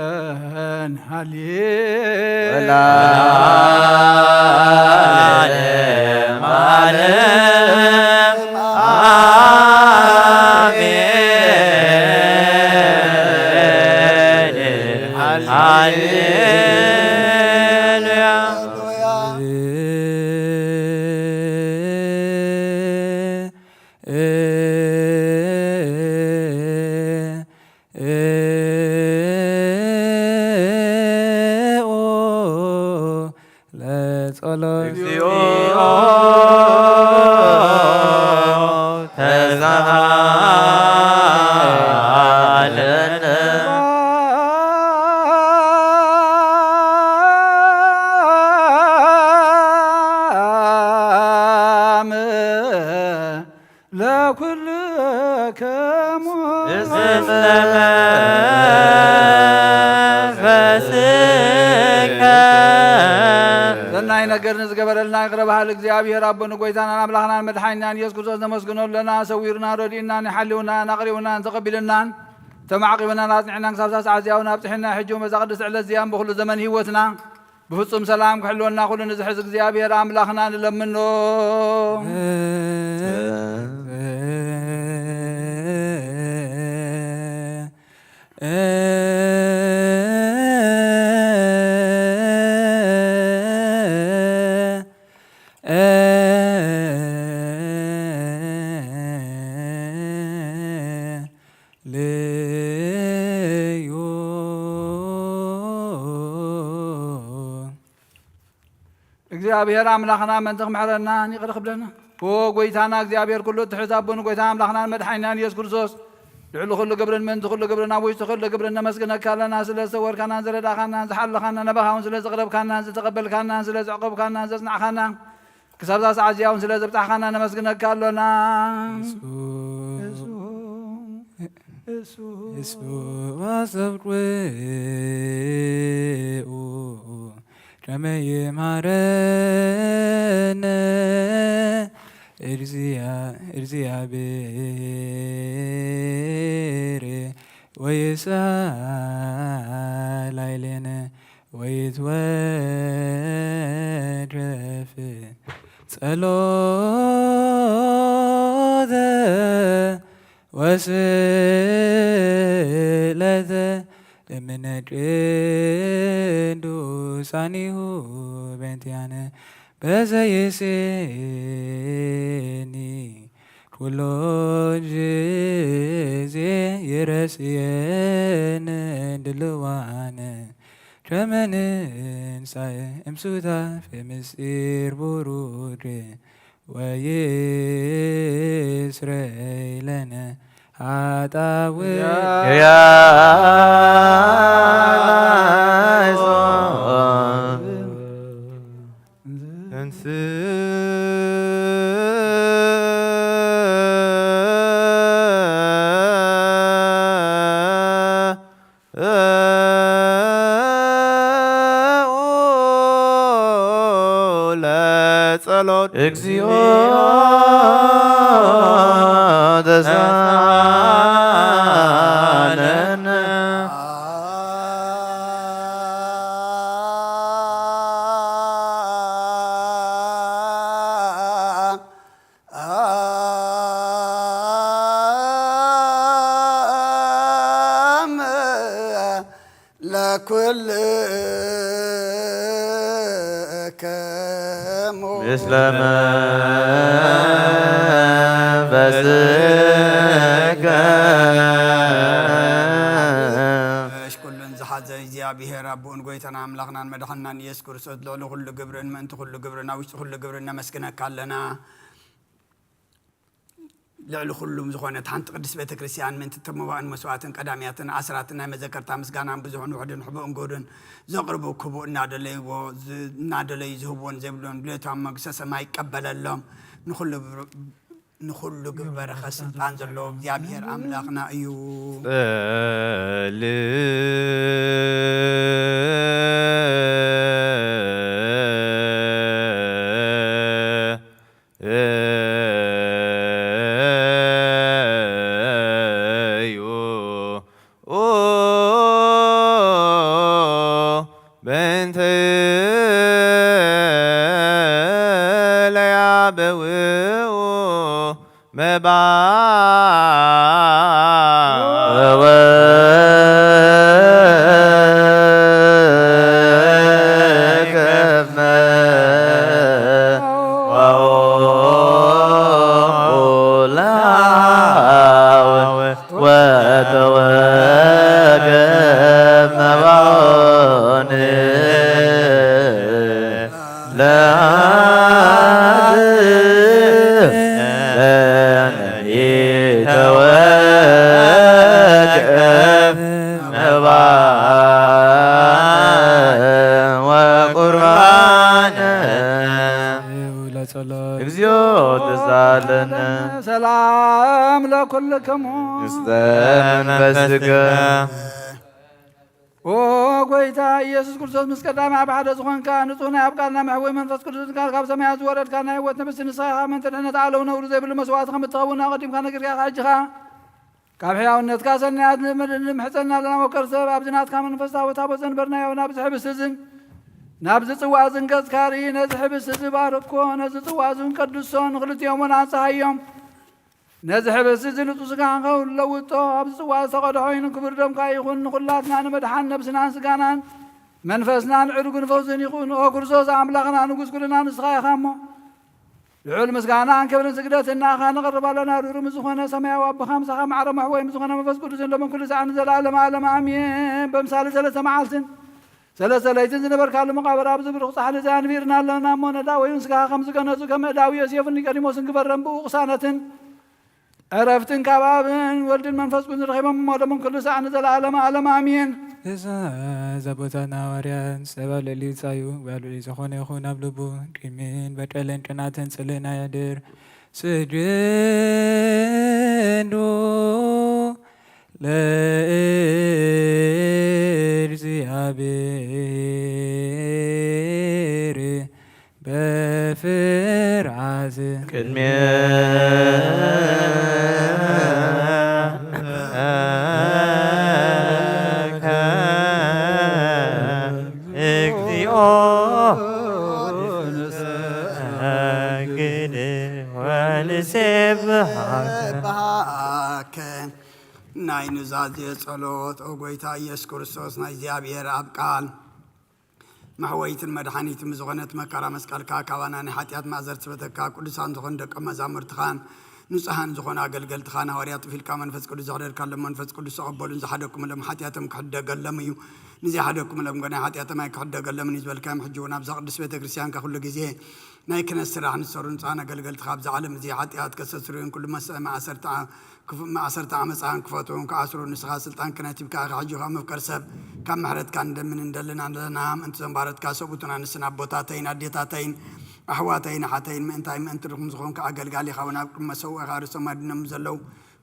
አሜን። ሃሌ ወለዓለመ ዓለም አሜን። ሃሌሉያ። ለጸሎት እግዚኦ ተሳሃለነ። ለኩልክሙ እስመ መንፈስከ። ሰናይ ነገር ንዝገበረልና ይቕረ በሃል እግዚኣብሔር ኣቦን ጎይታናን ኣምላኽናን መድሓኒናን ኢየሱስ ክርስቶስ ነመስግኖ ኣለና። ሰዊርና፣ ረዲእናን፣ ይሓልውናን፣ ኣቕሪቡናን፣ ተቐቢልናን፣ ተማዕቂብናን፣ ኣጽኒዕናን፣ ክሳብ ሳዕ ሰዓት እዚኣ እውን ኣብጽሒና፣ ሕጂ እውን በዛ ቅድስቲ ዕለት እዚኣን ብኹሉ ዘመን ህይወትና ብፍጹም ሰላም ክሕልወና ኩሉ ንዝሕዝ እግዚኣብሔር ኣምላኽና ንለምኖ። ልዩ። እግዚኣብሔር ኣምላኽና ምእንቲ ክምሕረናን ይቕረ ክብለና፣ ኦ ጎይታና እግዚኣብሔር ኩሉ እትሕዝ ኣቦን ጎይታ ኣምላኽናን መድሓኒናን ኢየሱስ ክርስቶስ፣ ልዕሊ ኩሉ ግብርን ምእንቲ ኩሉ ግብርን ኣብ ውሽጢ ኩሉ ግብርን ነመስግነካ ኣለና። ስለ ዝተወርካናን ዝረዳእካናን ዝሓለኻናን፣ ናባኻ እውን ስለ ዝቕረብካናን ዝተቐበልካናን ስለ ዘዕቆብካናን ዘጽናዕካናን ክሳብ እዛ ሰዓት እዚኣ እውን ስለ ዘብጻሕካና ነመስግነካ ኣሎና። እሱ እሱ እሱ እሱ ኣሰብቅኡ ከመ ይምሃረነ እግዚአብሔር ወይስሐል ላዕሌነ ወይትወረፍ ጸሎተ ወስእለተ እምነ ቅዱሳኒሁ በእንቲአነ በዘይሴኒ ኩሎ ጊዜ ይረስየነ ድልዋነ ከመ ንንሳእ እምሱታፌ ምስጢር ቡሩክ ወይስረይ ለነ ኃጣውእ። ለጸሎት እግዚኦ ተሳለነ። ለኩልክሙ ምስለ መንፈስከ። እሽ፣ ኩሉን ዝሓዘ እግዚኣብሔር ኣቦን ጎይታና ኣምላኽናን መድሓንናን ኢየሱስ ክርስቶስ፣ ልዕሊ ኩሉ ግብርን ምእንቲ ኩሉ ግብርን ኣብ ውሽጢ ኩሉ ግብርን ነመስግነካ ኣለና። ልዕሊ ኩሉም ዝኾነት ሓንቲ ቅድስት ቤተ ክርስቲያን ምእንቲ ተመባእን መስዋዕትን ቀዳሚያትን ኣስራትን ናይ መዘከርታ ምስጋናን ብዙሕን ውሑድን ሕቡእን ግሁድን ዘቕርቡ ክቡእ እናደለይዎ ዝ-፣ እናደለዩ ዝህብዎን ዘይብሎን ድሌቶም መንግስተ ሰማይ ይቀበለሎም። ንኹሉ ብር-፣ ንኹሉ ግበረኸ ስልጣን ዘለዎ እግዚኣብሔር ኣምላኽና እዩ። ጸል እዩ። በእንተ ለያበውኡ መባእ ወከፍመ ወአውላው ወተወከፍ መባኦን ለአንተ ኢተወከፍ መባእ ወቁርባነ። ለጸሎት። እግዚኦ ተሳለነ። ሰላም ለኩልክሙ። ምስለ መንፈስከ። ኦ ጎይታ ኢየሱስ ክርስቶስ፣ ምስ ቀዳማይ ኣብ ሓደ ዝኾንካ፣ ንጹህ ናይ ኣብ ቃልና መሕወይ መንፈስ ቅዱስን ካብ ሰማያት ዝወረድካ ናይ ህይወት ንብስቲ ንስኻ ኢኻ። ምእንቲ ድሕነት ዓለም ነውሪ ዘይብሉ መስዋዕቲ ከም እትኸውን ኣቐዲምካ ነጊርካ ኢኻ። ሕጂ ኸኣ ካብ ሕያውነትካ ሰናያት ንምሕጸና ኣለና። ወከር ሰብ ኣብዚ ናትካ መንፈሳዊ ታቦት ዘንበርናዮ፣ ናብዚ ሕብስቲ እዝን ናብዚ ጽዋ እዝን ገጽካ ርኢ። ነዚ ሕብስቲ እዚ ባርኮ፣ ነዚ ጽዋ እዝን ቀድሶ፣ ንኽልቲኦም እውን ኣንጽሃዮም። ነዚ ሕብስቲ እዚ ንጹህ ስጋኻ ንኸውን ለውጦ። ኣብዚ ጽዋ ዝተቐድሖ ኮይኑ ክቡር ደምካ ይኹን። ንኹላትና ንመድሓን ነብስናን ስጋናን መንፈስናን ዕርጉን ፈውስን ይኹን። ኦ ክርስቶስ ኣምላኽና ንጉስ ኩልና ንስኻ ኢኻ እሞ፣ ልዑል ምስጋናን ክብርን ስግደትን ንኣኻ ነቕርብ ኣለና። ርሩም ዝኾነ ሰማያዊ ኣቦኻ ምሳኻ ማዕረ መሕወይ ምስ ዝኾነ መንፈስ ቅዱስን ሎምን ኩሉ ሰዓትን ንዘለኣለም ዓለም ኣሜን። በምሳሌ ሰለስተ መዓልትን ሰለስተ ለይትን ዝነበርካሉ መቓብር ኣብዚ ብሩኽ ጻሕሊ እዚ ኣንቢርና ኣለና እሞ፣ ነዳወዩን ስጋኻ ከም ዝገነጹ ከም ኣእዳው ዮሴፍን ኒቆዲሞስን ግበረን። ብኡ ቅሳነትን ዕረፍትን ካብ ኣብን ወልድን መንፈስ ቅዱስን ረኺቦም እሞ፣ ሎምን ኩሉ ሰዓትን ንዘለኣለም ዓለም ኣሜን። እዛ እዛ ቦታ ንሃዋርያን ሰብ ኣብ ልዕሊ ጻዩ ኣብ ልዕሊ ዝኾነ ይኹን ኣብ ልቡ ቂምን በቀልን ቅናትን ጽልእን ኣየድር። ስጁዱ ለእግዚአብሔር በፍርሃት ቅድሜከ እግዚኦ ንሰግድ ወንሴብሐከ። ናይ ኑዛዜ ጸሎት። ኦ ጎይታ ኢየሱስ ክርስቶስ፣ ናይ እግዚኣብሔር ኣብ ቃል መሕወይትን መድሓኒትን ብዝኾነት መከራ መስቀልካ፣ ካባና ናይ ሓጢኣት ማእሰርቲ ዝፈተካ፣ ቅዱሳን ዝኾኑ ደቀ መዛሙርትኻን ንጹሃን ዝኾኑ ኣገልገልትኻን ሃዋርያት ጥፊልካ፣ መንፈስ ቅዱስ ዘሕደርካሎም፣ መንፈስ ቅዱስ ዝቐበሉን ዝሓደግኩምሎም ሓጢኣቶም ክሕደገሎም እዩ፣ ንዘይሓደግኩምሎም ግን ናይ ሓጢኣቶም ኣይክሕደገሎምን እዩ ዝበልካዮም፣ ሕጂ እውን ኣብዛ ቅድስት ቤተ ክርስቲያንካ ኩሉ ግዜ ናይ ክህነት ስራሕ ንዝሰሩ ንጹሃን ኣገልገልትኻ፣ ኣብዛ ዓለም እዚኣ ሓጢኣት ከስተስርዩን ኩሉ መስ-፣ ማእሰርቲ ዓ-፣ ክፉ-፣ ማእሰርቲ ዓመጻን ክፈትዉን ክኣስሩን ንስኻ ስልጣን ክህነት ሂብካ ኢኻ። ሕጂ ኸኣ መፍቀር ሰብ፣ ካብ ምሕረትካ ንደምን እንደልን ኣለና። ምእንቲ እዞም ባሮትካ ሰብኡትና ንስን ኣቦታተይን ኣዴታተይን ኣሕዋተይን ኣሓተይን ምእንታይ ምእንቲ ድኹም ዝኾንካ ኣገልጋሊኻ እውን ኣብ ቅድሚ መሰውእኻ ርእሶም ኣድኖም ዘለዉ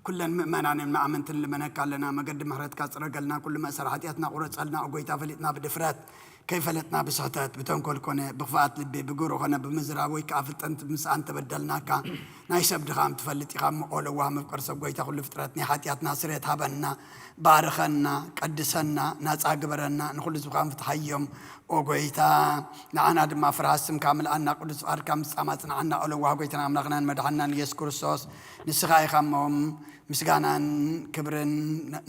ኩለን ምእመናንን መኣመንትን ንልመነካ ኣለና። መገዲ ምሕረትካ ጽረገልና፣ ኩሉ መእሰሪ ሓጢኣትና ቁረጸልና። ኦ ጎይታ፣ ፈሊጥና ብድፍረት፣ ከይፈለጥና ብስሕተት፣ ብተንኮል ኮነ ብኽፍኣት ልቢ፣ ብግብሪ ኮነ ብምዝራብ ወይ ከኣ ፍልጠት ምስኣን ተበደልናካ፣ ናይ ሰብ ድኻም ትፈልጥ ኢኻ እሞ፣ ኦ ለዋህ መፍቀር ሰብ ጎይታ ኩሉ ፍጥረት፣ ናይ ሓጢኣትና ስርየት ሃበና፣ ባርኸና፣ ቀድሰና፣ ናጻ ግበረና፣ ንኹሉ ህዝብኻን ፍትሓዮም። ኦ ጎይታ፣ ንዓና ድማ ፍርሃት ስምካ ምልኣና፣ ቅዱስ ፍቓድካ ምፍጻም ኣጽንዓና። ኦ ለዋህ ጎይታና ኣምላኽናን መድሓንናን ኢየሱስ ክርስቶስ፣ ንስኻ ኢኻ እሞ ምስጋናን ክብርን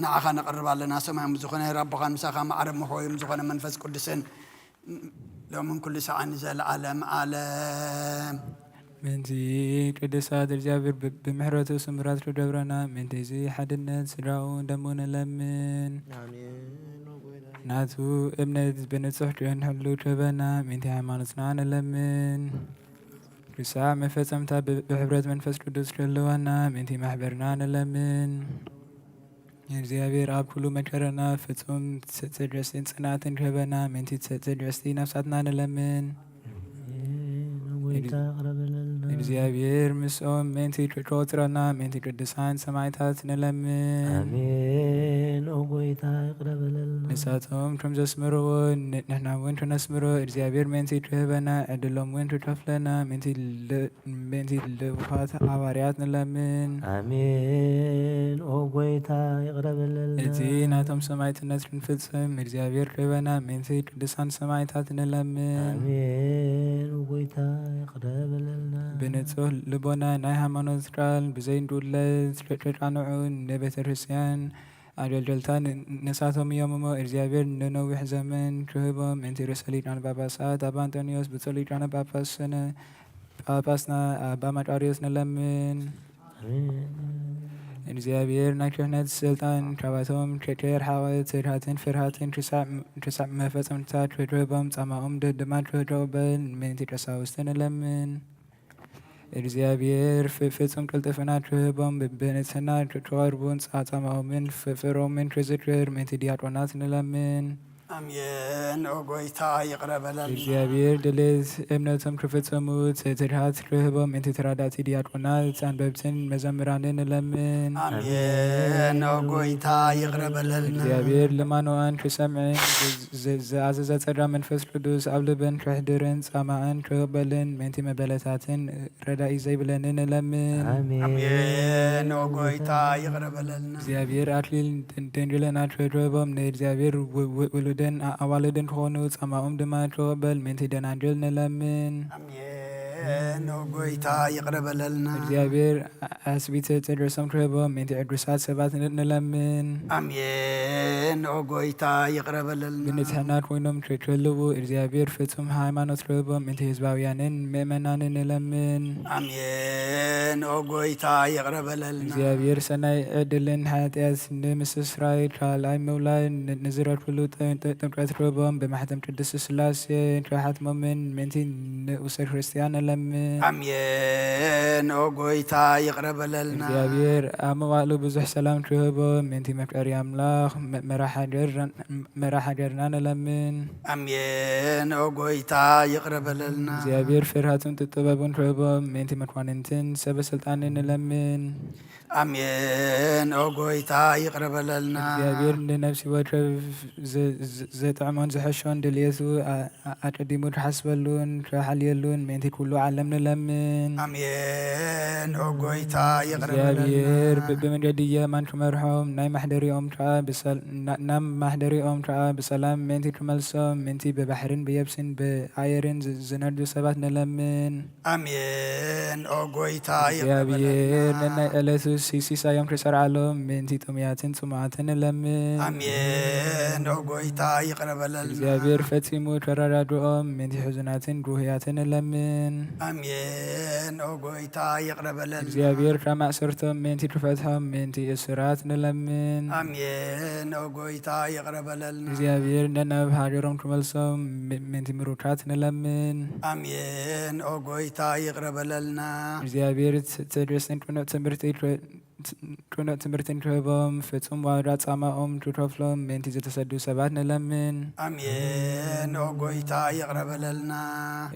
ንዓኻ ነቕርብ ኣለና። ሰማያዊ ዝኾነ ኣቦኻን ምሳኻ ማዕረ መሕወዮም ዝኾነ መንፈስ ቅዱስን ሎምን ኩሉ ሰዓን ንዘለዓለም ዓለም። ምእንቲ ቅዱሳት እግዚኣብሔር ብ-፣ ብምሕረቱ ስምራት ክገብረና፣ ምእንቲ እዚ ሓድነት ስድራኡ ደሙ ንለምን። ኣሜን። ናቱ እምነት ብንጹሕ ክንሕሉ ክህበና፣ ምእንቲ ሃይማኖትና ንለምን። ርሳዕ መፈጸምታ ብ-፣ ብሕብረት መንፈስ ቅዱስ ክህልወና፣ ምእንቲ ማሕበርና ንለምን። እግዚኣብሔር ኣብ ኩሉ መከራና ፍጹም ትሰ-፣ ትዕግስትን ጽንዓትን ክህበና፣ ምእንቲ ትሰ-፣ ትዕግስቲ ነፍሳትና ንለምን። ኣሜን። ጎይታ ይቕረ በለልና። እግዚኣብሔር ምስኦም ምእንቲ ክቆጽረና፣ ምእንቲ ቅዱሳን ሰማዕታት ንለምን። ኣሜን። ኦ ጎይታ ይቕረ በለልና። ንሳቶም ከም ዘስምርዎ ን-፣ ንሕና እውን ክነስምሮ እግዚኣብሔር ምእንቲ ትህበና፣ ዕድሎም እውን ትከፍለና ምእንቲ ል-፣ ምእንቲ ልኡኻት ሃዋርያት ንለምን። ኣሜን። ኦ ጎይታ ይቕረ በለልና። እቲ ናቶም ሰማዕትነት ክንፍጽም እግዚኣብሔር ትህበና ምእንቲ ቅዱሳን ሰማዕታት ንለምን። ኣሜን። ኦ ጎይታ ይቕረ በለልና። ብንጹህ ልቦና ናይ ሃይማኖት ቃል ብዘይንዱለት ተቃንዑ ንቤተ ክርስቲያን ኣገልገልታ ን-፣ ንሳቶም እዮም እሞ እግዚኣብሔር ንነዊሕ ዘመን ክህቦም ምእንቲ ርእሰ ሊቃነ ጳጳሳት ኣባ ኣንጦንዮስ ብፁዕ ሊቃነ ጳጳስን ጳጳስና ኣባ መቃርዮስ ንለምን። ኣሜን። እግዚኣብሔር ናይ ክህነት ስልጣን ካባቶም ከ-፣ ከየርሓቐ ትግሃትን ፍርሃትን ክሳዕ፣ ክሳዕ መፈጸምታ ክህቦም ጻማኦም ድ-፣ ድማ ክቅበል ምእንቲ ቀሳውስቲ ንለምን። እግዚኣብሔር ፍ-፣ ፍጹም ቅልጥፍና ክህቦም ብ-፣ ብንጽህና ክ-፣ ክቐርቡን ጻ-፣ ጻማኦምን ፍ-፣ ፍቅሮምን ክዝክር ምእንቲ ዲያቆናት ንለምን። ኣሜን። ኦ ጎይታ ይቕረ በለልና። እግዚኣብሔር ድሌት እምነቶም ክፍጽሙ ት-፣ ትግሃት ክህቦም ምእንቲ ተራዳእቲ ዲያቆናት፣ ኣንበብትን መዘምራንን ንለምን። ኣሜን። ኦ ጎይታ ይቕረ በለልና። እግዚኣብሔር ልማኖኣን ክሰምዕን ዝ-፣ ዝ-፣ ዝኣዘዘ ጸጋ መንፈስ ቅዱስ ኣብ ልበን ክሕድርን ጻማኣን ክቕበልን ምእንቲ መበለታትን ረዳኢ ዘይብለኒ ንለምን። ኣሜን። ኣሜን። ኦ ጎይታ ይቕረ በለልና። እግዚኣብሔር ኣክሊል ድንግልና ክህቦም ንእግዚኣብሔር ው-፣ ው-፣ ውሉድን ኣ-፣ ኣዋልድን ክኾኑ ጻማኦም ድማ ክቕበል ምእንቲ ደናግል ንለምን። ኣሜን። ኦ ጎይታ ይቕረ በለልና። እግዚኣብሔር ኣስቢተ ርእሶም ክህቦም ምእንቲ ዕዱሳት ሰባት ን-፣ ንለምን። ኣሜን። ኦ ጎይታ ይቕረ በለልና። ብንጽሕና ኮይኖም ክ-፣ ክህልዉ እግዚኣብሔር ፍጹም ሃይማኖት ክህቦም ምእንቲ ህዝባውያንን ምእመናንን ንለምን። ኣሜን። ኦ ጎይታ ይቕረ በለልና። እግዚኣብሔር ሰናይ ዕድልን ሓጢኣት ንምስስራይ ካልኣይ ምውላድ ን-፣ ንዝረክብሉ ጥ-፣ ጥ-፣ ጥምቀት ክህቦም ብማሕተም ቅድስት ስላሴ ክሓትሞምን ምእንቲ ንኡሰ ክርስቲያን ንለምን። ኣሜን። ኦ ጎይታ ይቕረ በለልና። እግዚኣብሔር ኣብ መዋእሉ ብዙሕ ሰላም ክህቦም ምእንቲ መፍቀሪ ኣምላኽ መ-፣ መራሕ ሃገር መራሕ ሃገርና ንለምን። ኣሜን። ኦ ጎይታ ይቕረ በለልና። እግዚኣብሔር ፍርሃትን ጥበቡን ክህቦም ምእንቲ መኳንንትን ሰበ ስልጣንን ንለምን። ኣሜን። ኦ ጎይታ ይቕረ በለልና። እግዚኣብሔር ንነፍሲ ወከፍ ዘ-፣ ዘ-፣ ዘጥዕሞን ዝሕሾን ድልየቱ ኣ-፣ ኣ-፣ ኣቀዲሙ ክሓስበሉን ክሓልየሉን ምእንቲ ኩሉ ዓለም ንለምን። ኣሜን። ኦ ጎይታ ይቕረ በለልና። እግዚኣብሔር ብ-፣ ብመንገዲ የማን ክመርሖም ናይ ማሕደሪኦም ከኣ ብሰል-፣ ና-፣ ናብ ማሕደሪኦም ከኣ ብሰላም ምእንቲ ክመልሶም ምእንቲ ብባሕርን ብየብስን ብኣየርን ዝ-፣ ዝነዱ ሰባት ንለምን። ኣሜን። ኦ ጎይታ ይቕረ በለልና። እግዚኣብሔር ነናይ ዕለቱ ሲ-፣ ሲሳዮም ክሰርዓሎም ምእንቲ ጥሙያትን ጽሙኣትን ንለምን። ኣሜን። ኦ ጎይታ ይቕረ በለልና። እግዚኣብሔር ፈጺሙ ከረዳድኦም ምእንቲ ሕዙናትን ጉህያትን ንለምን። ኣሜን። ኦ ጎይታ ይቕረ በለልና። እግዚኣብሔር ካብ ማእሰርቶም ምእንቲ ክፈትሖም ምእንቲ እሱራት ንለምን። ኣሜን። ኦ ጎይታ ይቕረ በለልና። እግዚኣብሔር ነናብ ሃገሮም ክመልሶም ም-፣ ምእንቲ ምሩካት ንለምን። ኣሜን። ኦ ጎይታ ይቕረ በለልና። እግዚኣብሔር ት-፣ ትዕግስትን ቅኑዕ ትምህርቲ ክ-፣ ት-፣ ቅኑዕ ትምህርትን ክህቦም ፍጹም ዋጋ ጻማኦም ክከፍሎም ምእንቲ ዝተሰዱ ሰባት ንለምን። ኣሜን። ኦ ጎይታ ይቕረ በለልና።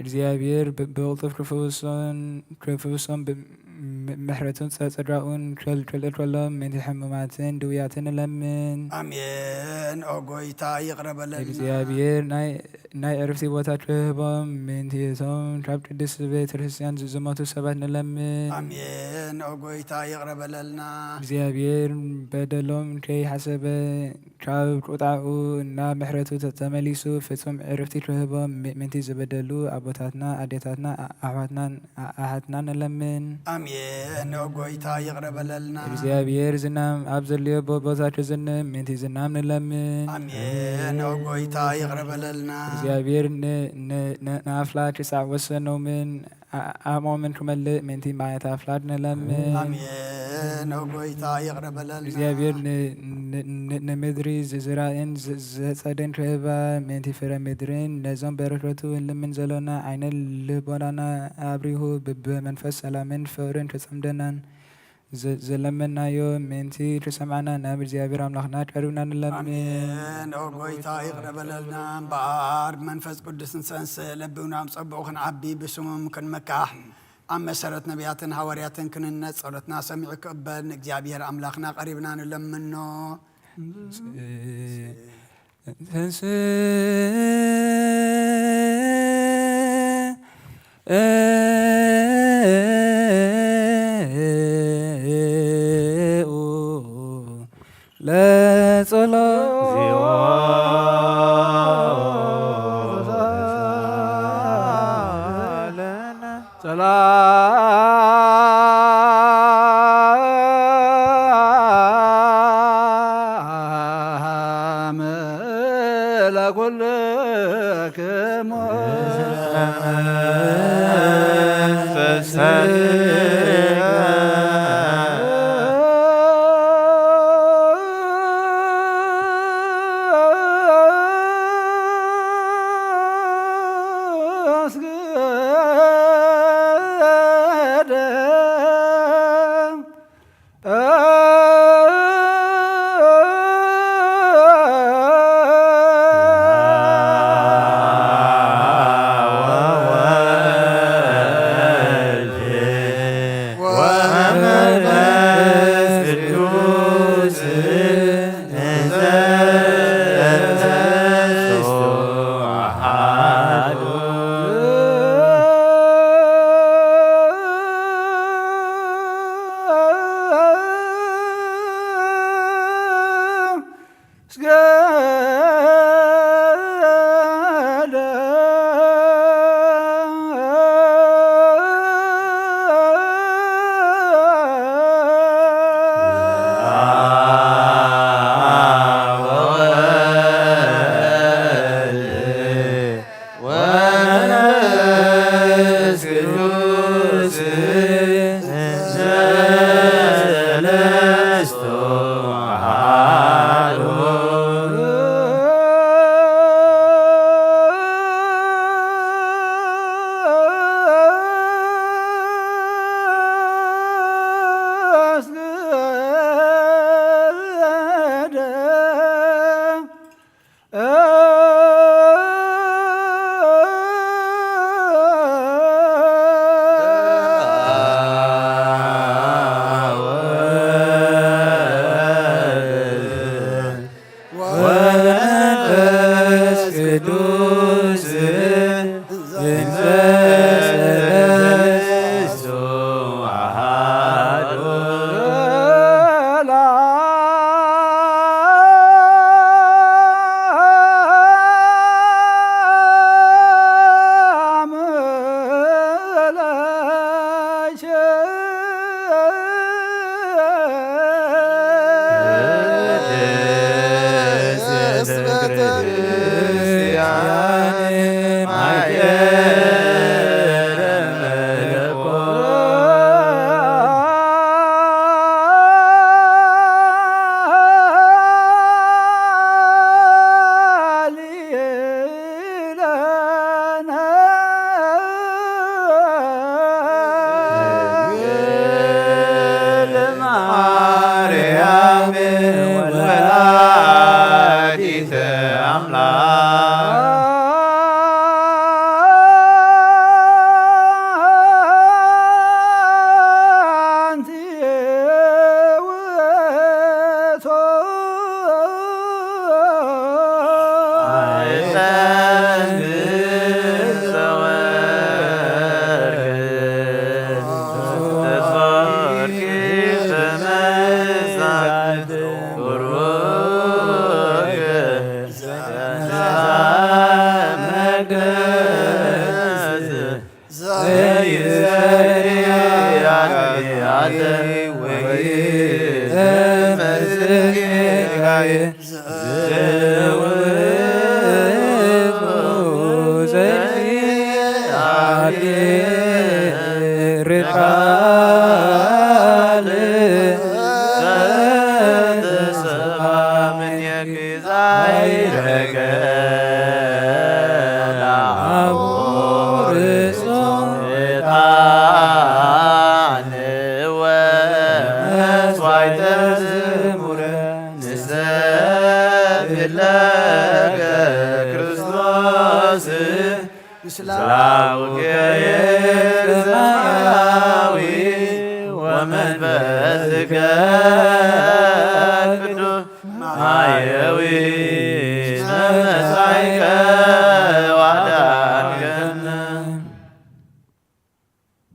እግዚኣብሔር ብ-፣ ብቕልጡፍ ክፍውሶን፣ ክፍውሶም ብ-፣ ም-፣ ምሕረቱን ጸ-፣ ጸጋኡን ክል-፣ ክልእከሎም ምእንቲ ሕሙማትን ድውያትን ንለምን። ኣሜን። ኦ ጎይታ ይቕረ በለልና። እግዚኣብሔር ናይ፣ ናይ ዕርፍቲ ቦታ ክህቦም ምእንቲ እቶም ካብ ቅድስት ቤተ ክርስቲያን ዝ-፣ ዝሞቱ ሰባት ንለምን። ኣሜን። ኦ ጎይታ ይቕረ በለልና። እግዚኣብሔር በደሎም ከይሓሰበ ካብ ቁጣኡ ናብ ምሕረቱ ተ-፣ ተመሊሱ ፍጹም ዕርፍቲ ክህቦም ም-፣ ምእንቲ ዝበደሉ ኣቦታትና፣ ኣዴታትና፣ ኣ-፣ ኣሕዋትናን ኣ-፣ ኣሓትናን ንለምን። ኣሜን። ኦ ጎይታ ይቕረ በለልና። እግዚኣብሔር ዝናም ኣብ ዘድልዮ ቦ-፣ ቦታ ክዝንም ምእንቲ ዝናም ንለምን። ኣሜን። ኦ ጎይታ ይቕረ በለልና። እግዚኣብሔር ን-፣ ን-፣ ን-፣ ንኣፍላ ክሳዕ ወሰኖምን ኣ-፣ ኣእምኦምን ክመልእ ምእንቲ ማያት ኣፍላግ ንለምን። ኣሜን። ኦ ጎይታ ይቕረ በለልና። እግዚኣብሔር ን-፣ ን-፣ ን-፣ ንምድሪ ዝ-፣ ዝራእን ዝ-፣ ዘጸደን ክህባ ምእንቲ ፍረ ምድርን ነዞም በረከቱ እንልምን ዘሎና ዓይነ ልቦናና ኣብሪሁ ብ-፣ ብመንፈስ ሰላምን ፍቕርን ክጸምደናን ዘ-፣ ዘለመናዮ ምእንቲ ክሰምዓና ናብ እግዚኣብሔር ኣምላኽና ቀሪብና ንለምን። ኣሜን። ኦ ጎይታ ይቕረ በለልና እምበኣር ብመንፈስ ቅዱስ ንሰንስእ ለቢውና ኣብ ጸብኡ ክንዓቢ ብስሙም ክንመካሕ ኣብ መሰረት ነቢያትን ሃዋርያትን ክንነጽ ጸሎትና ሰሚዑ ክቕበል ንእግዚኣብሔር ኣምላኽና ቀሪብና ንለምኖ። ተንሥኡ ለጸሎት። ሰላም ለኩልክሙ። ወመንፈስ ቅዱስ እንተ ሰለስቱ አሐዱ። ድንግል ማርያም ወላዲተ አምላክ። ዘይሰሪ ኃጢአት ወይተመስገን ጌጋዬ ዘውእቱ ዘያድር ቃል ዘተሰማ እምኔኪ ዛይረገ ለአቡ ርእሶ ዕጣን ወመስዋዕተ ዝሙረ ንሰብለከ ክርስቶስ። ምስለ አቡከ ሰማያዊ ወመንፈስከ ቅዱስ ማየዊ። መጻኢከ ወአዳንከነ።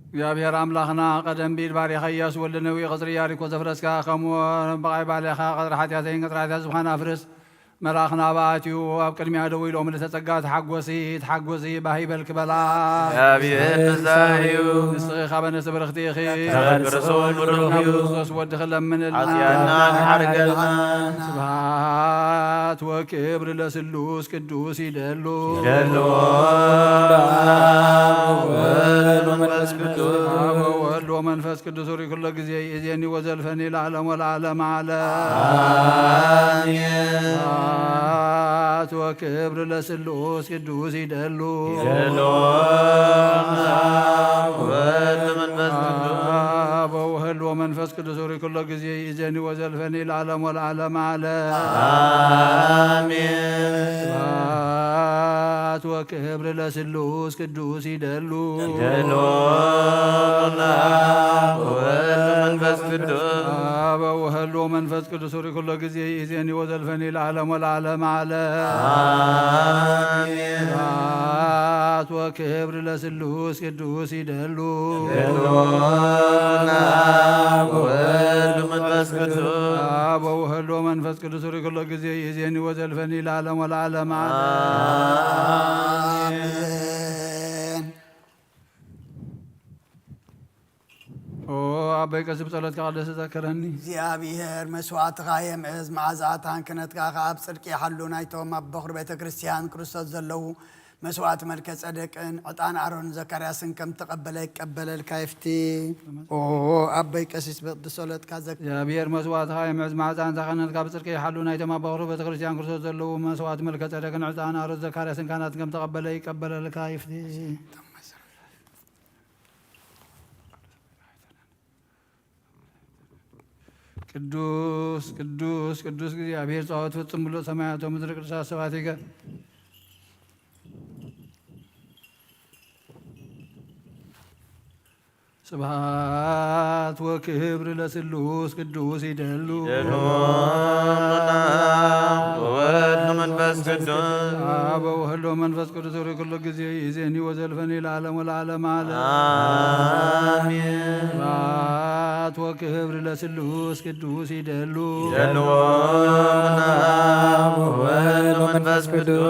እግዚኣብሔር ኣምላኽና፣ ቀደም ብኢድ ባሪኻ ኢያሱ ወልደ ነዊ ቐጽሪ ኢያሪኮ ዘፍረስካ፣ ከምኡ ብቓይ ባሌኻ ቐጽሪ ሓጢኣተይን ቐጽሪ ሓጢኣት ዝብኻን ኣፍርስ። መልኣኽ ናብኣ ኣትዩ ኣብ ቅድሚኣ ደው ኢሉ፣ ምልዕተ ጸጋ፣ ተሓጎሲ፣ ተሓጎሲ፣ ባህ ይበልኪ በላ። እግዚኣብሔር ምሳኺ እዩ። ንስኺ ካበ ነፍሲ ብርኽቲ ኢኺ። ተፈጥሮ ብሩኽ እዩ። ክርስቶስ ወድኺ ለምንልና። ሓጢኣትና ይሓርገልና። ስብሐት ወክብር ለስሉስ ቅዱስ ይደሉ። ይደሉ። አብ ወወልድ ወመንፈስ ቅዱስ። አብ ወወልድ ወመንፈስ ቅዱስ ሪ ኩሎ ጊዜ ይእዜኒ ወዘልፈኒ ለዓለም ወለዓለም ዓለም። አሜን። ስብሐት ወክብር ለስሉስ ቅዱስ ይደሉ። ይደሉ። አብ ወወልድ ወመንፈስ ቅዱስ። አብ ወወልድ ወመንፈስ ቅዱስ ሪ ኩሎ ጊዜ ይእዜኒ ወዘልፈኒ ለዓለም ወለዓለም ዓለም። አሜን። ስብሐት ወክብር ለስሉስ ቅዱስ ይደሉ። ይደሉ። አብ ወወልድ ወመንፈስ ቅዱስ። አብ ወወልድ ወመንፈስ ቅዱስ ሪ ኩሎ ጊዜ ይእዜኒ ወዘልፈኒ ለዓለም ወለዓለም ዓለም። አሜን። ስብሐት ወክብር ለስሉስ ቅዱስ ይደሉ። ይደሉ። አብ ወወልድ ወመንፈስ ቅዱስ። አብ ወወልድ ወመንፈስ ቅዱስ ሪ ኩሎ ጊዜ ይእዜኒ ወዘልፈኒ ለዓለም ወለዓለም ዓለም። አሜን። ኦ ኣቦይ ቀሲስ ብጸሎትካ ቅዱስ ዘከረኒ። እግዚኣብሔር መስዋዕትኻ የምዕዝ፣ መዓዛ ዕጣን ክህነትካ ኸኣ ኣብ ጽድቂ ይሓሉ። ናይቶም ኣብ በኹሪ ቤተ ክርስቲያን ክርስቶስ ዘለዉ መስዋዕቲ መልከ ጸደቅን ዕጣን ኣሮን ዘካርያስን ከም ተቐበለ ይቀበለልካ ይፍቲ። ኦ ኣቦይ ቀሲስ ብጸሎትካ ዘክ- እግዚኣብሔር መስዋዕትኻ የምዕዝ፣ መዓዛ ዕጣን ክህነትካ ኣብ ጽድቂ ይሓሉ። ናይቶም ኣብ በኹሪ ቤተ ክርስቲያን ክርስቶስ ዘለዉ መስዋዕቲ መልከ ጸደቅን ዕጣን ኣሮን ዘካርያስን ካህናትን ከም ተቐበለ ይቀበለልካ ይፍቲ። ቅዱስ ቅዱስ ቅዱስ እግዚኣብሔር ጸባኦት ፍጹም ምሉእ ሰማያት ወምድሪ ቅዱሳት ስብሐቲከ። ስብሐት ወክብር ለስሉስ ቅዱስ ይደሉ። ይደሉ። ወወልድ መንፈስ ቅዱስ። አብ ወወልድ ወመንፈስ ቅዱስ ሪ ኩሎ ጊዜ ይእዜኒ ወዘልፈኒ ለዓለም ወለዓለም ዓለም። አሜን። ስብሐት ወክብር ለስሉስ ቅዱስ ይደሉ። ይደሉ። አብ ወወልድ ወመንፈስ ቅዱስ።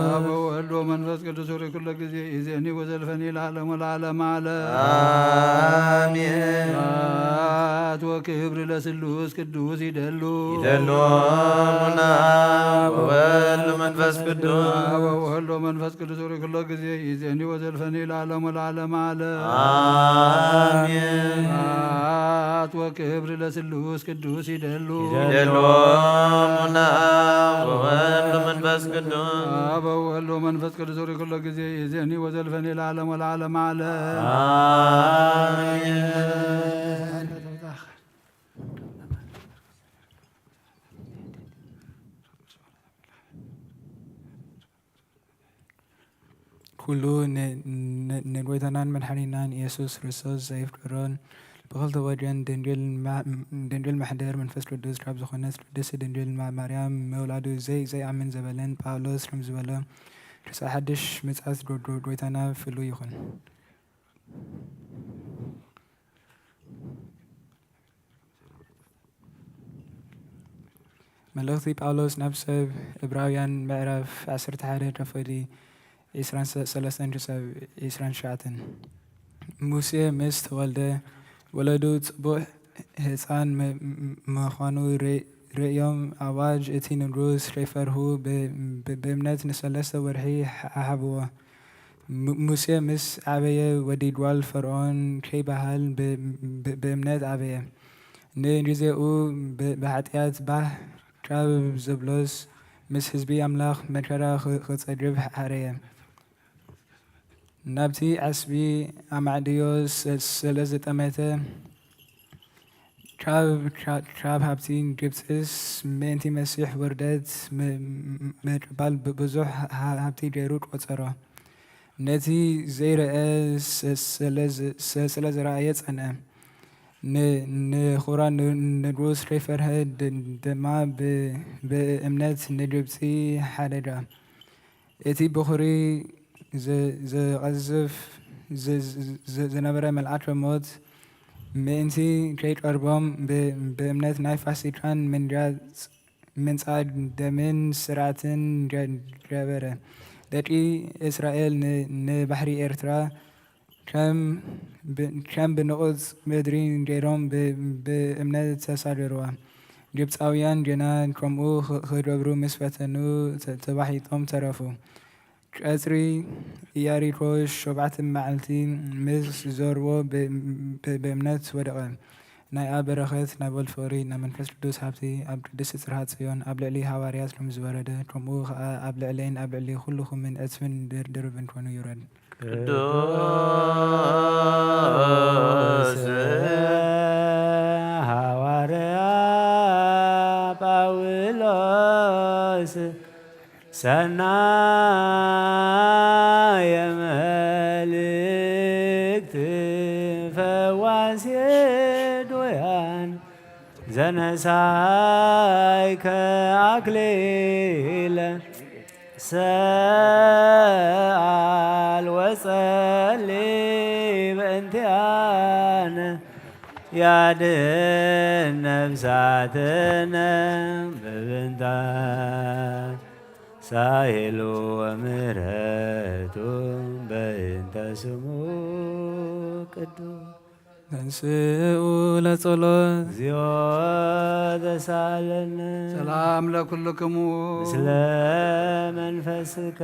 አብ ወወልድ ወመንፈስ ቅዱስ ሪ ኩሎ ጊዜ ይእዜኒ ወዘልፈኒ ለዓለም ወለዓለም ዓለም። አሜን። ስብሐት ወክብር ለስሉስ ቅዱስ ይደሉ። ይደሉ። አብ ወወልድ ወመንፈስ ቅዱስ። አብ ወወልድ ወመንፈስ ቅዱስ ሪ ኩሎ ጊዜ ይእዜኒ ወዘልፈኒ ለዓለም ወለዓለም ዓለም። አሜን። ስብሐት ወክብር ለስሉስ ቅዱስ ይደሉ። ይደሉ። አብ ወወልድ ወመንፈስ ቅዱስ። አብ ወወልድ ወመንፈስ ቅዱስ ሪ ኩሎ ጊዜ ይእዜኒ ወዘልፈኒ ለዓለም ወለዓለም ዓለም። አሜን። ኩሉ ን-፣ ን-፣ ንጎይታናን መድሓኒናን ኢየሱስ ክርስቶስ ዘየፍቅሮን ብኽልተ ወገን ድንግል ማ-፣ ድንግል ማሕደር መንፈስ ቅዱስ ካብ ዝኾነት ቅድስት ድንግል ማ-፣ ማርያም ምውላዱ ዘይ-፣ ዘይኣምን ዘበለን ጳውሎስ ከም ዝበሎ ርእሰ ሓድሽ ምጽኣት ጎ-፣ ጎ-፣ ጎይታና ፍሉይ ይኹን። መልእኽቲ ጳውሎስ ናብ ሰብ ዕብራውያን ምዕራፍ ዓሰርተ ሓደ ከፈሊ ዒስራን ሰለስተን ክሳብ ዒስራን ትሽዓተን። ሙሴ ምስ ተወልደ ወለዱ ጽቡቕ ህጻን ም-፣ ም-፣ ምዃኑ ር-፣ ርእዮም ኣዋጅ እቲ ንጉስ ከይፈርሁ ብ-፣ ብ-፣ ብእምነት ንሰለስተ ወርሒ ሃ-፣ ሃብዎ። ሙ-፣ ሙሴ ምስ ዓበየ ወዲ ጓል ፈርዖን ከይበሃል ብ-፣ ብ-፣ ብእምነት ዓበየ። ንግዜኡ ብ-፣ ብሓጢኣት ባህ ካብ ዘብሎስ ምስ ህዝቢ ኣምላኽ መከራ ኽ-፣ ክጸግብ ሓረየ። ናብቲ ዓስቢ ኣማዕድዮ ስ-፣ ስለ ዝጠመተ ካብ፣ ካብ፣ ካብ ሃብቲ ግብጽስ ምእንቲ መሲሕ ውርደት ም-፣ ም-፣ ምቅባል ብ-፣ ብዙሕ ሃ-፣ ሃብቲ ገይሩ ቆጸሮ። ነቲ ዘይረአ ስ-፣ ስለ ዝ-፣ ስ-፣ ስለ ዝረኣየ ጸንዐ። ን-፣ ንኹራ ን-፣ ንጉስ ከይፈርሀ ድ-፣ ድማ ብ-፣ ብእምነት ንግብጺ ሓደጋ። እቲ በኹሪ ዘ-፣ ዘቐዝፍ ዘ-፣ ዘ-፣ ዘ-፣ ዝነበረ መልኣከ ሞት ምእንቲ ከይቀርቦም ብ-፣ ብእምነት ናይ ፋሲካን ምንጋጽ ምንጻግ ደምን ስርዓትን ገ-፣ ገበረ። ደቂ እስራኤል ን-፣ ንባሕሪ ኤርትራ ከም ብ-፣ ከም ብንቑጽ ምድሪ ገይሮም ብ-፣ ብእምነት ተሳገርዋ። ግብጻውያን ግና ከምኡ ኽ-፣ ክገብሩ ምስ ፈተኑ ተ-፣ ተባሒጦም ተረፉ። ቀጽሪ ኢያሪኮ ሸውዓተ መዓልቲ ምስ ዞርዎ ብ-፣ ብ-፣ ብእምነት ወደቐ። ናይ ኣብ በረኸት፣ ናይ ወልድ ፍቕሪ፣ ናይ መንፈስ ቅዱስ ሃብቲ ኣብ ቅድስቲ ጽርሃ ጽዮን፣ ኣብ ልዕሊ ሃዋርያት ከም ዝወረደ፣ ከምኡ ኸኣ ኣብ ልዕለይን ኣብ ልዕሊ ኩልኹምን ዕጽፍን ድር-፣ ድርብን ኮይኑ ይውረድ። ቅዱስ ሃዋርያ ጳውሎስ ሰናየ መልእክት ፈዋሴ ዶያን ዘነሳይከ ኣክሊለ ሰኣል ወጸሊ በእንቲኣነ ያድን ነፍሳትነ በብንታ ሳሄሉ ወምህረቱ በእንተ ስሙ ቅዱስ። ተንስኡ ለጸሎት። እግዚኦ ተሳለነ። ሰላም ለኩልክሙ። ምስለ መንፈስከ።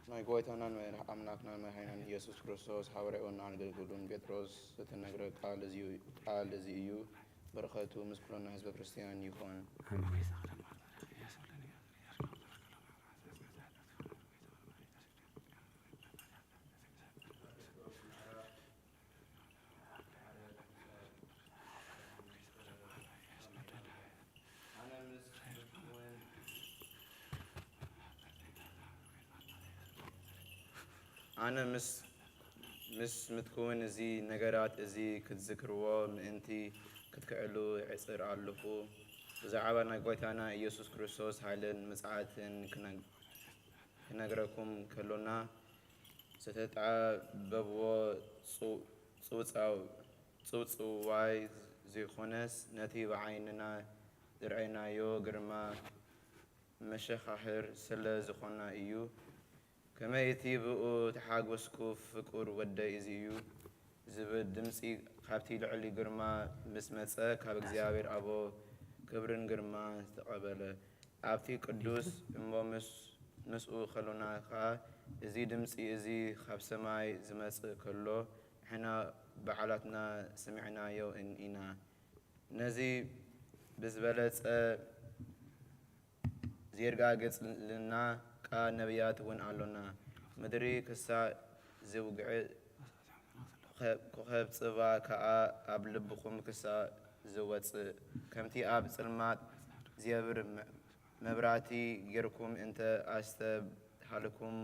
ናይ ጐይታናን መድሓኒ ኣምላኽናን መድሓኒናን ኢየሱስ ክርስቶስ ሓዋርያኡን ኣገልግሉን ጴጥሮስ ዝተነግረ ቃል እዚ እዩ፣ ቃል እዚ እዩ። በረኸቱ ምስ ኩልና ህዝበ ክርስቲያን ይኹን። ኣሜን። ኣነ ምስ፣ ምስ ምትኩውን እዚ ነገራት እዚ ክትዝክርዎ ምእንቲ ክትክዕሉ እጽር ኣለኹ። ብዛዕባ ናይ ጐይታና ኢየሱስ ክርስቶስ ሓይልን ምጽኣትን ክነ-፣ ክነግረኩም ከሎና፣ ዝተጣበብዎ ጽው-፣ ጽውጻው-፣ ጽውጽዋይ ዘይኮነስ፣ ነቲ ብዓይንና ዝረኣይናዮ ግርማ መሸኻህር ስለ ዝኾና እዩ። ከመይ እቲ ብኡ ተሓጎስኩ ፍቁር ወደይ እዚ እዩ ዝብል ድምጺ ካብቲ ልዕሊ ግርማ ምስ መጸ፣ ካብ እግዚኣብሔር ኣቦ ክብርን ግርማን ዝተቐበለ፣ ኣብቲ ቅዱስ እሞ ምስ፣ ምስኡ ከሎና ኸኣ፣ እዚ ድምጺ እዚ ካብ ሰማይ ዝመጽእ ከሎ፣ ንሕና ባዕላትና ሰሚዕናዮ ኢና። ነዚ ብዝበለጸ ዜርጋገጽልና ቃል ነቢያት እውን ኣሎና። ምድሪ ክሳዕ ዝውግዕ ኮኸብ ጽባ ከኣ ኣብ ልብኹም ክሳዕ ዝወጽእ፣ ከምቲ ኣብ ጽልማት ዜብር መ-፣ መብራህቲ ጌርኩም እንተ ኣስተብሃልኩም፣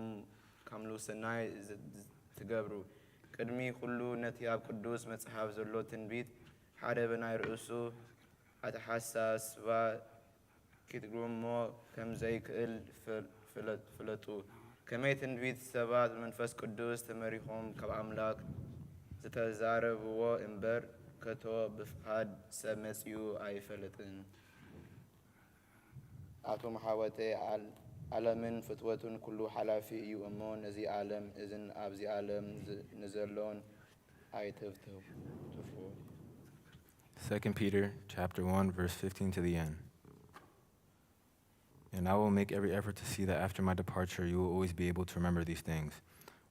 ከምሉ ሰናይ ዝ-፣ ዝ-፣ ትገብሩ። ቅድሚ ኹሉ ነቲ ኣብ ቅዱስ መጽሓፍ ዘሎ ትንቢት፣ ሓደ ብናይ ርእሱ ኣተሓሳስባ ኪትግርሞ ከም ዘይክእል ፍል-፣ ፍለ-፣ ፍለጡ። ከመይ ትንቢት ሰባት ብመንፈስ ቅዱስ ተመሪኾም ካብ ኣምላኽ ዝተዛረብዎ እምበር፣ ከቶ ብፍቓድ ሰብ መጺኡ ኣይፈልጥን። ኣቱም ሓወተይ፣ ዓል-፣ ዓለምን ፍትወቱን ኩሉ ሓላፊ እዩ እሞ፣ ነዚ ዓለም እዝን ኣብዚ ዓለም ዝ-፣ ንዘሎን ኣይትፍትፉ። Second Peter chapter one, verse fifteen to the end. And I will make every effort to see that after my departure, you will always be able to remember these things.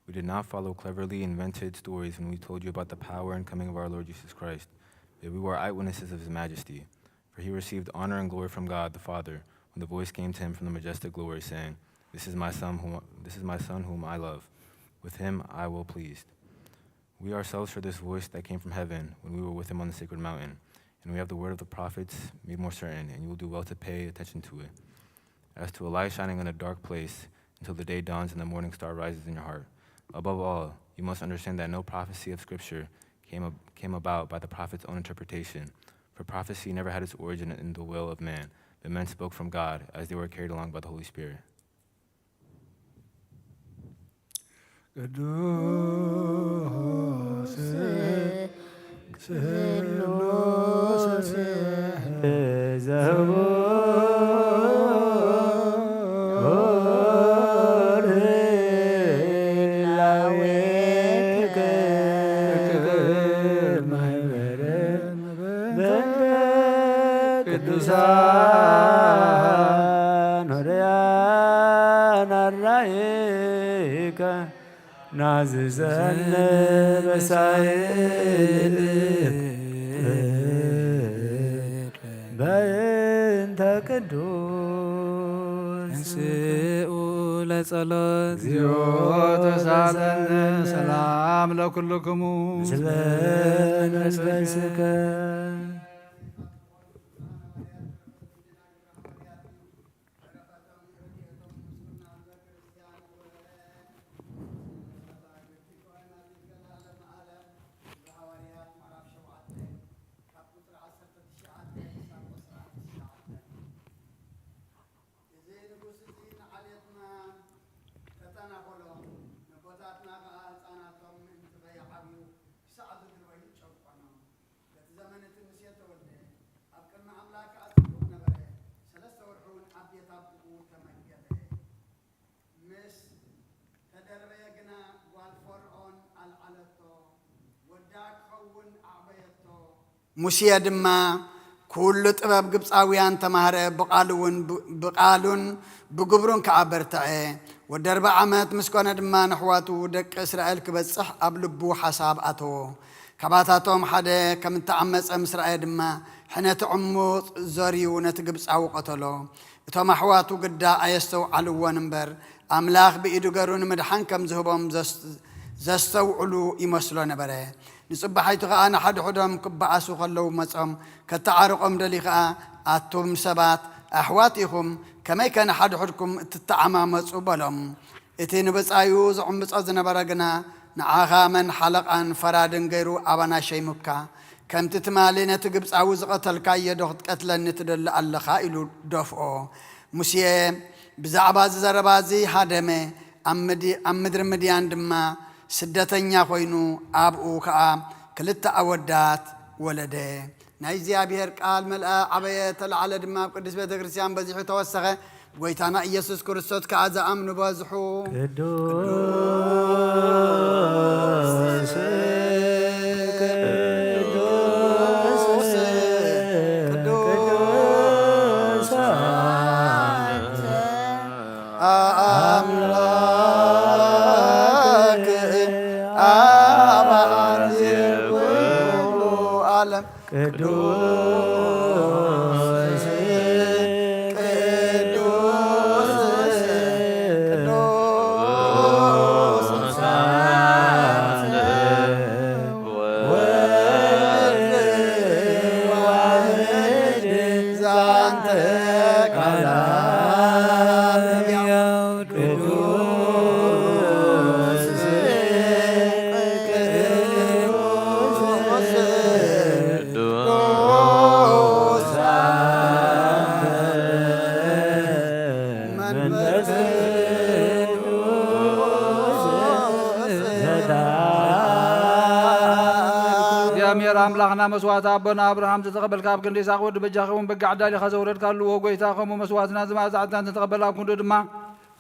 We did not follow cleverly invented stories when we told you about the power and coming of our Lord Jesus Christ, but we were eyewitnesses of his majesty. For he received honor and glory from God the Father when the voice came to him from the majestic glory, saying, "This is my son whom, this is my son whom I love. With him I will pleased." We ourselves heard this voice that came from heaven when we were with him on the sacred mountain, and we have the word of the prophets made more certain, and you will do well to pay attention to it. As to a light shining in a dark place until the day dawns and the morning star rises in your heart. Above all, you must understand that no prophecy of Scripture came, ab- came about by the prophet's own interpretation. For prophecy never had its origin in the will of man, but men spoke from God as they were carried along by the Holy Spirit. ቅዱስ ስሉስ ዘውር ላዌከ ማህበረ በእንተ ቅዱሳን ሆርያን አራይከ ናዝዘን በሳይል በእንተ ቅዱስ እንስኡ ለጸሎት እግዚኦ ተሳለነ ሰላም ለኩልክሙ ምስለ መንፈስከ እዚ ንጉስ እዚ ንዓሌትና ተተናኾሎም፣ ነቦታትና ኸዓ ህፃናቶም ምእንቲ ኸይዓብዩ ክሳዕ ዝድርበዩ ጨቆኖም። በቲ ዘመን እቲ ሙሴ ተወልደ፣ ኣብ ቅድሚ ኣምላኽ ከኣ ጽቡቕ ነበረ። ሰለስተ ወርሒ እውን ኣብ ቤት ኣቦኡ ተመገበ። ምስ ተደርበየ ግና ጓል ፈርዖን ኣልዓለቶ፣ ወዳ ክኸውን ኣዕበየቶ። ሙሴ ድማ ኩሉ ጥበብ ግብፃውያን ተማህረ፣ ብቓሉ እውን ብቓሉን ብግብሩን ከዓ በርትዐ። ወዲ ኣርብዓ ዓመት ምስ ኮነ ድማ ንኣሕዋቱ ደቂ እስራኤል ክበፅሕ ኣብ ልቡ ሓሳብ ኣተዎ። ካባታቶም ሓደ ከም እተዓመፀ ምስ ረኣየ ድማ ሕነቲ ዕሙቕ ዘርዩ ነቲ ግብፃዊ ቀተሎ። እቶም ኣሕዋቱ ግዳ ኣየስተውዓልዎን እምበር፣ ኣምላኽ ብኢዱ ገሩ ንምድሓን ከም ዝህቦም ዘስተውዕሉ ይመስሎ ነበረ። ንጽባሒቱ ኸኣ ንሓድሕዶም ክበኣሱ ኸለዉ መጾም፣ ከተዓርቖም ደልዩ ኸኣ፣ ኣቱም ሰባት ኣሕዋት ኢኹም፣ ከመይከ ንሓድሕድኩም እትተዓማመጹ? በሎም። እቲ ንብጻዩ ዝዕምጾ ዝነበረ ግና፣ ንዓኻ መን ሓለቓን ፈራድን ገይሩ ኣባና ሸይሙካ? ከምቲ ትማሊ ነቲ ግብጻዊ ዝቐተልካዮዶ ክትቀትለኒ ትደሊ ኣለኻ? ኢሉ ደፍኦ። ሙሴ ብዛዕባ እዚ ዘረባ እዚ ሃደመ፣ ኣብ ምድሪ ምድያን ድማ ስደተኛ ኮይኑ ኣብኡ ከኣ ክልተ ኣወዳት ወለደ። ናይ እግዚኣብሔር ቃል መልኣ ዓበየ፣ ተላዕለ ድማ ኣብ ቅድስት ቤተ ክርስቲያን በዚሑ ተወሰኸ። ብጎይታና ኢየሱስ ክርስቶስ ከኣ ዝኣምኑ በዝሑ። ቅዱስ ቅዱስ ቅዱስ ኣምላክ ኣብ ኣርዚ ኩሉ ዓለም ቅዱስ ቅዱስ ቅዱስ አንተ ቃል ሕያው ቅዱስ ቅዱስ ቅዱስ አንተ መንፈስ ቅዱስ ዘዳግም። እግዚኣብሔር ኣምላኽና መስዋዕቲ ኣቦና ኣብርሃም ዝተቐበልካ ኣብ ክንዲ ይስሐቅ ወዲ በጃኻ እውን በጊዕ ኣዳሊኻ ዘውረድካሉ፣ ዎ ጎይታ፣ ከምኡ መስዋዕትና ዝመኣዛ ዕጣን ዝተቐበል ኣብ ክንዱ ድማ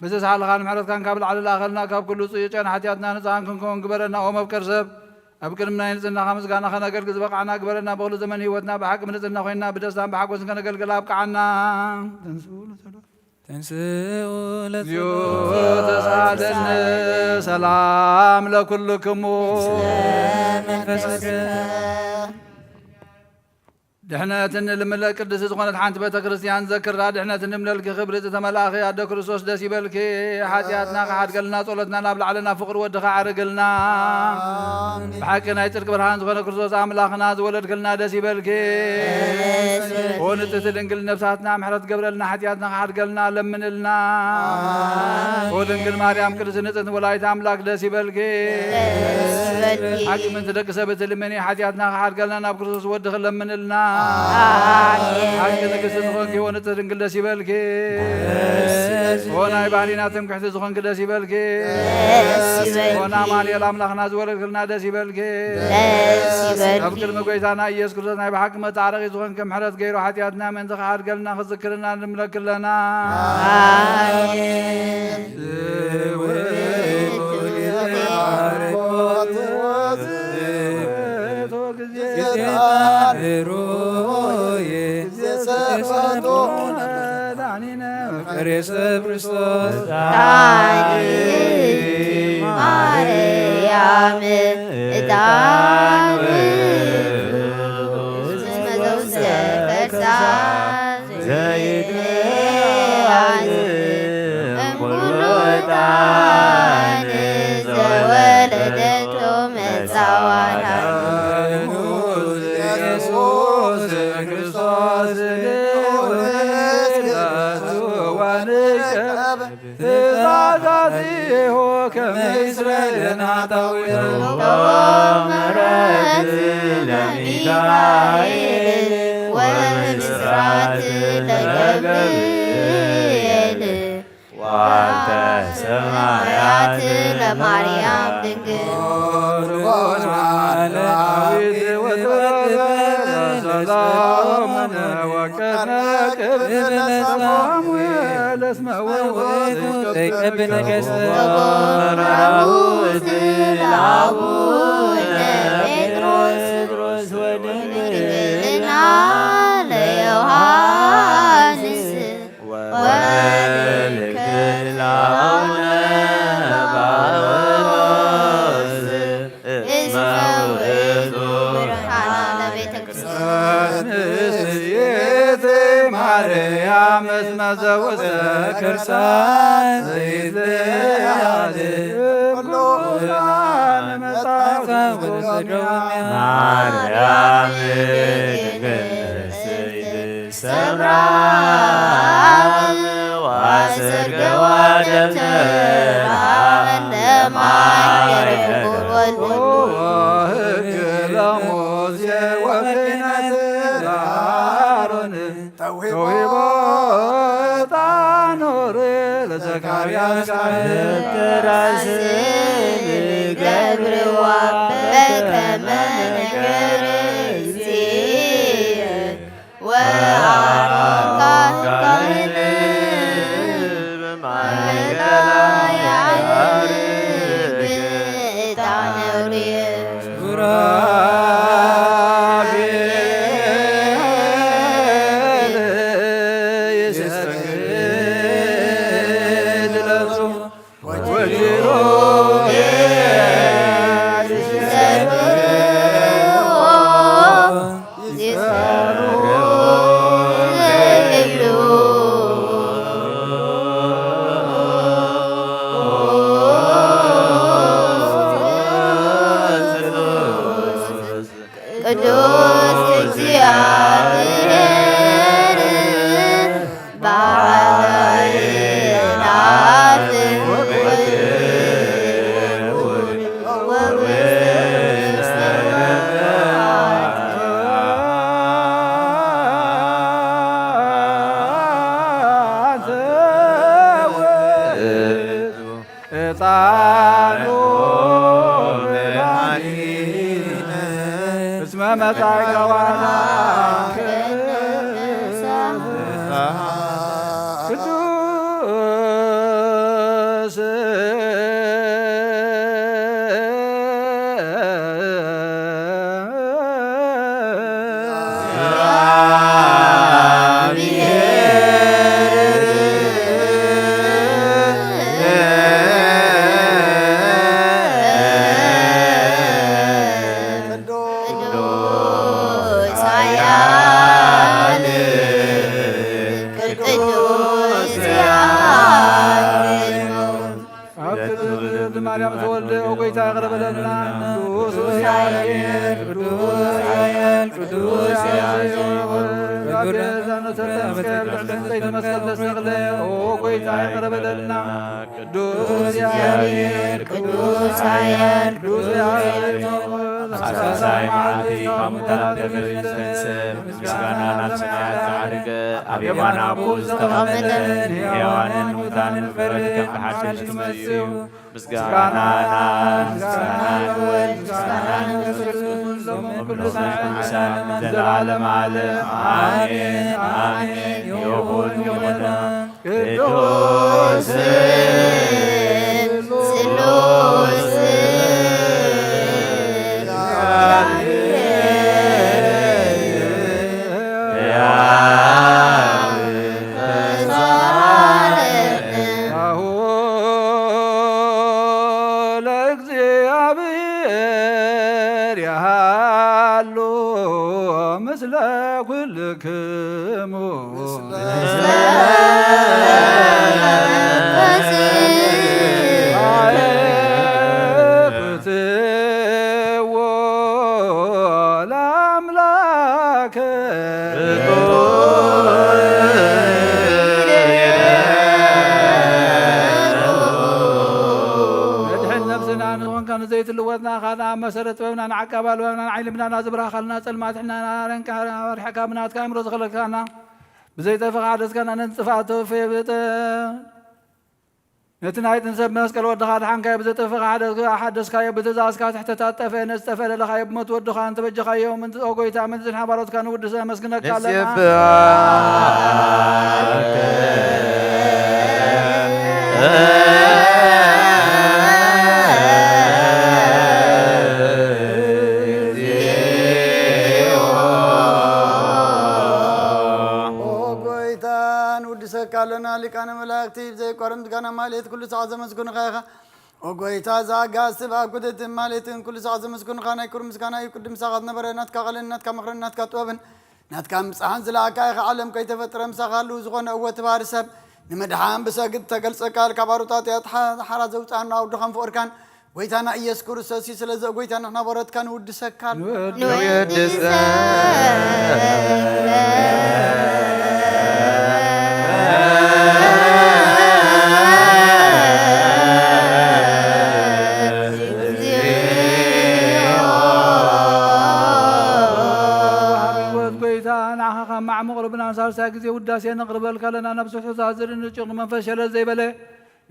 ብዝሰሓልኻን ምሕረትካን ካብ ላዕሊ ለኣኸልና፣ ካብ ኩሉ ጽዩጨን ሓጢኣትና ንጽሃን ክንከውን ግበረና። ኦ መፍቀር ሰብ፣ ኣብ ቅድሚ ናይ ንጽህናኻ ምስጋና ከነገልግል ዝበቃዕና ግበረና። ብኹሉ ዘመን ህይወትና ብሓቂ ብንጽህና ኮይንና ብደስታን ብሓጎስን ከነገልግል ኣብቅዓና። ተንስኡ ለጸሎት። ተንስኡ ለጸሎት። ተሳለነ ሰላም ለኩልክሙ። መንፈስከ። ድሕነት እንልምለ ቅድስቲ ዝኾነት ሓንቲ ቤተ ክርስቲያን ዘክራ። ድሕነት እንምለልኪ ክብሪ ዝተመላእኺ ኣደ ክርስቶስ ደስ ይበልኪ። ሓጢኣትና ክሓድገልና ጸሎትና ናብ ላዕሊ ናብ ፍቕሪ ወድኻ ዓርግልና። ብሓቂ ናይ ጽድቂ ብርሃን ዝኾነ ክርስቶስ ኣምላኽና ዝወለድክልና ደስ ይበልኪ። ኦ ንጽሕቲ ድንግል ነፍሳትና ምሕረት ገብረልና፣ ሓጢኣትና ክሓድገልና ለምንልና። ኦ ድንግል ማርያም ቅድስቲ ንጽሕቲ ወላዲት ኣምላክ ደስ ይበልኪ። ደስ ይበልኪ። ሓቂ ምእንቲ ደቂ ሰብ እትልምኒ፣ ሓጢኣትና ክሓድገልና ናብ ክርስቶስ ወድኺ ለምንልና። ኣሜን። ሓቂ ንግስቲ ዝኾንኪ ኦ ንጽሕቲ ድንግል ደስ ይበልኪ። ደስ ይበልኪ። ኦ ናይ ባህሊና ትምክሕቲ ዝኾንኪ ደስ ይበልኪ። ደስ ይበልኪ። ኦ ንኣማኑኤል ኣምላኽና ዝወለድክልና ደስ ይበልኪ። ደስ ይበልኪ። ኣብ ቅድሚ ጎይታና ኢየሱስ ክርስቶስ ናይ ብሓቂ መታረቂ ዝኾንኪ ምሕረት ገይሩ ሓጢኣትና ምእንቲ ክሓድገልና ክዝክርና ንምለክለና። ኣሜን። መድኃኒነ ፍሬ ሰብ ክርስቶስ። ዳኒ ማርያም ዕጣን እስመ ዘውስከ ዘይትለያዝ እምኩሉ ዕጣን ዘወለደቶ መጻዋዕታ። ኢየሱስ ክርስቶስ ወንቀብ ትእዛዛቲሁ ከመ ይስረይ ለነ ኃጣውኢነ። ምሕረት ለሚካኤል ወብስራት ለገብርኤል ወአንተ ሰማያት ለማርያም ድንግል። ዳዊት ወተበለ ሰላም ወቀነ ቅብለ ሳሙኤል እስመ ውእቱ ዘይቀብል ነገሥት። ራሁት ለአቡነ ጴጥሮስ ወድንግልና ለዮሐንስ ወልክል አቡነ ጳውሎስ እስመ ውእቱ ብርሃነ ለቤተ ክርስቲያን። ንጽሕት ማርያም እስመ ዘውስተ ከርሳ ዘይትለያል ኩሉ ብርሃን መጽአ ማርያም ሰምራ ወአሰርገዋ ደብተራ እንደ ማርያም ወልድ። ሕግ ለሙሴ ወክህነት ለአሮን ተውሂቦ ዕጣን ለዘካርያስ ካህን። ራስ ገብርዋ በከመ ነገረ እግዚእ ወአሮን ካህን በማእከላ ያዕርግ ዕጣነ ኡሪኤል። ሱራፌል ይሰግድ ለብሶ ወኪሩቤል ይሰግድ ጣኑ መድኃኒነ እስመ መጻእከ ዋና ቅዱስ ቅዱስ ኃያል ቅዱስ ኃያል። ኣብ ትእዛዝ ማርያም ተወልደ፣ ኦ ጐይታ፣ ይቕረ በለልና። ቅዱስ ገብርኤል፣ ቅዱስ ኃያል፣ ቅዱስ ኃያል፣ ገብርኤል ዘነሰተ መስቀል፣ ልዕሊ ዕንጸይቲ መስቀል ተሰቕለ፣ ኦ ጐይታ፣ ይቕረ በለልና። ቅዱስ እግዚኣብሔር፣ ቅዱስ ኃያል፣ ቅዱስ ኃያል፣ ኣብ ሳልሳይ መዓልቲ ካብ ሙታን ተንሥእ፣ ምስጋና ናብ ሰማያት ዝዓረገ፣ ኣብ የማን ኣቦኡ ዝተቐመጠ፣ ንሕያዋንን ንሙታንን ፍርዲ ከም ብሓድሽ ክመጽእ እዩ። ምስጋና ናብ፣ ምስጋና ንወልድ፣ ምስጋና ንመንፈስ ቅዱስ፣ ሎምን ኩሉ ሰዓትን ንዘለዓለመ ዓለም። ኣሜን፣ ኣሜን። ይኹን፣ ይኹን። ቅዱስ ስሉስ ለእግዚኣብሔር ያሃሉ ምስለ ኩልክሙ። መድሕን ነፍስና ንዝኾንካ ንዘይትልወጥና፣ ካልኣ መሰረት ጥበብና፣ ንዓቃብ ኣልባብና፣ ንዓይኒ ልብናና ዝብራኻልና፣ ጸልማት ሕናና ኣረንካ ኣርሕካ ብናትካ ኣእምሮ ዝኸለልካና፣ ብዘይጠፍእ ሓደስካና ነቲ ጥፍኣት ተወፈየ ብጠ-፣ ነቲ ናይ ጥንሰብ መስቀል ወድኻ ኣድሓንካዮ፣ ብዘይጠፍእ ሓደስካዮ፣ ብትእዛዝካ ትሕተታት ጠፍአ፣ ነቲ ጠፍአ ለለኻዮ ብሞት ወድኻ እንተበጀኻዮ፣ ምእንቲ ኦ ጐይታ፣ ምእንቲ ዝንሓ ባሮትካ ንውድሰ ነመስግነካ ኣለና። ንሴብሐካ ኦ ጐይታ፣ ንውድሰካ ኣለና። ሊቃነ መላእክቲ ብዘይቋርጽ ምስጋና ማህሌት ኩሉ ሰዓት ዘመስግኑኻ ኢኻ። ኦ ጐይታ፣ እዛ ኣጋእዝቲ ብኣኩትትን ማህሌትን ኩሉ ሰዓት ዘመስግኑኻ ናይ ክብሪ ምስጋና እዩ። ቅድም ምሳኻ ዝነበረ ናትካ ቃልን ናትካ ምኽርን ናትካ ጥበብን ናትካ ምብጻሕን ዝለኣካ ኢኻ። ዓለም ከይተፈጥረ ምሳኻ ህልው ዝኾነ እወ እቲ ባህሪ ሰብ ንምድሓን ብሰግድ ተገልጸ ቃል ካብ ኣሮጣጥያት ሓ-፣ ሓራ ዘውጽኣና ኣብ ድኻም ፍቕርካን ጐይታና ኢየሱስ ክርስቶስ እዩ። ስለዚ ኦ ጐይታ ንሕና በረትካ ንውድሰካ። ንውድሰካ። ወሃቢ ህይወት ጐይታ፣ ንዓኻ ካብ ማዕሙቕ ልብና ንሳልሳይ ግዜ ውዳሴ ነቕርበልካ ኣለና። ነብሱ ሕሳስ ዝርኢ ንጭቕ መንፈስ ሸለል ዘይበለ፣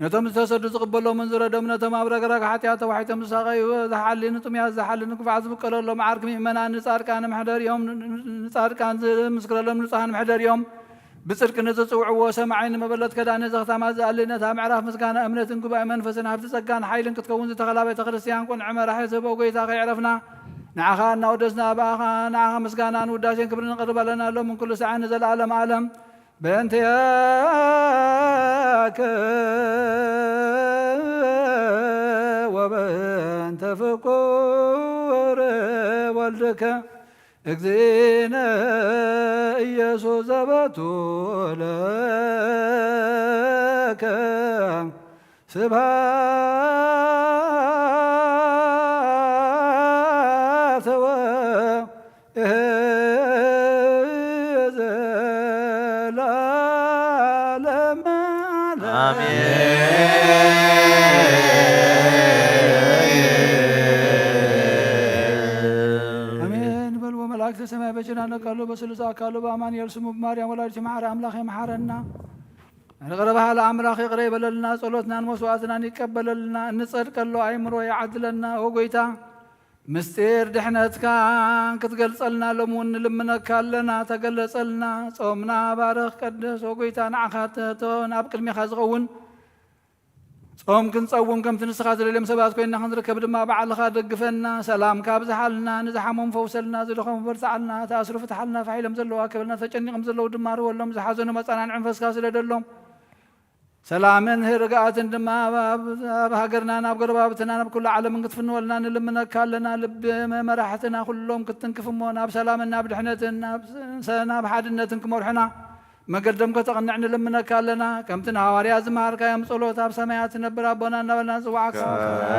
ነቶም ዝተሰዱ ዝቕበሎምን ዝረዶም፣ ነቶም ኣብ ረግረግ ሓጢኣት ተዋሒጦም ዝሳቐዩ፣ ዝሓሊ ንጥሙያት፣ ዝሓሊ ንክፉዓት ዝብቀለሎም ዓርኪ ምእመናን ንጻድቃን ምሕደር እዮም። ንጻድቃን ዝምስክረሎም ንጹሃን ምሕደር እዮም። ብጽድቂ ንዝጽውዕዎ ሰማዒ፣ ንመበለት ከዳኒ ዘኽታማ ዝኣሊ፣ ነታ ምዕራፍ ምስጋና እምነትን ጉባኤ መንፈስን ሃብቲ ጸጋን ሓይልን ክትከውን ዝተኸላ ቤተ ክርስቲያን ቁንዕ መራሒ ዝህቦ ጐይታ ከየዕረፍና ንዓኻ እናወደስና ብኣኻ ንዓኻ ምስጋናን ውዳሴን ክብርን ንቕርብ ኣለና ሎምን ኩሉ ሰዓን ንዘለኣለም ዓለም። በእንቲአከ ወበእንተ ፍቁር ወልድከ እግዚእነ ኢየሱስ ዘበቱ ለከ ስብሐት ወ ዘላለም አሜን። በሉ መላእክተ ሰማይ በጀናነ ቃሉ በስሉስ አካሉ በአማኑኤል ስሙ በማርያም ወላዲተ መሐሪ አምላክ የመሐረና። ይቕረ በሃሊ ኣምላኽ ይቕረ ይበለልና፣ ጸሎትናን መስዋዕትናን ይቀበለልና፣ እንጸድቀሉ ኣእምሮ ይዓድለና። ኦ ጎይታ፣ ምስጢር ድሕነትካ ክትገልጸልና ሎም እውን ንልምነካ ኣለና። ተገለጸልና። ጾምና ባርኽ ቀድስ። ኦ ጎይታ፣ ንዓኻ ትህቶ ናብ ቅድሜኻ ዝኸውን ጾም ክንጸውም ከምቲ ንስኻ ዝደልዮም ሰባት ኮይንና ክንርከብ ድማ ባዕልኻ ደግፈና። ሰላምካ ኣብዝሓልና። ንዝሓመሙ ፈውሰልና፣ ዝደኸሙ በርትዓልና፣ ተኣስሩ ፍትሓልና፣ ፋሕ ኢሎም ዘለዉ ኣከበልና፣ ተጨኒቖም ዘለዉ ድማ ርወሎም፣ ዝሓዘኑ መጸናንዒ መንፈስካ ስደደሎም። ሰላምን ርግኣትን ድማ ኣብ፣ ኣብ፣ ኣብ ሃገርናን ኣብ ጎረባብትናን ኣብ ኩሉ ዓለምን ክትፍንወልና ንልምነካ ኣለና። ልቢ መራሕትና ኩሎም ክትትንክፍ እሞ ናብ ሰላምን ናብ ድሕነትን ናብ፣ ናብ ሓድነትን ክመርሑና መገዶም ከተቕንዕ ንልምነካ ኣለና። ከምቲ ንሃዋርያ ዝመሃርካዮም ጸሎት፣ ኣብ ሰማያት ትነብር ኣቦና እናበልና ንጽዋዓካ። ኣቦና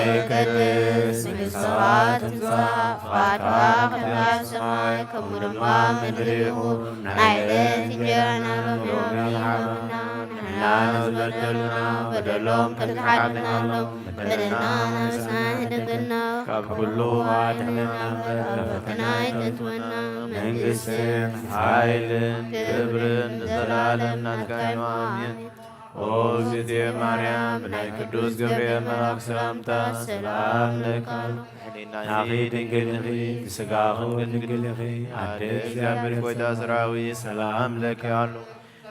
ይቀድስ፣ መንግስትኻ ትምጻእ፣ ፍቓድካ ከምቲ ኣብ ሰማይ ከምኡ ድማ ኣብ ምድሪ ይኹን። ናይ ዕለት እንጀራና ሎሚ ሃበና፣ ንሕና ንዝበደሉና በደሎም ከም ዝሓድግናሎም በደልና ንስና ይሕደገና፣ ካብ ኩሉ ኣድሕነና፣ ፈተና ኣይተእትወና፣ መንግስትን ሓይልን ክብርን ንዘለኣለም ናትካ እዩ። ኣሜን። ኦ እግዝእትየ ማርያም፣ ብናይ ቅዱስ ገብርኤል መልኣክ ሰላምታ ሰላም እለኪ። ሕሊናኺ ድንግል ኢኺ፣ ስጋኺ እውን ድንግል ኢኺ። ኣደ እግዚኣብሔር፣ ጐይታ ሰራዊት ሰላም እለኪ ኣሎ።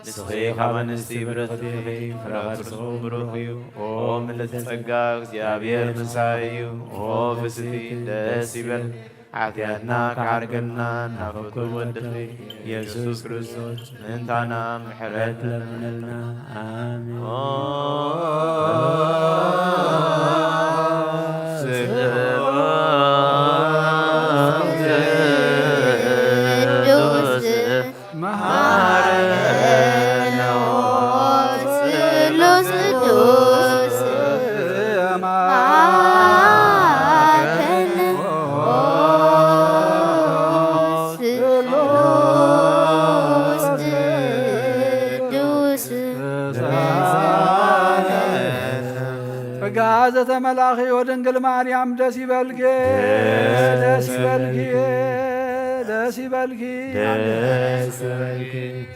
ንስኺ ካብ ኣንስቲ ብርኽቲ ኢኺ፣ ፍረ ከርስኺ ብሩኽ እዩ። ኦ ምልዕቲ ጸጋ፣ እግዚኣብሔር ምሳኺ እዩ። ኦ ፍስሕቲ፣ ደስ ይበል፣ ሓጢኣትና ክዓርገልና፣ ናብ ፍቁር ወድኺ ኢየሱስ ክርስቶስ ምእንታና ምሕረት ለምነልና። ኣሜን። ኦ ስሉስ ቅዱስ መሐረነ። ስሉስ ቅዱስ መሐረነ። ስሉስ ቅዱስ ጸጋ ዘተመላኺ ወድንግል ማርያም ደስ ይበልኪ፣ ደስ ይበልኪ፣ ደስ ይበልኪ። ደስ ይበልኪ።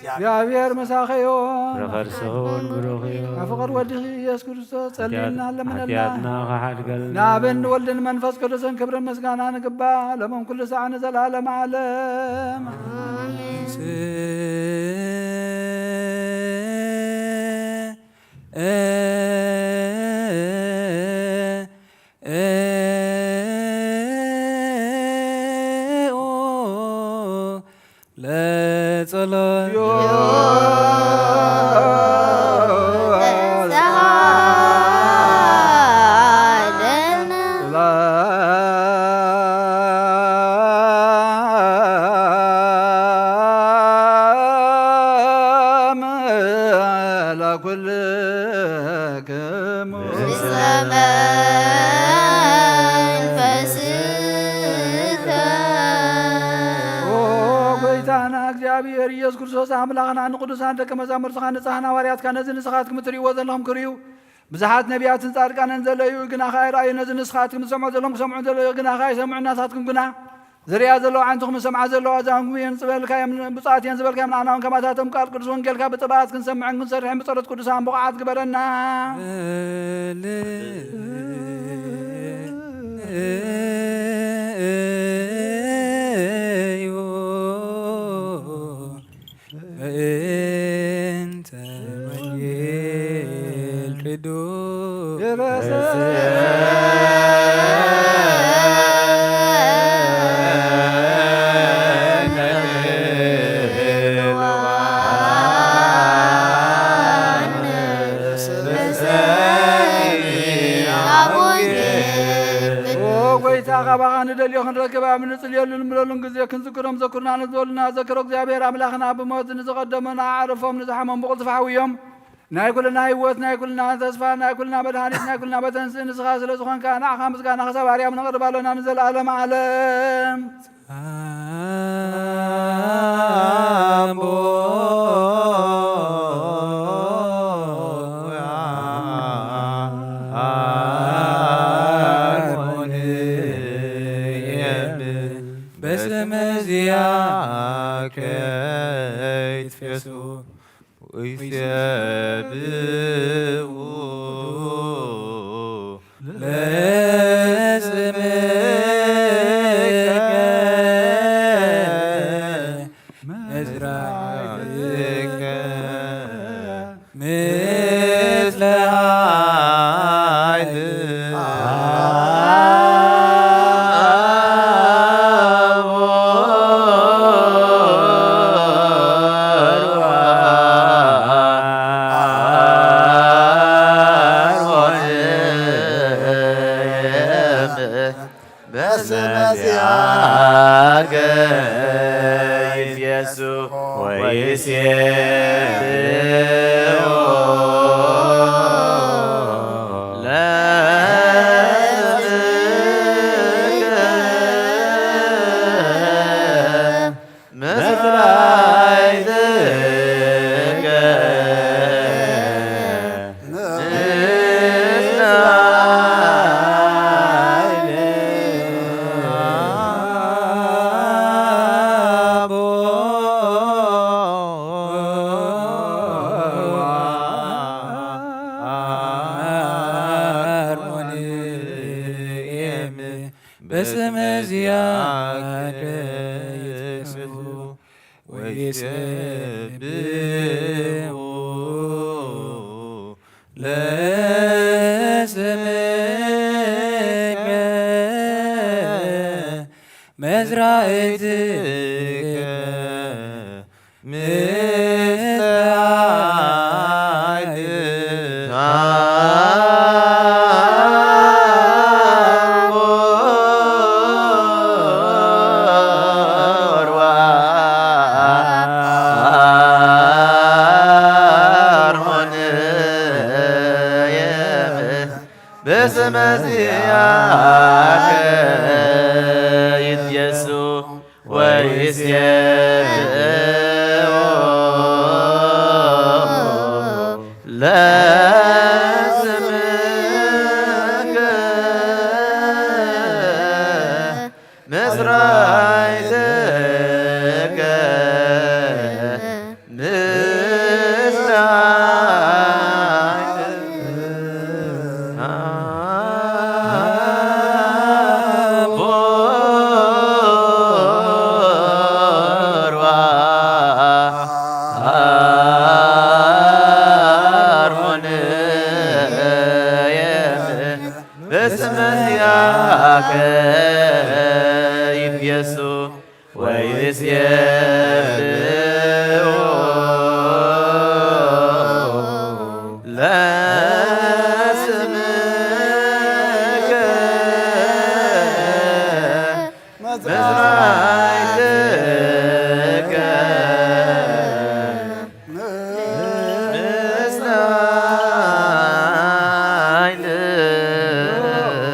እግዚኣብሔር ምሳኺ ይኹን። ፍረ ከርስኺ እውን ብሩኽ እዩ። ኣብ ፍቕር ወድኺ ኢየሱስ ክርስቶስ ጸልይና፣ ለምነና። ሓጢኣትና ክሓድገልና። ንኣብን ንወልድን መንፈስ ቅዱስን ክብርን ምስጋና ንግባእ፣ ሎምን ኩሉ ሰዓት ንዘለዓለመ ዓለም። ኣሜን። ለጸሎት ኦ ጎይታና እግዚኣብሔር ኢየሱስ ክርስቶስ ኣምላኽና፣ ንቅዱሳን ደቀ መዛሙርትኻ፣ ንጽሓን ሃዋርያትካ ነዚ ንስኻትኩም እትርእይዎ ዘለኹም ክርእዩ፣ ብዙሓት ነቢያትን ጻድቃንን ዘለዩ ግና ኸኣ ይረኣዩ፣ ነዚ ንስኻትኩም ዝሰምዑ ዘለኹም ክሰምዑ ዘለዩ ግና ኸኣ ይሰምዑ፣ ናታትኩም ግና ዝርእያ ዘለዋ ዓንትኹም ዝሰምዓ ዘለዋ ኣእዛንኩም እየን ዝበልካዮም፣ ብፁዓት እየን ዝበልካዮም ንኣና እውን ከማታቶም ቃል ቅዱስ ወንጌልካ ብጥብዓት ክንሰምዕን ክንሰርሕን ብጸሎት ቅዱሳን ብቑዓት ግበረና። በእንተ ወንጌል ቅዱስ ኦ ጎይታ፣ ካባኻ ንደልዮ ክንረክብ ኣብ ንጽልየሉ ንምለሉን ግዜ ክንዝክሮም ዘኩርና ንዝበሉና ዘክሮ እግዚኣብሔር ኣምላኽና፣ ብሞት ንዝቐደሙና ኣዕርፎም፣ ንዝሓመሙ ብቕልጡፍ ሓውዮም። ናይ ኩልና ህይወት፣ ናይ ኩልና ተስፋ፣ ናይ ኩልና መድሃኒት፣ ናይ ኩልና መተንስኢ ንስኻ ስለ ዝኾንካ፣ ንዓኻ ምስጋና ክሳብ ኣርያም ነቕርብ ኣሎና ንዘለኣለም ዓለም። በስመ ዚአከ ይትፌሱ ወይሴብሑ ለስምከ መዝራዕትከ ምስለ ኃይል በስመ ዚአከ ይትየሱ ወይሴብሑ ለስምከ መዝራዕትከ ምስለ ኃይል አቦ ወአርሞንኤም በስመ ዚአከ ይትየሱ ወይሴብሑ ለስምከ መዝራዕትከ ምስለ ኃይል አቦ ወአርሞንኤም በስመ ዚአከ ይትየሱ ወይሴብሑ ለስምከ መዝራዕትከ ምስለ ኃይል አቦ ወአርሞንኤም በስመ ዚአከ ይትየሱ ወይሴብሑ ለስምከ መዝራዕትከ ምስለ ኃይል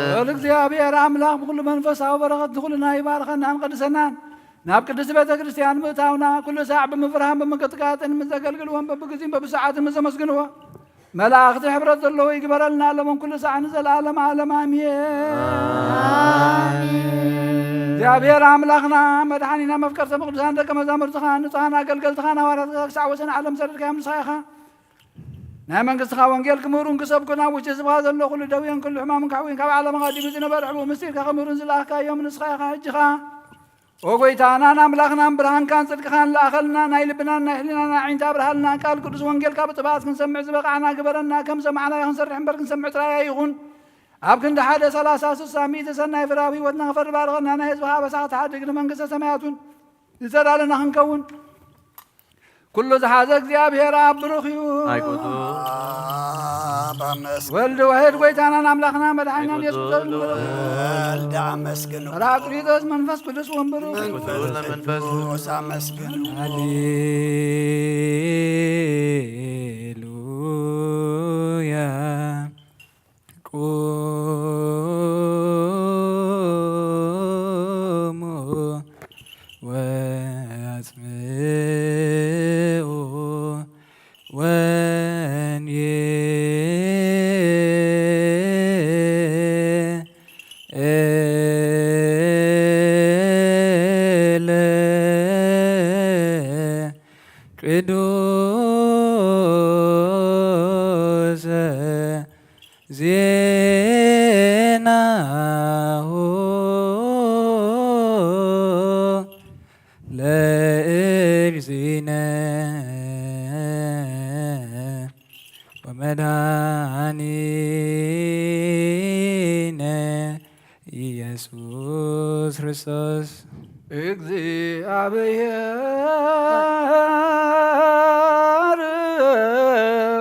ልዑል እግዚኣብሔር ኣምላኽ ብኹሉ መንፈሳዊ በረኸት ንኹልና ይባርኸናን ቀድሰናን። ናብ ቅድስቲ ቤተ ክርስቲያን ምእታውና ኩሉ ሳዕ ብምፍርሃን ብምንቅጥቃጥን ምስ ዘገልግልዎን በብግዜን በብሰዓትን ምስ ዘመስግንዎ መላእኽቲ ሕብረት ዘለዎ ይግበረልና፣ ሎምን ኩሉ ሳዕ ንዘለዓለም ዓለም ኣሜን። ኣሜን። እግዚኣብሔር ኣምላኽና መድሓኒና መፍቀር ሰብ ቅዱሳን ደቀ መዛሙርትኻ ንጹሓን ኣገልገልትኻን ሃዋርያትካ ክሳዕ ወሰን ዓለም ሰደድካዮም ንስኻ ኢኻ። ናይ መንግስትኻ ወንጌል ክምህሩን ክሰብኩን ኣብ ውሽጢ ህዝብኻ ዘሎ ኩሉ ደዌን ኩሉ ሕማምን ከሕውዩን ካብ ዓለም ኣቐዲሙ ዝነበረ ሕቡእ ምስጢርካ ክምህሩን ዝለኣኽካዮም ንስኻ ኢኻ። ሕጂ ኸኣ ኦ ጐይታናን ኣምላኽናን ብርሃንካን ጽድቅኻን ለኣኸልና፣ ናይ ልብናን ናይ ሕሊናና ኣዒንቲ ኣብርሃልና፣ ቃል ቅዱስ ወንጌልካ ብጥብዓት ክንሰምዕ ዝበቓዕና ግበረና። ከም ሰማዕናዮ ክንሰርሕ እምበር ክንሰምዕ ጥራይ ኣይኹን። ኣብ ክንዲ ሓደ ሰላሳ ስሳ ሚእቲ ሰናይ ፍረ ኣብ ህይወትና ክፈሪ ባርኸና፣ ናይ ህዝብኻ ኣበሳ ክትሓድግ ንመንግስተ ሰማያት እውን ዝተዳለና ክንከውን። ኩሉ ዝሓዘ እግዚኣብሔር ኣብ ብሩኽ እዩ። ኣይቆጡ። ኣብ ኣመስግን። ወልድ ዋሕድ ጐይታናን ኣምላኽና መድሓኒናን ኢየሱስ ክርስቶስ። ወልድ ኣመስግን። ጳራቅሊጦስ መንፈስ ቅዱስ ወንበሩ። መንፈስ ቅዱስ ኣመስግን። ሃሌሉያ። ቁሙ ወአጽምዑ ወንጌለ ቅዱስ ዜናሁ ለእግዚእነ ወመድኃኒነ ኢየሱስ ክርስቶስ። እግዚአብሔር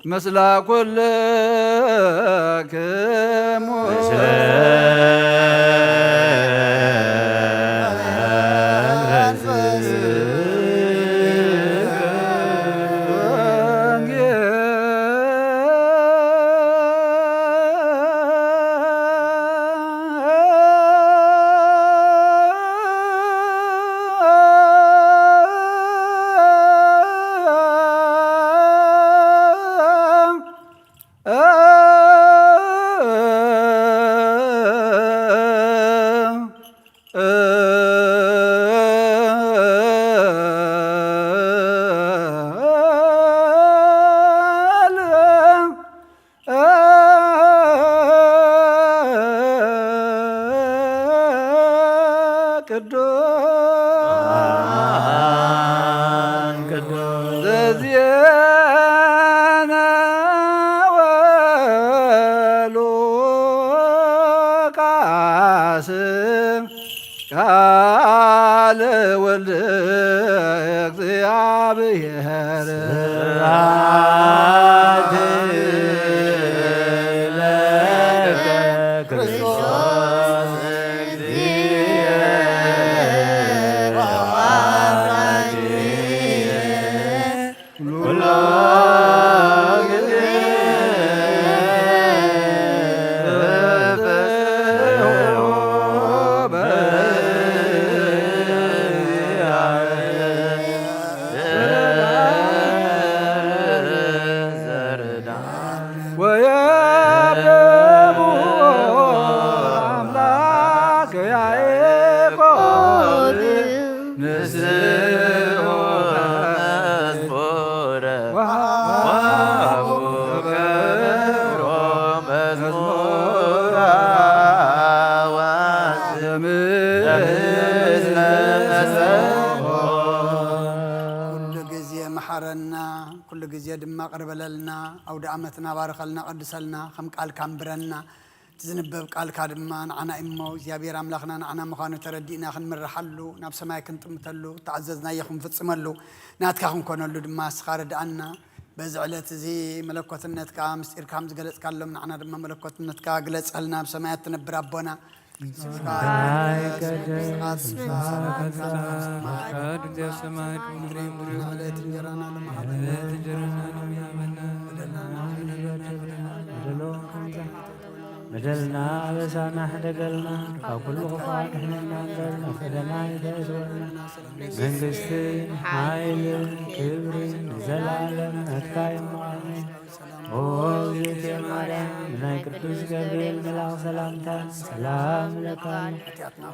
ምስለ ኩልክሙ። ቅዱስ ዘዜነ ወሉቃስ ቃለ ወልድ እግዚአብሔር። ስብሐት ለከ ክርስቶስ እግዚእ ወአምላክየ። ኩሎ ጊዜ ወየብቡ አምላክ ያዕቆብ ንስኡ መዝሙረ ወሃቡ ክብሮ መዝሙረ። ኩሉ ግዜ መሓረና፣ ኩሉ ግዜ ድማ ቅርበለልና። ኣውደ ዓመትና ባርኸልና፣ ቀድሰልና፣ ከም ቃልካ ኣንብረና። እቲ ዝንበብ ቃልካ ድማ ንዓና እሞ እግዚኣብሔር ኣምላኽና ንዓና ምዃኑ ተረዲእና ክንምርሓሉ፣ ናብ ሰማይ ክንጥምተሉ፣ እተኣዘዝናዮ ክንፍጽመሉ፣ ናትካ ክንኮነሉ ድማ እስኻ ርድኣና። በዚ ዕለት እዚ መለኮትነትካ ምስጢርካ ከም ዝገለጽካሎም ንዓና ድማ መለኮትነትካ ግለጸልና። ኣብ ሰማያት ትነብር ኣቦና፣ በደልና ኣበሳና ሕደገልና፣ ካብ ኩሉ ክፉእ ኣድሕነና እምበር፣ ናብ ፈተና ኣይተእትወና። መንግስትን ሓይልን ክብርን ንዘለኣለም ናትካ እዩ። ኣሜን። ኦ እግዝእትየ ማርያም፣ ብናይ ቅዱስ ገብርኤል መልኣኽ ሰላምታ ሰላም እብለኪ።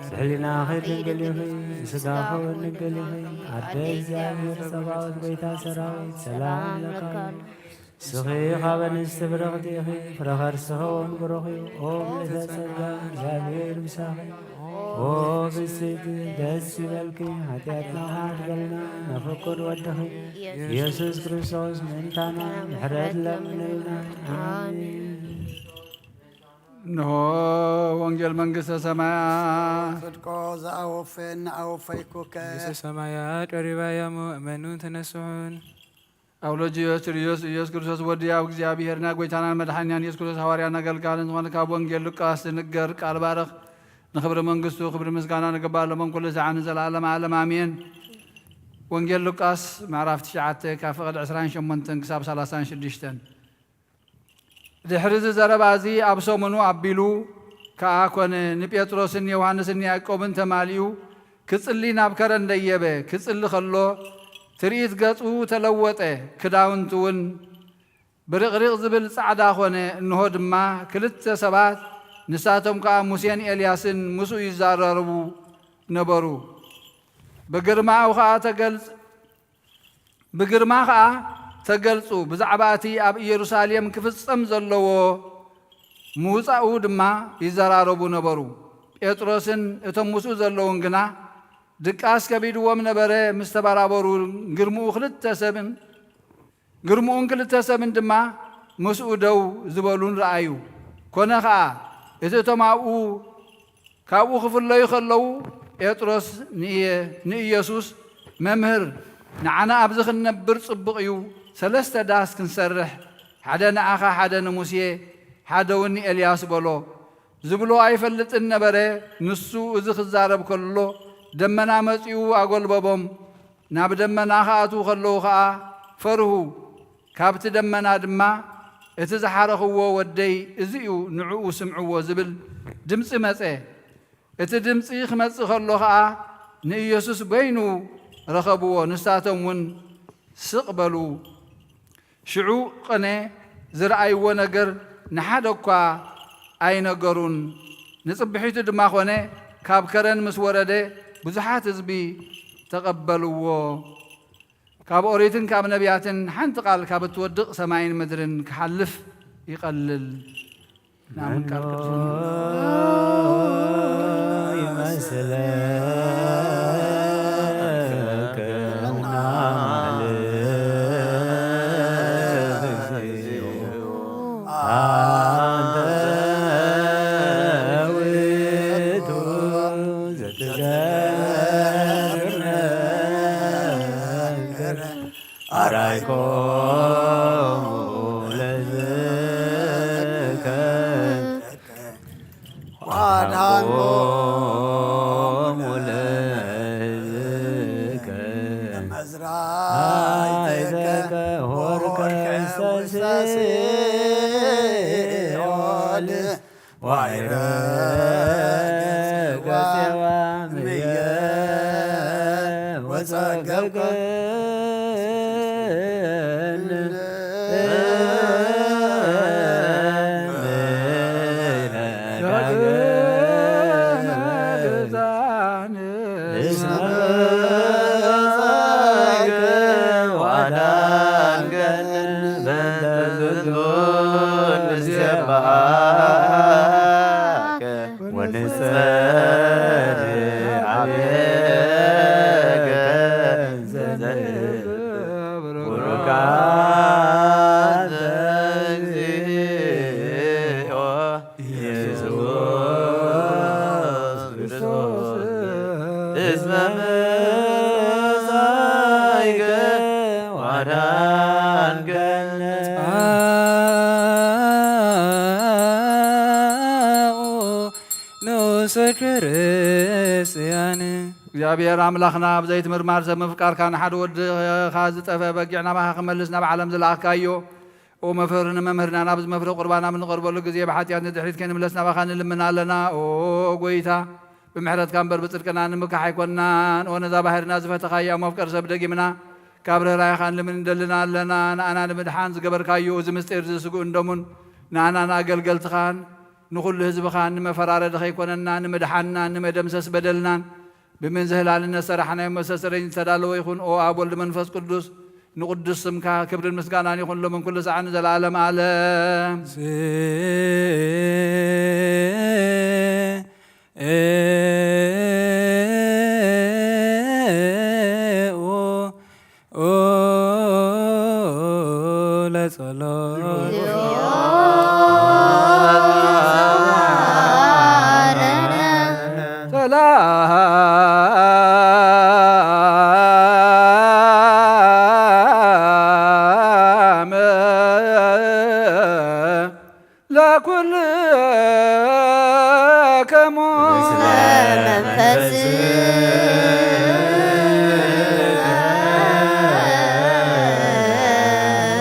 ብሕሊናኺ ድንግል ኢኺ፣ ብስጋኺ እውን ድንግል ኢኺ። ኣደ እግዚኣብሔር ጸባኦት፣ ጎይታ ሰራዊት፣ ሰላም እብለኪ። ንስኺ ካብ ኣንስቲ ብርኽቲ ኢኺ፣ ፍረ ከርስኺ እውን ብሩኽ እዩ። ኦ ምልእተ ጸጋ፣ እግዚኣብሔር ምሳኺ። ኦ ብስቲ ደስ ይበልኪ፣ ሓጢኣትና ከሓድገልና ናብ ፍቁር ወድኺ ኢየሱስ ክርስቶስ ምእንታና ምሕረት ለምንልና። ኣሜን። እንሆ ወንጌል መንግስተ ሰማያት። ጽድቆ ዘአወፈ እናአወፈይኩከ። መንግስተ ሰማያት ቀሪባ እያ እሞ እመኑን ተነስሑን። ኣውሎጅዮስ ችርዮስ ኢየሱስ ክርስቶስ ወዲ ኣብ እግዚኣብሔር ናይ ጎይታናን መድሓኒናን ኢየሱስ ክርስቶስ ሃዋርያን ኣገልጋልን ዝኾነ ካብ ወንጌል ሉቃስ ዝንገር ቃል ባርኽ። ንኽብሪ መንግስቱ ክብሪ ምስጋና ንግባእ ሎምን ኩሉ ሰዓት ንዘለኣለም ዓለም ኣሜን። ወንጌል ሉቃስ ምዕራፍ ትሽዓተ ካብ ፍቕድ ዕስራን ሸሞንተን ክሳብ ሰላሳን ሽዱሽተን። ድሕሪ እዚ ዘረባ እዚ ኣብ ሰሙኑ ኣቢሉ ከኣ ኮነ፣ ንጴጥሮስን ዮሃንስን ያዕቆብን ተማሊኡ ክጽሊ ናብ ከረን ደየበ። ክጽሊ ከሎ ትርኢት ገጹ ተለወጠ፣ ክዳውንቱ እውን ብርቕሪቕ ዝብል ጻዕዳ ኾነ። እንሆ ድማ ክልተ ሰባት፣ ንሳቶም ከኣ ሙሴን ኤልያስን ምስኡ ይዛረቡ ነበሩ። ብግርማኡ ኸኣ ተገልጽ-፣ ብግርማ ኸኣ ተገልጹ፣ ብዛዕባ እቲ ኣብ ኢየሩሳሌም ክፍጸም ዘለዎ ምውጻኡ ድማ ይዘራረቡ ነበሩ። ጴጥሮስን እቶም ምስኡ ዘለዉን ግና ድቃስ ከቢድዎም ነበረ። ምስ ተበራበሩ ግርምኡ ክልተ ሰብን፣ ግርምኡን ክልተ ሰብን ድማ ምስኡ ደው ዝበሉን ረኣዩ። ኮነ ኸኣ፣ እቲ እቶም ኣብኡ፣ ካብኡ ክፍለዩ ከለዉ፣ ጴጥሮስ ንእየ-፣ ንኢየሱስ፣ "መምህር፣ ንዓና ኣብዚ ክንነብር ጽቡቕ እዩ። ሰለስተ ዳስ ክንሰርሕ፣ ሓደ ንኣኻ፣ ሓደ ንሙሴ፣ ሓደ እውን ንኤልያስ" በሎ። ዝብሎ ኣይፈልጥን ነበረ። ንሱ እዚ ክዛረብ ከሎ፣ ደመና መጺኡ ኣጎልበቦም። ናብ ደመና ክኣትዉ ከለዉ ኸኣ ፈርሁ። ካብቲ ደመና ድማ፣ "እቲ ዝሓረኽዎ ወደይ እዚ እዩ፣ ንዕኡ ስምዕዎ" ዝብል ድምጺ መጸ። እቲ ድምጺ ክመጽእ ከሎ ኸኣ፣ ንኢየሱስ በይኑ ረኸብዎ። ንሳቶም እውን ስቕ በሉ። ሽዑ ቅነ ዝረኣይዎ ነገር ንሓደ እኳ ኣይነገሩን። ንጽብሒቱ ድማ ኾነ፣ ካብ ከረን ምስ ወረደ፣ ብዙሓት ህዝቢ ተቐበልዎ። ካብ ኦሪትን ካብ ነቢያትን ሓንቲ ቃል ካብ እትወድቕ ሰማይን ምድርን ክሓልፍ ይቐልል። ናምን ቃል ቅዱስ ይመስለከ ኣራይኮ ለዝከ ዋድሃንኮ ለዝከ መዝራይተከ ሆርከ ውሳሴ ኦል ዋይረ ገጼዋ ምየ ወጸገገ ወንጸሪ ዓብየከ ዘንብር ቡሩካንተ እግዚኦ ኢየሱስ ክርስቶስ እስመ መጻእከ ዋዳንከ ንኡሰ ክርስቲያን። እግዚኣብሔር ኣምላኽና፣ ብዘይቲ ምርማር ሰብ ምፍቃርካ፣ ንሓደ ወድኻ ዝጠፈ በጊዕ ናባኻ ክመልስ ናብ ዓለም ዝለኣኽካዮ፣ ኦ መፍህርኒ መምህርና፣ ናብዚ መፍረ ቁርባን ኣብ ንቐርበሉ ግዜ ብሓጢኣት ንድሕሪት ከይንምለስ ናባኻ ንልምን ኣለና። ኦ ጎይታ፣ ብምሕረትካ እምበር ብጽድቅና ንምካሕ ኣይኮንናን። ኦ ነዛ ባህርና ዝፈተኻያ መፍቀር ሰብ ደጊምና፣ ካብ ርህራሄኻ ንልምን እንደልን ኣለና። ንኣና ንምድሓን ዝገበርካዮ እዚ ምስጢር እዚ ስግኡን ደሙን ንኣናን ኣገልገልትኻን ንኹሉ ህዝብኻን ንመፈራረዲ ከይኮነና፣ ንምድሓንናን ንመደምሰስ በደልናን ብምን ዝህላልነት ሰራሕናዮ መስተስረይ ዝተዳለወ ይኹን። ኦ ኣብ ወልድ መንፈስ ቅዱስ፣ ንቅዱስ ስምካ ክብርን ምስጋናን ይኹን ሎምን ኩሉ ሰዓን ንዘለዓለም ዓለም። ሰላም ለኩልክሙ።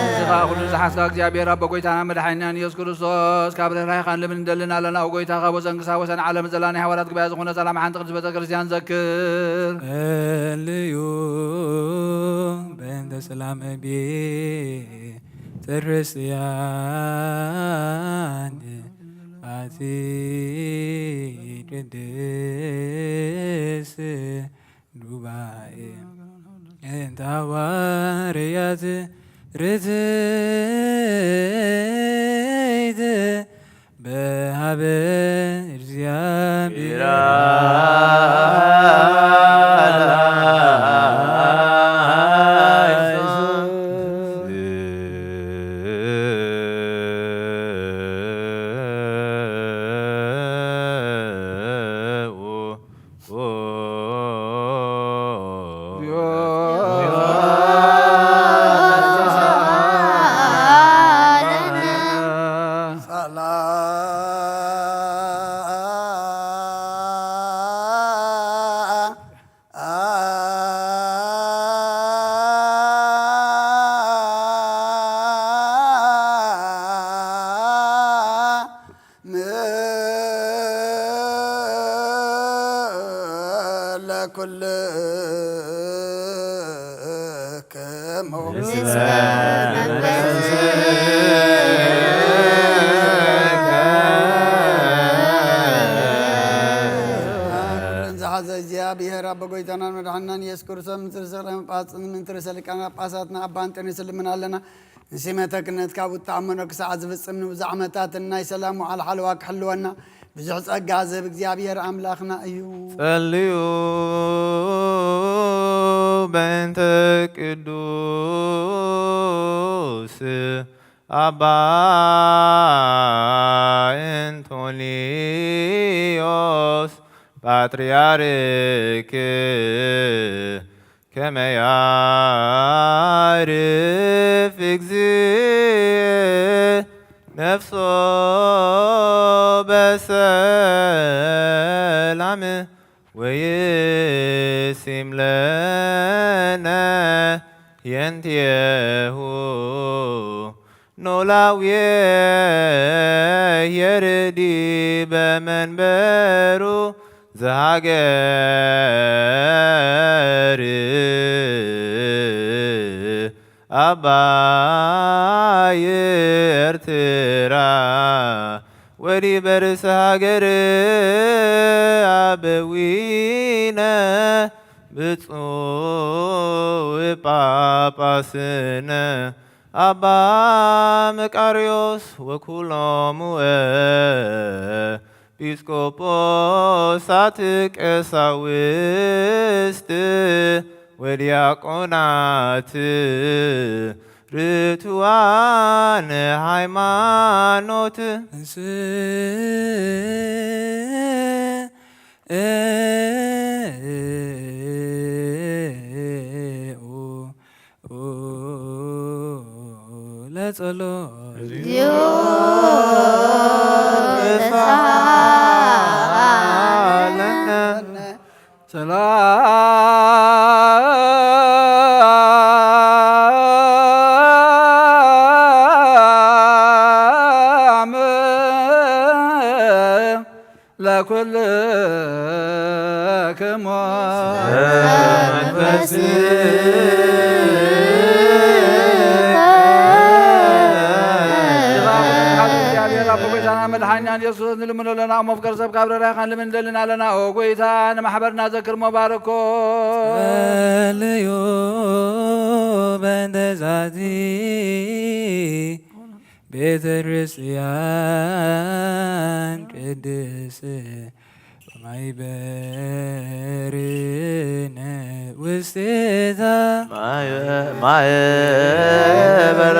ንስኻ ኩሉ ዝሓዝካ እግዚኣብሔር ኣቦ ጎይታና መድሓኒናን ኢየሱስ ክርስቶስ፣ ካብ ርህራሄኻን ልምን እንደልን ኣለና። ኦ ጎይታ፣ ካብ ወሰን ክሳብ ወሰን ዓለም ዘላ ናይ ሃዋርያት ጉባኤ ዝኾነ ሰላም ሓንቲ ቅድስት ቤተ ክርስቲያን ዘክር። እልዩ በእንተ ሰላም ቤተ ክርስቲያን ኣቲ ቅድስ ጉባኤ እንተ ሃዋርያት ርትዕት ምስለ መንፈስከ። ኩለን ዝሓዘ እግዚኣብሔር ኣቦ ጎይታናን መድሓንናን ኢየሱስ ክርስቶስ፣ ምንትርሰ ሊቃነ ጳጳሳት፣ ምንትርሰ ሊቃነ ጳጳሳትና ኣባ እንጦንዮስ ንልምን ኣለና። ንሲመተ ክህነት ካብ እትኣመኖ ክሳዕ ዝፍጽም ንብዙሕ ዓመታትን ናይ ሰላም ወዓል ሓለዋ ክሕልወና ብዙሕ ጸጋ ዝህብ እግዚኣብሔር ኣምላኽና እዩ። ጸልዩ በእንተ ቅዱስ ኣባ እንቶንዮስ ፓትርያርክ ከመ ያዕርፍ እግዚእ ነፍሶ በሰላም ወይሲም ለነ የንትየሁ ኖላዊ የርዲ በመንበሩ ዘሃገር ኣባይ ኤርትራ ወዲ በርስ ሃገር ኣበዊነ ብፁዕ ጳጳስነ ኣባ መቃርዮስ ወኩሎሙ ኤጲስቆጶሳት ቀሳውስት ወዲያቆናት ርቱዓን ሃይማኖት። ለጸሎ እግዚኦ ተሳሃለነ። ሰላም ለኩልክሙ። እግዚኣብሔር ኣቦ ጎይታና መድሓኒና ኢየሱስ ንልምኖ ኣለና። እሞ ፍቅር ሰብ ካብ ረራይኻን ልምን እንደልን ኣለና። ኦ ጎይታ ንማሕበርና ዘክር እሞ ባርኮ። ጸልዩ በእንተ ዛቲ ቤተ ክርስቲያን ቅድስ ወማይበርነ ውስቴታ። ማይበረነ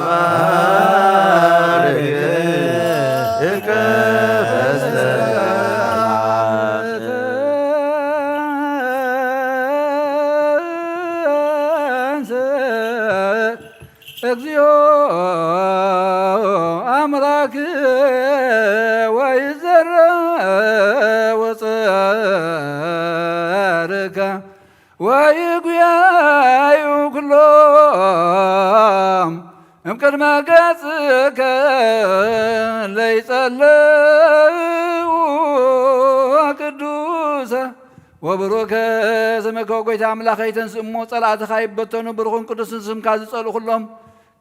ባርክ እግዚኦ አምላክ ወይዘረ ወጸርከ ወይጉያዩ ኩሎም እምቅድመ ገጽከ ለይጸልኡ ቅዱሰ ወብሩከ ስምከ። ጎይታ ኣምላኸይ ተንስእ እሞ ጸላእትኻ ይበተኑ፣ ብሩኽን ቅዱስን ስምካ ዝጸልኡ ኩሎም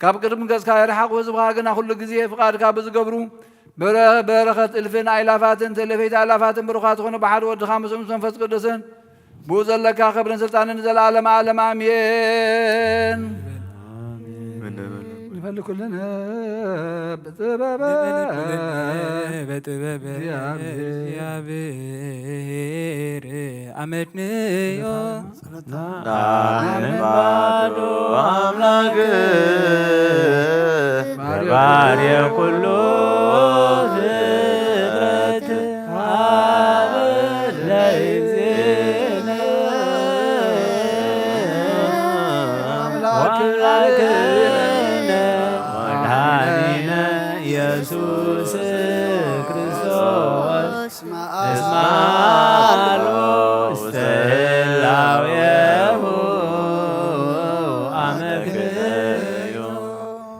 ካብ ቅድሚ ገጽካ ይርሓቑ። ህዝብኻ ግና ኩሉ ግዜ ፍቓድካ ብዝገብሩ በረ-፣ በረኸት እልፍን ኣይላፋትን ተለፈይቲ ኣላፋትን ብሩኻት ዝኾኑ ብሓደ ወድኻ ምስኦም ምስ መንፈስ ቅዱስን ብኡ ዘለካ ክብርን ስልጣንን ንዘለዓለመ ዓለም ኣሜን። ንፈሊ ኩልነ ብጥበበ በጥበበ እግዚኣብሔር። እግዚኣብሔር ኣመድንዮ። ናምን ባዶ ኣምላክ ባርዮ ኩሉ ፍጥረት ሃበ ለእግዚእነ ኣምላክነ ወመድኃኒነ ኢየሱስ ክርስቶስ እስመ አልቦ ውስተ ህላዌሁ አመክንዮ።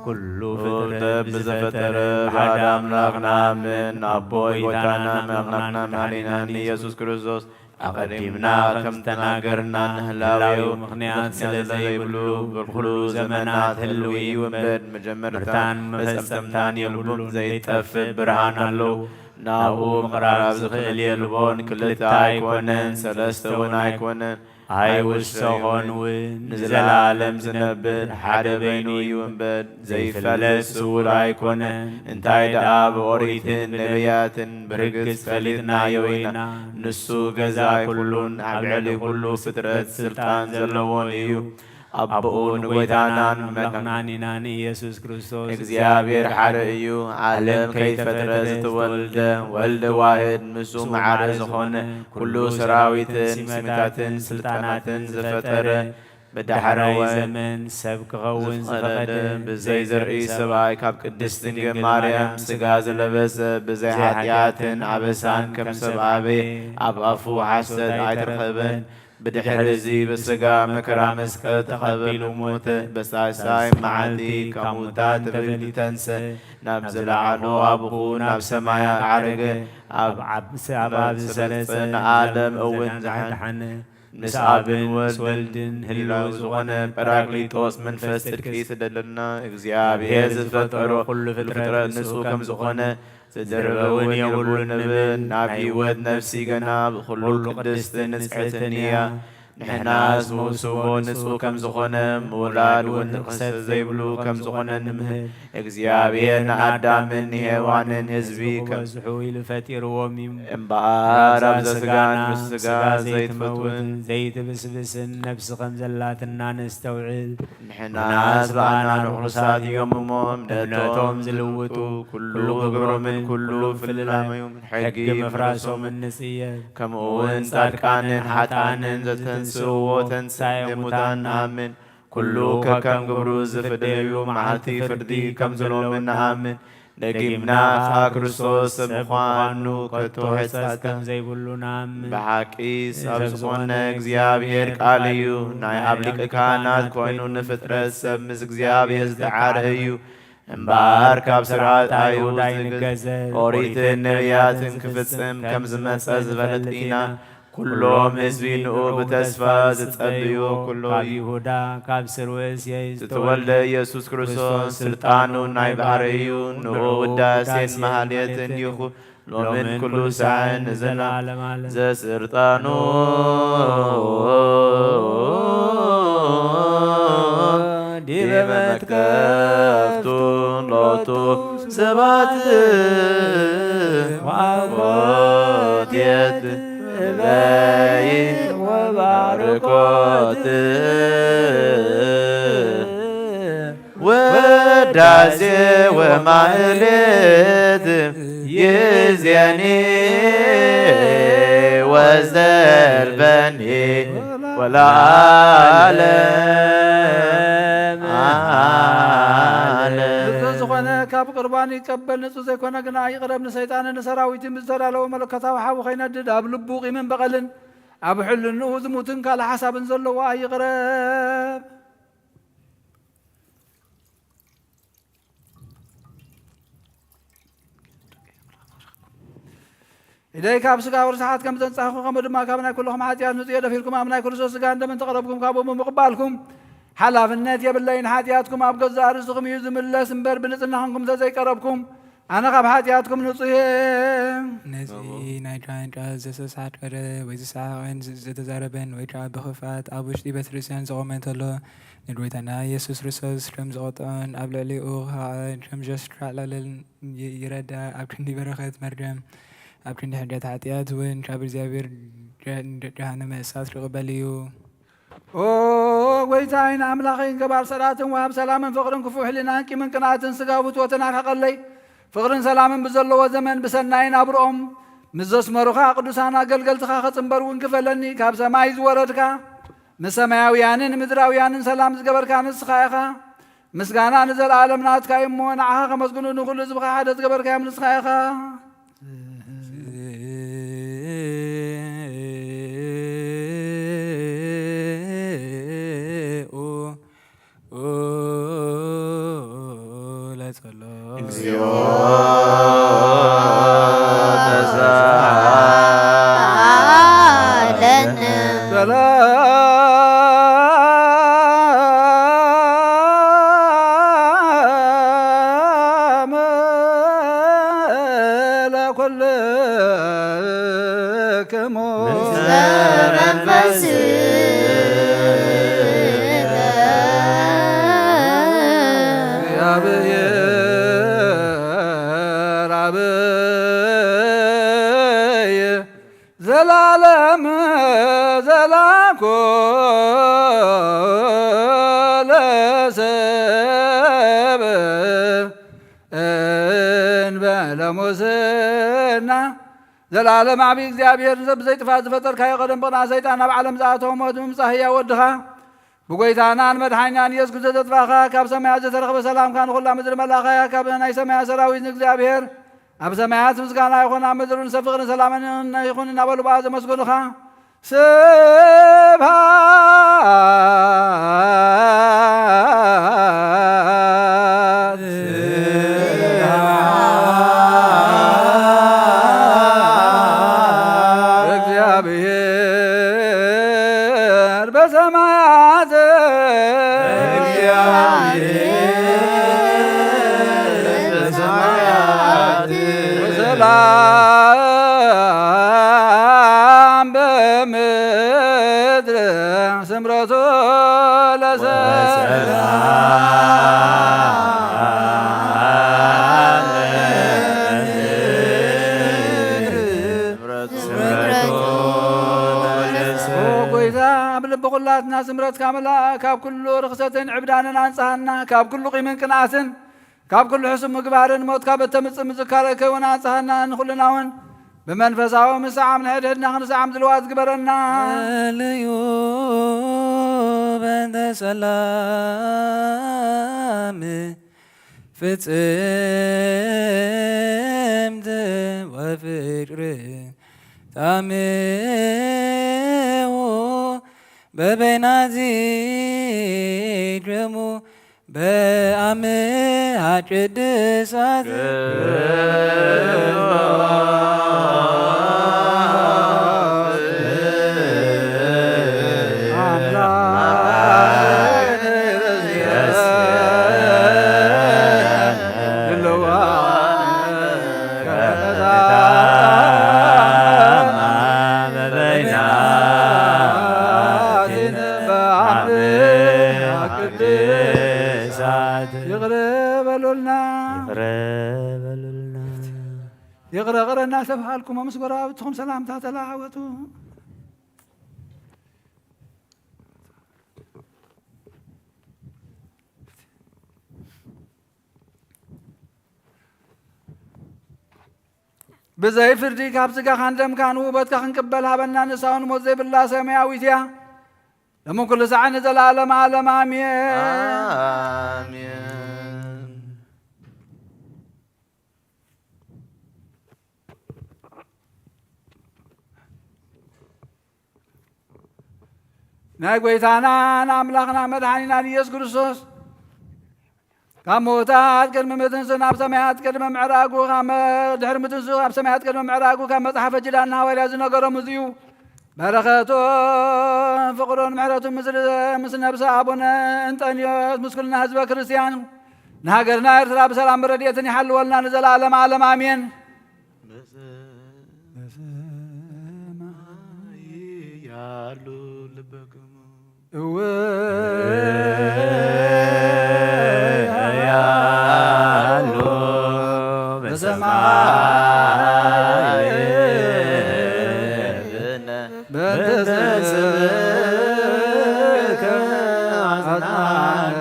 ኩሉ ፍጥረት ብዘፈጠረ ብሓደ ኣምላኽ ንኣምን፣ ኣቦ ጎይታና ኣምላኽና መድኃኒናን ኢየሱስ ክርስቶስ ኣቐዲምና ከም ዝተናገርና፣ ንህላዌኡ ምኽንያት ስለ ዘይብሉ፣ ብኩሉ ዘመናት ህልዊ እዩ እምበር፣ መጀመርታን መፈጸምታን የብሉን። ዘይጠፍእ ብርሃን ኣለዎ። ናብኡ ምቕራብ ዝኽእል የልቦን። ክልተ ኣይኮነን፣ ሰለስተ እውን ኣይኮነን፣ ኣይውሰኾን እውን። ንዘለኣለም ዝነብር ሓደ በይኑ እዩ እምበር፣ ዘይፈለስ ስውር ኣይኮነን። እንታይ ደኣ፣ ብኦሪትን ነቢያትን ብርግጽ ፈሊጥናዮ ኢና። ንሱ ገዛኢ ኩሉን ኣብ ልዕሊ ኩሉ ፍጥረት ስልጣን ዘለዎን እዩ። ኣቦኡ ንጎይታናን ኣምላኽናን ኢና፣ ንኢየሱስ ክርስቶስ እግዚኣብሔር ሓደ እዩ። ዓለም ከይፈጥረ ዝተወልደ ወልድ ዋህድ፣ ንሱ መዓረ ዝኾነ፣ ኩሉ ሰራዊትን ሲመታትን ስልጣናትን ዝፈጠረ፣ ብዳሕረዋይ ዘመን ሰብ ክኸውን ዝፈቐደ፣ ብዘይ ዘርኢ ሰብኣይ ካብ ቅድስት ድንግል ማርያም ስጋ ዝለበሰ፣ ብዘይ ኃጢኣትን ኣበሳን ከም ሰብ ኣበየ፣ ኣብ ኣፉ ሓሶት ኣይተረኸበን። ብድሕሪ እዚ ብስጋ መከራ መስቀል ተቐቢሉ ሞተ። በሳልሳይ መዓልቲ ካብ ሙታን ተፈልዩ ተንሰ፣ ናብ ዝለዓሎ ኣቡኡ ናብ ሰማይ ዓረገ። ኣብ ኣብ ኣብ ዝሰረጸ ንዓለም እውን ዝሓነ፣ ምስ ኣብን ወልድን ህልው ዝኾነ ጳራቅሊጦስ መንፈስ ጽድቂ ስደደልና። እግዚኣብሔር ዝፈጠሮ ኩሉ ፍጥረት ንሱ ከም ዝኾነ ዝድርበ እውን የብሉን ንብል። ናብ ህይወት ነፍሲ ገና ብኹሉ ቅድስትን ንጽሕትን እያ። ንሕናስ መውስቦ ንጹሕ ከም ዝኾነ፣ ምውላድ እውን ርኽሰት ዘይብሉ ከም ዝኾነ ንምህር። እግዚኣብሔር ንኣዳምን ንሄዋንን ህዝቢ ከም ክበዝሑ ኢሉ ፈጢርዎም እዩ። እምበኣር ኣብዛ ስጋን ምስ ስጋ ዘይትመውትን ዘይትብስብስን ነፍሲ ከም ዘላትና ነስተውዕል። ንሕናስ ብኣና ንርኹሳት እዮም እሞ፣ እምነቶም ዝልውጡ፣ ኩሉ ግብሮምን ኩሉ ፍልላዮምን ሕጊ ምፍራሶምን ንጽየፍ። ከምኡ እውን ጻድቃንን ኃጥኣንን ዘተንስእዎ ተንሳኤ ሙታን ንኣምን። ኩሉ ከከም ግብሩ ዝፍደየሉ መዓልቲ ፍርዲ ከም ዘሎምን ንኣምን። ደጊምና ከኣ ክርስቶስ ሰብ ምዃኑ ከቶ ሕጸት ከም ዘይብሉ ንኣምን። ብሓቂስ ኣብ ዝኾነ እግዚኣብሔር ቃል እዩ። ናይ ኣብ ሊቀ ካህናት ኮይኑ ንፍጥረት ሰብ ምስ እግዚኣብሔር ዝተዓርሀ እዩ። እምበኣር ካብ ስርዓት ኣይሁድ ኣይንገዘ፣ ኦሪትን ነቢያትን ክፍጽም ከም ዝመጸ ዝፈለጥ ኢና። ኩሎም ህዝቢ ንኡ ብተስፋ ዝጸልይዎ ኩሎ ካብ እዩ። ይሁዳ ካብ ስርወ እሴይ ዝተወልደ ኢየሱስ ክርስቶስ ስልጣኑ ናይ ባሕሪ እዩ። ንኡ ውዳሴን መሃሌትን ይኹን ሎምን ኩሉ ሳዕን ንዘለዓለም ዓለም። ዘስልጣኑ ዲበ መትከፍቱ ሎቱ ሰባት ወአኮቴት በይ ወባርኮት ወዳሴ ወማህሌት ይዜኒ ወዘልፈኒ ወለዓለም ዓለም። ንጹህ ዝኾነ ካብ ቁርባን ይቀበል፣ ንጹህ ዘይኮነ ግና ይቕረብ። ንሰይጣንን ንሰራዊትን ብዝተዳለወ መለኮታዊ ሓዊ ከይነድድ፣ ኣብ ልቡ ቂምን በቐልን ኣብ ሕልንኡ ዝሙትን ካልእ ሓሳብን ዘለዎ ኣይቕረብ። ኢደይ ካብ ስጋዊ ርስሓት ከም ዘንጻህኩ፣ ከምኡ ድማ ካብ ናይ ኩልኹም ሓጢኣት ንጹየ። ደፊርኩም ኣብ ናይ ክርስቶስ ስጋን ደምን ተቐረብኩም፣ ካብኡ ብምቕባልኩም ሓላፍነት የብለይን። ሓጢኣትኩም ኣብ ገዛእ ርእስኹም እዩ ዝምለስ እምበር፣ ብንጽህና ኾንኩም እንተዘይቀረብኩም፣ ኣነ ካብ ሓጢኣትኩም ንጹህ እየ። ነዚ ናይ ጫንጫ ዘሰሳት ወረ ወይ ዝሰሓቐን ዝ-፣ ዝተዛረበን ወይ ከዓ ብኽፍኣት ኣብ ውሽጢ ቤተክርስትያን ዝቖመ እንተሎ፣ ንጎይታና ኢየሱስ ክርስቶስ ከም ዝቐጥዖን ኣብ ልዕሊኡ ከዓ ከም ዘሽካዕለለን ይ-፣ ይረዳ። ኣብ ክንዲ በረኸት መርገም፣ ኣብ ክንዲ ሕድገት ሓጢኣት እውን ካብ እግዚኣብሔር ጀ-፣ ጀሃነመ እሳት ክቕበል እዩ። ኦ ጎይታይን ኣምላኸይን፣ ገባር ሰራትን ወሃብ ሰላምን ፍቕርን ክፉእ ሕሊናን ቂምን ቅንኣትን ስጋዊ ፍትወትን ኣርሕቐለይ። ፍቕርን ሰላምን ብዘለዎ ዘመን ብሰናይን ኣብርኦም ምስ ዘስመሩኻ ቅዱሳን ኣገልገልትኻ ክጽንበር እውን ክፈለኒ። ካብ ሰማይ ዝወረድካ፣ ምስ ሰማያውያንን ምድራውያንን ሰላም ዝገበርካ ንስኻ ኢኻ። ምስጋና ንዘለኣለም ናትካ እዩ እሞ፣ ንዓኻ ከመስግኑ ንኹሉ ህዝብኻ ሓደ ዝገበርካዮም ንስኻ ኢኻ። ለጸሎ እግዚኦ ተሳሃለ ክሙ ምስለ መንፈስከ እግዚአብሔር አብይ ዘላለም ዘላኮ ለሰብ እንበለ ሙስና። ዘላለም ዓቢ እግዚኣብሔር፣ ንሰብ ብዘይጥፋእ ዝፈጠርካዮ፣ ቀደም ብቕንኣት ሰይጣን ናብ ዓለም ዝኣተወ፣ ሞት ብምምጻእ ህያው ወድኻ፣ ብጎይታናን መድሓኒናን ኢየሱስ ክርስቶስ ዘጥፋእኻ፣ ካብ ሰማያት ዝተረኽበ ሰላምካ ንኹላ ምድሪ መላእኻያ፣ ካብ ናይ ሰማያት ሰራዊት ንእግዚኣብሔር ኣብ ሰማያት ምስጋና ይኹን፣ ኣብ ምድሪ ንሰብ ፍቕርን ሰላምን ይኹን እናበሉ ብኣ ዘመስገኑኻ። ስብሐት ለእግዚአብሔር በሰማያት። በሰማያት። ወሰላም በምድር ስምረቱ ለሰላም። ስምረቱ ለሰላም። ኦ ጎይታ፣ ኣብ ልቢ ኩላትና ስምረትካ ምላእ፣ ካብ ኩሉ ርኽሰትን ዕብዳንን ኣንጽሃና፣ ካብ ኩሉ ቂምን ቅንኣትን ካብ ኩሉ ሕሱም ምግባርን ሞት ካብ እተምጽእ ምዝካረ ከይውን ኣንጽሃና፣ ንኹልና እውን ብመንፈሳዊ ምስዓም ንሕድሕድና ክንስዓም ድልዋት ግበረና። መለዩ በእንተ ሰላም ፍጽምት ወፍቅር ታምው በበይናዚ ደሙ በአምሃ ቅድሳት ቅድሳት ይቕረ በሉልና። ይቕረ በሉልና። ይቕረ ቅረ እናተባሃልኩም ምስ ጎረባብትኹም ሰላምታ ተለዋወጡ። ብዘይ ፍርዲ ካብ ስጋኻን ደምካን ውህበትካ ክንቅበል ሃበና። ንሳ እውን ሞት ዘይብላ ሰማያዊት እያ። ሎምን ኩሉ ሳዕ ንዘለዓለመ ዓለም ኣሜን። ኣሜን። ናይ ጐይታናን ኣምላኽና መድሓኒናን ኢየሱስ ክርስቶስ ካብ ምዉታት ቅድሚ ምትንስኡ ናብ ሰማያት ቅድሚ ምዕራጉ፣ ካብ መ-፣ ድሕሪ ምትንስኡ ኣብ ሰማያት ቅድሚ ምዕራጉ ካብ መጽሓፈ ኪዳን ንሃዋርያት ዝነገሮም እዚ እዩ። በረኸቱን ፍቕሩን ምሕረቱን ምስ፣ ምስ ነብሰ ኣቡነ እንጠንዮስ ምስ ኩልና ህዝበ ክርስቲያን ንሃገርና ኤርትራ ብሰላም ብረድኤትን ይሓልወልና ንዘለዓለም ዓለም ኣሜን። በሰማይ ያሉ ልበክሙ እወ ያሉ በሰማይ በእንተ ስምከ አጽናነ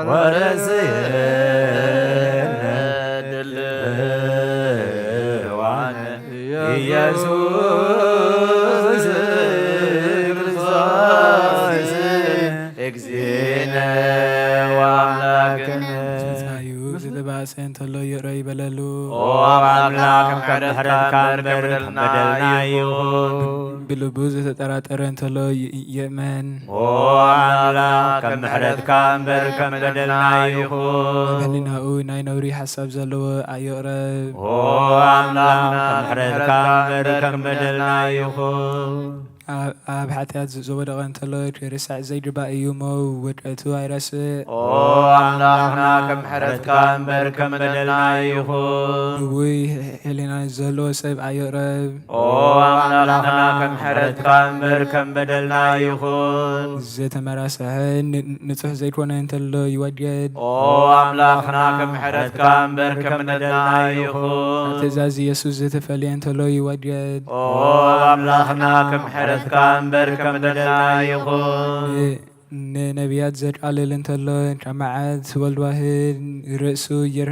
ወረስየነ ድልዋነ ኢየሱስ ክርስቶስ እግዚእነ ወአምላክነ። መጻዩ ዝልባሰ እንተሎ ይቕረ ይበለሉ። ኦ ኣምላኽ፣ ከም ምሕረትካ እምበር ከም በደልና ይኹን። ብልቡ ዝተጠራጠረ እንተሎ ይ-፣ ይእመን። ኦ ኣምላኽ፣ ከም ምሕረትካ እምበር ከም በደልና ይኹን። ኣብ ህሊናኡ ናይ ነውሪ ሓሳብ ዘለዎ ኣይቕረብ። ኦ ኣምላኽ፣ ከም ምሕረትካ እምበር ከም በደልና ይኹን። ኣብ፣ ኣብ ሓጢኣት ዝ-፣ ዝወደቐ እንተሎ፣ ክርሳዕ ዘይግባእ እዩ እሞ፣ ውድቀቱ ኣይረስዕ። ኦ ኣምላኽና፣ ከም ምሕረትካ እምበር ከም በደልና ይኹን። ድውይ ህሊና ዝህልዎ ሰብ ኣይቕረብ። ኦ ኣምላኽና፣ ከም ምሕረትካ እምበር ከም በደልና ይኹን። ዝተመራስሐ ን-፣ ንጹሕ ዘይኮነ እንተሎ ይወገድ። ኦ ኣምላኽና፣ ከም ምሕረትካ እምበር ከም በደልና ይኹን። ካብ ትእዛዝ የሱስ ዝተፈልየ እንተሎ ይወገድ። ኦ ኣምላኽና፣ ከም ምሕረትካ እምበር ከም በደልና ይኹን። ን-፣ ንነቢያት ዘቃልል እንተሎ፣ ካብ መዓት ወልድ ዋህድ ርእሱ ይር-፣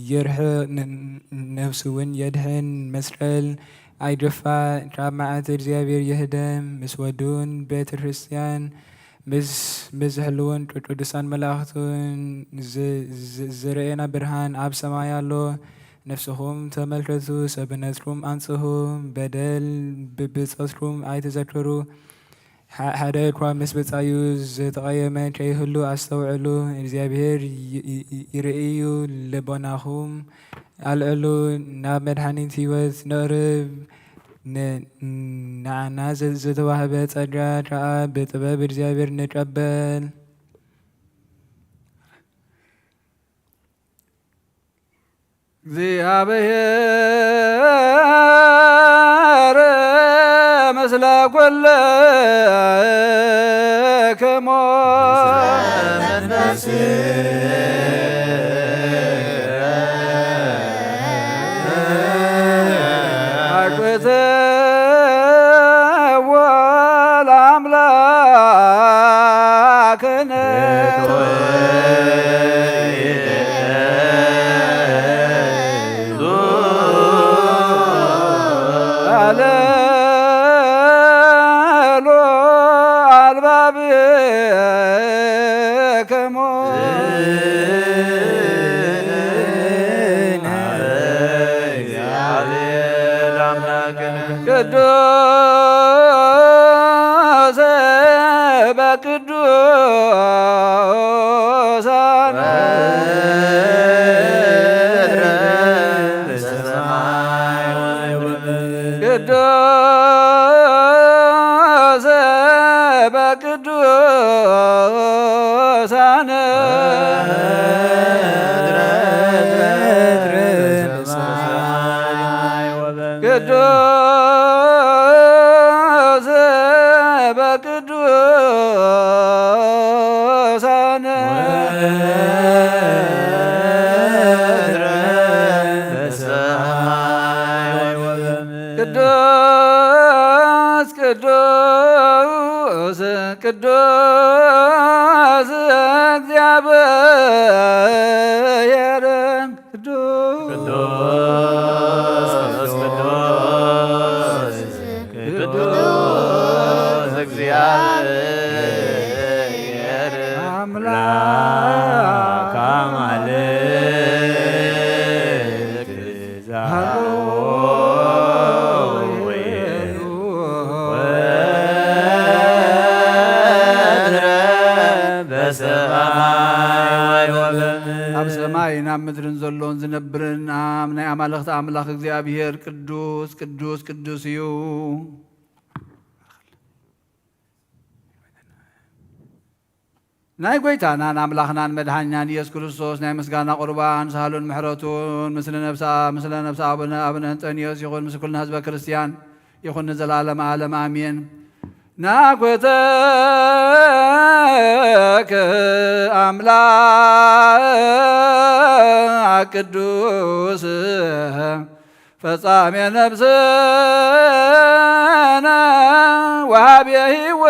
ይርሕቕ፣ ን-፣ ነፍሱ እውን የድሕን። መስቀል ኣይድፋእ፣ ካብ መዓት እግዚኣብሔር ይህደም። ምስ ወዱን ቤተ ክርስቲያን ምስ፣ ምስ ዝሕልውን ቅዱሳን መላእኽቱን ዝ-፣ ዝ-፣ ዝርእየና ብርሃን ኣብ ሰማይ ኣሎ። ነፍስኹም ተመልከቱ፣ ሰብነትኩም ኣንጽሁ፣ በደል ብ-፣ ብጾትኩም ኣይትዘክሩ። ሓ-፣ ሓደ እኳ ምስ ብጻዩ ዝተቐየመ ከይህሉ ኣስተውዕሉ። እግዚኣብሔር ይ-፣ ይ-፣ ይ-፣ ይርእዩ፣ ልቦናኹም ኣልዕሉ፣ ናብ መድሓኒት ህይወት ንቕርብ። ን-፣ ንዓና ዘ-፣ ዝተዋህበ ጸጋ ከኣ ብጥበብ እግዚኣብሔር ንቀበል። እግዚኣብሔር ምስለ ኩልክሙ። አቅትዎ ለአምላክነ። አለሉ አልባብክሙ። ቅዱስ በቅዱስ ቅዱሳን ቅዱስ በቅዱሳን ቅዱሳን ቅዱስ ቅዱስ ቅዱስ እግዚአብሔር ቅዱስ ቅዱስ ቅዱስ ቅዱስ እግዚአብሔር አምላክ አማልክት ዛሃሎ ወይኑ ወድረ በሰማይ ወበምድር። ኣብ ሰማይን ኣብ ምድርን ዘሎን ዝነብርን ኣብ ናይ ኣማልኽቲ ኣምላኽ እግዚኣብሔር ቅዱስ ቅዱስ ቅዱስ እዩ። ናይ ጐይታናን ኣምላኽናን መድሓኒናን ኢየሱስ ክርስቶስ ናይ ምስጋና ቁርባን ሳህሉን ምሕረቱን ምስለ ነፍሳ፣ ምስለ ነፍሲ ኣቡነ፣ ኣቡነ እንጠንዮስ ይኹን፣ ምስ ኩልና ህዝበ ክርስቲያን ይኹን ንዘለዓለመ ዓለም ኣሜን። ናኩተክ ኣምላክ ቅዱስ ፈጻሜ ነፍስነ ወሃቤ ሕይወትነ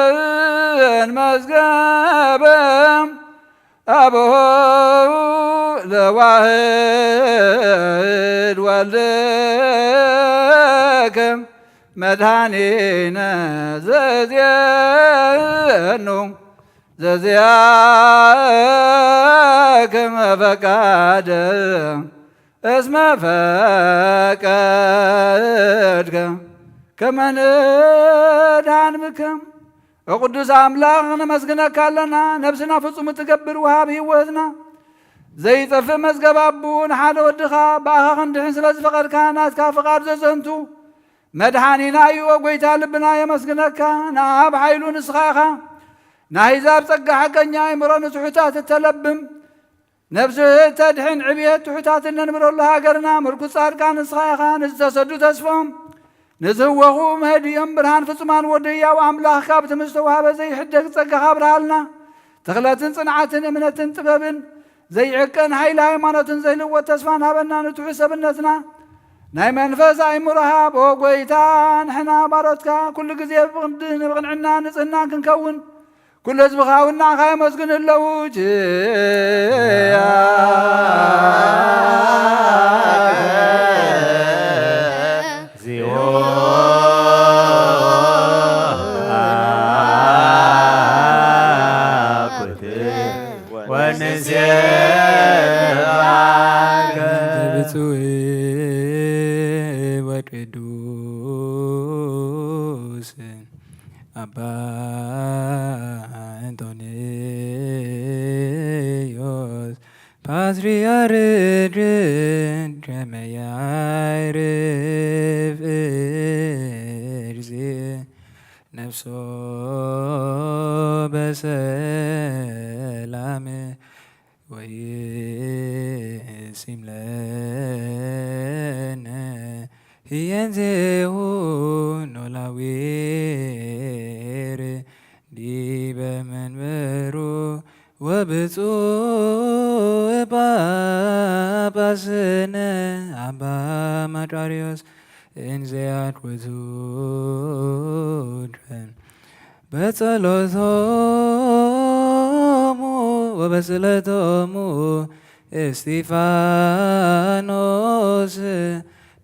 ዘይማስን መዝገበ አብሆ ለዋህድ ወልድከ መድኃኒነ ዘዜኑ ዘዚአከ ፈቃደ እስመ ፈቀድከ ከመ ንድኃን ብከ። ኦ ቅዱስ ኣምላኽ ነመስግነካ ኣለና። ነፍስና ፍጹም እትገብር ወሃብ ህይወትና ዘይጠፍእ መዝገብ ኣቦ ንሓደ ወድኻ ብኣኻ ክንድሕን ስለ ዝፈቐድካ ናትካ ፍቓድ ዘዘንቱ መድሓኒና እዩ። ኦ ጎይታ ልብና የመስግነካ። ንኣብ ሓይሉ ንስኻ ኢኻ። ንኣህዛብ ጸጋ ሓቀኛ ኣእምሮ ንትሑታት እተለብም ነፍሲ እተድሕን ዕብየት ትሑታትን ነንብረሉ ሃገርና ምርኩስ ጻድቃን ንስኻ ኢኻ። ንዝተሰዱ ተስፎም ንዝህወኹ መህድዮም ብርሃን ፍጹማን ወዲ ህያው ኣምላኽ ካብቲ ምስተዋህበ ዘይሕደግ ጸጋኻ ኣብርሃልና። ተኽለትን ጽንዓትን እምነትን ጥበብን ዘይዕቀን ሓይሊ ሃይማኖትን ዘይልወጥ ተስፋን ሃበና። ንትሑት ሰብነትና ናይ መንፈስ ኣእምሮ ሃብ። ኦ ጎይታ ንሕና ባሮትካ ኩሉ ግዜ ብቕንዲ- ብቕንዕና ንጽህናን ክንከውን ኩሉ ህዝብኻ እውን ንዓኻ የመስግን ኣለዉ። ችያ ብፁዕ ወቅዱስ ኣባ እንጦንዮስ ፓትርያርክ ርእሰ መያእርፍ እርዚ ነፍሶ በሰላም ወይሲም ለነ ህየንዜሁ ኖላዊር ዲበ መንበሩ ወብፁዕ ጳጳስነ ኣባ መቃርዮስ እንዘያድወቱ በጸሎቶሙ ወበጽለቶሙ እስጢፋኖስ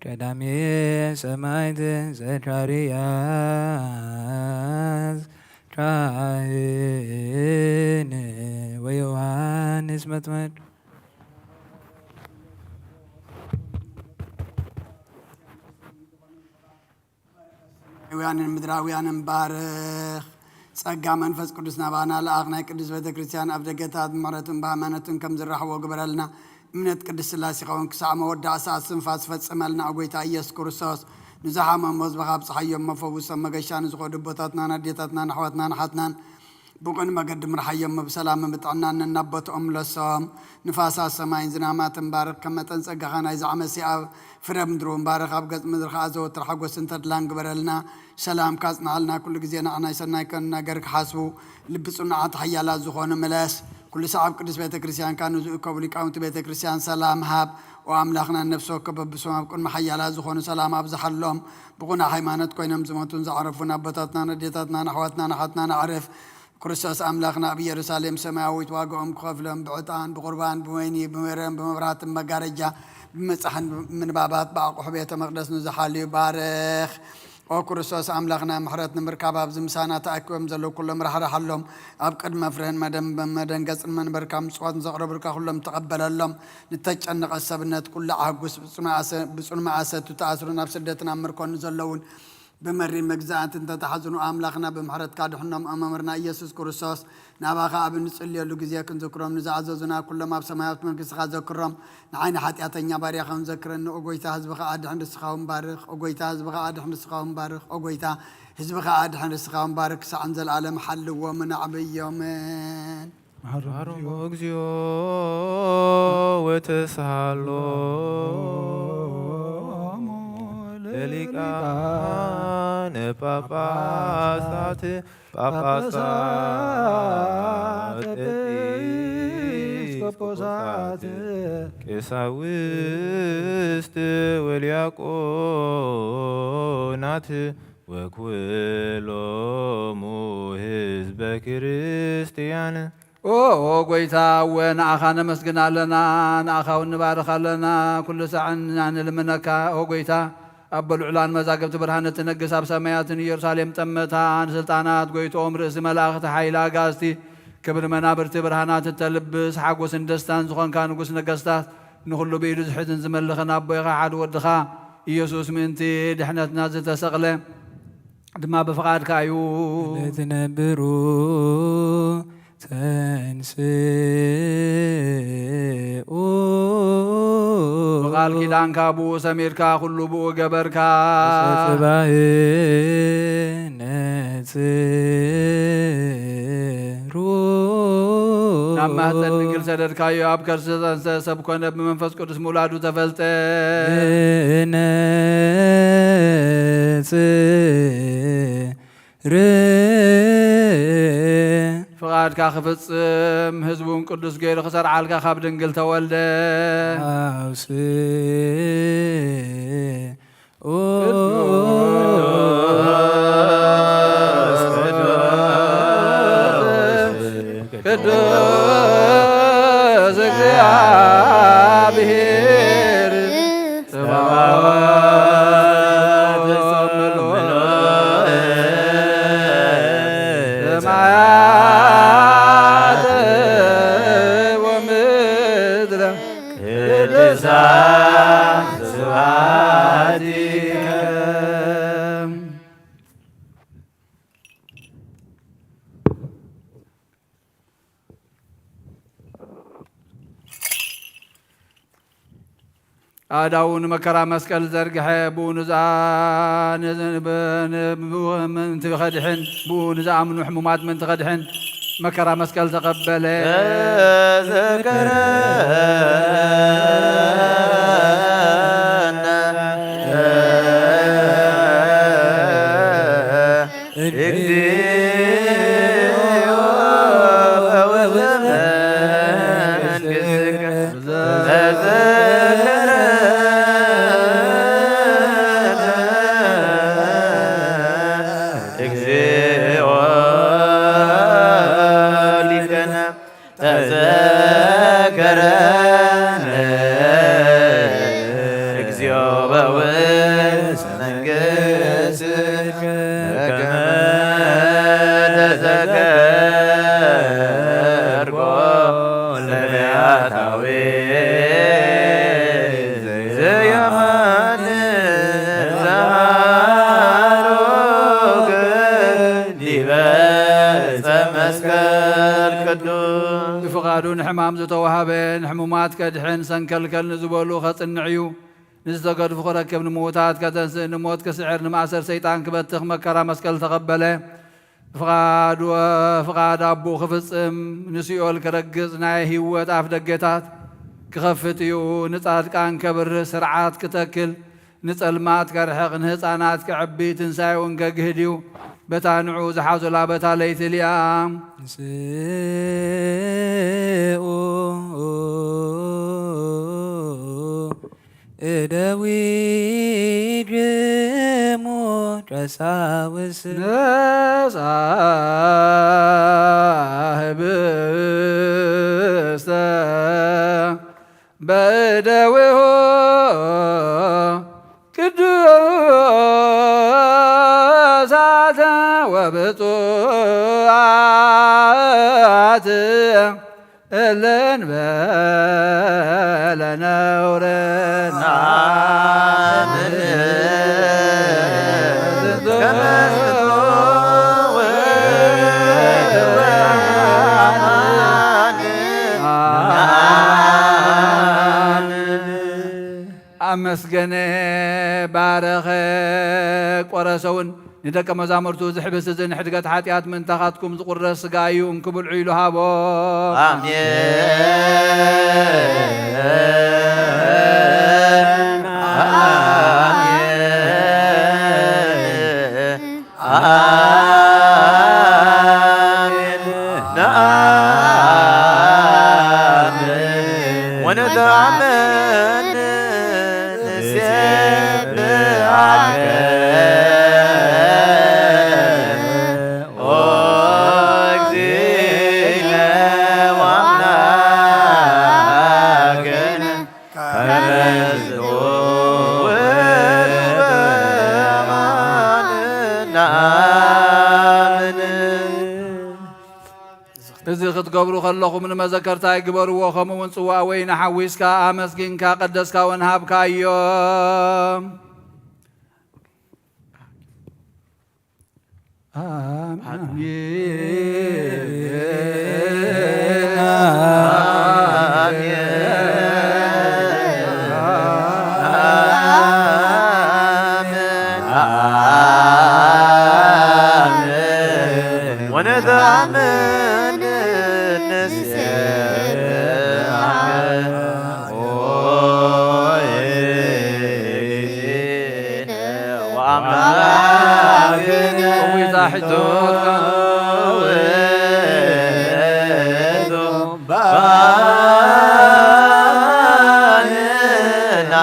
ቀዳሜ ሰማዕት ዘካርያስ ካህን ወዮሃንስ መጥመቅ። ሰማያውያንን ምድራውያንን ባርኽ። ጸጋ መንፈስ ቅዱስ ናባና ለኣኽ። ናይ ቅድስት ቤተ ክርስቲያን ኣፍ ደገታት ብምሕረቱን ብሃይማኖትን ከም ዝራሕዎ ግበረልና። እምነት ቅድስት ስላሴ ይኸውን ክሳዕ መወዳእ ሰዓት ስንፋስ ፈጽመልና። ኦ ጎይታ ኢየሱስ ክርስቶስ፣ ንዝሓመሙ ህዝብኻ ኣብጽሓዮም፣ መፈውሶም መገሻ ንዝኸዱ ኣቦታትናን ኣዴታትናን ኣሕዋትናን ኣሓትናን ብቕን መገዲ ምርሓዮም፣ ብሰላምን ብጥዕናን ነናብ ቦትኦም ምለሶም። ንፋሳት ሰማይን ዝናማትን ባርኽ፣ ከም መጠን ጸጋኻ ናይዚ ዓመት ኣብ ፍረ ምድሪ እውን ባርኽ፣ ኣብ ገጽ ምድሪ ኸኣ ዘወትር ሓጎስን ተድላን ግበረልና። ሰላምካ ኣጽንዓልና፣ ኩሉ ግዜ ንዓና ናይ ሰናይ ከኑ ነገር ክሓስቡ፣ ልቢ ጽኑዓት ሓያላት ዝኾኑ ምለስ። ኩሉ ሰዓብ ቅድስት ቤተ ክርስቲያንካ ንዝእከቡ ሊቃውንቲ ቤተ ክርስቲያን ሰላም ሃብ። ኦ ኣምላኽና፣ ነፍሲ ወከፍ በብሶም ኣብ ቅድሚ ሓያላት ዝኾኑ ሰላም ኣብዝሓሎም። ብቑኑዕ ሃይማኖት ኮይኖም ዝሞቱን ዝዓረፉን ኣቦታትናን ኣዴታትናን ኣሕዋትናን ኣሓትናን ኣዕርፍ። ክርስቶስ ኣምላኽና ኣብ ኢየሩሳሌም ሰማያዊት ዋጋኦም ክኸፍሎም ብዕጣን፣ ብቑርባን፣ ብወይኒ፣ ብሜሮን፣ ብመብራህትን መጋረጃ፣ ብመጻሕን ምንባባት፣ ብኣቑሑ ቤተ መቕደስ ንዝሓልዩ ባርኽ። ኦ ክርስቶስ ኣምላኽና፣ ምሕረት ንምርካብ ኣብዚ ምሳና ተኣኪቦም ዘለዉ ኩሎም ራሕርሓሎም። ኣብ ቅድሚ መፍርህን መደም-፣ መደንገጽን መንበርካ ምጽዋት ንዘቕረቡልካ ኩሎም ተቐበለሎም። ንተጨነቐት ሰብነት ኩሉ ኣህጉስ። ብጽኑ ኣሰ-፣ ብጽኑ መኣሰቱ ተኣስሩ ናብ ስደትን ኣብ ምርኮን ዘለዉን ብመሪር መግዛእቲ እንተተሓዝኑ ኣምላኽና ብምሕረትካ ድሕኖም። ኦ መምህርና ኢየሱስ ክርስቶስ፣ ናባኻ ኣብ እንጽልየሉ ግዜ ክንዝክሮም ንዝኣዘዙና ኩሎም ኣብ ሰማያዊት መንግስትኻ ዘክሮም። ንዓይ ንሓጢኣተኛ ባርያኻ እውን ዘክረኒ። ኦ ጎይታ፣ ህዝብኻ ኣድሕን፣ ርስኻ እውን ባርኽ። ኦ ጎይታ፣ ህዝብኻ ኣድሕን፣ ርስኻ እውን ባርኽ። ኦ ጎይታ፣ ህዝብኻ ኣድሕን፣ ርስኻ እውን ባርኽ። ክሳዕ ንዘለኣለም ሓልዎምን ኣዕብዮምን። መሐረነ መሐረነ እግዚኦ። እግዚኦ ወተስሃሎ ለሊቃነ ጳጳሳት ጳጳሳት ኤጲስቆጶሳት ቀሳውስት ወዲያቆናት ወኩሎሙ ህዝበ ክርስቲያን። ኦ፣ ኦ ጎይታ፣ እወ ንኣኻ ነመስግን ኣለና፣ ንኣኻ እውን ንባርኽ ኣለና። ኩሉ ሳዕ ንልምነካ፣ ኦ ጎይታ፣ ኣቦ ልዑላን መዛግብቲ ብርሃን እትነግስ፣ ኣብ ሰማያትን ኢየሩሳሌም ጠመታ፣ ንስልጣናት ጎይትኦም ርእሲ መላእኽቲ፣ ሓይሊ ኣጋዝቲ፣ ክብሪ መናብርቲ ብርሃናት እተልብስ፣ ሓጎስን ደስታን ዝኾንካ ንጉስ ነገስታት፣ ንኹሉ ብኢዱ ዝሕዝን ዝመልኽን ኣቦ ኢኻ። ሓደ ወድኻ ኢየሱስ ምእንቲ ድሕነትና ዝተሰቕለ ድማ ብፍቓድካ እዩ። ለትነብሩ ተንስኡ። ብቃል ኪዳንካ ብኡ ሰሚርካ፣ ኩሉ ብኡ ገበርካ። ጽባሕ ነጽሩ። ናብ ማህፀን ድንግል ሰደድካዮ፣ ኣብ ከርሲ ተንስአ፣ ሰብ ኮነ፣ ብመንፈስ ቅዱስ ምውላዱ ተፈልጠ። ነጽ ር። ፍቓድካ ክፍጽም ህዝቡን ቅዱስ ገይሩ ክሰርዓልካ ካብ ድንግል ተወልደ። ኣውስኡ። ቅዱስ፣ ቅዱስ እግዚአብሔር ጸባኦት ምሉእ ሰማያት ወምድረ ቅዱሳን ስብሐቲከ። ኣእዳዉ ንመከራ መስቀል ዘርግሐ፣ ብኡ ንዝኣ-፣ ን-፣ ን-፣ ብ-፣ ን-፣ ብኡ ምእንቲ ኸድሕን፣ ብኡ ንዝኣምኑ ሕሙማት ምእንቲ ኸድሕን መከራ መስቀል ተቐበለ። ተዘከረነ እግዚኦ በውስተ መንግሥትከ ተዘከረነ እግዚኦ ሊቀነ ተዘከረነ እግዚኦ በውስተ መንግሥትከ በከመ ተዘከርኮ ለነቢያት ዘዮሐንስ ዘሃሮክ ዲበ ዕፀ መስቀል ቅዱስ። ብፍቓዱ ንሕማም ዝተዋህበ፣ ንሕሙማት ከድሕን፣ ሰንከልከል ንዝበሉ ከጽንዕ እዩ። ንዝተገድፉ ክረክብ፣ ንምዉታት ከተንስእ፣ ንሞት ክስዕር፣ ንማእሰር ሰይጣን ክበትኽ መከራ መስቀል ተቐበለ። ፍቓድ ወ-፣ ፍቓድ ኣቦኡ ክፍጽም፣ ንሲኦል ክረግጽ፣ ናይ ህይወት ኣፍ ደገታት ክኸፍት እዩ። ንጻድቃን ከብርህ፣ ስርዓት ክተክል፣ ንጸልማት ከርሕቕ፣ ንህፃናት ከዕቢ፣ ትንሳኤ እውን ከግህድ እዩ። በታ ንዑ ዝሓዙላ በታ ለይቲ እሊኣ። ንስኡ እደዊክሙ ቀሳውስት። ነሳ ህብስተ በእደዊሁ ቅዱሳተ ወብፁዓት እለ እንበለ ነውርና ኣመስገነ፣ ባረኸ፣ ቆረሰ እውን። ንደቀ መዛሙርቱ፣ እዚ ሕብስቲ እዚ ንሕድገት ሓጢኣት ምእንታኻትኩም ዝቑረስ ስጋ እዩ፣ እንኪ ብልዑ ኢሉ ሃቦ። ኣሜን። ኣሜን። ኣሜን። ነኣምን ወነተኣመን ንሴብሐከ ኦ እግዚእነ ወኣምላክነ። ከመ ዝትውብ ኣማን ነኣምን። እዚ ክትገብሩ ከለኹም ንመዘከርታይ ግበርዎ፣ ከምኡ እውን ጽዋእ ወይኒ ሓዊስካ ኣመስጊንካ ቀደስካ ወንሃብካዮ። ኣሜን። ወነተኣምን ንሴብሖ ወአምላክነ። እዊታ ሕቶትካ ውእቱ ባንና።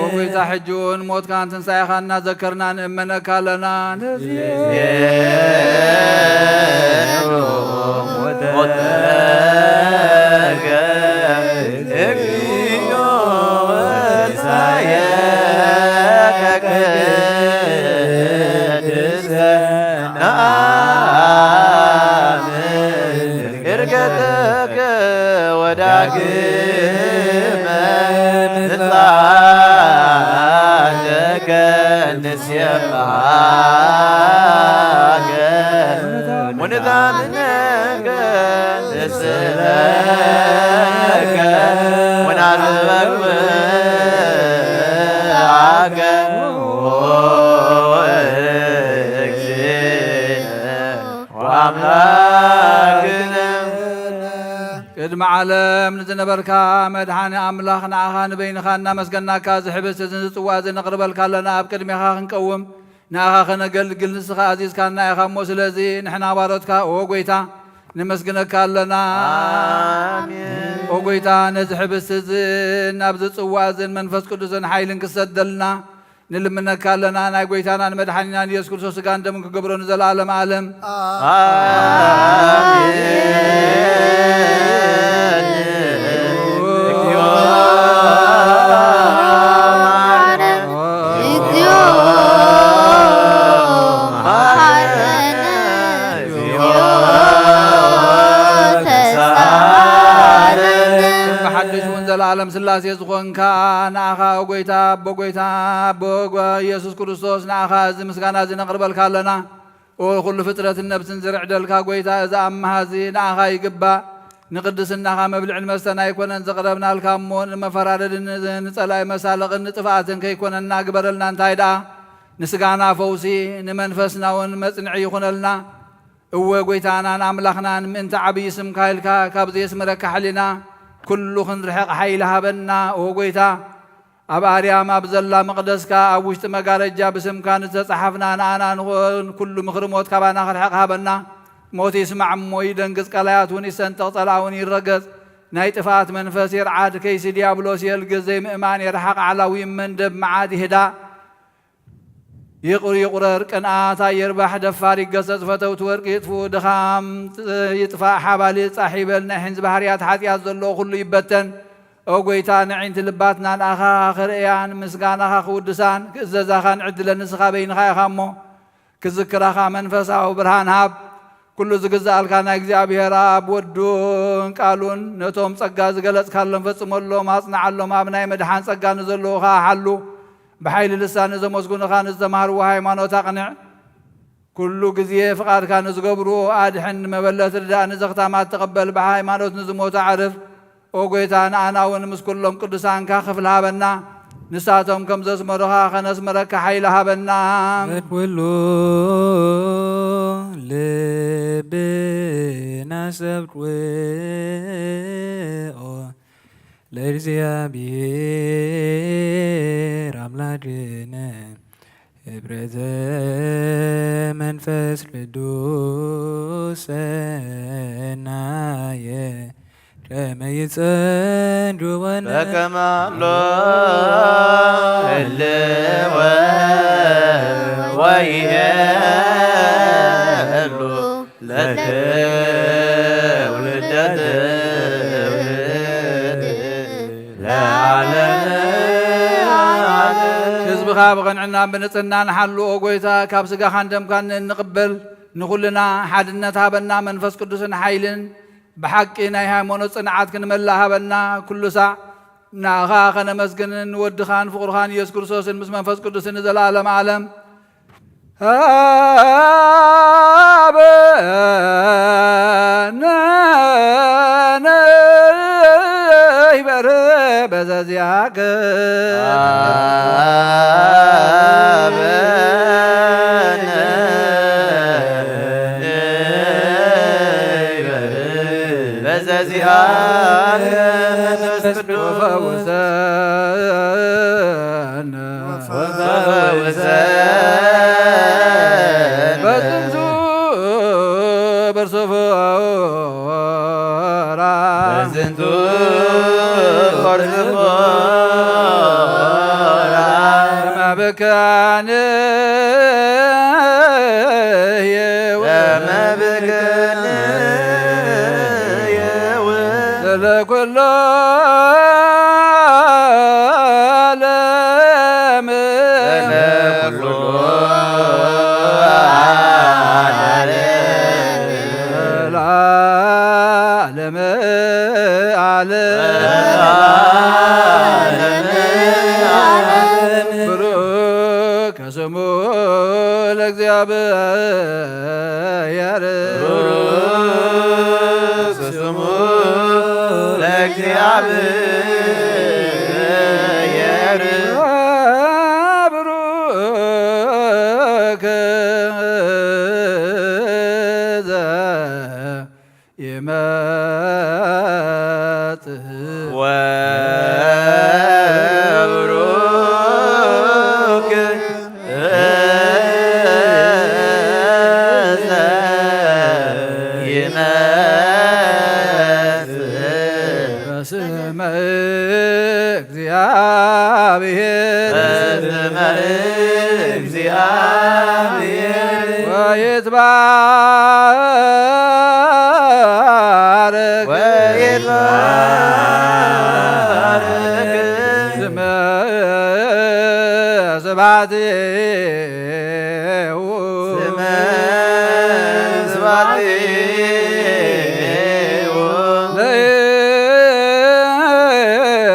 እዊታ ሕጂ እውን ሞትካን ትንሳኤኻን እናዘከርና ንእመነካ ኣለና። ነዚ ሞተከ እግዚኦ ወትንሳኤከ ቅድስተ ነአምን። ዕርገተከ ወዳግመ ምጽአተከ ንሴብሐከ ወንታምነከ ንስእለከ ወናስተበግብአከ ኦ እግዚእነ ወአምላክነ። ቅድሚ ዓለም ንዝነበርካ መድሓኒ ኣምላኽ፣ ንዓኻ ንበይንኻ እናመስገናካ፣ እዚ ሕብስቲ እዚ ንጽዋ እዚ ነቕርበልካ ኣለና። ኣብ ቅድሜኻ ክንቀውም፣ ንኣኻ ከነገልግል ንስኻ ኣዚዝካና ኢኻ እሞ፣ ስለዚ ንሕና ባሮትካ፣ ኦ ጐይታ፣ ነመስግነካ ኣለና። ኣሜን። ኦ ጐይታ፣ ነዚ ሕብስቲ እዚ፣ ናብዚ ጽዋ እዝን መንፈስ ቅዱስን ሓይልን ክሰደልና፣ ንልምነካ ኣለና። ናይ ጐይታናን መድሓኒናን ኢየሱስ ክርስቶስ ስጋን ደምን ክገብሮ ንዘለኣለም ዓለም። ኣሜን። እግዚኦ መሐረነ። እግዚኦ መሐረነ። ተሳሃለነ። ብሓድሽ እውን ዘለኣለም ስላሴ ዝኾንካ ንኣኻ ኦ ጐይታ፣ ኣቦ ጐይታ፣ ኣቦ ጓ-፣ ኢየሱስ ክርስቶስ፣ ንኣኻ እዚ ምስጋና እዚ ነቕርበልካ ኣለና። ኦ ኩሉ ፍጥረትን ነብስን ዝርዕደልካ ጐይታ፣ እዚ ኣምሃ እዚ ንኣኻ ይግባእ። ንቅድስናኻ መብልዕን መስተን ኣይኮነን ዘቕረብናልካ እሞ፣ ንመፈራረድን ንጸላኢ መሳለቕን ንጥፍኣትን ከይኮነና ግበረልና። እንታይ ደኣ ንስጋና ፈውሲ፣ ንመንፈስና እውን መጽንዒ ይኹነልና። እወ፣ ጐይታናን ኣምላኽናን፣ ምእንቲ ዓብዪ ስምካ ኢልካ፣ ካብ ዘየስምረካ ሕሊና፣ ኩሉ ክንርሕቕ ሓይሊ ሃበና። ኦ ጐይታ፣ ኣብ ኣርያም ኣብ ዘላ መቕደስካ፣ ኣብ ውሽጢ መጋረጃ ብስምካ ንዝተጻሓፍና፣ ንኣና ንኹን ኩሉ ምኽሪ ሞት ካባና ክርሕቕ ሃበና። ሞት ይስማዕ እሞ ይደንግጽ፣ ቀላያት እውን ይሰንጠቕ፣ ጸላእ እውን ይረገጽ። ናይ ጥፍኣት መንፈስ ይርዓድ፣ ከይሲ ዲያብሎስ የልግስ፣ ዘይምእማን ይርሓቕ፣ ዓላዊ መንደብ መዓት ይህዳእ። ይቑር ይቑረር፣ ቅንኣት ኣይርባሕ፣ ደፋር ይገሰጽ፣ ፈተውቲ ወርቂ ይጥፍኡ፣ ድኻም ይጥፋእ፣ ሓባሊ ጻሕ ይበል፣ ናይ ሕንዚ ባህርያት ሓጢኣት ዘለዎ ኩሉ ይበተን። ኦ ጐይታ፣ ነዒንቲ ልባትና ንኣኻ ክርእያን ምስጋናኻ ክውድሳን ክእዘዛኻን ዕድለ ንስኻ በይንኻ ኢኻ እሞ፣ ክዝክራኻ መንፈሳዊ ብርሃን ሃብ። ኩሉ ዝግዝኣልካ ናይ እግዚኣብሔር ኣብ ወዱን ቃሉን ነቶም ጸጋ ዝገለጽካሎም ፈጽመሎም፣ ኣጽንዓሎም። ኣብ ናይ ምድሓን ጸጋ ንዘለዉ ኸኣ ሓሉ። ብሓይሊ ልሳን ንዘመስግኑኻ ንዝተማህርዎ ሃይማኖት ኣቕንዕ። ኩሉ ግዜ ፍቓድካ ንዝገብሩ ኣድሕን፣ ንመበለት ርዳእ፣ ንዘኽታማት ተቐበል፣ ብሃይማኖት ንዝሞቱ ኣዕርፍ። ኦ ጐይታ፣ ንኣና እውን ምስ ኩሎም ቅዱሳንካ ክፍሊ ሃበና። ንሳቶም ከም ዘስመሩኻ ኸነስምረካ ሓይሊ ሃበና። በኩሉ ልብና ሰብቅዎ ለእግዚኣብሔር ኣምላክነ ህብረተ መንፈስ ቅዱስ ሰናየ ከመ ይጸንዱ ወነ በከመ ኣሎ ህልወ ወይሄሉ ለትውልደ ትውልድ ለዓለመ ዓለም። ህዝብኻ ብቕንዕናን ብንጽህናን ሓሉ፣ ኦ ጐይታ፣ ካብ ስጋኻን ደምካን እንቕበል ንኹልና ሓድነት ሃበና፣ መንፈስ ቅዱስን ሓይልን ብሓቂ ናይ ሃይማኖት ጽንዓት ክንመልእ ሃበና። ኩሉ ሳዕ ንኣኻ ከነመስግንን ንወድኻን ፍቑርኻን ኢየሱስ ክርስቶስን ምስ መንፈስ ቅዱስን ንዘለኣለም ዓለም። ሃበነ ይበር በዘዚአከ በዘዚአከ መንፈስ ቅዱስ ፈውሰነ ፈውሰነ በጥንቱ በርሶፎራ በዝንቱ በርሶፎራ መብካንየ መብካንየ ለኩሎ ዓለም ለዓለመ ዓለም ብሩክ ስሙ ለእግዚአብሔር ብሩክ ስሙ ለእግዚአብሔር ብሩክ ዘ ይመጽእ ወብሩክ ይመጽእ በስመ እግዚአብሔር በስመ እግዚአብሔር ወይትባረክ ወይትባረክ ስመ ስብሐት ስመ ስብሐት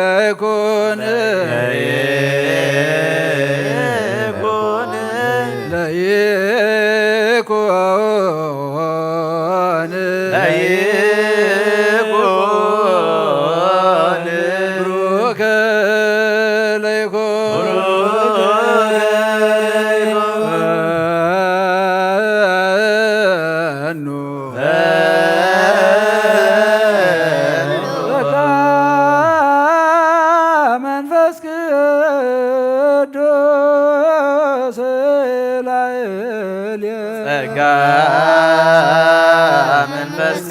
ለይኩን ለይኩን ለይኩን ለይኩን ብሩክ ለይኩን በኑ ጸጋ መንፈስ ቅዱስ ላዕሌነ ጸጋ መንፈስ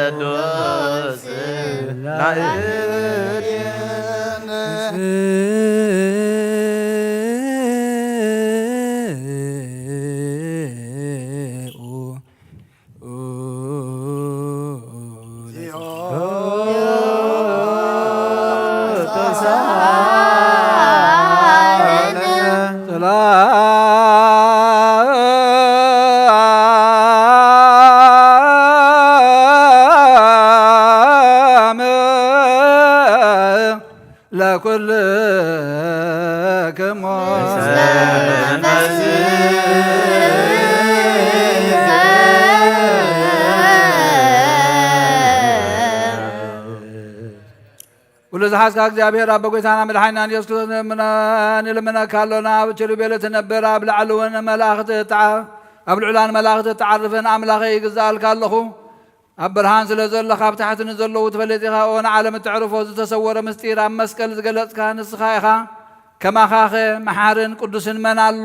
ቅዱስ ላዕሌነ ለኩልክሙ ኩሉ ዝሓዝካ እግዚኣብሔር ኣቦ ጐይታና መድሓኒናን ኢየሱስ ክርስቶስ ንልምና-፣ ንልምነካ ኣሎና። ኣብ ኪሩቤል እትነብር፣ ኣብ ላዕሊ እውን መላእኽቲ እትዓ-፣ ኣብ ልዑላን መላእኽቲ እትዓርፍን ኣምላኸይ ይግዛኣልካ ኣለኹ። ኣብ ብርሃን ስለ ዘለኻ፣ ኣብ ታሕቲ ንዘለዉ ትፈልጥ ኢኻ። ኦ ንዓለም እተዕርፎ ዝተሰወረ ምስጢር ኣብ መስቀል ዝገለጽካ ንስኻ ኢኻ። ከማኻኸ መሓርን ቅዱስን መን ኣሎ?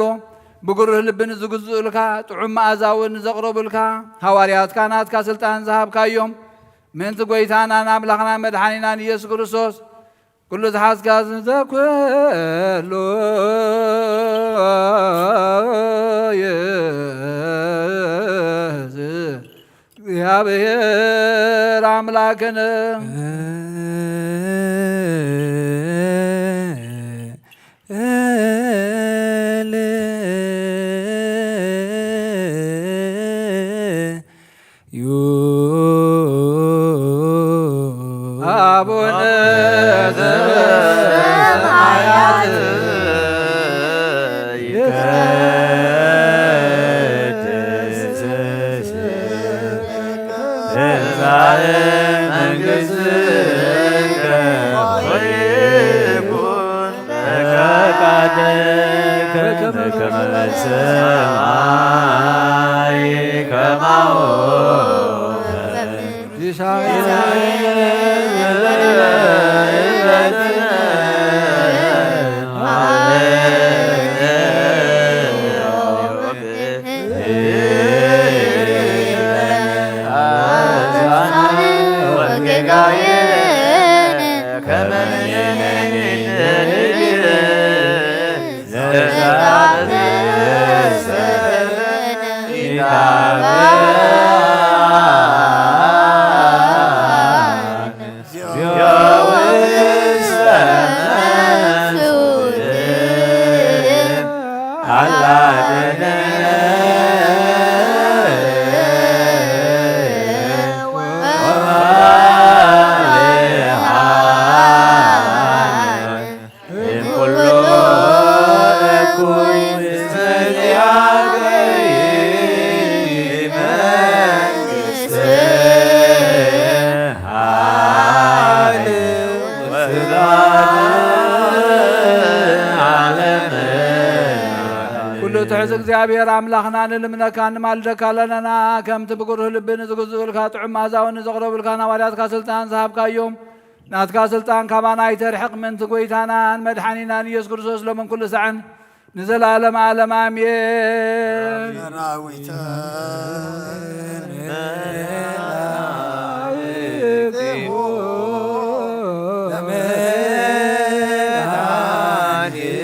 ብግሩህ ልቢ ንዝግዝኡልካ፣ ጥዑም መኣዛ እውን ንዘቕረቡልካ፣ ሃዋርያትካ ናትካ ስልጣን ዝሃብካዮም፣ ምእንቲ ጐይታናን ኣምላኽናን መድሓኒናን ኢየሱስ ክርስቶስ፣ ኩሉ ዝሓዝካ ዘኩሉ ይእዝ እግዚኣብሔር ኣምላክነ። ዩ አቡነ ዘበሰማያት ይትቀደስ ስምከ ትምጻእ መንግሥትከ ከመ ሰማይ ከማሁ ይሳይ ኩሉ ትሕዝ እግዚኣብሔር ኣምላኽና ንልምነካ ንማልደካ ኣለና፣ ከምቲ ብጉሩህ ልቢ ንዝግዝኡልካ ጥዑም መኣዛውን ንዘቕረቡልካ ናዋርያትካ ስልጣን ዝሃብካዮም፣ ናትካ ስልጣን ካባና ኣይተርሕቕ ምእንቲ ጎይታናን መድሓኒናን ኢየሱስ ክርስቶስ ሎምን ኩሉ ሳዕን ንዘለዓለም ዓለም ኣሜን። ሰራዊት መላእክቲሁ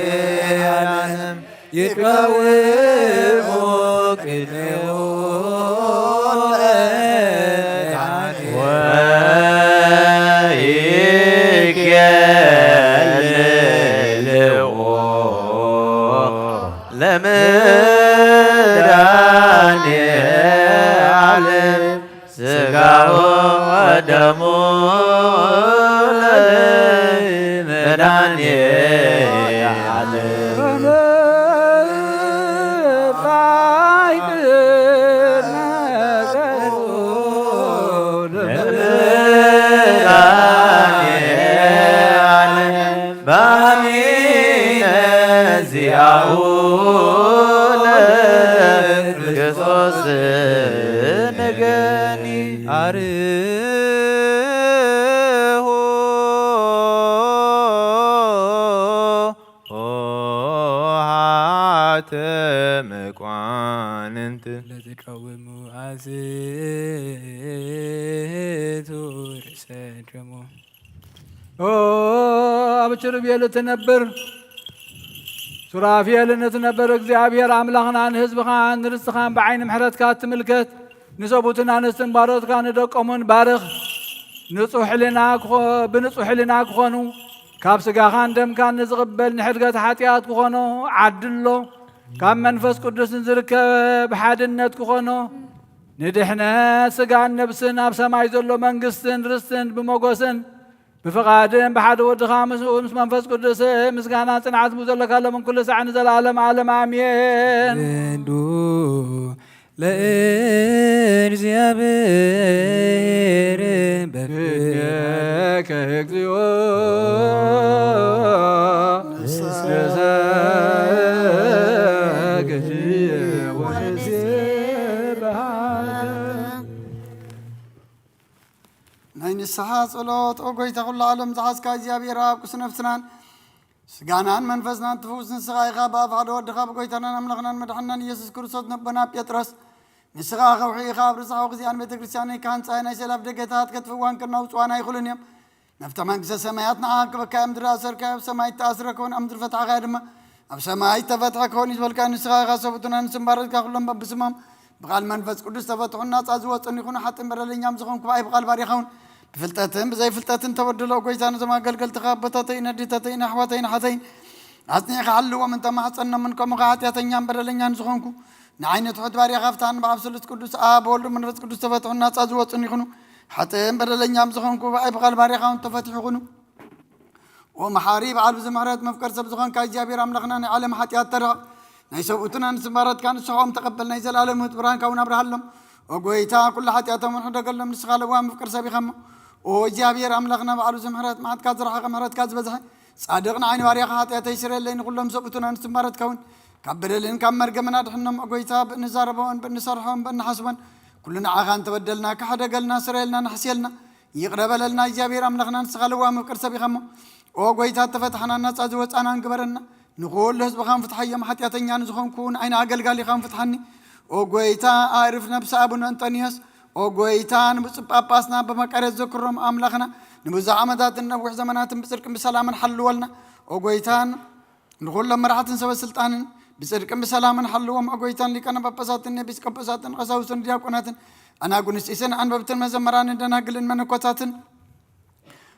ለመድኃኔዓለም ይቀውሙ ቅድሜሁ ለመድኃኔ ወይኬልልዎ ለመድኃኔዓለም ሥጋሁ ወደሙ ለመድኃኔዓለም። ለመድኃኔዓለም በአሚነ ዚአሁ ለክርስቶስ ንገኒ። አርሆ ኆኃተ መኳንንት ለትቀውሙ አስቱ ርእሰ ደሙ። ኦ፣ ኣብ ኪሩቤል እትነብር፣ ሱራፌል እትነብር፣ እግዚኣብሔር ኣምላኽና ንህዝብኻን ንርስትኻን ብዓይኒ ምሕረትካ እትምልከት፣ ንሰቡትን ኣንስትን ባሮትካ ንደቆምን ባርኽ። ንጹሕ ሕልና ክኾ-፣ ብንጹሕ ሕልና ክኾኑ፣ ካብ ስጋኻን ደምካን ንዝቕበል ንሕድገት ሓጢኣት ክኾኖ ዓድሎ፣ ካብ መንፈስ ቅዱስ ንዝርከብ ሓድነት ክኾኖ፣ ንድሕነት ስጋን ነብስን ኣብ ሰማይ ዘሎ መንግስትን ርስትን ብመጎስን ብፍቓድን ብሓደ ወድኻ ምስኡ ምስ መንፈስ ቅዱስ ምስጋና ጽንዓት ብዘለካ ሎምን ኩሉ ሳዕ ንዘለዓለም ዓለም ኣሜን። እንዱ ለእግዚኣብሔር በፍቅር እዴከ እግዚኦ ንሰግድ ወንሴብሐከ። ናይ ንስሓ ጸሎት። ኦ ጎይታ ኩሉ ዓለም ዝሓዝካ እግዚኣብሔር ኣብ ቅዱስ ነፍስናን ስጋናን መንፈስናን ትፍውስ ንስኻ ኢኻ። ብኣፍ ሓደ ወድኻ ብጎይታናን ኣምላኽናን መድሓንናን ኢየሱስ ክርስቶስ ነቦና ጴጥሮስ ንስኻ ከውሒ ኢኻ። ኣብ ርሳሕ ግዜኣን ቤተ ክርስቲያን ናይ ካህን ጻይ ናይ ሰላፍ ደገታት ከጥፍዋን ከናውጽዋን ኣይኽእሉን እዮም። ናብታ መንግስተ ሰማያት ንዓክበካ እያ። ምድሪ ኣሰርካዮ ኣብ ሰማይ እተኣስረ ክኾን፣ ኣብ ምድሪ ፈትሓኻዮ ድማ ኣብ ሰማይ እተፈትሐ ክኾን እዩ ዝበልካ ንስኻ ኢኻ። ሰብኡትን ኣንስትን ባሮትካ ኩሎም በብስሞም ብቓል መንፈስ ቅዱስ ተፈትሑን ናጻ ዝወጹን ይኹኑ። ሓጥን በደለኛም ዝኾንኩ ብኣይ ብቓል ባሪኻውን ብፍልጠትን ብዘይፍልጠትን ተበድሎ። ጎይታ ነዞም ኣገልገልትኻ ኣቦታተይን ኣዴታተይን ኣሕዋተይን ኣሓተይን ኣጽኒዕካ ሓልዎም እንተ ማሕጸኖምን ከምኡ ኸዓ ሓጢኣተኛን በደለኛን ዝኾንኩ ንዓይ ንትሑት ባሪያኻ ፍታን ብኣብ ስሉስ ቅዱስ ኣብ ወልዱ መንፈስ ቅዱስ ተፈትሑን ናጻ ዝወጹን ይኹኑ። ሓጥእን በደለኛም ዝኾንኩ ብኣይ ብቓል ባሪያኻ እውን ተፈቲሑ ይኹኑ። ኦ መሓሪ በዓል ብዙሕ ምሕረት መፍቀር ሰብ ዝኾንካ እግዚኣብሔር ኣምላኽና ናይ ዓለም ሓጢኣት ተርሕቕ ናይ ሰብኡትን ኣንስትን ባሮትካ ንስሖም ተቐበል ናይ ዘለኣለም ህይወት ብርሃንካ እውን ኣብርሃሎም። ኦ ጎይታ ኩሉ ሓጢኣቶም እውን ሕደገሎም ንስኻ ለዋህ መፍቀር ሰብ ኢኻ እሞ። ኦ እግዚኣብሔር ኣምላኽና በዓል ብዙሕ ምሕረት መዓትካ ዝረሓቐ ምሕረትካ ዝበዝሐ ጻድቕ ንዓይ ንባርያኻ ሓጢኣተይ ስረየለይ ንኹሎም ሰብኡትን ኣንስትን ባሮትካ እውን ካብ በደልን ካብ መርገምን ኣድሕኖም። ኦ ጎይታ፣ ብእንዛረቦን ብእንሰርሖን ብእንሓስቦን ኩሉ ንዓኻ እንተበደልና፣ ክሕደገልና፣ ስረየልና፣ ንሕስየልና፣ ይቕረ በለልና። እግዚኣብሔር ኣምላኽና፣ ንስኻ ለዋም ይቕር ሰብ ኢኻ እሞ፣ ኦ ጎይታ፣ እተፈታሕናን ናጻ ዝወጻናን ግበረና። ንኹሉ ህዝብኻን ፍትሓዮም፣ ሓጢኣተኛ ንዝኾንኩ ንዓይኒ ኣገልጋሊኻን ፍትሓኒ። ኦ ጎይታ፣ ኣዕርፍ ነብሲ ኣቡነ እንጠንዮስ። ኦ ጎይታ፣ ንብፁዕ ጳጳስና ኣባ መቃርዮስ ዘክሮም ኣምላኽና፣ ንብዙሕ ዓመታትን ነዊሕ ዘመናትን ብጽድቅን ብሰላምን ሓልወልና። ኦ ጎይታ፣ ንኹሎም መራሕትን ሰበ ስልጣንን ብጽድቅን ብሰላምን ሓልዎም። ኦ ጎይታን ሊቃነ ጳጳሳትን ኤጲስቆጶሳትን ቀሳውስትን ዲያቆናትን ኣናጉንስጢስን ኣንበብትን መዘመራንን ደናግልን መነኮሳትን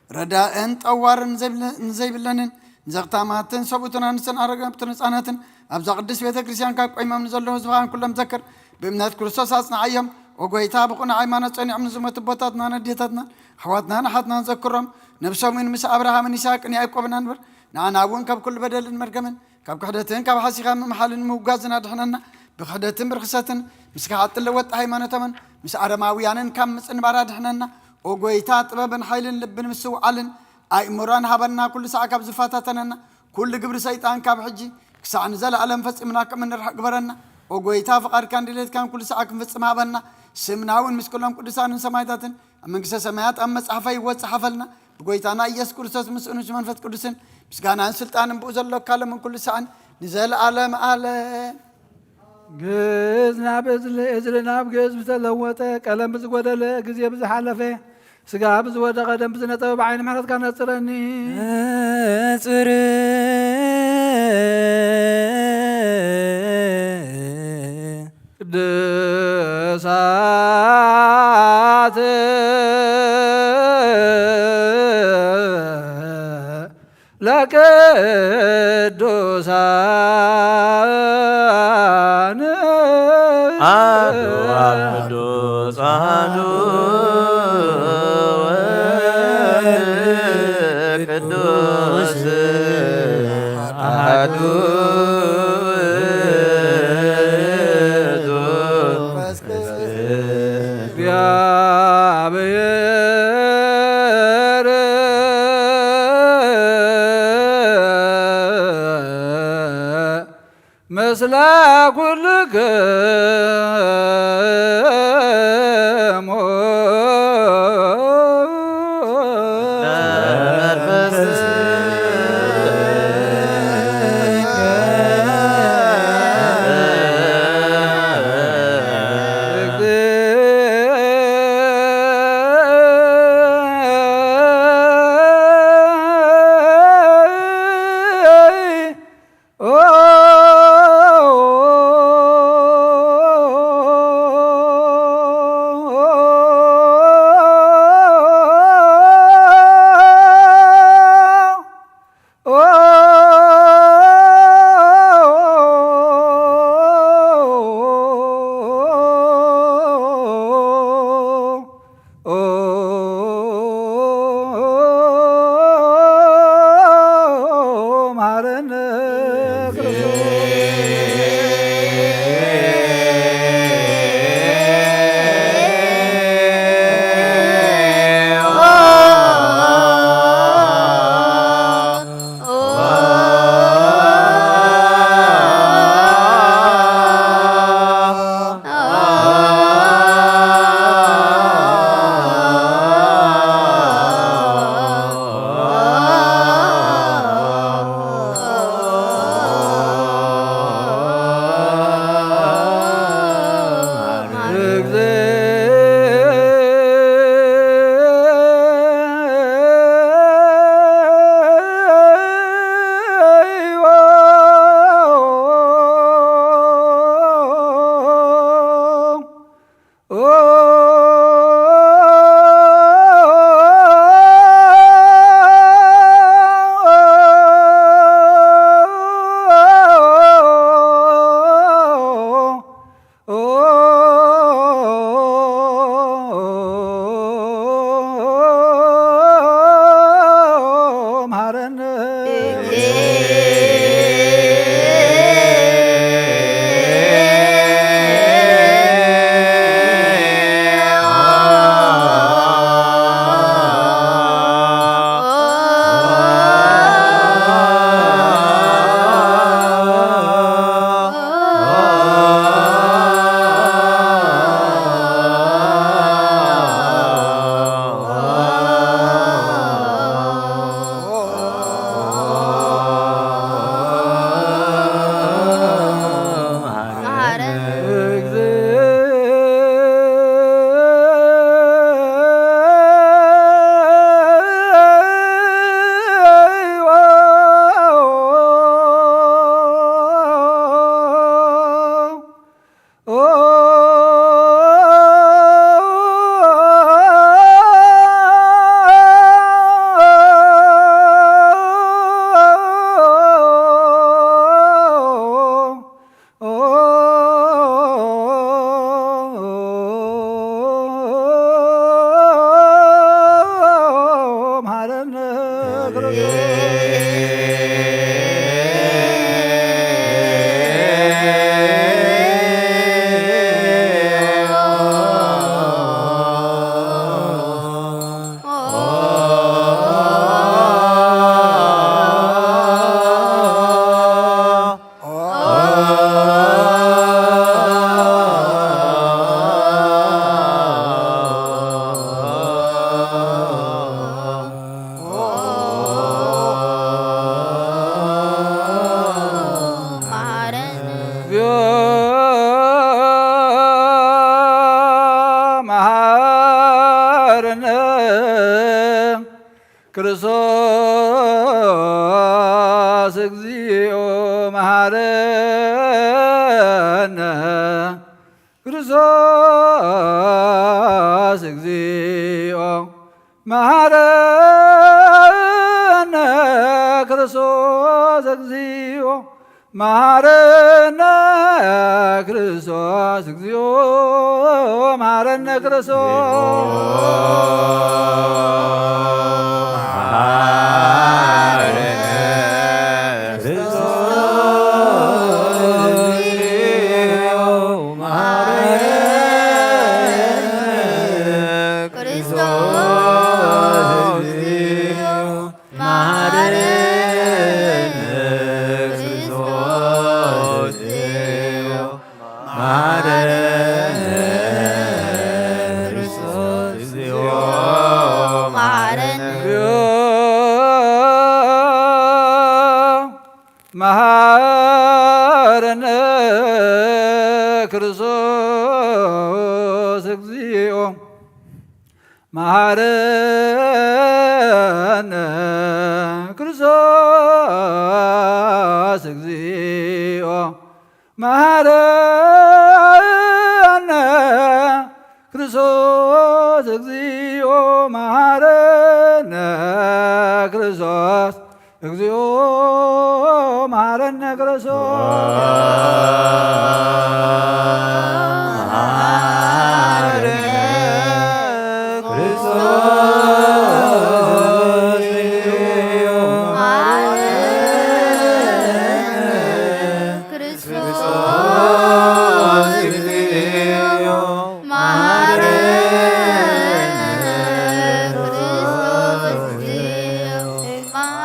ረዳእን ጠዋርን ዘይብለ-፣ ንዘይብለንን ንዘኽታማትን ሰብኡትን ኣንስትን ኣረጋውያንን ህጻናትን ኣብዛ ቅድስት ቤተ ክርስቲያን ካብ ቆይሞም ንዘለዉ ህዝብኻን ኩሎም ዘክር። ብእምነት ክርስቶስ ኣጽንዓዮም። ኦ ጎይታ፣ ብቕኑዕ ሃይማኖት ጸኒዖም ንዝሞቱ ኣቦታትናን ኣዴታትናን ኣሕዋትናን ኣሓትናን ዘክሮም። ነብሶም እውን ምስ ኣብርሃምን ይስሐቅን ያዕቆብን ኣንብር። ንዓና እውን ካብ ኩሉ በደልን መርገምን ካብ ክሕደትን ካብ ሓሲኻ ምምሓልን ምውጋዝን ኣድሕነና። ብክሕደትን ብርኽሰትን ምስ ከሓጥን ለወጥ ሃይማኖታምን ምስ ኣረማውያንን ካብ ምጽንባር ኣድሕነና። ኦ ጎይታ፣ ጥበብን ሓይልን ልብን ምስትውዓልን ኣእምሮን ሃበና። ኩሉ ሳዕ ካብ ዝፈታተነና ኩሉ ግብሪ ሰይጣን ካብ ሕጂ ክሳዕ ንዘለኣለም ፈጺምና ከም እንርሕቕ ግበረና። ኦ ጎይታ፣ ፍቓድካን ድሌትካን ኩሉ ሳዕ ክንፍጽም ሃበና። ስምና እውን ምስ ኩሎም ቅዱሳንን ሰማዕታትን ኣብ መንግስተ ሰማያት ኣብ መጽሓፈ ህይወት ጸሓፈልና። ብጎይታና ኢየሱስ ክርስቶስ ምስኡን ምስ መንፈስ ቅዱስን ምስጋናን ስልጣንን ብኡ ዘሎ ካለምን ኩሉ ሳዕን ንዘለኣለም ኣለም። ግእዝ ናብ እዝሊ፣ እዝሊ ናብ ግእዝ ብዝተለወጠ፣ ቀለም ብዝጎደለ፣ ግዜ ብዝሓለፈ፣ ስጋ ብዝወደቐ፣ ደም ብዝነጸበ፣ ብዓይኒ ምሕረትካ ነጽረኒ። ነጽር። ቅዱሳት ለቅዱሳን አሐዱ አብ ቅዱሳኑ ቅዱስ አሐዱ ውእቱ እግዚአብሔር ምስለ ኩልክሙ። እግዚኦ መሐረነ ክርስቶስ፣ እግዚኦ መሐረነ ክርስቶስ፣ እግዚኦ መሐረነ ክርስቶስ፣ እግዚኦ መሐረነ ክርስቶስ፣ እግዚኦ መሐረነ ክርስቶስ። መሐረነ ክርስቶስ፣ እግዚኦ መሐረነ ክርስቶስ፣ እግዚኦ መሐረነ ክርስቶስ፣ እግዚኦ መሐረነ ክርስቶስ፣ እግዚኦ መሐረነ ክርስቶስ። ክርስቶስ፣ እግዚኦ መሐረነ ክርስቶስ፣ እግዚኦ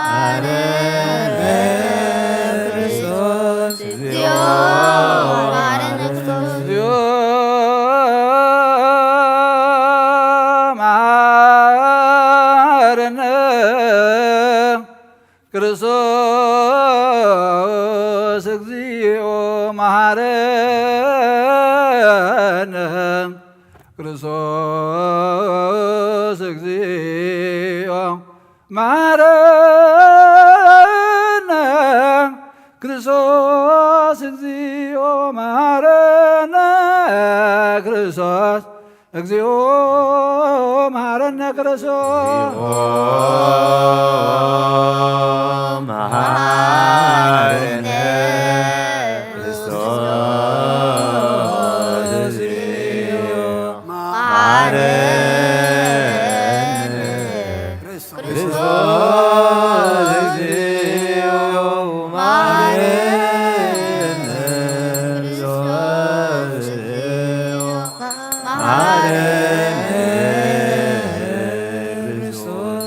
መሐረነ ክርስቶስ፣ እግዚኦ መሐረነ ክርስቶስ፣ እግዚኦ መሐረነ ክርስቶስ። መሐረነ ክርስቶስ፣ እግዚኦ መሐረነ ክርስቶስ፣ እግዚኦ መሐረነ ክርስቶስ፣ መሐረነ ክርስቶስ፣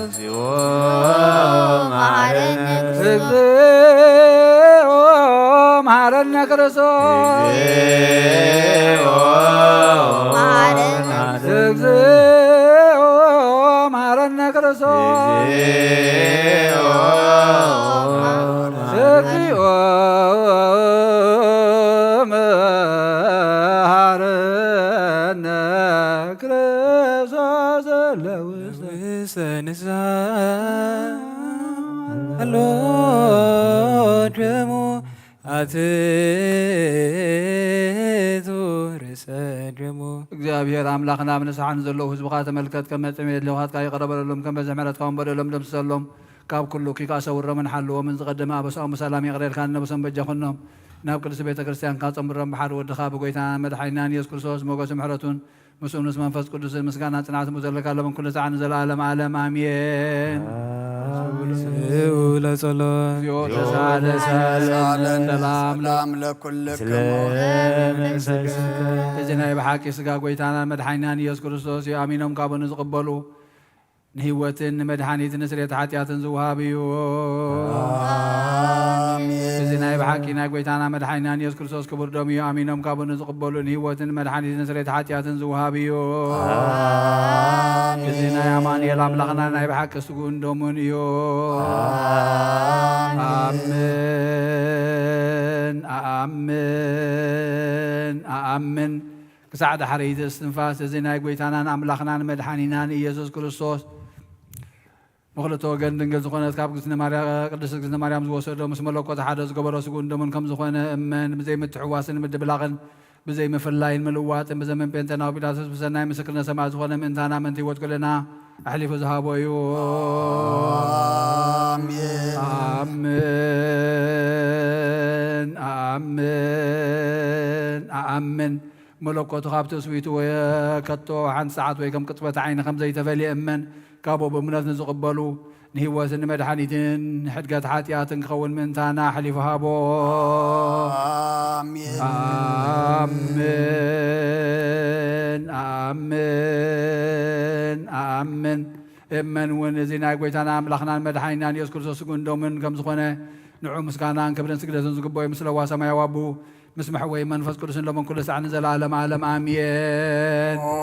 እግዚኦ መሐረነ ክርስቶስ፣ እግዚኦ መሐረነ ክርስቶስ፣ እግዚኦ መሐረነ ክርስቶስ ለውስተ ንሳ ኣሎ ደሙ ኣትቱ ርእሰ ደሙ። እግዚኣብሔር ኣምላኽና፣ ኣብ ንስሓ ንዘለዉ ህዝብኻ ተመልከት፣ ከም መጠን የድልዮኻትካ ይቕረ በለሎም፣ ከም በዝሒ ምሕረትካ እውን በደሎም ደምስሰሎም። ካብ ኩሉ ኪካ ሰውሮምን ሓልዎምን፣ ዝቐደመ ኣበሳኦም ብሰላም ይቕረ ኢልካ ንነብሶም በጃ ኩኖም። ናብ ቅድስቲ ቤተ ክርስቲያንካ ጸንብሮም፣ ብሓደ ወድኻ ብጎይታናን መድሓኒናን ኢየሱስ ክርስቶስ ሞገስ ምሕረቱን ምስኡ ምስ መንፈስ ቅዱስን ምስጋና ጽንዓት ምስኡ ዘለካ፣ ሎምን ኩሉ ሰዓት ንዘለዓለም ዓለም ኣሜን። ስኡ ለጸሎት። እግዚኦ ተሳለ። ሰላም ለኩልክሙ። እዚ ናይ ብሓቂ ስጋ ጎይታናን መድሓኒናን ኢየሱስ ክርስቶስ እዩ። ኣሚኖም ካብኡ ንዝቕበሉ ንህይወትን ንመድሓኒትን ንስርየት ሓጢኣትን ዝወሃብ እዩ። ኣሜን። እዚ ናይ ብሓቂ ናይ ጐይታና መድሓኒናን የሱስ ክርስቶስ ክቡር ደሙ እዩ። ኣሚኖም ካብኡ ንዝቕበሉ ንህይወትን መድሓኒትን ስርየት ሓጢኣትን ዝወሃብ እዩ። ኣሜን። እዚ ናይ ኣማኑኤል ኣምላኽና ናይ ብሓቂ ስግኡን ደሙን እዩ። ኣሜን። ኣሜን። ኣኣምን። ኣኣምን። ክሳዕ ዳሕረይቲ እስትንፋስ እዚ ናይ ጐይታናን ኣምላኽናን መድሓኒናን ኢየሱስ ክርስቶስ ብኽልተ ወገን ድንግል ዝኾነት ካብ እግዝእትነ ማርያ-፣ ቅድስት እግዝእትነ ማርያም ዝወሰዶ ምስ መለኮት ሓደ ዝገበሮ ስግኡን ደሙን ከም ዝኾነ እመን። ብዘይምትሕዋስን ምድብላቕን ብዘይምፍላይን ምልዋጥን ብዘመን ጴንጤናዊ ጲላጦስ ብሰናይ ምስክርነት ሰማዕት ዝኾነ ምእንታና ምእንቲ ህይወት ኩልና ኣሕሊፉ ዝሃቦ እዩ። ኣሜን። ኣኣምን። ኣኣምን። ኣኣምን። መለኮቱ ካብ ትስብእቱ ወይ ከቶ ሓንቲ ሰዓት ወይ ከም ቅጽበት ዓይኒ ከም ዘይተፈልየ እመን። ካብኡ ብእምነት ንዝቕበሉ ንህይወትን ንመድሓኒትን ንሕድገት ሓጢኣትን ክኸውን ምእንታና ኣሕሊፉ ሃቦ። ኣሜን። ኣሜን። ኣሜን። ኣሜን። እመን እውን እዚ ናይ ጐይታና ኣምላኽናን መድሓኒናን የሱስ ክርስቶስ ስግኡን ደሙን ከም ዝኾነ ንዑ ምስጋናን ክብርን ስግደትን ዝግበኦ እዩ። ምስ ለዋ ሰማያዊ ኣቡ ምስ መሕወይ መንፈስ ቅዱስን ሎምን ኩሉ ሳዕ ንዘለዓለም ዓለም ኣሜን። ኦ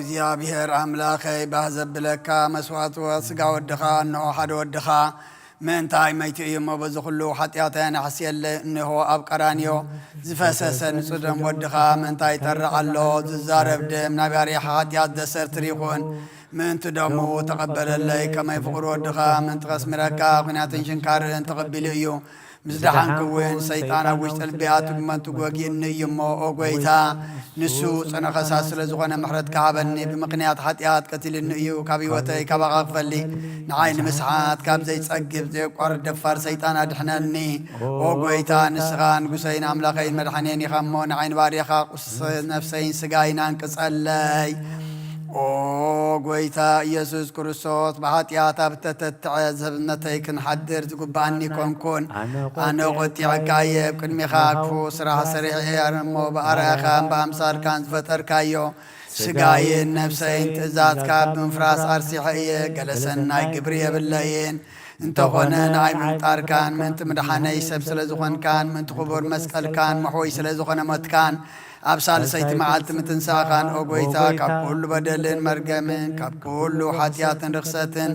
እግዚኣብሔር ኣምላኸይ፣ ባህ ዘብለካ መስዋዕቲ ስጋ ወድኻ፣ እንሆ ሓደ ወድኻ ምእንታይ መይቱ እዩ እሞ፣ በዚ ኩሉ ሓጢኣተይ ኣነሕስየለይ። እንሆ ኣብ ቀራንዮ ዝፈሰሰ ንጹህ ደም ወድኻ ምእንታይ ይጠርዕ ኣሎ። ዝዛረብ ደም ናብ ያሪኻ ሓጢኣት ዘስተርትር ይኹን። ምእንቲ ደሙ ተቐበለለይ፣ ከመይ ፍቕሪ ወድኻ ምእንቲ ከስምረካ ኲናትን ሽንካርን ተቐቢሉ እዩ። ምስ ደሓንኩ እውን ሰይጣን ኣብ ውሽጢ ልቢ ኣትዩ እመንቱ ወጊኡኒ እዩ እሞ፣ ኦ ጐይታ፣ ንሱ ጽኑዕ ከሳሲ ስለ ዝኾነ ምሕረትካ ሃበኒ። ብምኽንያት ሓጢኣት ቀቲሉኒ እዩ፣ ካብ ህይወተይ ካባኻ ክፈሊ ንዓይ ንምስሓት ካብ ዘይጸግብ ዘየቋርጽ ደፋር ሰይጣን ኣድሕነኒ። ኦ ጐይታ፣ ንስኻ ንጉሰይን ኣምላኸይን መድሓኔን ኢኻ እሞ፣ ንዓይ ንባርያኻ ቁስስ ነፍሰይን ስጋይን ኣንቅጸለይ። ኦ ጐይታ ኢየሱስ ክርስቶስ፣ ብሓጢኣት ኣብ እተተትዐ ሰብነተይ ክንሓድር ዝግብኣኒ ኮንኩን። ኣነ ቈጢዐካ እየ፣ ኣብ ቅድሚኻ ክፉእ ስራሕ ሰሪሐ እየ እሞ፣ ብኣርኣያኻን ብኣምሳልካን ዝፈጠርካዮ ስጋይን ነፍሰይን ትእዛዝካ ብምፍራስ ኣርሲሐ እየ። ገለ ሰናይ ግብሪ የብለይን። እንተኾነ ንዓይ ብምፍጣርካን ምእንቲ ምድሓነይ ሰብ ስለ ዝኾንካን ምእንቲ ክቡር መስቀልካን መሕወይ ስለ ዝኾነ ሞትካን ኣብ ሳልሰይቲ መዓልቲ ምትንሳእኻን፣ ኦ ጐይታ፣ ካብ ኩሉ በደልን መርገምን ካብ ኩሉ ሓጢኣትን ርኽሰትን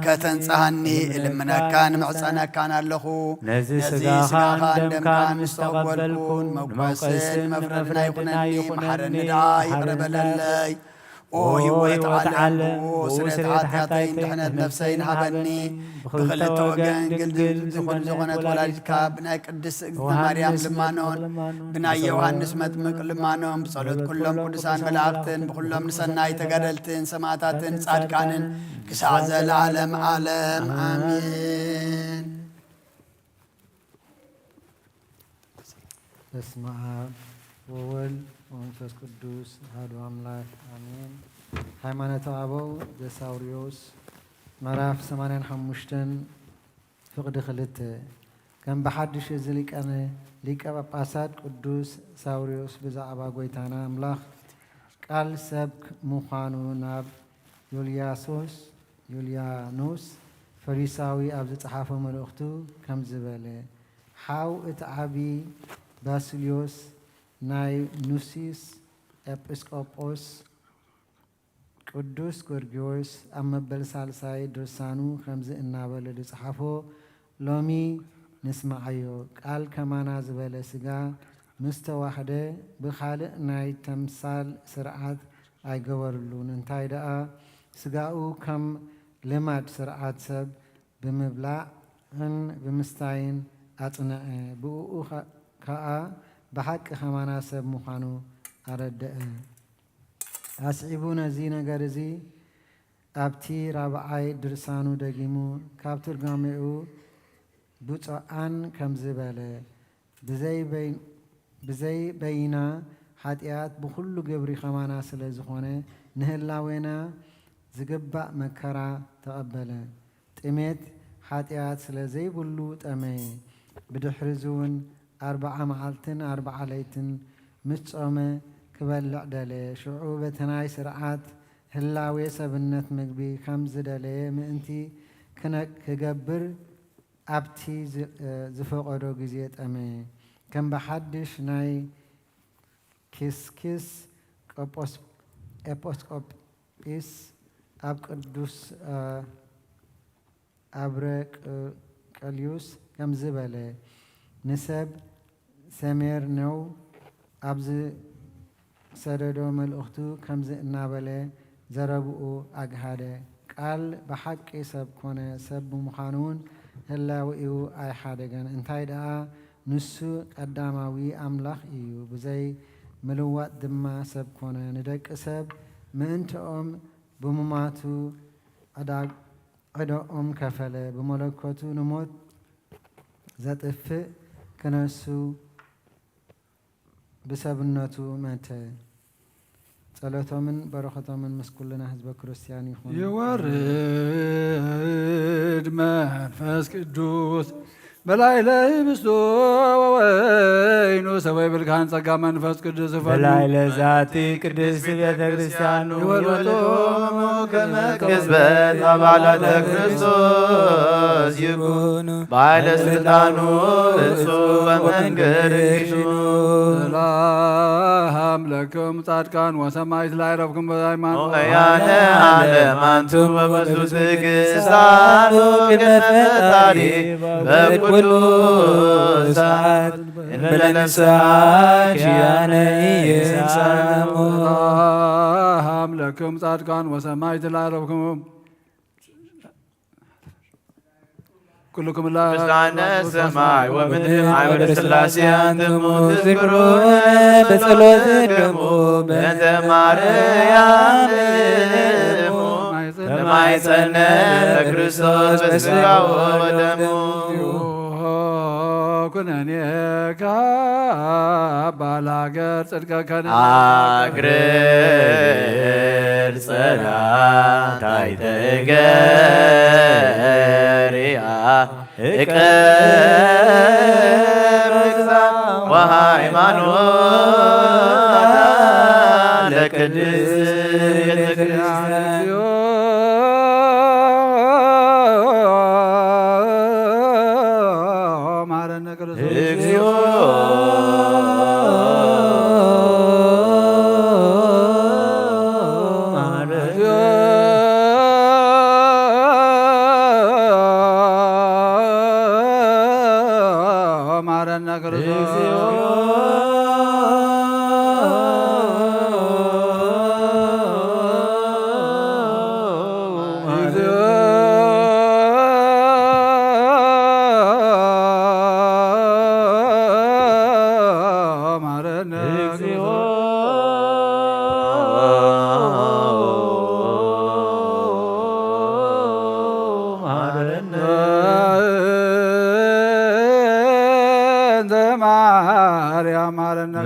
ከተንጽሃኒ እልምነካን እምሕጸነካን ኣለኹ። ነዚ ነዚ ስጋኻን ስጋኻን ደምካን ደምካን ምስ ምስ ተቐበልኩ ተቐበልኩ፣ ንመጓሰን ንመጓሰን መፍረድና መፍረድና ይኹነኒ። ይኹነኒ። መሓረኒ ደኣ ይቕረ መሓረኒ ደኣ በለለይ። ኦ ኦ ህይወት ህይወት ዓለም፣ ዓለም፣ ብኡ ብኡ ስርየት ስርየት ሓጢኣተይን ሓጢኣተይን ድሕነት ድሕነት ነፍሰይን ነፍሰይን ሃበኒ። ሃበኒ። ብኽልተ ብኽልተ ወገን ወገን ግልግል ግልግል ዝኾን ዝኾነ ዝኾነ ተወላዲትካ ተወላዲትካ ብናይ ቅድስት እግዝእትነ ማርያም ዮሃንስ ልማኖን መጥምቅ ልማኖን ብናይ ዮሃንስ መጥምቅ ልማኖን ብጸሎት ኩሎም ቅዱሳን መላእክትን ብኹሎም ንሰናይ ተጋደልትን ሰማዕታትን ጻድቃንን ክሳዕ ዘለዓለም ዓለም ኣሜን። በስመ አብ ወወልድ ወመንፈስ ቅዱስ አሐዱ አምላክ አሜን። ሃይማኖተ አበው ዘሳውሪዎስ ምዕራፍ ሰማንያን ሓሙሽተን ፍቕዲ ክልተ። ከም ብሓድሽ እዚ ሊቀነ ሊቀ ጳጳሳት ቅዱስ ሳውሪዎስ ብዛዕባ ጐይታና ኣምላኽ ቃል ሰብ ምዃኑ ናብ ዮልያሶስ፣ ዮልያኖስ ፈሪሳዊ ኣብ ዝጸሓፎ መልእኽቱ ከምዚ በለ፣ ሓው እቲ ዓቢ ባስልዮስ ናይ ኑሲስ ኤጲስቆጶስ ቅዱስ ጎርጊዮስ ኣብ መበል ሳልሳይ ድርሳኑ ከምዚ እናበለ ዝጸሓፎ ሎሚ ንስምዓዮ። ቃል ከማና ዝበለ ስጋ ምስ ተዋህደ ብኻልእ ናይ ተምሳል ስርዓት ኣይገበርሉን። እንታይ ደኣ ስጋኡ ከም ልማድ ስርዓት ሰብ ብምብላዕን ብምስታይን ኣጽንዐ። ብእኡ ኸ-፣ ከኣ ብሓቂ ከማና ሰብ ምዃኑ ኣረድአ። ኣስዒቡ ነዚ ነገር እዚ ኣብቲ ራብዓይ ድርሳኑ ደጊሙ፣ ካብ ትርጓሜኡ ብፁዓን ከምዚ በለ፣ ብዘይ በይ-፣ ብዘይ በይና ሓጢኣት ብኹሉ ግብሪ ከማና ስለ ዝኾነ፣ ንህላዌና ዝግባእ መከራ ተቐበለ። ጥሜት ሓጢኣት ስለ ዘይብሉ ጠመየ። ብድሕሪዚ እውን ኣርብዓ መዓልትን ኣርብዓ ለይትን ምስ ጾመ ክበልዕ ደለየ። ሽዑ በቲ ናይ ስርዓት ህላዌ ሰብነት ምግቢ ከም ዝደለየ ምእንቲ ክነ-፣ ክገብር ኣብቲ ዝ-፣ እ፣ ዝፈቐዶ ግዜ ጠመየ። ከም ብሓድሽ ናይ ኪስኪስ ቆጶስ-፣ ኤጲስቆጶስ ኣብ ቅዱስ፣ እ፣ ኣብረቅልዮስ ከምዚ በለ፣ ንሰብ ሰሜርኔው ኣብ ዝሰደዶ መልእኽቱ ከምዚ እናበለ ዘረብኡ ኣግሃደ፣ ቃል ብሓቂ ሰብ ኮነ፣ ሰብ ብምዃኑ እውን ህላዌኡ ኣይሓደገን። እንታይ ደኣ ንሱ ቀዳማዊ ኣምላኽ እዩ፣ ብዘይ ምልዋጥ ድማ ሰብ ኮነ። ንደቂ ሰብ ምእንትኦም ብምማቱ ዕዳ-፣ ዕዳኦም ከፈለ። ብመለኮቱ ንሞት ዘጥፍእ ክነሱ ብሰብነቱ መተ። ጸሎቶምን በረኸቶምን ምስ ኩልና ህዝበ ክርስቲያን ይኹን። ይወርድ መንፈስ ቅዱስ በላዕለ ህብስቱ ወወይኑ ሰበይ ብልካን ጸጋ መንፈስ ቅዱስ ይፈሉ። በላዕለ ዛቲ ቅድስት ቤተ ክርስቲያን ይወልወሉ። ከመ ቅዝበት አባላተ ክርስቶስ ይኩኑ። ባዕለ ስልጣኑ እጹ ወመንገድ ይሽኑ። ሰላም ለክም ጻድቃን ወሰማዕት ላዕረፍክም በሃይማኖት። ኦያነ ዓለም አንቱም ወበዙ ትግስታኑ ቅድመ ፈጣሪ በኩሉ ሰዓት እንበለ ንስሐ ኪያነ ኢየሳሙ። ሰላም ለክም ጻድቃን ወሰማዕት ላዕረፍክም ኩልኩም ላ ምስጋነ ሰማይ ወምድር ማይ ወደ ሥላሴ አንትሙ ትዝክሩ በጸሎትክሙ በእንተ ማርያም እሙ ተማይጸነ በክርስቶስ በሥጋው ወደሙ። ኩነኔ ካባል ሀገር ጽድቀ ከነ አግርር ጸላእታይተ እገሪያ እቀብ ወሃይማኖታ ለቅድስት ቤተ ክርስቲያን። ማረነ ክርስቶስ። እግዚኦ ማረነ። ማረነ ክርስቶስ። ማረነ። ማረነ። እንተ ማርያም ማረነ።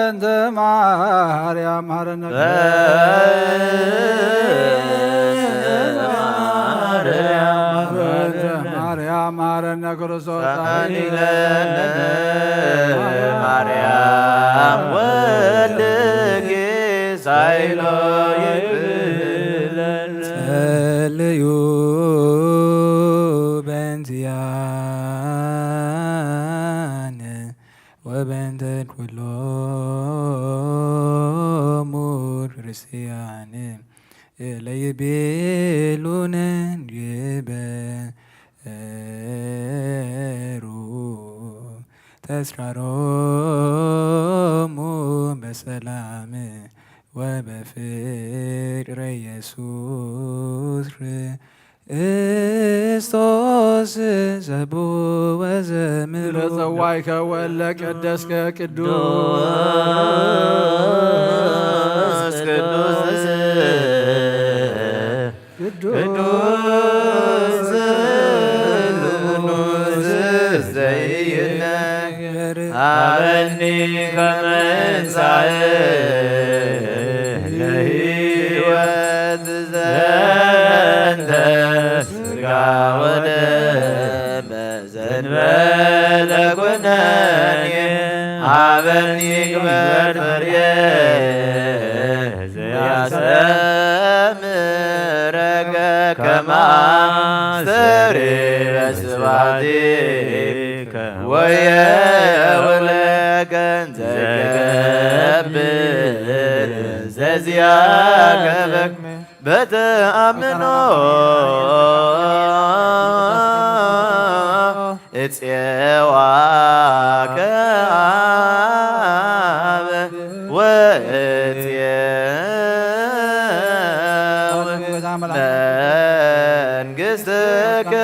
እንተ ማርያም ማረነ። ማርያም ማረነ። ማርያም ማረነ። ክርስቶስ ጸልይለነ። ማርያም ወልድኪ ሳይሎ ይብለነ። ጸልዩ በእንቲአነ ወበእንተ ኩሎሙ ክርስቲያን ለይቤሉነ ይበ እሩ ተስራሮሙ በሰላም ወበፍቅር ኢየሱስ ክርስቶስ ዘቡ ወዘምሩ። ለጸዋይከ ወለ ቀደስከ ቅዱስ ቅዱስ ቅዱስ ቅዱስ ዘይነገር። ሀበኒ ከመ እንሳእ ለሕይወት ዘንተ ሥጋ ወደም ዘንበለ ኩነኔ ሀበኒ ግበር ፍሬ ዘያሰምረከ ከመ አስተብሕር በስብሐቲከ ወየውለከ እንዘ እገብር ዘዚአከ በከመ በተአምኖ እፄዋከ አበ ወእፄው መንግሥትከ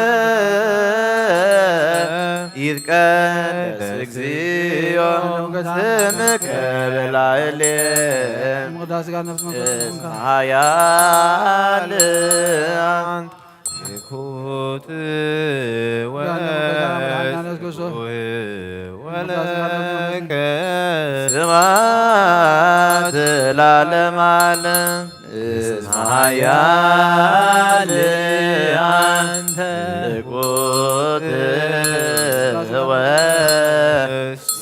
ይትቀደስ እግዚኦ ስምከ በላዕሌነ። እስመ ኃያል አንተ። ትኩት ወስቡሕ ወለከ ስብሐት ለዓለመ ዓለም። እስመ ኃያል አንተ። ትኩት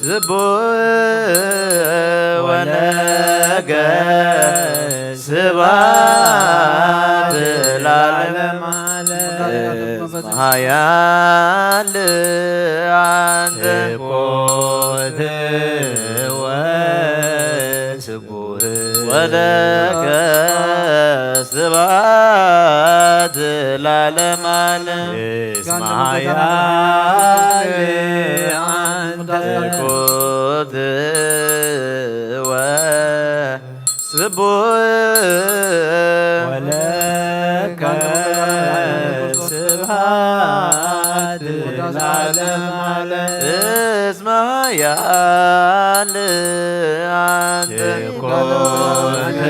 ወስቡሕ ወለከ ስብሐት ለዓለመ ዓለም። እስመ ኃያል አንተ። ትኩት ወስቡሕ ወለከ ስብሐት ለዓለመ ዓለም። እስመ ኃያል አንተ። ትኩት ወስቡሕ ወለከ ስብሐት ለዓለመ ዓለም። እስመ ኃያል አንተ። ትኩት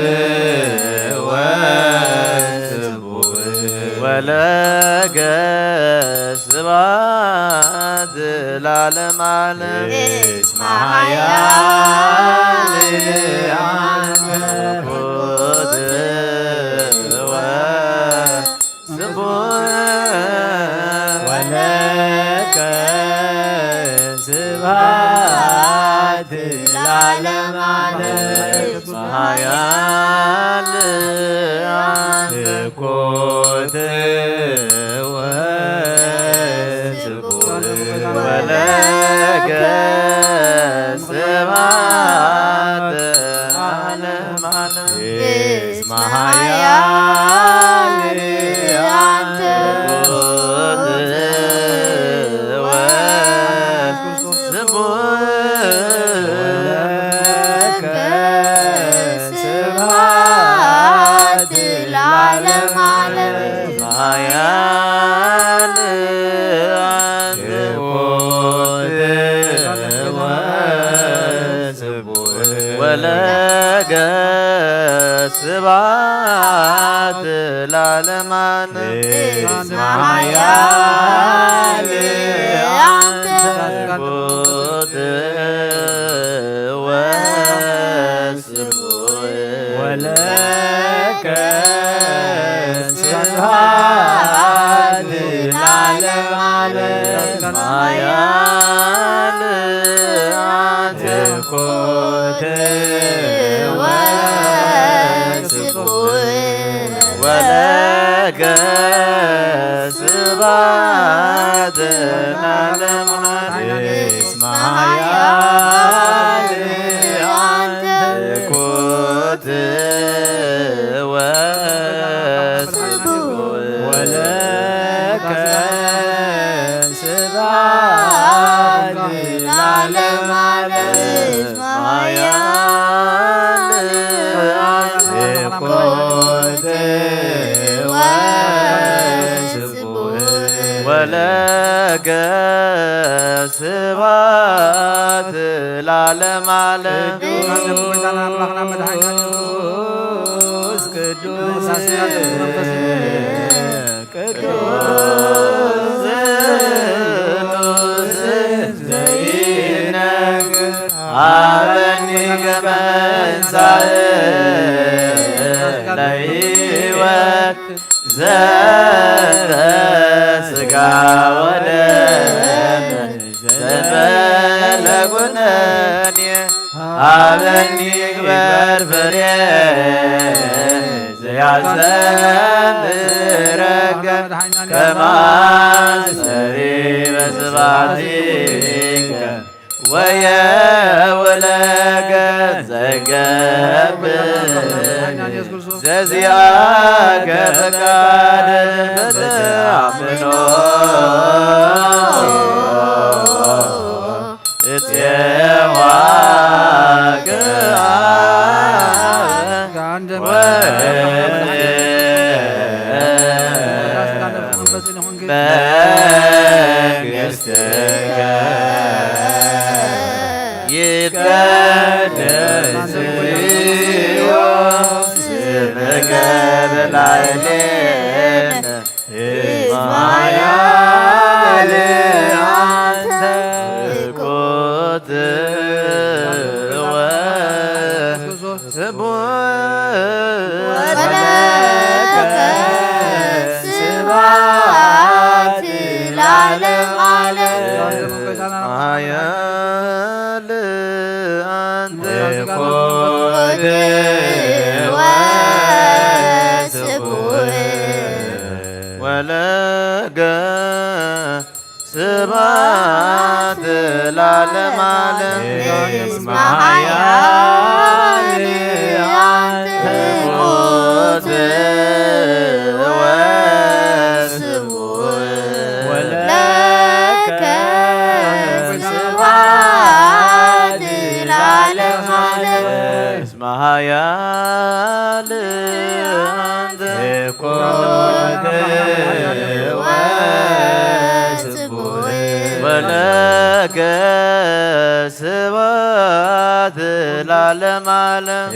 ወስቡሕ ወለከ ስብሐት ለዓለመ ዓለም። እስመ ኃያል አንተ። ትኩት ወስቡሕ ወለከ ስብሐት ለዓለመ ዓለም። እስመ ኃያል አንተ። ትኩት ወስቡሕ ወለከ ስብሐት ለዓለመ ዓለም። እስመ ኃያል አንተ። ትኩት ወስቡሕ ወለከ ስብሐት ለዓለመ ዓለም። ኃያል አንተ። ትኩት ወስቡሕ ወለከ ስብሐት ለዓለመ ዓለም። እስመ ኃያል አንተ። ትኩት ወስቡሕ ወለከ ስብሐት ለዓለመ ዓለም። ኃያል አንተ። ትኩት ወስቡሕ ወለከ ስብሐት ለዓለመ ዓለም። እስመ ኃያል አንተ። ትኩት ወስቡሕ ወለከ ስብሐት ለዓለመ ዓለም። እስመ ኃያል አንተ። ትኩት ወስቡሕ ወለከ ስብሐት ለዓለመ ዓለም። ቅዱስ ቅዱስ ቅዱስ ቅዱስ ዘይነግር ሀበኒ ከመ እንሳእ ለሕይወት ዘተ ሥጋ ወደም ዘንበለ ኩነኔ። ሀበኒ ግበር ፍሬ ዘያስተምረከ ከማስተሪ በስብሐቲከ ወየውለከ ዘገብእ ዘዚአከ ፈቃድ በተአምኖ እፄዋ መንግሥትከ ይትቀደስ ስምከ በላዕሌነ እስመ ኃያል አንተ ትኮት ወስቡሕ ወለከ ስብሐት ለዓለመ ዓለም። ኃያል አንተ ትኮት ወስቡሕ ወለከ ስብሐት ለዓለመ ዓለም። እስመ ኃያል አንተ ትኮት ወስቡሕ ወለከ ስብሐት ለዓለመ ዓለም። እስመ ኃያል አንተ ኮተ ወስቡሕ ወለከ ስብሐት ለዓለመ ዓለም።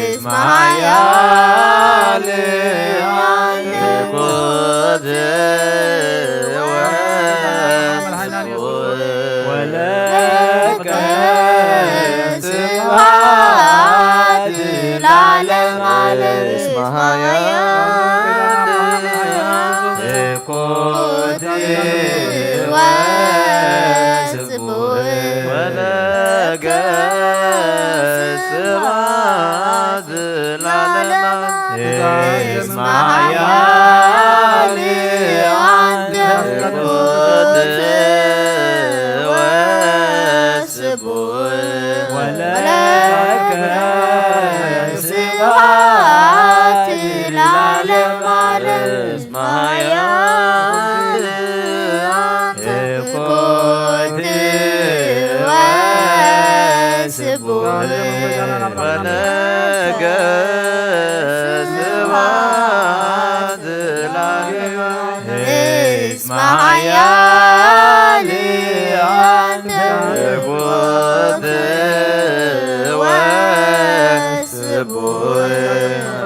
እስመ ኃያል አንተ ኮተ ወስቡሕ ወለከ ስብሐት ለዓለመ ዓለም። እስመ ኃያል ኮት ወስቡሕ ወለከ ስብሐት ለዓለመ ዓለም። እስመ ኃያል አንተ ኮት ወስቡሕ ወለከ ስብሐት ለዓለመ ዓለም። እስመ ኃያል አንተ ኮት ወስቡሕ ወለከ ስብሐት ለዓለመ ዓለም። እስመ ኃያል አንተ ኮት ወስቡሕ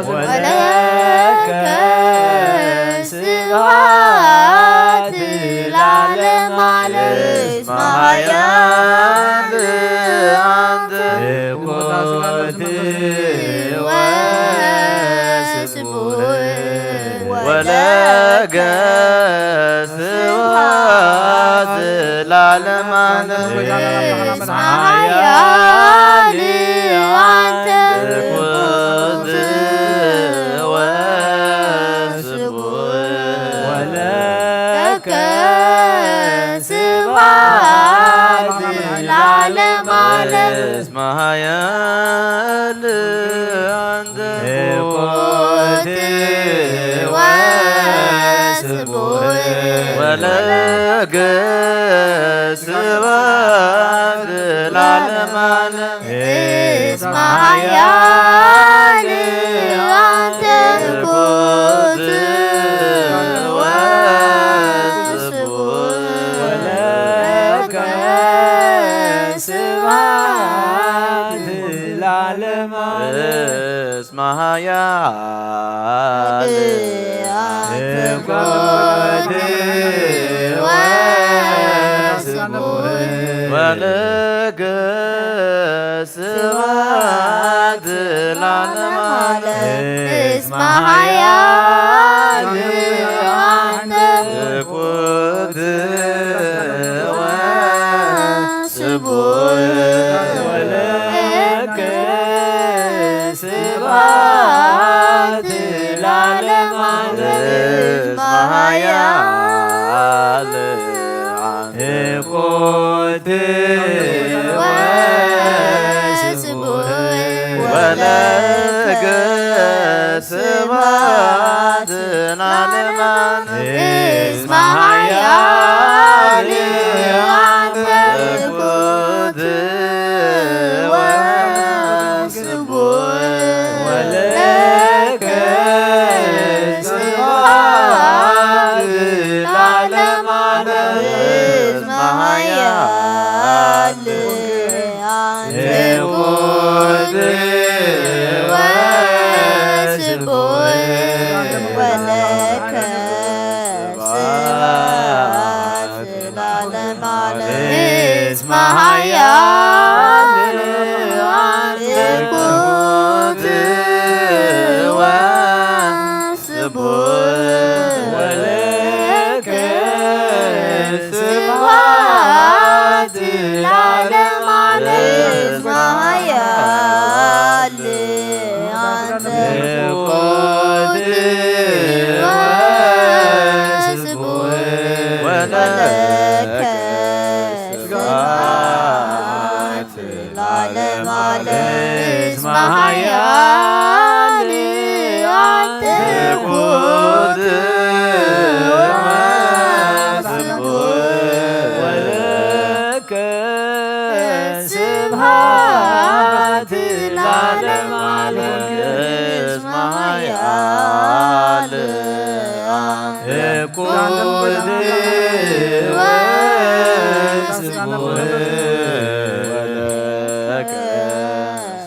ወለከ ስብሐት ለዓለመ ዓለም። እስመ ኃያል አንተ ኮት ወስቡሕ ወለከ ስብሐት ለዓለመ ዓለም። እስመ ኃያል አንተ ኮት ወስቡሕ ወለከ ስብሐት ለዓለመ ዓለም። እስመ ኃያል አንተ ኮት ወስቡሕ ወለከ ስብሐት ለዓለመ ዓለም። እስመ ኃያል አንተ ኮት ወስቡሕ ወለከ ስብሐት ለዓለመ ዓለም። እስመ ኃያል ኮት ወስቡሕ ወለከ ስብሐት ለዓለመ ዓለም። እስመ ኃያል አንተ ኮት ወስቡሕ ወለከ ኃያል አንተ ትኩት ወስቡሕ ወለከ ስብሐት ለዓለመ ዓለም። እስመ ኃያል አንተ ትኩት ወስቡሕ ወለከ ስብሐት ለዓለመ ዓለም። እስመ ኃያል አንተ ትኩት ወስቡሕ ወለከ ስብሐት ለዓለመ ዓለም። እስመ ኃያል አንተ ትኩት ወስቡሕ ወለከ ስብሐት ለዓለመ ዓለም። እስመ ኃያል አንተ ትኩት ወስቡሕ ወለከ ስብሐት ለዓለመ ዓለም። እስመ ኃያል አንተ ትኩት ወስቡሕ ወለከ ስብሐት ለዓለመ ዓለም። እስመ ኃያል አንተ ትኩት ወስቡሕ ወለከ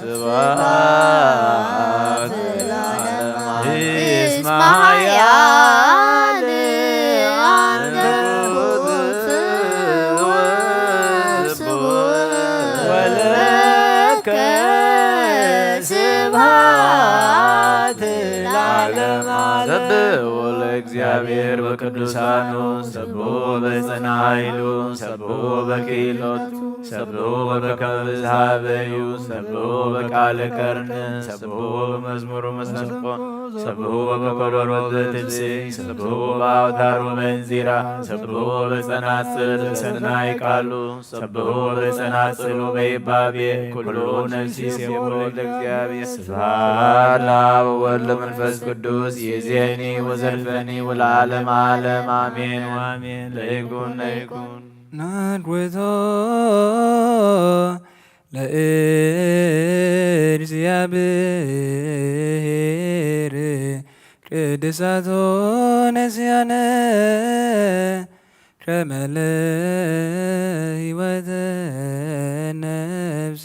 ስብሐት ለዓለመ ዓለም። እስመ ኃያል አንተ ትኩት ወስቡሕ ወለከ ስብሐት ለዓለመ ዓለም። ሰብሑ ለእግዚአብሔር በቅዱሳኑ፣ ሰብሑ በጽንዓ ኃይሉ፣ ሰብሑ በክኢሎቱ፣ ሰብሑ በከመ ብዝሃበዩ፣ ሰብሑ በቃለ ከርነ፣ ሰብሑ በመዝሙሩ መሰንቆ፣ ሰብሑ በከበሮ ዘትብስይ፣ ሰብሑ በአውታሩ መንዚራ፣ ሰብሑ በጸናጽል ሰናይ ቃሉ፣ ሰብሑ በጸናጽሉ በይባቤ፣ ኩሉ ነፍሲ ሴቦ ለእግዚአብሔር። ስብሐት ለአብ ወወልድ ለመንፈስ ቅዱስ፣ ይእዜኒ ወዘልፈኒ ወለዓለመ ዓለም አሜን። አሜን። ለይኩን ለይኩን። ናድወቶ ለእግዚአብሔር ቅድሳቶ ነስያነ ከመ ለህይወተ ነፍስ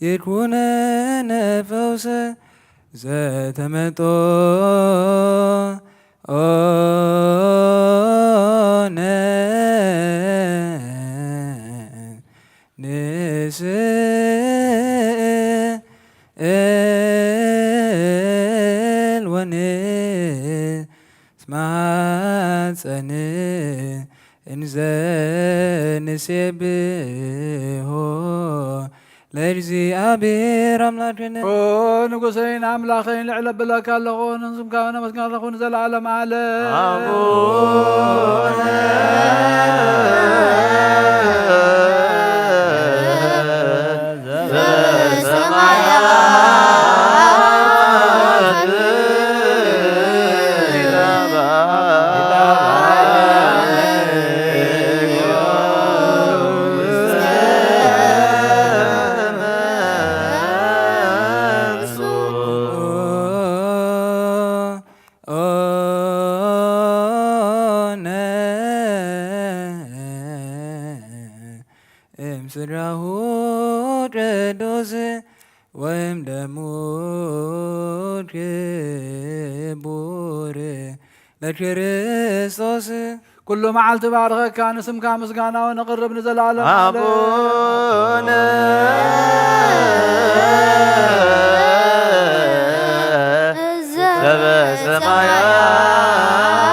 ይኩነነ ፈውሰ ዘተመጦ ኦነ ንስእል ወንትማጸን እንዘ ንሴብሖ ለእግዚአብሔር አምላክነ። ኦ ንጉሰይን አምላኸይን፣ ልዕል እብለካ ኣለኹ፣ ንስምካ ነመስግነካ ንዘለዓለም ዓለም። አቡነ ዘበሰማያት እምስጋሁ ቅዱስ ወእምደሙ ክቡር ለክርስቶስ። ኩሉ መዓልቲ ባርኸካ፣ ንስምካ ምስጋና ወነቕርብ ንዘለዓለም ዓለም። አቡነ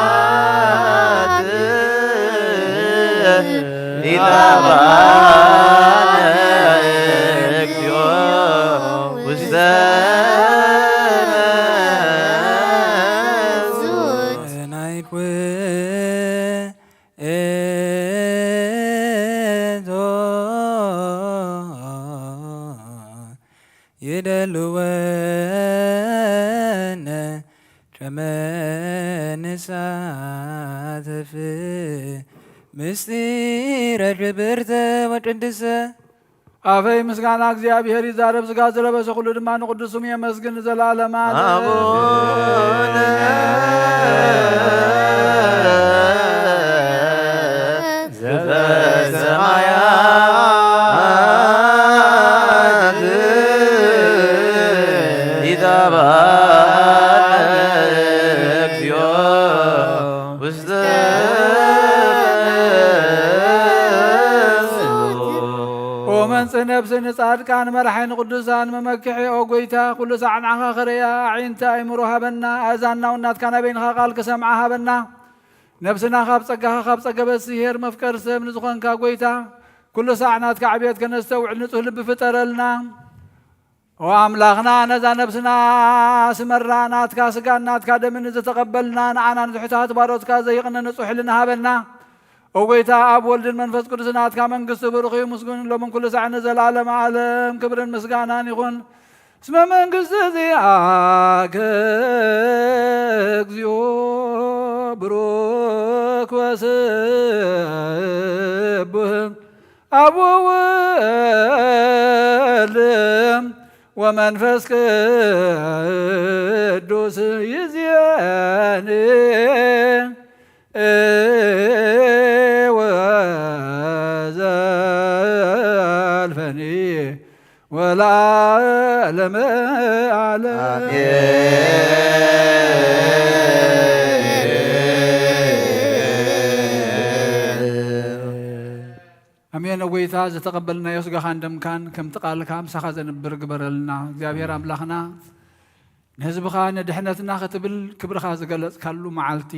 ዘበሰማያት ኢታባነ እግዚኦ ውስተ ውእቶ ይደልወነ ከመ ንሳተፍ ምስጢረ ክብርተ ወቅድሰ። ኣፈይ ምስጋና እግዚኣብሔር ይዛረብ፣ ስጋ ዝለበሰ ኩሉ ድማ ንቅዱስ ስሙ የመስግን ንዘለዓለመ ዓለም። ኣቡነ ዘበሰማያት ይትባረክ እግዚኦ ውስተ ኦ መንጽህ ነፍሲ ንጻድቃን መራሒ ንቅዱሳን መመክሒ ኦ ጎይታ ኩሉ ሳዕ ንዓኻ ክርእያ ኣዒንቲ ኣእምሮ ሃበና። ኣእዛንና እውን ናትካ ናይ በይንኻ ቃል ክሰምዓ ሃበና። ነፍስና ካብ ጸጋኻ ካብ ጸገበት ስሄር መፍቀር ሰብ ንዝኾንካ ጎይታ ኩሉ ሳዕ ናትካ ዕብየት ከነስተውዕል ንጹህ ልቢ ፍጠረልና። ኦ ኣምላኽና ነዛ ነፍስና ስመራ ናትካ ስጋን ናትካ ደምን ዝተቐበልና ንዓና ንትሑታት ባሮትካ ዘይቕነ ንጹሕ ሕልና ሃበና። ኦ ጎይታ ኣብ ወልድን መንፈስ ቅዱስ ናትካ መንግስቲ ብሩኽ እዩ ምስጉን ሎምን ኩሉ ሳዕ ንዘለዓለመ ዓለም ክብርን ምስጋናን ይኹን። እስመ መንግስቲ እዚኣከ እግዚኦ ብሩክ ወስቡህ ኣብ ወወልድ ወመንፈስ ቅዱስ ይዜኒ ወዘልፈኒ ወለዓለመ ዓለም። ኣሜን። ኣሜን። ጎይታ፣ ዝተቐበልናዮ ስጋኻን ደምካን ከምቲ ቃልካ ምሳኻ ዘንብር ግበረልና። እግዚኣብሔር ኣምላኽና፣ ንህዝብኻ ንድሕነትና ክትብል ክብርኻ ዝገለጽካሉ መዓልቲ፣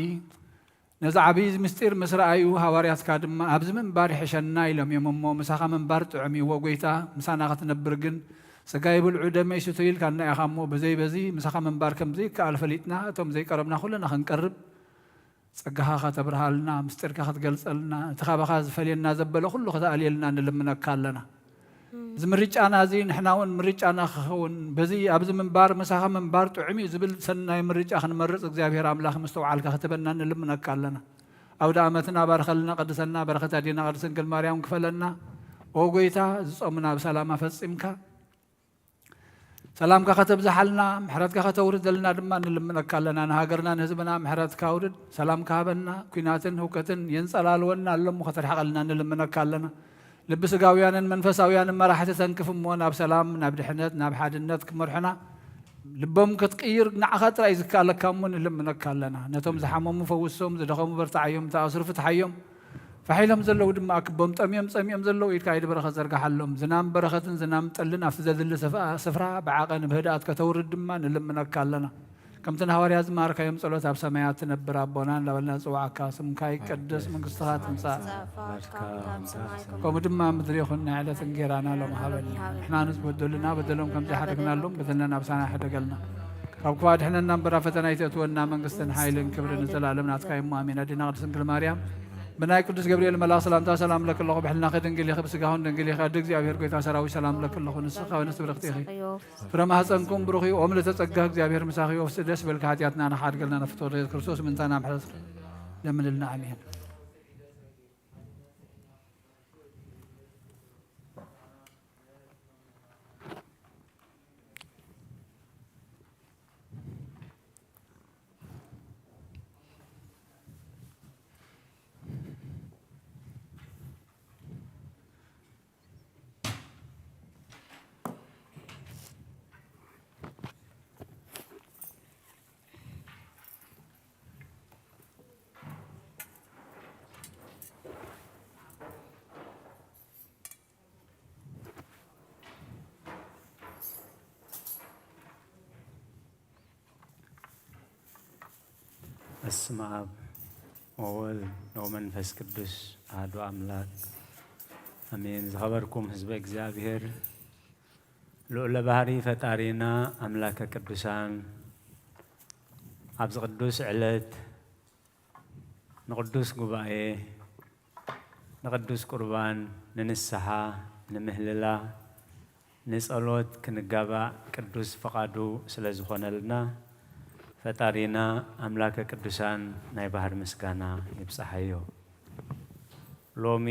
ነዚ ዓብዪ ምስጢር ምስ ረኣዩ፣ ሃዋርያትካ ድማ፣ "ኣብዚ ምንባር ይሕሸና" ኢሎም እዮም እሞ፣ "ምሳኻ ምንባር ጥዑም እዩ" ጎይታ፣ "ምሳና ክትነብር ግን፣ ስጋይ ብልዑ ደመይ ስትዩ" ኢልካና ኢኻ እሞ፣ ብዘይ በዚ ምሳኻ ምንባር ከም ዘይከኣል ፈሊጥና፣ እቶም ዘይቀረብና ኩልና ክንቀርብ፣ ጸጋኻ ከተብርሃልና፣ ምስጢርካ ክትገልጸልና፣ እቲ ካባኻ ዝፈልየና ዘበለ ኩሉ ክትኣልየልና ንልምነካ ኣለና። እዚ ምርጫና እዚ ንሕና እውን ምርጫና ክኸውን፣ በዚ ኣብዚ ምንባር ምሳኻ ምንባር ጥዑም እዩ ዝብል ሰናይ ምርጫ ክንመርጽ እግዚኣብሔር ኣምላኽ ምስትውዓልካ ክትበና ንልምነካ ኣለና። ኣውደ ኣመትና ባርኸልና፣ ቀድሰና፣ በረኸት ኣዴና ቅድስት ድንግል ማርያም ክፈለና። ኦ ጎይታ፣ እዚ ጾምና ብሰላም ኣፈጺምካ፣ ሰላምካ ከተብዝሓልና፣ ምሕረትካ ከተውርደልና ድማ ንልምነካ ኣለና። ንሃገርና ንህዝብና ምሕረትካ ኣውርድ፣ ሰላምካ ሃበና። ኲናትን ህውከትን የንጸላልወና ኣሎ እሞ ከተርሕቐልና ንልምነካ ኣለና። ልቢ ስጋውያንን መንፈሳውያንን መራሕቲ ተንክፍ እሞ ናብ ሰላም፣ ናብ ድሕነት፣ ናብ ሓድነት ክመርሑና ልቦም ክትቅይር ንዓኻ ጥራይ ዝከኣለካ እሞ ንልምነካ ኣለና። ነቶም ዝሓመሙ ፈውሶም፣ ዝደኸሙ በርትዓዮም፣ ዝተኣስሩ ፍትሓዮም። ፋሕ ኢሎም ዘለዉ ድማ ኣክቦም፣ ጠምዮም ጸሚኦም ዘለዉ ኢድካ ኢድ በረኸት ዘርግሓሎም። ዝናም በረኸትን ዝናም ጠልን ኣብቲ ዘድሊ ስፍኣ-፣ ስፍራ ብዓቐን ብህድኣት ከተውርድ ድማ ንልምነካ ኣለና። ከምቲ ንሃዋርያት ዝመሃርካዮም ጸሎት ኣብ ሰማያት ትነብር ኣቦና እንዳበልና ንጽውዓካ፣ ስምካ ይቀደስ፣ መንግስትኻ ትምጻእ፣ ከምኡ ድማ ኣብ ምድሪ ይኹን። ናይ ዕለት እንጌራና ሎም ሃበና። ንሕና ንዝበደሉና በደሎም ከም ዝሓደግናሎም በደልና ናብሳና ይሕደገልና። ካብ ክፉእ ኣድሕነና እምበር ኣብ ፈተና ኣይተእትወና። መንግስትን ሓይልን ክብርን ንዘለኣለም ናትካ እሞ ኣሜን። ኣዴና ቅድስት ድንግል ማርያም ብናይ ቅዱስ ገብርኤል መልኣኽ ሰላምታ ሰላም እብለኪ ኣለኹ። ብሕልናኺ ድንግል ኢኺ፣ ብስጋኹን ድንግል ኢኺ። ኣደ እግዚኣብሔር ጎይታ ሰራዊት ሰላም እብለኪ ኣለኹ። ንስኺ ካብ ኣንስቲ ብርኽቲ ኢኺ። ፍረ ማህፀንኩም ብሩኽ እዩ። ኦም ለተጸጋ እግዚኣብሔር ምሳኺ እዩ። ኦፍሲ ደስ በልኪ፣ ሓጢኣትና ንሓድገልና፣ ንፍትወ ኢየሱስ ክርስቶስ ምንታና ምሕረት ለምንልና። ኣሜን። በስመ አብ ወወልድ ወመንፈስ ቅዱስ አሐዱ አምላክ አሜን። ዝኸበርኩም ህዝበ እግዚኣብሔር፣ ልዑለ ባህሪ ፈጣሪና ኣምላከ ቅዱሳን፣ ኣብዚ ቅዱስ ዕለት ንቕዱስ ጉባኤ፣ ንቕዱስ ቁርባን፣ ንንስሓ፣ ንምህልላ፣ ንጸሎት ክንጋባእ ቅዱስ ፍቓዱ ስለ ዝኾነልና፣ ፈጣሪና ኣምላከ ቅዱሳን ናይ ባህር ምስጋና ይብጽሓዮ። ሎሚ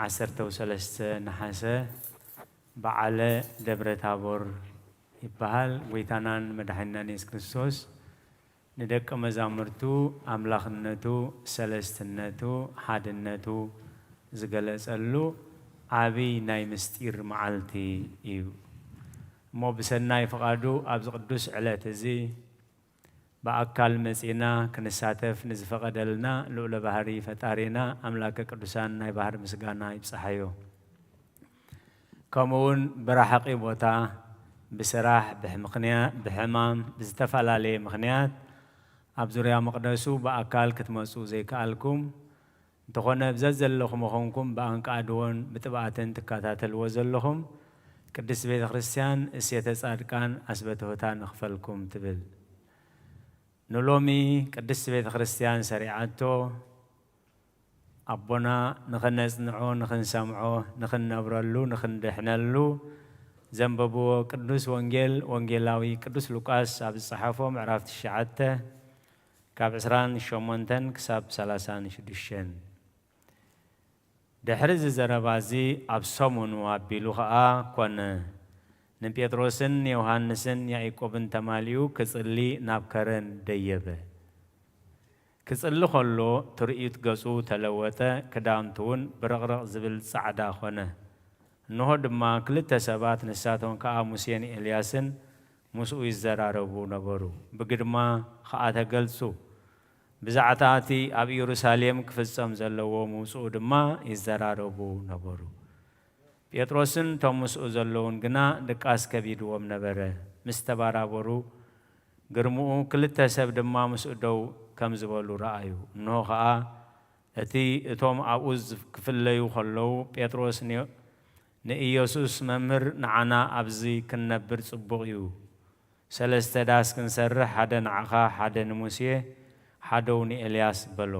ዓሰርተ ወሰለስተ ነሓሰ በዓለ ደብረ ታቦር ይበሃል። ጎይታናን መድሓኒናን የሱስ ክርስቶስ ንደቀ መዛሙርቱ ኣምላኽነቱ፣ ሰለስትነቱ፣ ሓድነቱ ዝገለጸሉ ዓቢ ናይ ምስጢር መዓልቲ እዩ። እሞ ብሰናይ ፍቓዱ ኣብዚ ቅዱስ ዕለት እዚ ብኣካል መጺና ክንሳተፍ ንዝፈቐደልና ልዑለ ባህሪ ፈጣሪና ኣምላከ ቅዱሳን ናይ ባህሪ ምስጋና ይብጽሓዮ። ከምኡውን ብራሕቂ ቦታ፣ ብስራሕ፣ ብሕምኽንያ-፣ ብሕማም፣ ብዝተፈላለየ ምኽንያት ኣብ ዙርያ መቕደሱ ብኣካል ክትመጹ ዘይከኣልኩም፣ እንተኾነ ብዘዘለኹም ኾንኩም ብኣንቃድዎን ብጥብኣትን ትከታተልዎ ዘለኹም ቅድስት ቤተ ክርስቲያን እሴተ ጻድቃን ኣስበትሆታ ንኽፈልኩም ትብል። ንሎሚ ቅድስት ቤተ ክርስቲያን ሰሪዓቶ ኣቦና ንኽነጽንዖ፣ ንኽንሰምዖ፣ ንኽንነብረሉ፣ ንኽንድሕነሉ ዘንበብዎ ቅዱስ ወንጌል ወንጌላዊ ቅዱስ ሉቃስ ኣብ ዝጸሓፎ ምዕራፍ ትሽዓተ ካብ ዕስራን ሸሞንተን ክሳብ ሰላሳን ሽዱሽተን። ድሕሪ እዚ ዘረባ እዚ ኣብ ሰሙኑ ኣቢሉ ኸኣ ኮነ። ንጴጥሮስን ዮሃንስን ያዕቆብን ተማሊኡ ክጽሊ ናብ ከረን ደየበ። ክጽሊ ኸሎ ትርኢት ገጹ ተለወጠ፣ ክዳውንቱ እውን ብርቕርቕ ዝብል ጻዕዳ ኾነ። እንሆ ድማ ክልተ ሰባት፣ ንሳቶም ከኣ ሙሴን ኤልያስን ምስኡ ይዘራረቡ ነበሩ። ብግርማ ኸኣ ተገልጹ። ብዛዕባ እቲ ኣብ ኢየሩሳሌም ክፍጸም ዘለዎ ምውጽኡ ድማ ይዘራረቡ ነበሩ። ጴጥሮስን እቶም ምስኡ ዘለዉን ግና ድቃስ ከቢድዎም ነበረ። ምስ ተባራበሩ፣ ግርምኡ ክልተ ሰብ ድማ ምስኡ ደው ከም ዝበሉ ረኣዩ። እንሆ ኸኣ እቲ እቶም ኣብኡ ዝፍ-፣ ክፍለዩ ኸለዉ፣ ጴጥሮስ ን-፣ ንኢየሱስ፣ "መምህር፣ ንዓና ኣብዚ ክንነብር ጽቡቕ እዩ። ሰለስተ ዳስ ክንሰርሕ፣ ሓደ ንዓኻ፣ ሓደ ንሙሴ፣ ሓደው ንኤልያስ" በሎ።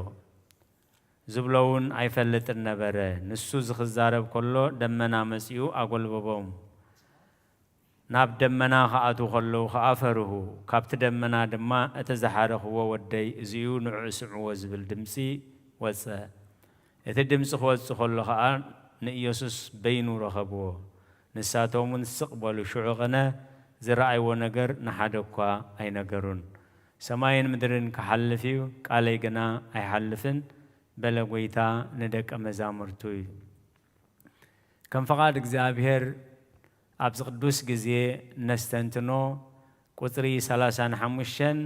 ዝብሎ እውን ኣይፈልጥን ነበረ። ንሱ ዝኽዛረብ ከሎ ደመና መጺኡ ኣጎልበቦም። ናብ ደመና ክኣትዉ ከለዉ ኸኣ ፈርሁ። ካብቲ ደመና ድማ፣ "እቲ ዝሓረኽዎ ወደይ እዚ እዩ፣ ንዕኡ ስምዕዎ" ዝብል ድምጺ ወጸ። እቲ ድምጺ ክወጽእ ከሎ ኸኣ ንኢየሱስ በይኑ ረኸብዎ። ንሳቶም እውን ስቕ በሉ። ሽዑ ቕነ ዝረኣይዎ ነገር ንሓደ እኳ ኣይነገሩን። "ሰማይን ምድርን ክሓልፍ እዩ፣ ቃለይ ግና ኣይሓልፍን" በለ ጐይታ ንደቀ መዛሙርቱ እዩ። ከም ፍቓድ እግዚኣብሔር ኣብዚ ቅዱስ ግዜ ነስተንትኖ፣ ቁጽሪ ሰላሳን ሓሙሽተን፣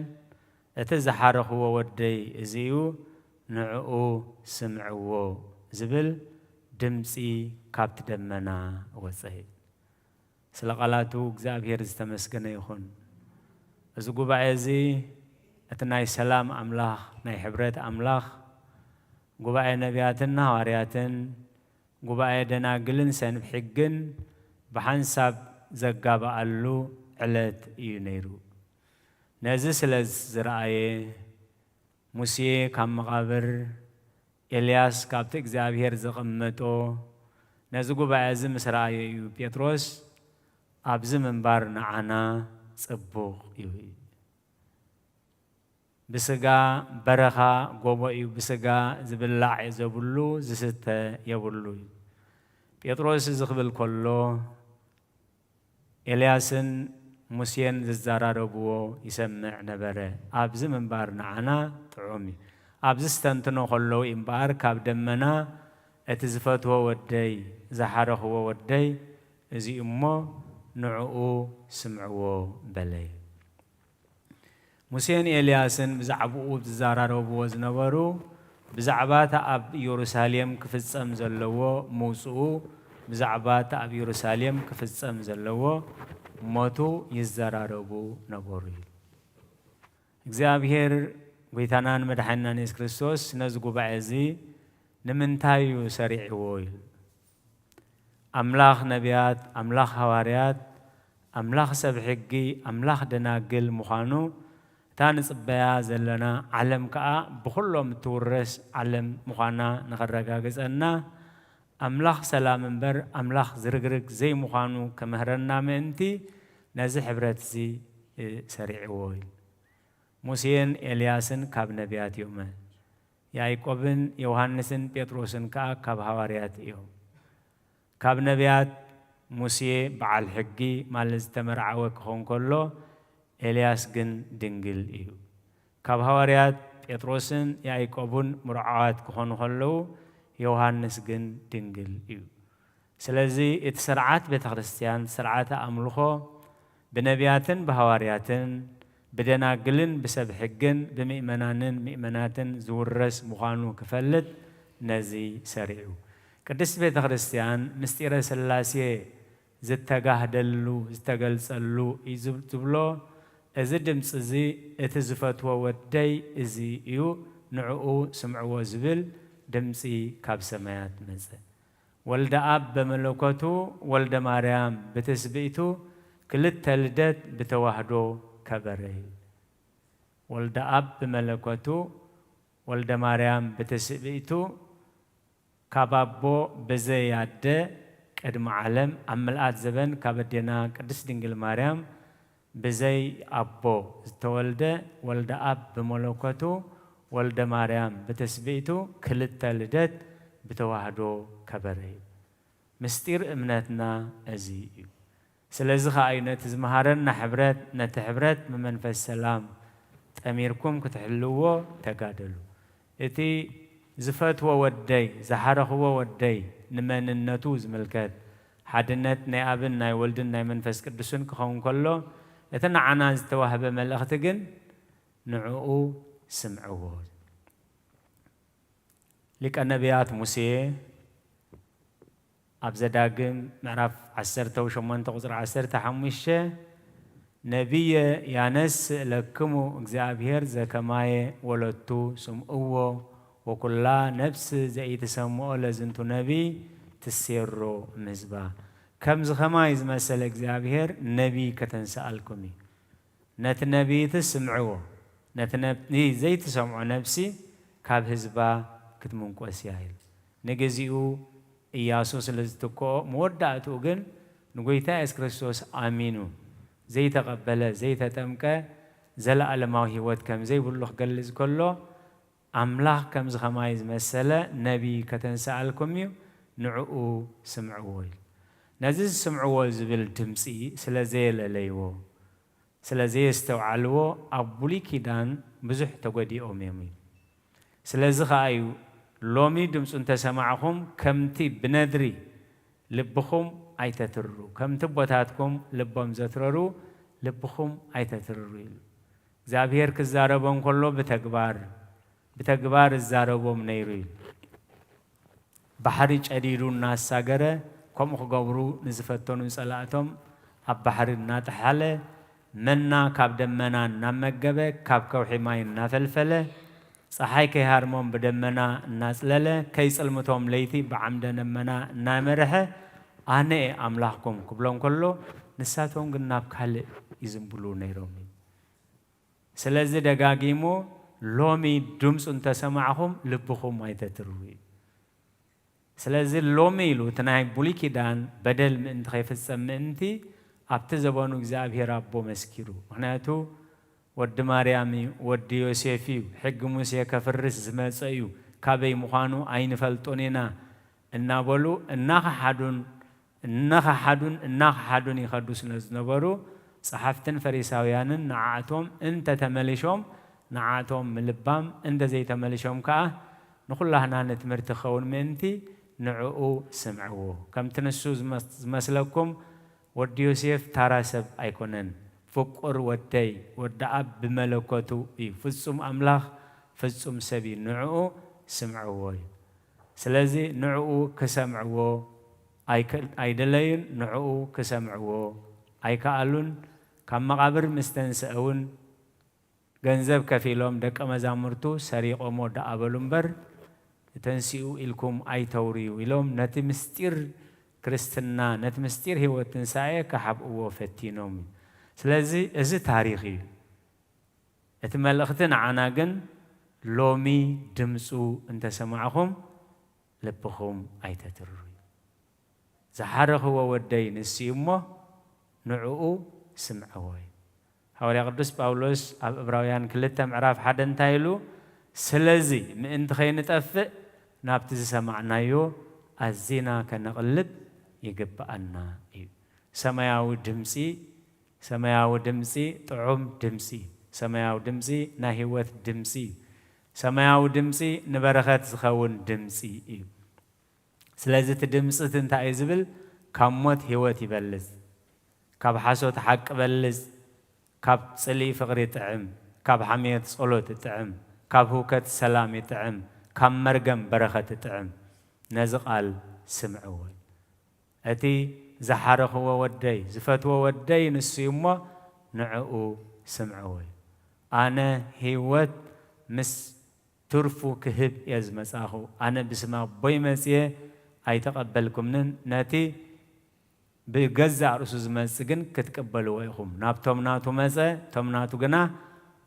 "እቲ ዝሓረኽዎ ወደይ እዚ እዩ፣ ንዕኡ ስምዕዎ" ዝብል ድምጺ ካብቲ ደመና ወጸ። ስለ ቃላቱ እግዚኣብሔር ዝተመስገነ ይኹን። እዚ ጉባኤ እዚ እቲ ናይ ሰላም ኣምላኽ፣ ናይ ሕብረት ኣምላኽ፣ ጉባኤ ነቢያትን ሃዋርያትን፣ ጉባኤ ደናግልን ሰንብ ሕግን ብሓንሳብ ዘጋብኣሉ ዕለት እዩ ነይሩ። ነዚ ስለ ዝረኣየ፣ ሙሴ ካብ መቓብር፣ ኤልያስ ካብቲ እግዚኣብሔር ዘቐመጦ፣ ነዚ ጉባኤ እዚ ምስ ረኣዮ እዩ ጴጥሮስ፣ "ኣብዚ ምንባር ንዓና ጽቡቕ እዩ" ኢሉ። ብስጋ በረኻ ጎቦ እዩ፣ ብስጋ ዝብላዕ ዘብሉ ዝስተ የብሉ እዩ። ጴጥሮስ እዚ ክብል ከሎ፣ ኤልያስን ሙሴን ዝዘራረብዎ ይሰምዕ ነበረ። ኣብዚ ምንባር ንዓና ጥዑም እዩ። ኣብዚ ዝተንትኖ ከለዉ እምበኣር፣ ካብ ደመና፣ "እቲ ዝፈትዎ ወደይ፣ ዝሓረኽዎ ወደይ እዚ እሞ፣ ንዕኡ ስምዕዎ" በለ። ሙሴን ኤልያስን ብዛዕባኡ ዝዘራረብዎ ዝነበሩ፣ ብዛዕባ እቲ ኣብ ኢየሩሳሌም ክፍጸም ዘለዎ ምውጽኡ፣ ብዛዕባ እቲ ኣብ ኢየሩሳሌም ክፍጸም ዘለዎ ሞቱ ይዘራረቡ ነበሩ እዩ። እግዚኣብሔር ጐይታናን መድሓኒናን የሱስ ክርስቶስ ነዚ ጉባኤ እዚ ንምንታይ እዩ ሰሪዕዎ ኢሉ? ኣምላኽ ነቢያት፣ ኣምላኽ ሃዋርያት፣ ኣምላኽ ሰብ ሕጊ፣ ኣምላኽ ደናግል ምዃኑ እታ ንጽበያ ዘለና ዓለም ከኣ ብኹሎም እትውረስ ዓለም ምዃና ንኸረጋግጸና፣ ኣምላኽ ሰላም እምበር ኣምላኽ ዝርግርግ ዘይምዃኑ ክምህረና ምእንቲ፣ ነዚ ሕብረት እዚ ሰሪዕዎ ኢሉ። ሙሴን ኤልያስን ካብ ነቢያት እዮም። ያዕቆብን ዮሃንስን ጴጥሮስን ከኣ ካብ ሃዋርያት እዮም። ካብ ነቢያት ሙሴ በዓል ሕጊ ማለት ዝተመርዓወ ክኾን ከሎ፣ ኤልያስ ግን ድንግል እዩ። ካብ ሃዋርያት ጴጥሮስን ያዕቆብን ምርዓዋት ክኾኑ ከለዉ፣ ዮሃንስ ግን ድንግል እዩ። ስለዚ እቲ ስርዓት ቤተ ክርስቲያን፣ ስርዓተ ኣምልኾ ብነቢያትን ብሃዋርያትን ብደናግልን ብሰብ ሕግን ብምእመናንን ምእመናትን ዝውረስ ምዃኑ ክፈልጥ ነዚ ሰሪዑ። ቅድስት ቤተ ክርስቲያን ምስጢረ ሥላሴ ዝተጋህደሉ ዝተገልጸሉ እዩ ዝብ- ዝብሎ፣ እዚ ድምፂ እዚ እቲ ዝፈትዎ ወደይ እዚ እዩ፣ ንዕኡ ስምዕዎ ዝብል ድምፂ ካብ ሰማያት መጸ። ወልደ ኣብ በመለኮቱ ወልደ ማርያም ብትስብእቱ ክልተ ልደት ብተዋህዶ ከበረ። ወልደ ኣብ ብመለኮቱ ወልደ ማርያም ብትስብእቱ ካብ ኣቦ ብዘይ ኣደ ቅድሚ ዓለም ኣብ ምልኣት ዘበን ካብ ኣዴና ቅድስት ድንግል ማርያም ብዘይ ኣቦ ዝተወልደ ወልደ ኣብ ብመለኮቱ ወልደ ማርያም ብትስብእቱ ክልተ ልደት ብተዋህዶ ከበረ እዩ። ምስጢር እምነትና እዚ እዩ። ስለዚ ኸኣ እዩ ነቲ ዝመሃረና ሕብረት፣ ነቲ ሕብረት ብመንፈስ ሰላም ጠሚርኩም ክትሕልዎ ተጋደሉ። እቲ ዝፈትዎ ወደይ፣ ዝሓረኽዎ ወደይ ንመንነቱ ዝምልከት ሓድነት ናይ ኣብን ናይ ወልድን ናይ መንፈስ ቅዱስን ክኸውን ከሎ፣ እቲ ንዓና ዝተዋህበ መልእኽቲ ግን ንዕኡ ስምዕዎ። ሊቀ ነቢያት ሙሴ ኣብ ዘዳግም ምዕራፍ ዓሰርተ ወሸሞንተ ቁጽሪ ዓሰርተ ሓሙሽተ፣ ነቢየ ያነስእ ለክሙ እግዚኣብሔር ዘከማየ ወለቱ ስምዕዎ ወኩላ ነፍስ ዘኢትሰምዖ ለዝንቱ ነቢይ ትሴሮ እምህዝባ። ከምዚ ኸማይ ዝመሰለ እግዚኣብሔር ነቢይ ከተንስኣልኩም እዩ። ነቲ ነቢይ ስምዕዎ፣ ነቲ ነቢይ ዘይትሰምዖ ነፍሲ ካብ ህዝባ ክትምንቆስ እያ ኢሉ። ንግዚኡ ኢያሱ ስለ ዝትክኦ፣ መወዳእትኡ ግን ንጎይታ የሱስ ክርስቶስ ኣሚኑ ዘይተቐበለ፣ ዘይተጠምቀ፣ ዘለኣለማዊ ህይወት ከም ዘይብሉ ክገልጽ ከሎ፣ ኣምላኽ ከምዚ ኸማይ ዝመሰለ ነቢይ ከተንስኣልኩም እዩ፣ ንዕኡ ስምዕዎ ኢሉ። ነዚ ዝስምዕዎ ዝብል ድምጺ ስለ ዘየለለይዎ፣ ስለ ዘየስተውዓልዎ፣ ኣብ ብሉይ ኪዳን ብዙሕ ተጎዲኦም እዮም እዩ። ስለዚ ኸኣ እዩ፣ ሎሚ ድምፁ እንተሰማዕኹም፣ ከምቲ ብነድሪ ልብኹም ኣይተትርሩ፣ ከምቲ ኣቦታትኩም ልቦም ዘትረሩ፣ ልብኹም ኣይተትርሩ ኢሉ። እግዚኣብሔር ክዛረቦም ከሎ ብተግባር፣ ብተግባር እዛረቦም ነይሩ ኢሉ። ባሕሪ ጨዲዱ እናሳገረ፣ ከምኡ ክገብሩ ንዝፈተኑ ጸላእቶም ኣብ ባሕሪ እናጠሓለ፣ መና ካብ ደመና እናመገበ፣ ካብ ከውሒ ማይ እናፈልፈለ፣ ጸሓይ ከይሃርሞም ብደመና እናጽለለ፣ ከይጽልምቶም ለይቲ ብዓምደ ደመና እናመርሐ፣ ኣነ እየ ኣምላኽኩም ክብሎም ከሎ፣ ንሳቶም ግን ናብ ካልእ ይዝንብሉ ነይሮም እዩ። ስለዚ ደጋጊሙ፣ ሎሚ ድምፁ እንተሰማዕኹም ልብኹም ኣይተትርሩ እዩ። ስለዚ ሎሚ ኢሉ እቲ ናይ ብሉይ ኪዳን በደል ምእንቲ ከይፍጸም ምእንቲ ኣብቲ ዘበኑ እግዚኣብሔር ኣቦ መስኪሩ። ምኽንያቱ ወዲ ማርያም እዩ፣ ወዲ ዮሴፍ እዩ፣ ሕጊ ሙሴ ከፍርስ ዝመጸ እዩ፣ ካበይ ምዃኑ ኣይንፈልጦን ኢና እናበሉ እናኸሓዱን እናኸሓዱን እናኸሓዱን ይኸዱ ስለ ዝነበሩ፣ ጸሓፍትን ፈሪሳውያንን ንዓኣቶም እንተ ተመሊሾም፣ ንዓኣቶም ምልባም፣ እንተ ዘይተመሊሾም ከኣ፣ ንኹላህና ንትምህርቲ ክኸውን ምእንቲ ንዕኡ ስምዕዎ። ከምቲ ንሱ ዝመስ-፣ ዝመስለኩም፣ ወዲ ዮሴፍ ታራ ሰብ ኣይኮነን። ፍቁር ወደይ፣ ወዲ ኣብ ብመለኮቱ እዩ። ፍጹም ኣምላኽ፣ ፍጹም ሰብ እዩ። ንዕኡ ስምዕዎ እዩ። ስለዚ ንዕኡ ክሰምዕዎ ኣይክ-፣ ኣይደለዩን፣ ንዕኡ ክሰምዕዎ ኣይከኣሉን። ካብ መቓብር ምስ ተንስአ እውን ገንዘብ ከፊሎም ደቀ መዛሙርቱ ሰሪቖሞ ደኣ በሉ እምበር፣ ተንሲኡ ኢልኩም ኣይተውርዩ ኢሎም ነቲ ምስጢር ክርስትና፣ ነቲ ምስጢር ህይወት ትንሳኤ ክሓብእዎ ፈቲኖም እዩ። ስለዚ እዚ ታሪኽ እዩ። እቲ መልእኽቲ ንዓና ግን ሎሚ ድምፁ እንተሰማዕኹም ልብኹም ኣይተትርሩ። ዝሓረኽዎ ወደይ ንሱ እዩ እሞ ንዕኡ ስምዕዎ እዩ። ሃዋርያ ቅዱስ ጳውሎስ ኣብ ዕብራውያን ክልተ ምዕራፍ ሓደ እንታይ ኢሉ? ስለዚ ምእንቲ ኸይንጠፍእ ናብቲ ዝሰማዕናዮ ኣዚና ከነቕልብ ይግብኣና እዩ። ሰማያዊ ድምፂ፣ ሰማያዊ ድምፂ ጥዑም ድምፂ፣ ሰማያዊ ድምፂ ናይ ህይወት ድምፂ፣ ሰማያዊ ድምፂ ንበረኸት ዝኸውን ድምፂ እዩ። ስለዚ እቲ ድምፂ እቲ እንታይ እዩ ዝብል? ካብ ሞት ህይወት ይበልፅ፣ ካብ ሓሶት ሓቂ በልፅ፣ ካብ ፅልኢ ፍቕሪ ይጥዕም፣ ካብ ሓሜት ጸሎት ይጥዕም፣ ካብ ህውከት ሰላም ይጥዕም፣ ካብ መርገም በረኸት ይጥዕም። ነዚ ቃል ስምዕዎ። እቲ ዝሓረኽዎ ወደይ፣ ዝፈትዎ ወደይ ንሱ እዩ እሞ ንዕኡ ስምዕዎ እዩ። ኣነ ህይወት ምስ ትርፉ ክህብ እየ ዝመጻኹ። ኣነ ብስም ኣቦይ መጽየ ኣይተቐበልኩምንን፣ ነቲ ብገዛእ ርእሱ ዝመጽእ ግን ክትቅበልዎ ኢኹም። ናብቶም ናቱ መጸ፣ እቶም ናቱ ግና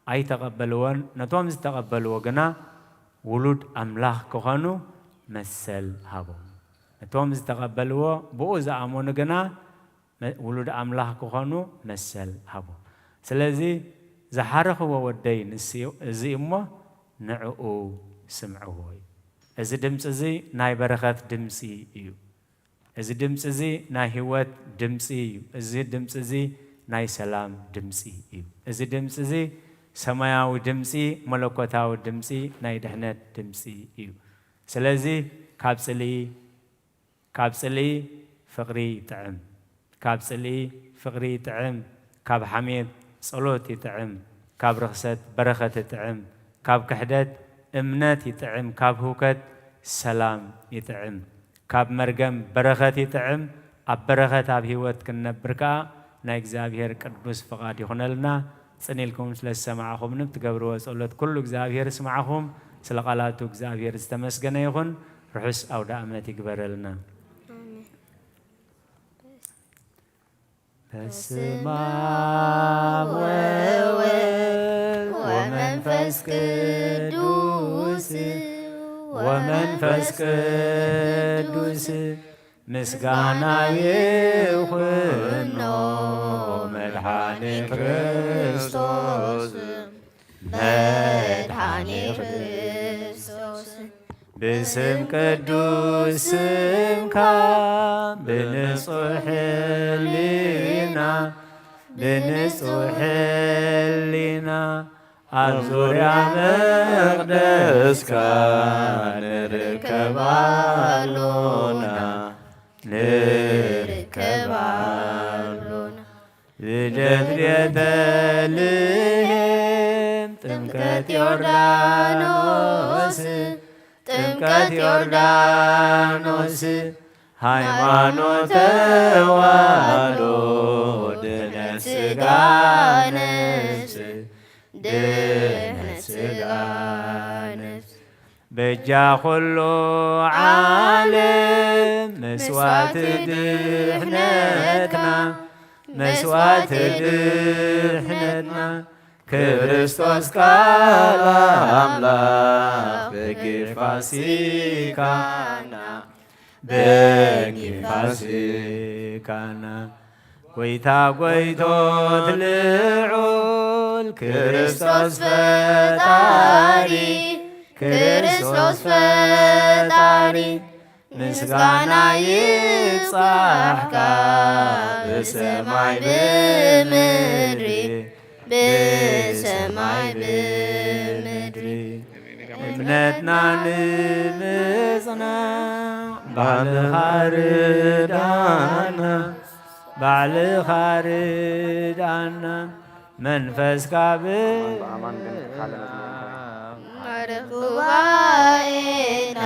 ኣይተቐበልዎን። ነቶም ዝተቐበልዎ ግና ውሉድ ኣምላኽ ክኾኑ መሰል ሃቦም። ነቶም ዝተቐበልዎ፣ ብኡ ዝኣመኑ ግና መ-፣ ውሉድ ኣምላኽ ክኾኑ መሰል ሃቦም። ስለዚ ዝሓረኽዎ ወደይ ንስ-፣ እዚ እሞ ንዕኡ ስምዕዎ እዩ። እዚ ድምፂ እዚ ናይ በረኸት ድምፂ እዩ። እዚ ድምፂ እዚ ናይ ህይወት ድምፂ እዩ። እዚ ድምፂ እዚ ናይ ሰላም ድምፂ እዩ። እዚ ድምፂ እዚ ሰማያዊ ድምፂ፣ መለኮታዊ ድምፂ፣ ናይ ድሕነት ድምፂ እዩ። ስለዚ ካብ ጽልኢ፣ ካብ ጽልኢ ፍቕሪ ይጥዕም፣ ካብ ጽልኢ ፍቕሪ ይጥዕም፣ ካብ ሓሜት ጸሎት ይጥዕም፣ ካብ ርኽሰት በረኸት ይጥዕም፣ ካብ ክሕደት እምነት ይጥዕም፣ ካብ ህውከት ሰላም ይጥዕም፣ ካብ መርገም በረኸት ይጥዕም። ኣብ በረኸት ኣብ ህይወት ክንነብር ከኣ ናይ እግዚኣብሔር ቅዱስ ፍቓድ ይኹነልና። ጽን ኢልኩም ስለ ዝሰማዕኹምኒ ብትገብርዎ ጸሎት ኩሉ እግዚኣብሔር ይስማዕኹም። ስለ ቃላቱ እግዚኣብሔር ዝተመስገነ ይኹን። ርሑስ ኣውደ ዓመት ይግበረልና። ኣሜን። በስመ አብ ወወልድ ወመንፈስ ቅዱስ፣ ወመንፈስ ቅዱስ ምስጋና ይኹኖ መድኃኔ ክርስቶስ፣ መድኃኔ ክርስቶስ። ብስም ቅዱስ ስምካ ብንጹሕ ሕሊና፣ ብንጹሕ ሕሊና ኣብ ዙርያ መቕደስካ ንርከብ ኣሎና፣ ንርከብ ኣሎና። ልደት ቤተልሔም፣ ጥምቀት ዮርዳኖስ፣ ጥምቀት ዮርዳኖስ፣ ሃይማኖት ተዋህዶ፣ ድነት ሥጋ ነፍስ፣ ድነት ሥጋ ነፍስ። በጃ ኩሉ ዓለም መስዋዕቲ ድሕነትና፣ መስዋዕቲ ድሕነትና፣ ክርስቶስ ቃል ኣምላኽ በጊዕ ፋሲካና፣ በጊዕ ፋሲካና። ጐይታ ጐይቶት ልዑል ክርስቶስ ፈጣሪ፣ ክርስቶስ ፈጣሪ፣ ምስጋና ይብጻሕካ ብሰማይ ብምድሪ፣ ብሰማይ ብምድሪ። እምነትና ንምጽናዕ ባዕልኻ ርዳና፣ ባዕልኻ ርዳና፣ መንፈስካ ብ-፣ ባርኽ ጉባኤና፣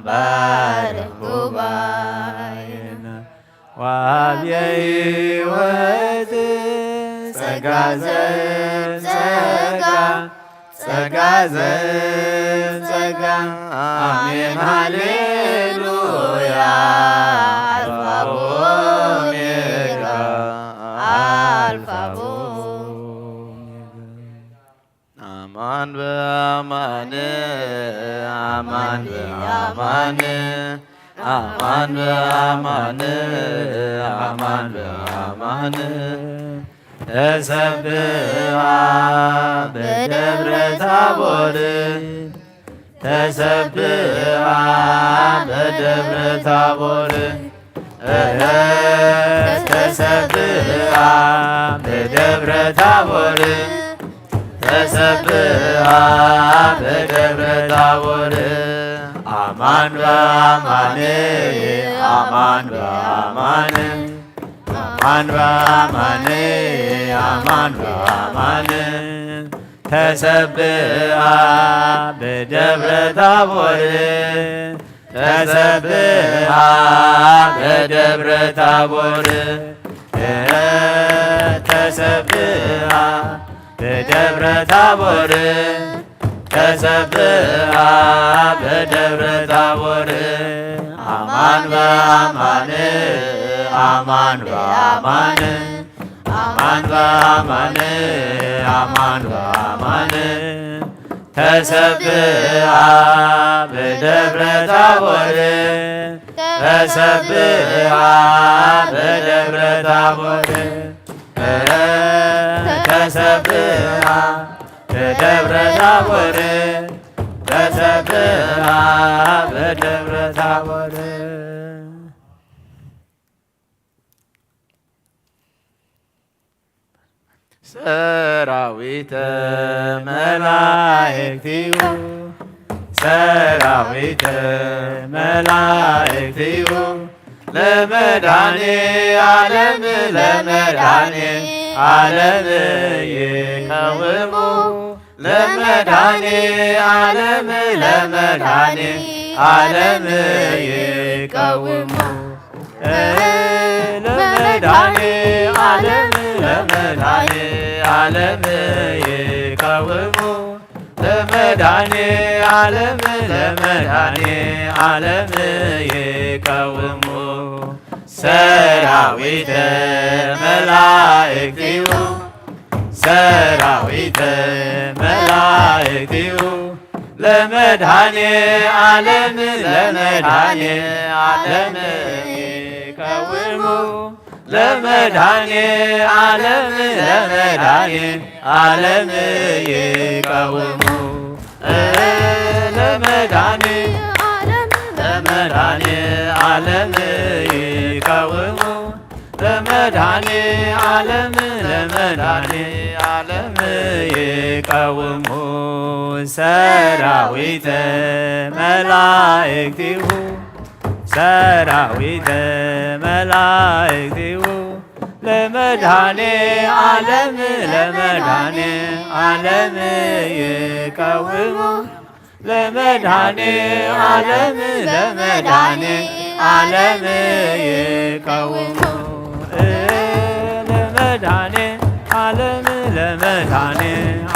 ባርኽ ጉባኤና። ወሃብየ ሕይወት ጸጋ ዘጸጋ፣ ጸጋ ዘጸጋ። ኣሜን ሃሌሉያ። ኣልፋ ወኦሜጋ፣ ኣልፋ ወኦሜጋ። አማን በአማን አማን በአማን አማን በአማን ተሰብአ በደብረ ታቦር ተሰብአ በደብረ ታቦር ተሰብአ በደብረ ታቦር ተሰብአ በደብረ ታቦር አማን በአማን አማን በአማን አማን በአማን አማን በአማን ተሰብአ በደብረ ታቦር ተሰብአ በደብረ ታቦር ተሰብአ በደብረ ታቦር ተሰብአ በደብረ ታቦር አማን በአማን አማን በአማን አማን በአማን አማን በአማን ተሰብአ በደብረ ታቦር ተሰብአ በደብረ ታቦር ተሰብአ በደብረ ታቦር ተሰብአ በደብረ ታቦር ሰራዊተ መላእክቲሁ ሰራዊተ መላእክቲሁ ለመድኃኔ ዓለም ለመድኃኔ ዓለም ይቀውሙ ለመድኃኔ ዓለም ለመድኃኔ ዓለም ይቀውሙ ለመድኃኔ ዓለም ለመድኃኔ ዓለም ይቀውሙ ለመድኃኔ ዓለም ለመድኃኔ ዓለም ይቀውሙ ሰራዊተ መላእክቲሁ ሰራዊተ መላእክቲሁ ለመድኃኔ ዓለም ለመድኃኔ ዓለም ይቀውሙ ለመድኃኔ ዓለም ለመድኃኔ ዓለም ይቀውሙ ለመድኃኔ ዓለም ለመድኃኔ ዓለም ይቀውሙ ለመድኃኔ ዓለም ለመድኃኔ ዓለም ይቀውሙ ሰራዊተ መላእክቲሁ ሰራዊተ መላእክቲሁ ለመድኃኔ ዓለም ለመድኃኔ ዓለም ይቀውሙ ለመድኃኔ ዓለም ለመድኃኔ ዓለም ይቀውሙ ለመድኃኔ ዓለም ለመድኃኔ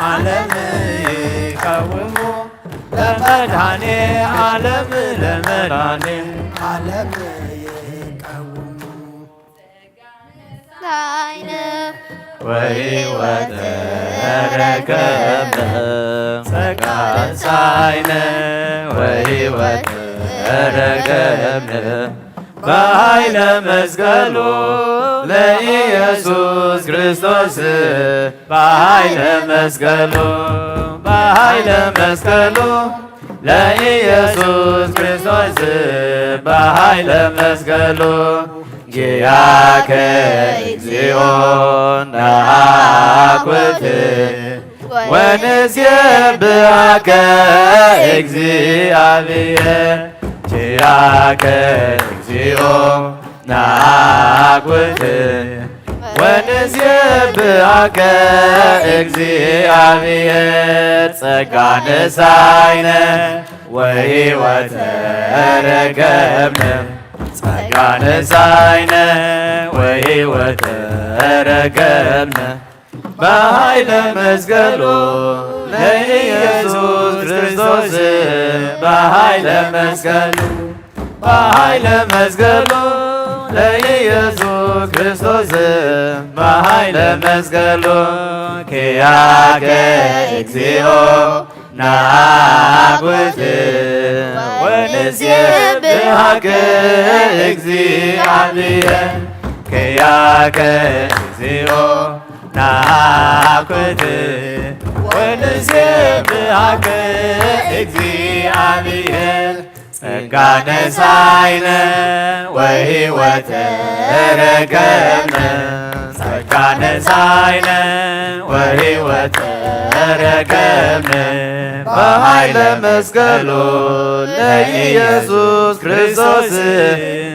ዓለም ይቀውሙ ለመድኃኔ ዓለም ለመድኃኔ ዓለም ይቀውሙ ሳይነ ወሕይወት ረከብነ ጸጋ ሳይነ ወሕይወት ረከብነ በኃይለ መስቀሉ ለኢየሱስ ክርስቶስ በኃይለ መስቀሉ በኃይለ መስቀሉ ለኢየሱስ ክርስቶስ በኃይለ መስቀሉ ኪያከ እግዚኦ ነአኩት ወንሴብሐከ እግዚአብሔር ኪያከ እግዚኦ ነአኩት ወንሴብሐከ እግዚአብሔር ጸጋ ነሳይነ ወሕይወት ረከብነ ጸጋ ነሳይነ ወሕይወት ረከብነ በኃይለ መስቀሉ ለኢየሱስ ክርስቶስ በኃይለ መስቀሉ በኃይለ መስቀሉ ለኢየሱስ ክርስቶስ በኃይለ መስቀሉ ኪያከ እግዚኦ ነአኩት የብሃከ እግዚኣብሔር። ከያከ እግዚኦ ናኩት ወንሴብሃከ እግዚኣብሔር። ጸጋ ነሳይነ ወሕይወት ረከብነ። ጸጋ ነሳይነ ወሕይወት ረከብነ። በኃይለ መስቀሉ ለኢየሱስ ክርስቶስ።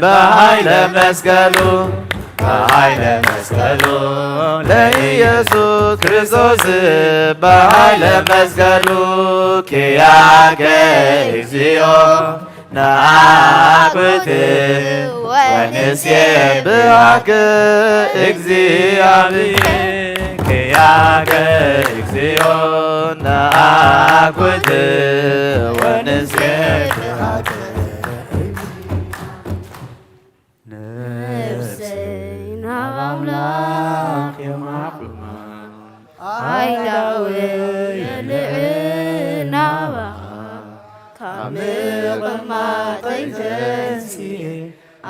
በኃይለ መስቀሉ በኃይለ መስቀሉ ለኢየሱስ ክርስቶስ። በኃይለ መስቀሉ ኪያከ እግዚኦ ነአኩት ወንሴብሐከ። እግዚአብሔር ኪያከ እግዚኦ ነአኩት ወንሴብሐከ። ነፍሰይ ናብ ኣምላኽ የማዕብባ፣ ኣእዳወይ የልዕል ናባኻ። ካብ ምቕማጠይ ተንሲኤ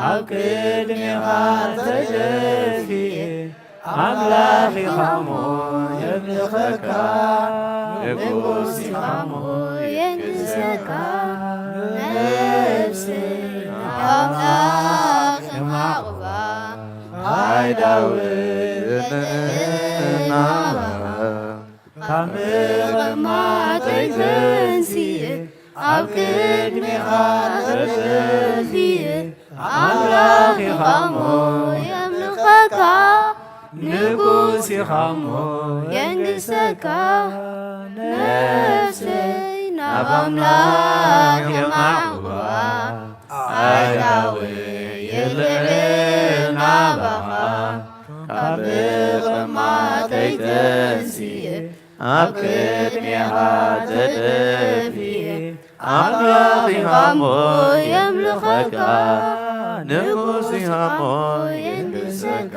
ኣብ ቅድሜኻ ተደፊኤ፣ ኣምላኽ ኢኻ እሞ የምልኸካ፣ ንጉስ ኢኻ እሞ የንግሰካ። ነፍሰይ ናብ ኣምላኽ የማዕብባ፣ ኣእዳወይ የልዕል ናባኻ። ካብ ምቕማጠይ ተንሲኤ ኣብ ቅድሜኻ ተደፊኤ፣ ኣምላኽ ኢኻ እሞ የምልኸካ፣ ንጉስ ኢኻ እሞ የንግሰካ። ነፍሰይ ናብ ኣምላኽ የማዕብባ፣ ኣእዳወይ የልዕል ናባኻ። ካብ ምቕማጠይ ተንሲኤ ኣብ ቅድሜኻ ተደፊኤ፣ ኣምላኽ ኢኻ እሞ የምልኸካ፣ ንጉስ ኢኻ እሞ የንግሰካ።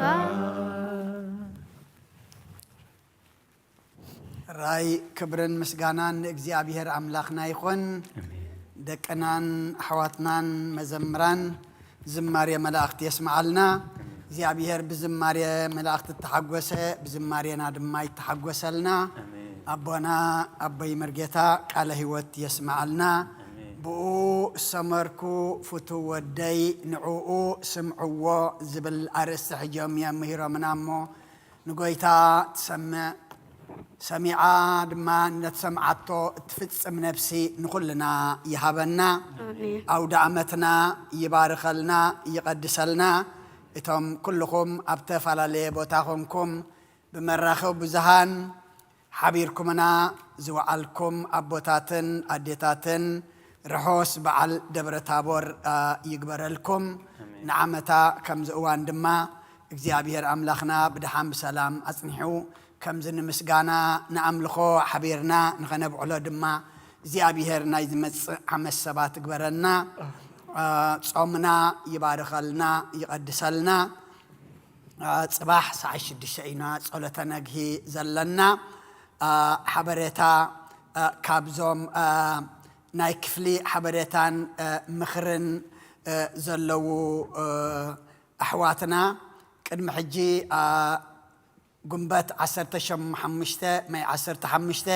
ራይ ክብርን ምስጋናን ንእግዚኣብሔር ኣምላኽና ይኹን። ኣሜን። ደቅናን ኣሕዋትናን መዘምራን ዝማሬ መላእኽቲ የስምዓልና። እግዚኣብሔር ብዝማሬ መላእኽቲ እተሓጎሰ፣ ብዝማሬና ድማ ይተሓጎሰልና። ኣሜን። ኣቦና ኣቦይ መርጌታ ቃለ ህይወት የስምዓልና። ኣሜን። ብኡ እሰመርኩ ፍቱው ወደይ ንዕኡ ስምዕዎ ዝብል ኣርእስቲ ሕጆም እዮም ምሂሮምና እሞ ንጎይታ ትሰምዕ፣ ሰሚዓ ድማ ነቲ ሰምዓቶ እትፍጽም ነፍሲ ንኹልና ይሃበና። ኣሜን። ኣውደ ኣመትና ይባርኸልና፣ ይቐድሰልና። እቶም ኩልኹም ኣብ ተፈላለየ ቦታ ኾንኩም ብመራኸቢ ብዙሃን ሓቢርኩምና ዝወዓልኩም ኣቦታትን ኣዴታትን ርሑስ በዓል ደብረ ታቦር፣ አ፣ ይግበረልኩም። ኣሜን። ንዓመታ ከምዚ እዋን ድማ እግዚኣብሔር ኣምላኽና ብደሓን ብሰላም ኣጽኒሑ ከምዚ ንምስጋና ንኣምልኾ ሓቢርና ንኸነብዕሎ ድማ እግዚኣብሔር ናይ ዝመጽእ ዓመት ሰባት ግበረና። አ፣ ጾምና ይባርኸልና፣ ይቐድሰልና። አ፣ ጽባሕ ሰዓት ሽዱሽተ ኢና ጸሎተ ነግሂ ዘለና። አ፣ ሓበሬታ፣ አ፣ ካብዞም፣ አ፣ ናይ ክፍሊ ሓበሬታን፣ አ፣ ምኽርን፣ አ፣ ዘለዉ፣ አ፣ ኣሕዋትና ቅድሚ ሕጂ፣ አ፣ ጉንበት ዓሰርተ ሓሙሽተ ማይ ዓሰርተ ሓሙሽተ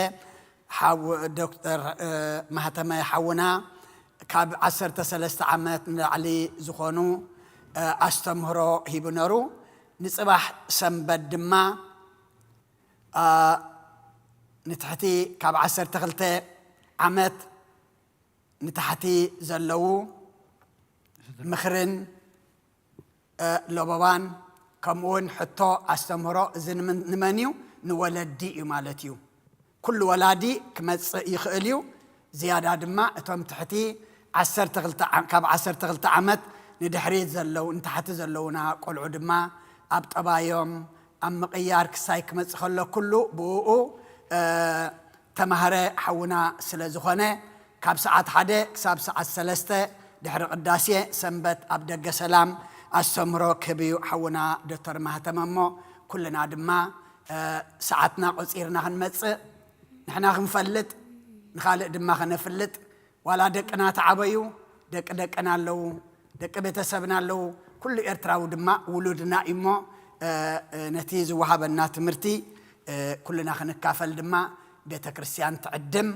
ሓው ዶክተር፣ እ፣ ማህተመ ሓውና ካብ ዓሰርተ ሰለስተ ዓመት ንላዕሊ ዝኾኑ፣ እ፣ ኣስተምህሮ ሂቡ ነሩ። ንጽባሕ ሰንበት ድማ፣ እ፣ ንትሕቲ ካብ ዓሰርተ ክልተ ዓመት ንታሕቲ ዘለዉ ምኽርን እ፣ ለበዋን ከምኡ እውን ሕቶ ኣስተምህሮ እዚ ንምን-፣ ንመን እዩ? ንወለዲ እዩ ማለት እዩ። ኩሉ ወላዲ ክመጽእ ይኽእል እዩ። ዝያዳ ድማ እቶም ትሕቲ ዓሰርተ ክልተ ዓ-፣ ካብ ዓሰርተ ክልተ ዓመት ንድሕሪት ዘለዉ፣ ንታሕቲ ዘለዉና ቆልዑ ድማ ኣብ ጠባዮም፣ ኣብ ምቕያር ክሳይ ክመጽእ ከሎ ኩሉ ብእኡ፣ እ፣ ተማህረ ሓውና ስለ ዝኾነ ካብ ሰዓት ሓደ ክሳብ ሰዓት ሰለስተ ድሕሪ ቅዳሴ ሰንበት ኣብ ደገ ሰላም ኣስተምህሮ ክህብ እዩ ሓውና ዶክተር ማህተመ። እሞ ኩልና ድማ፣ እ፣ ሰዓትና ቆጺርና ክንመጽእ፣ ንሕና ክንፈልጥ፣ ንኻልእ ድማ ከነፍልጥ፣ ዋላ ደቅና ተዓበዩ፣ ደቂ ደቅና ኣለዉ፣ ደቂ ቤተሰብና ኣለዉ። ኩሉ ኤርትራዊ ድማ ውሉድና እዩ እሞ፣ እ፣ እ፣ ነቲ ዝወሃበና ትምህርቲ፣ እ፣ ኩልና ክንካፈል ድማ ቤተ ክርስቲያን ትዕድም።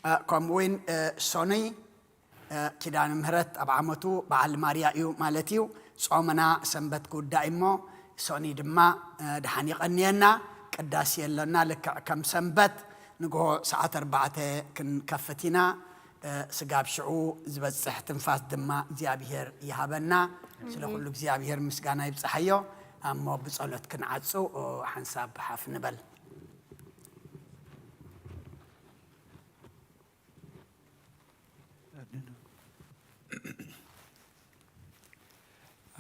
እ፣ ከምኡ እውን፣ እ፣ ሶኑይ፣ እ፣ ኪዳነ ምህረት ኣብ ዓመቱ በዓል ማርያ እዩ ማለት እዩ። ጾምና ሰንበት ክውዳእ እሞ ሶኒ ድማ፣ እ፣ ደሓን የቐንየና። ቅዳሴ ኣለና። ልክዕ ከም ሰንበት ንግሆ ሰዓት ኣርባዕተ ክንከፍት ኢና። እ፣ ስጋብ ሽዑ ዝበጽሕ ትንፋስ ድማ እግዚኣብሔር ይሃበና። ስለ ኩሉ እግዚኣብሔር ምስጋና ይብጽሓዮ። እሞ ብጸሎት ክንዓጹ፣ እ፣ ሓንሳብ ሓፍ ንበል።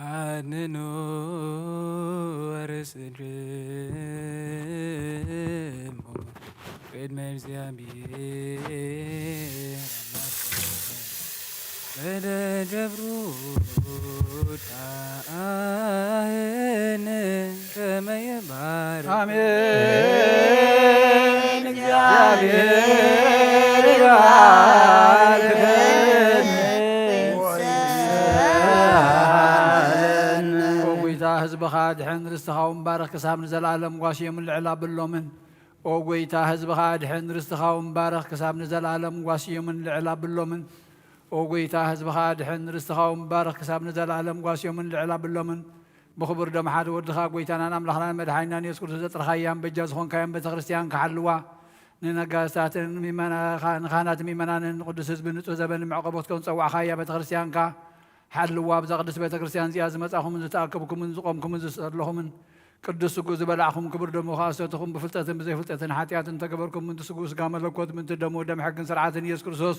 ኣድንኑ ወርስድሞ ቅድመ እግዚኣብሔር ኣምላክ ወደ ደብሩ ዳህን ከመ ይባርክ። ኣሜን። እግዚኣብሔር ይባርክን ወይስሐን። ኦ ጎይታ፣ ህዝብኻ ኣድሕን፣ ርስትኻ እውን ባርኽ፣ ክሳብ ንዘለኣለም ጓስዮምን ልዕል ኣብሎምን። ኦ ጎይታ፣ ህዝብኻ ኣድሕን፣ ርስትኻ እውን ባርኽ፣ ክሳብ ንዘለኣለም ጓስዮምን ልዕል ኣብሎምን። ኦ ጎይታ፣ ህዝብኻ ኣድሕን፣ ርስትኻ እውን ባርኽ፣ ክሳብ ንዘለኣለም ጓስዮምን ልዕል ኣብሎምን። ብኽቡር ደም ሓደ ወድኻ፣ ጎይታናን ኣምላኽናን መድሓኒናን የሱስ ክርስቶስ ዘጥረኻያን በጃ ዝኾንካያን ቤተ ክርስቲያን ክሓልዋ፣ ንነጋስታትን ምእመና-፣ ንኻህናትን ምእመናንን ንቅዱስ ህዝቢ ንጹህ ዘበን መዕቆቦት ከም ዝጸዋዕኻያ ቤተ ክርስቲያንካ ሓልዋ። ኣብዛ ቅድስት ቤተ ክርስቲያን እዚኣ ዝመጻኹምን ዝተኣከብኩምን ዝቖምኩምን ዝሰለኹምን፣ ቅዱስ ስግኡ ዝበላዕኹም፣ ክቡር ደሙ ከኣ ዝሰተኹም፣ ብፍልጠትን ብዘይፍልጠትን ሓጢኣት እንተገበርኩም፣ ምእንቲ ስግኡ ስጋ መለኮት፣ ምእንቲ ደሙ ደም ሕግን ስርዓትን ኢየሱስ ክርስቶስ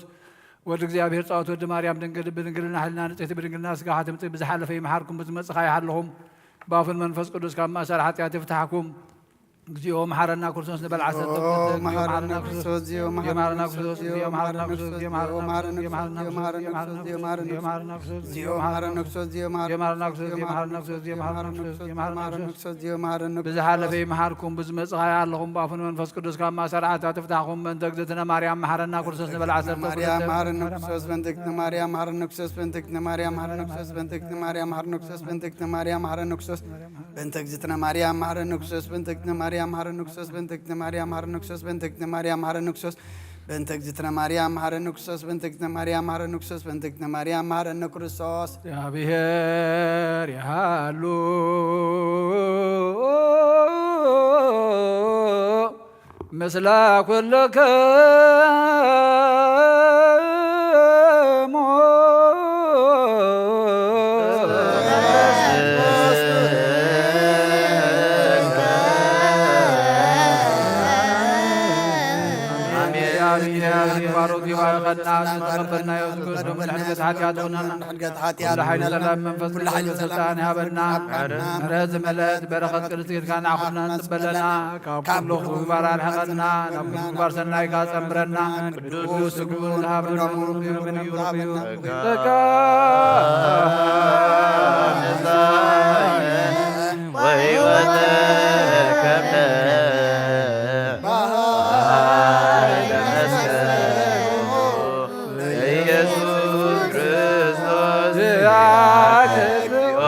ወዲ እግዚኣብሔር ጻወት ወዲ ማርያም ድንግል ብድንግልና ሕልና ንጽሕቲ ብድንግልና ስጋ ሓትምጽእ ብዝሓለፈ ይምሓርኩም፣ ብዝመጽእ ከኣ ይሓልኹም፣ ብኣፉን መንፈስ ቅዱስ ካብ ማእሰር ሓጢኣት ይፍታሕኩም። እግዚኦ መሓረና ክርስቶስ ንበል ዓሰርተ ክልተ። መሓረና ክርስቶስ፣ እግዚኦ መሓረና ክርስቶስ፣ እግዚኦ መሓረና ክርስቶስ፣ እግዚኦ መሓረና ክርስቶስ፣ እግዚኦ መሓረና ክርስቶስ፣ እግዚኦ መሓረና ክርስቶስ፣ እግዚኦ መሓረና ክርስቶስ፣ እግዚኦ መሓረና ክርስቶስ፣ እግዚኦ መሓረና ክርስቶስ፣ እግዚኦ መሓረና ክርስቶስ፣ እግዚኦ መሓረና ክርስቶስ፣ እግዚኦ መሓረና ክርስቶስ፣ እግዚኦ መሓረና ክርስቶስ። ብዝሓለፈ ይምሓርኩም፣ ብዝመጽእ ከኣ ይሓልኹም፣ ብኣፉን መንፈስ ቅዱስ ካብ ማእሰር ሓጢኣት ይፍታሕኩም። በእንተ እግዝእትነ ማርያም መሓረና ክርስቶስ ንበል ዓሰርተ ክልተ። ማርያም መሓረና ክርስቶስ፣ በእንተ እግዝእትነ ማርያም መሓረና ክርስቶስ፣ በእንተ እግዝእትነ ማርያም መሓረና ክርስቶስ፣ በእንተ እግዝእትነ ማርያም መሓረና ክርስቶስ፣ በእንተ እግዝእትነ ማርያም መሓረና ክርስቶስ። በእንተ እግዝእትነ ማርያም መሓረነ ክርስቶስ፣ በእንተ እግዝእትነ ማርያም መሓረነ ክርስቶስ፣ በእንተ እግዝእትነ ማርያም መሓረነ ክርስቶስ፣ በእንተ እግዝእትነ ማርያም መሓረነ ክርስቶስ፣ በእንተ እግዝእትነ ማርያም መሓረነ ክርስቶስ፣ በእንተ እግዝእትነ ማርያም መሓረነ ክርስቶስ። እግዚኣብሔር ይሃሉ ምስለ ኩልክሙ። ኣሜን። ባሮክ ይባርከና፣ ዝተቐበልናዮ ዝክር ደሙ ንሕድገት ሓጢኣት ይኹነና። ሕድገት ሓጢኣት ኩሉ ሓይሊ ይኹነና። ጸላም መንፈስ ኩሉ ሓይሊ ቅዱስ ጸላም ስልጣን መንፈስ ይሃበና። ይሃበና። ምሕረት ዝመልአት በረኸት ቅድስት ጌትካ ንዓኹምና ንጽበለና። ካብ ኩሉ ክፉእ ምግባር ኣርሕቐና፣ ናብ ኩሉ ምግባር ሰናይ ከኣ ጸምረና። ቅዱስ ስግኡን ዝሃበና ብሩኽ እዩ፣ ብሩኽ እዩ። ጸጋ ወሕይወት ከብነ በኃይለ መስቀሉ ኢየሱስ ክርስቶስ ያክብሮ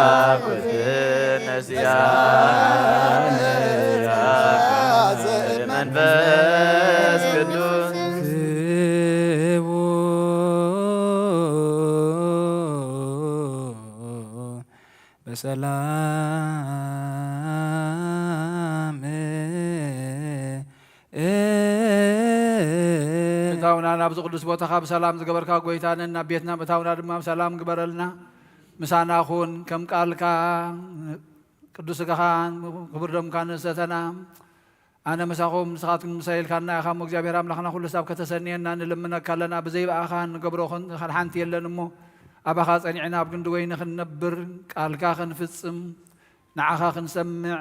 ናኩትነ ሲያነ መንፈስ ቅዱስ። በሰላም ምእታውና ናብዚ ቅዱስ ቦታኻ ብሰላም ዝገበርካ ጎይታንን ናብ ቤትና ምእታውና ድማ ብሰላም ግበረልና። ምሳና ኩን፣ ከም ቃልካ ቅዱስ ስጋኻን ክቡር ደምካን ንሰተና። ኣነ ምሳኹም ንስኻትኩም ምሳይ ኢልካና ኢኻ እሞ፣ እግዚኣብሔር ኣምላኽና ኩሉ ሳብ ከተሰንየና ንልምነካ ኣለና። ብዘይ ብኣኻ ንገብሮ ኽን-፣ ሓንቲ የለን እሞ፣ ኣባኻ ጸኒዕና ኣብ ግንዲ ወይኒ ክንነብር፣ ቃልካ ክንፍጽም፣ ንዓኻ ክንሰምዕ፣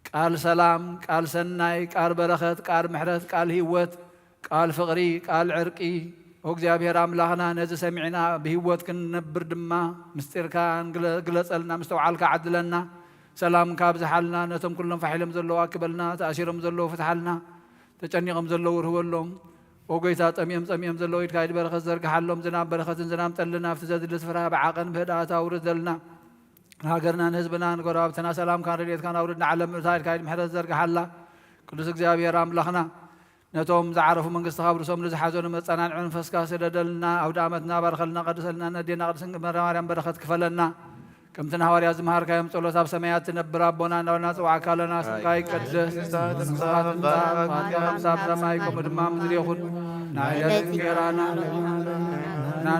ቃል ሰላም፣ ቃል ሰናይ፣ ቃል በረኸት፣ ቃል ምሕረት፣ ቃል ህይወት፣ ቃል ፍቕሪ፣ ቃል ዕርቂ፣ ኦ እግዚኣብሔር ኣምላኽና፣ ነዚ ሰሚዕና ብህይወት ክንነብር ድማ ምስጢርካ ግለ-፣ ግለጸልና፣ ምስተውዓልካ ዓድለና። ሰላምካ ኣብዝሓልና፣ ነቶም ኩሎም ፋሕ ኢሎም ዘለዉ ኣክበልና፣ ተኣሲሮም ዘለዉ ፍትሓልና፣ ተጨኒቖም ዘለዉ ርህወሎም። ኦጎይታ፣ ጠምዮም ጸሚኦም ዘለዉ ኢድካ ኢድ በረኸት ዘርግሓሎም፣ ዝናብ በረኸትን ዝናም ጠልን ኣብቲ ዘድሊ ስፍራ ብዓቐን ብህድኣት ኣውርደልና። ንሃገርና ንህዝብና ንጎረባብትና ሰላምካን ረድኤትካን ኣውርድ። ንዓለም ምእንታ ኢድካ ኢድ ምሕረት ዘርግሓላ። ቅዱስ እግዚኣብሔር ኣምላኽና፣ ነቶም ዝዓረፉ መንግስትኻ ኣብ ርእሶም ንዝሓዘኑ መጸናንዒ መንፈስካ ስደደልና። ኣውደ ዓመትና ባርኸልና፣ ቀድሰልና። ነዴና ቅድስት ድንግል ማርያም በረኸት ክፈለና። ከምቲ ንሃዋርያት ዝመሃርካዮም ጸሎት፣ ኣብ ሰማያት ትነብር ኣቦና፣ እናበልና ንጽውዓካ ኣለና። ስምካ ይቀደስ፣ መንግስትኻ ትምጻእ፣ ፍቓድካ ኣብ ሰማይ ከምኡ ድማ ምድሪ ይኹን። ንዕለት እንጀራና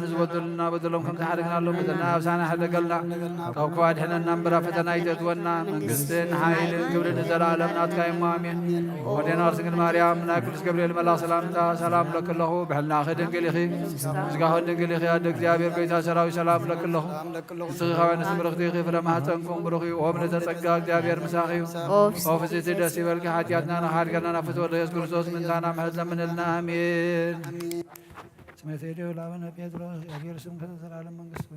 ንዝበደሉና በደሎም ከም ዝሓደግናሎም በደልና ኣሳሕሕ፣ ኣይትሓድገና፣ ካብ ክፉእ ኣድሕነና እምበር፣ ኣብ ፈተና ኣይተእትወና። መንግስትን ሓይልን ክብርን ንዘለኣለም ናትካ እሞ፣ ኣሜን። ወዴና ድንግል ማርያም፣ ናይ ቅዱስ ገብርኤል መልኣኽ ሰላምታ ሰላም እብለኪ ኣለኹ። ብሕልናኺ ድንግል ኢኺ፣ ስጋኺ ድንግል ኢኺ። ኣደ እግዚኣብሔር፣ ጎይታ ሰራዊት፣ ሰላም እብለኪ ኣለኹ። ንስኺ ካብ ኣንስቲ ብርኽቲ ኢኺ፣ ፍረ ማህፀንኩም ብሩኽ እዩ። ኦም ልዕልተ ጸጋ፣ እግዚኣብሔር ምሳኺ እዩ። ኦ ፍስሕቲ፣ ደስ ይበልኪ፣ ሓጢኣትና ንኽሓድገልና ናብ ፍትወት ኢየሱስ ክርስቶስ ምእንታና ምሕረት ለምንልና። ኣሜን። ስመ ቴድዮ ለአቡነ ጴጥሮስ፣ የእግዚአብሔር ስም ከዘ ዘላለም መንግስቱ።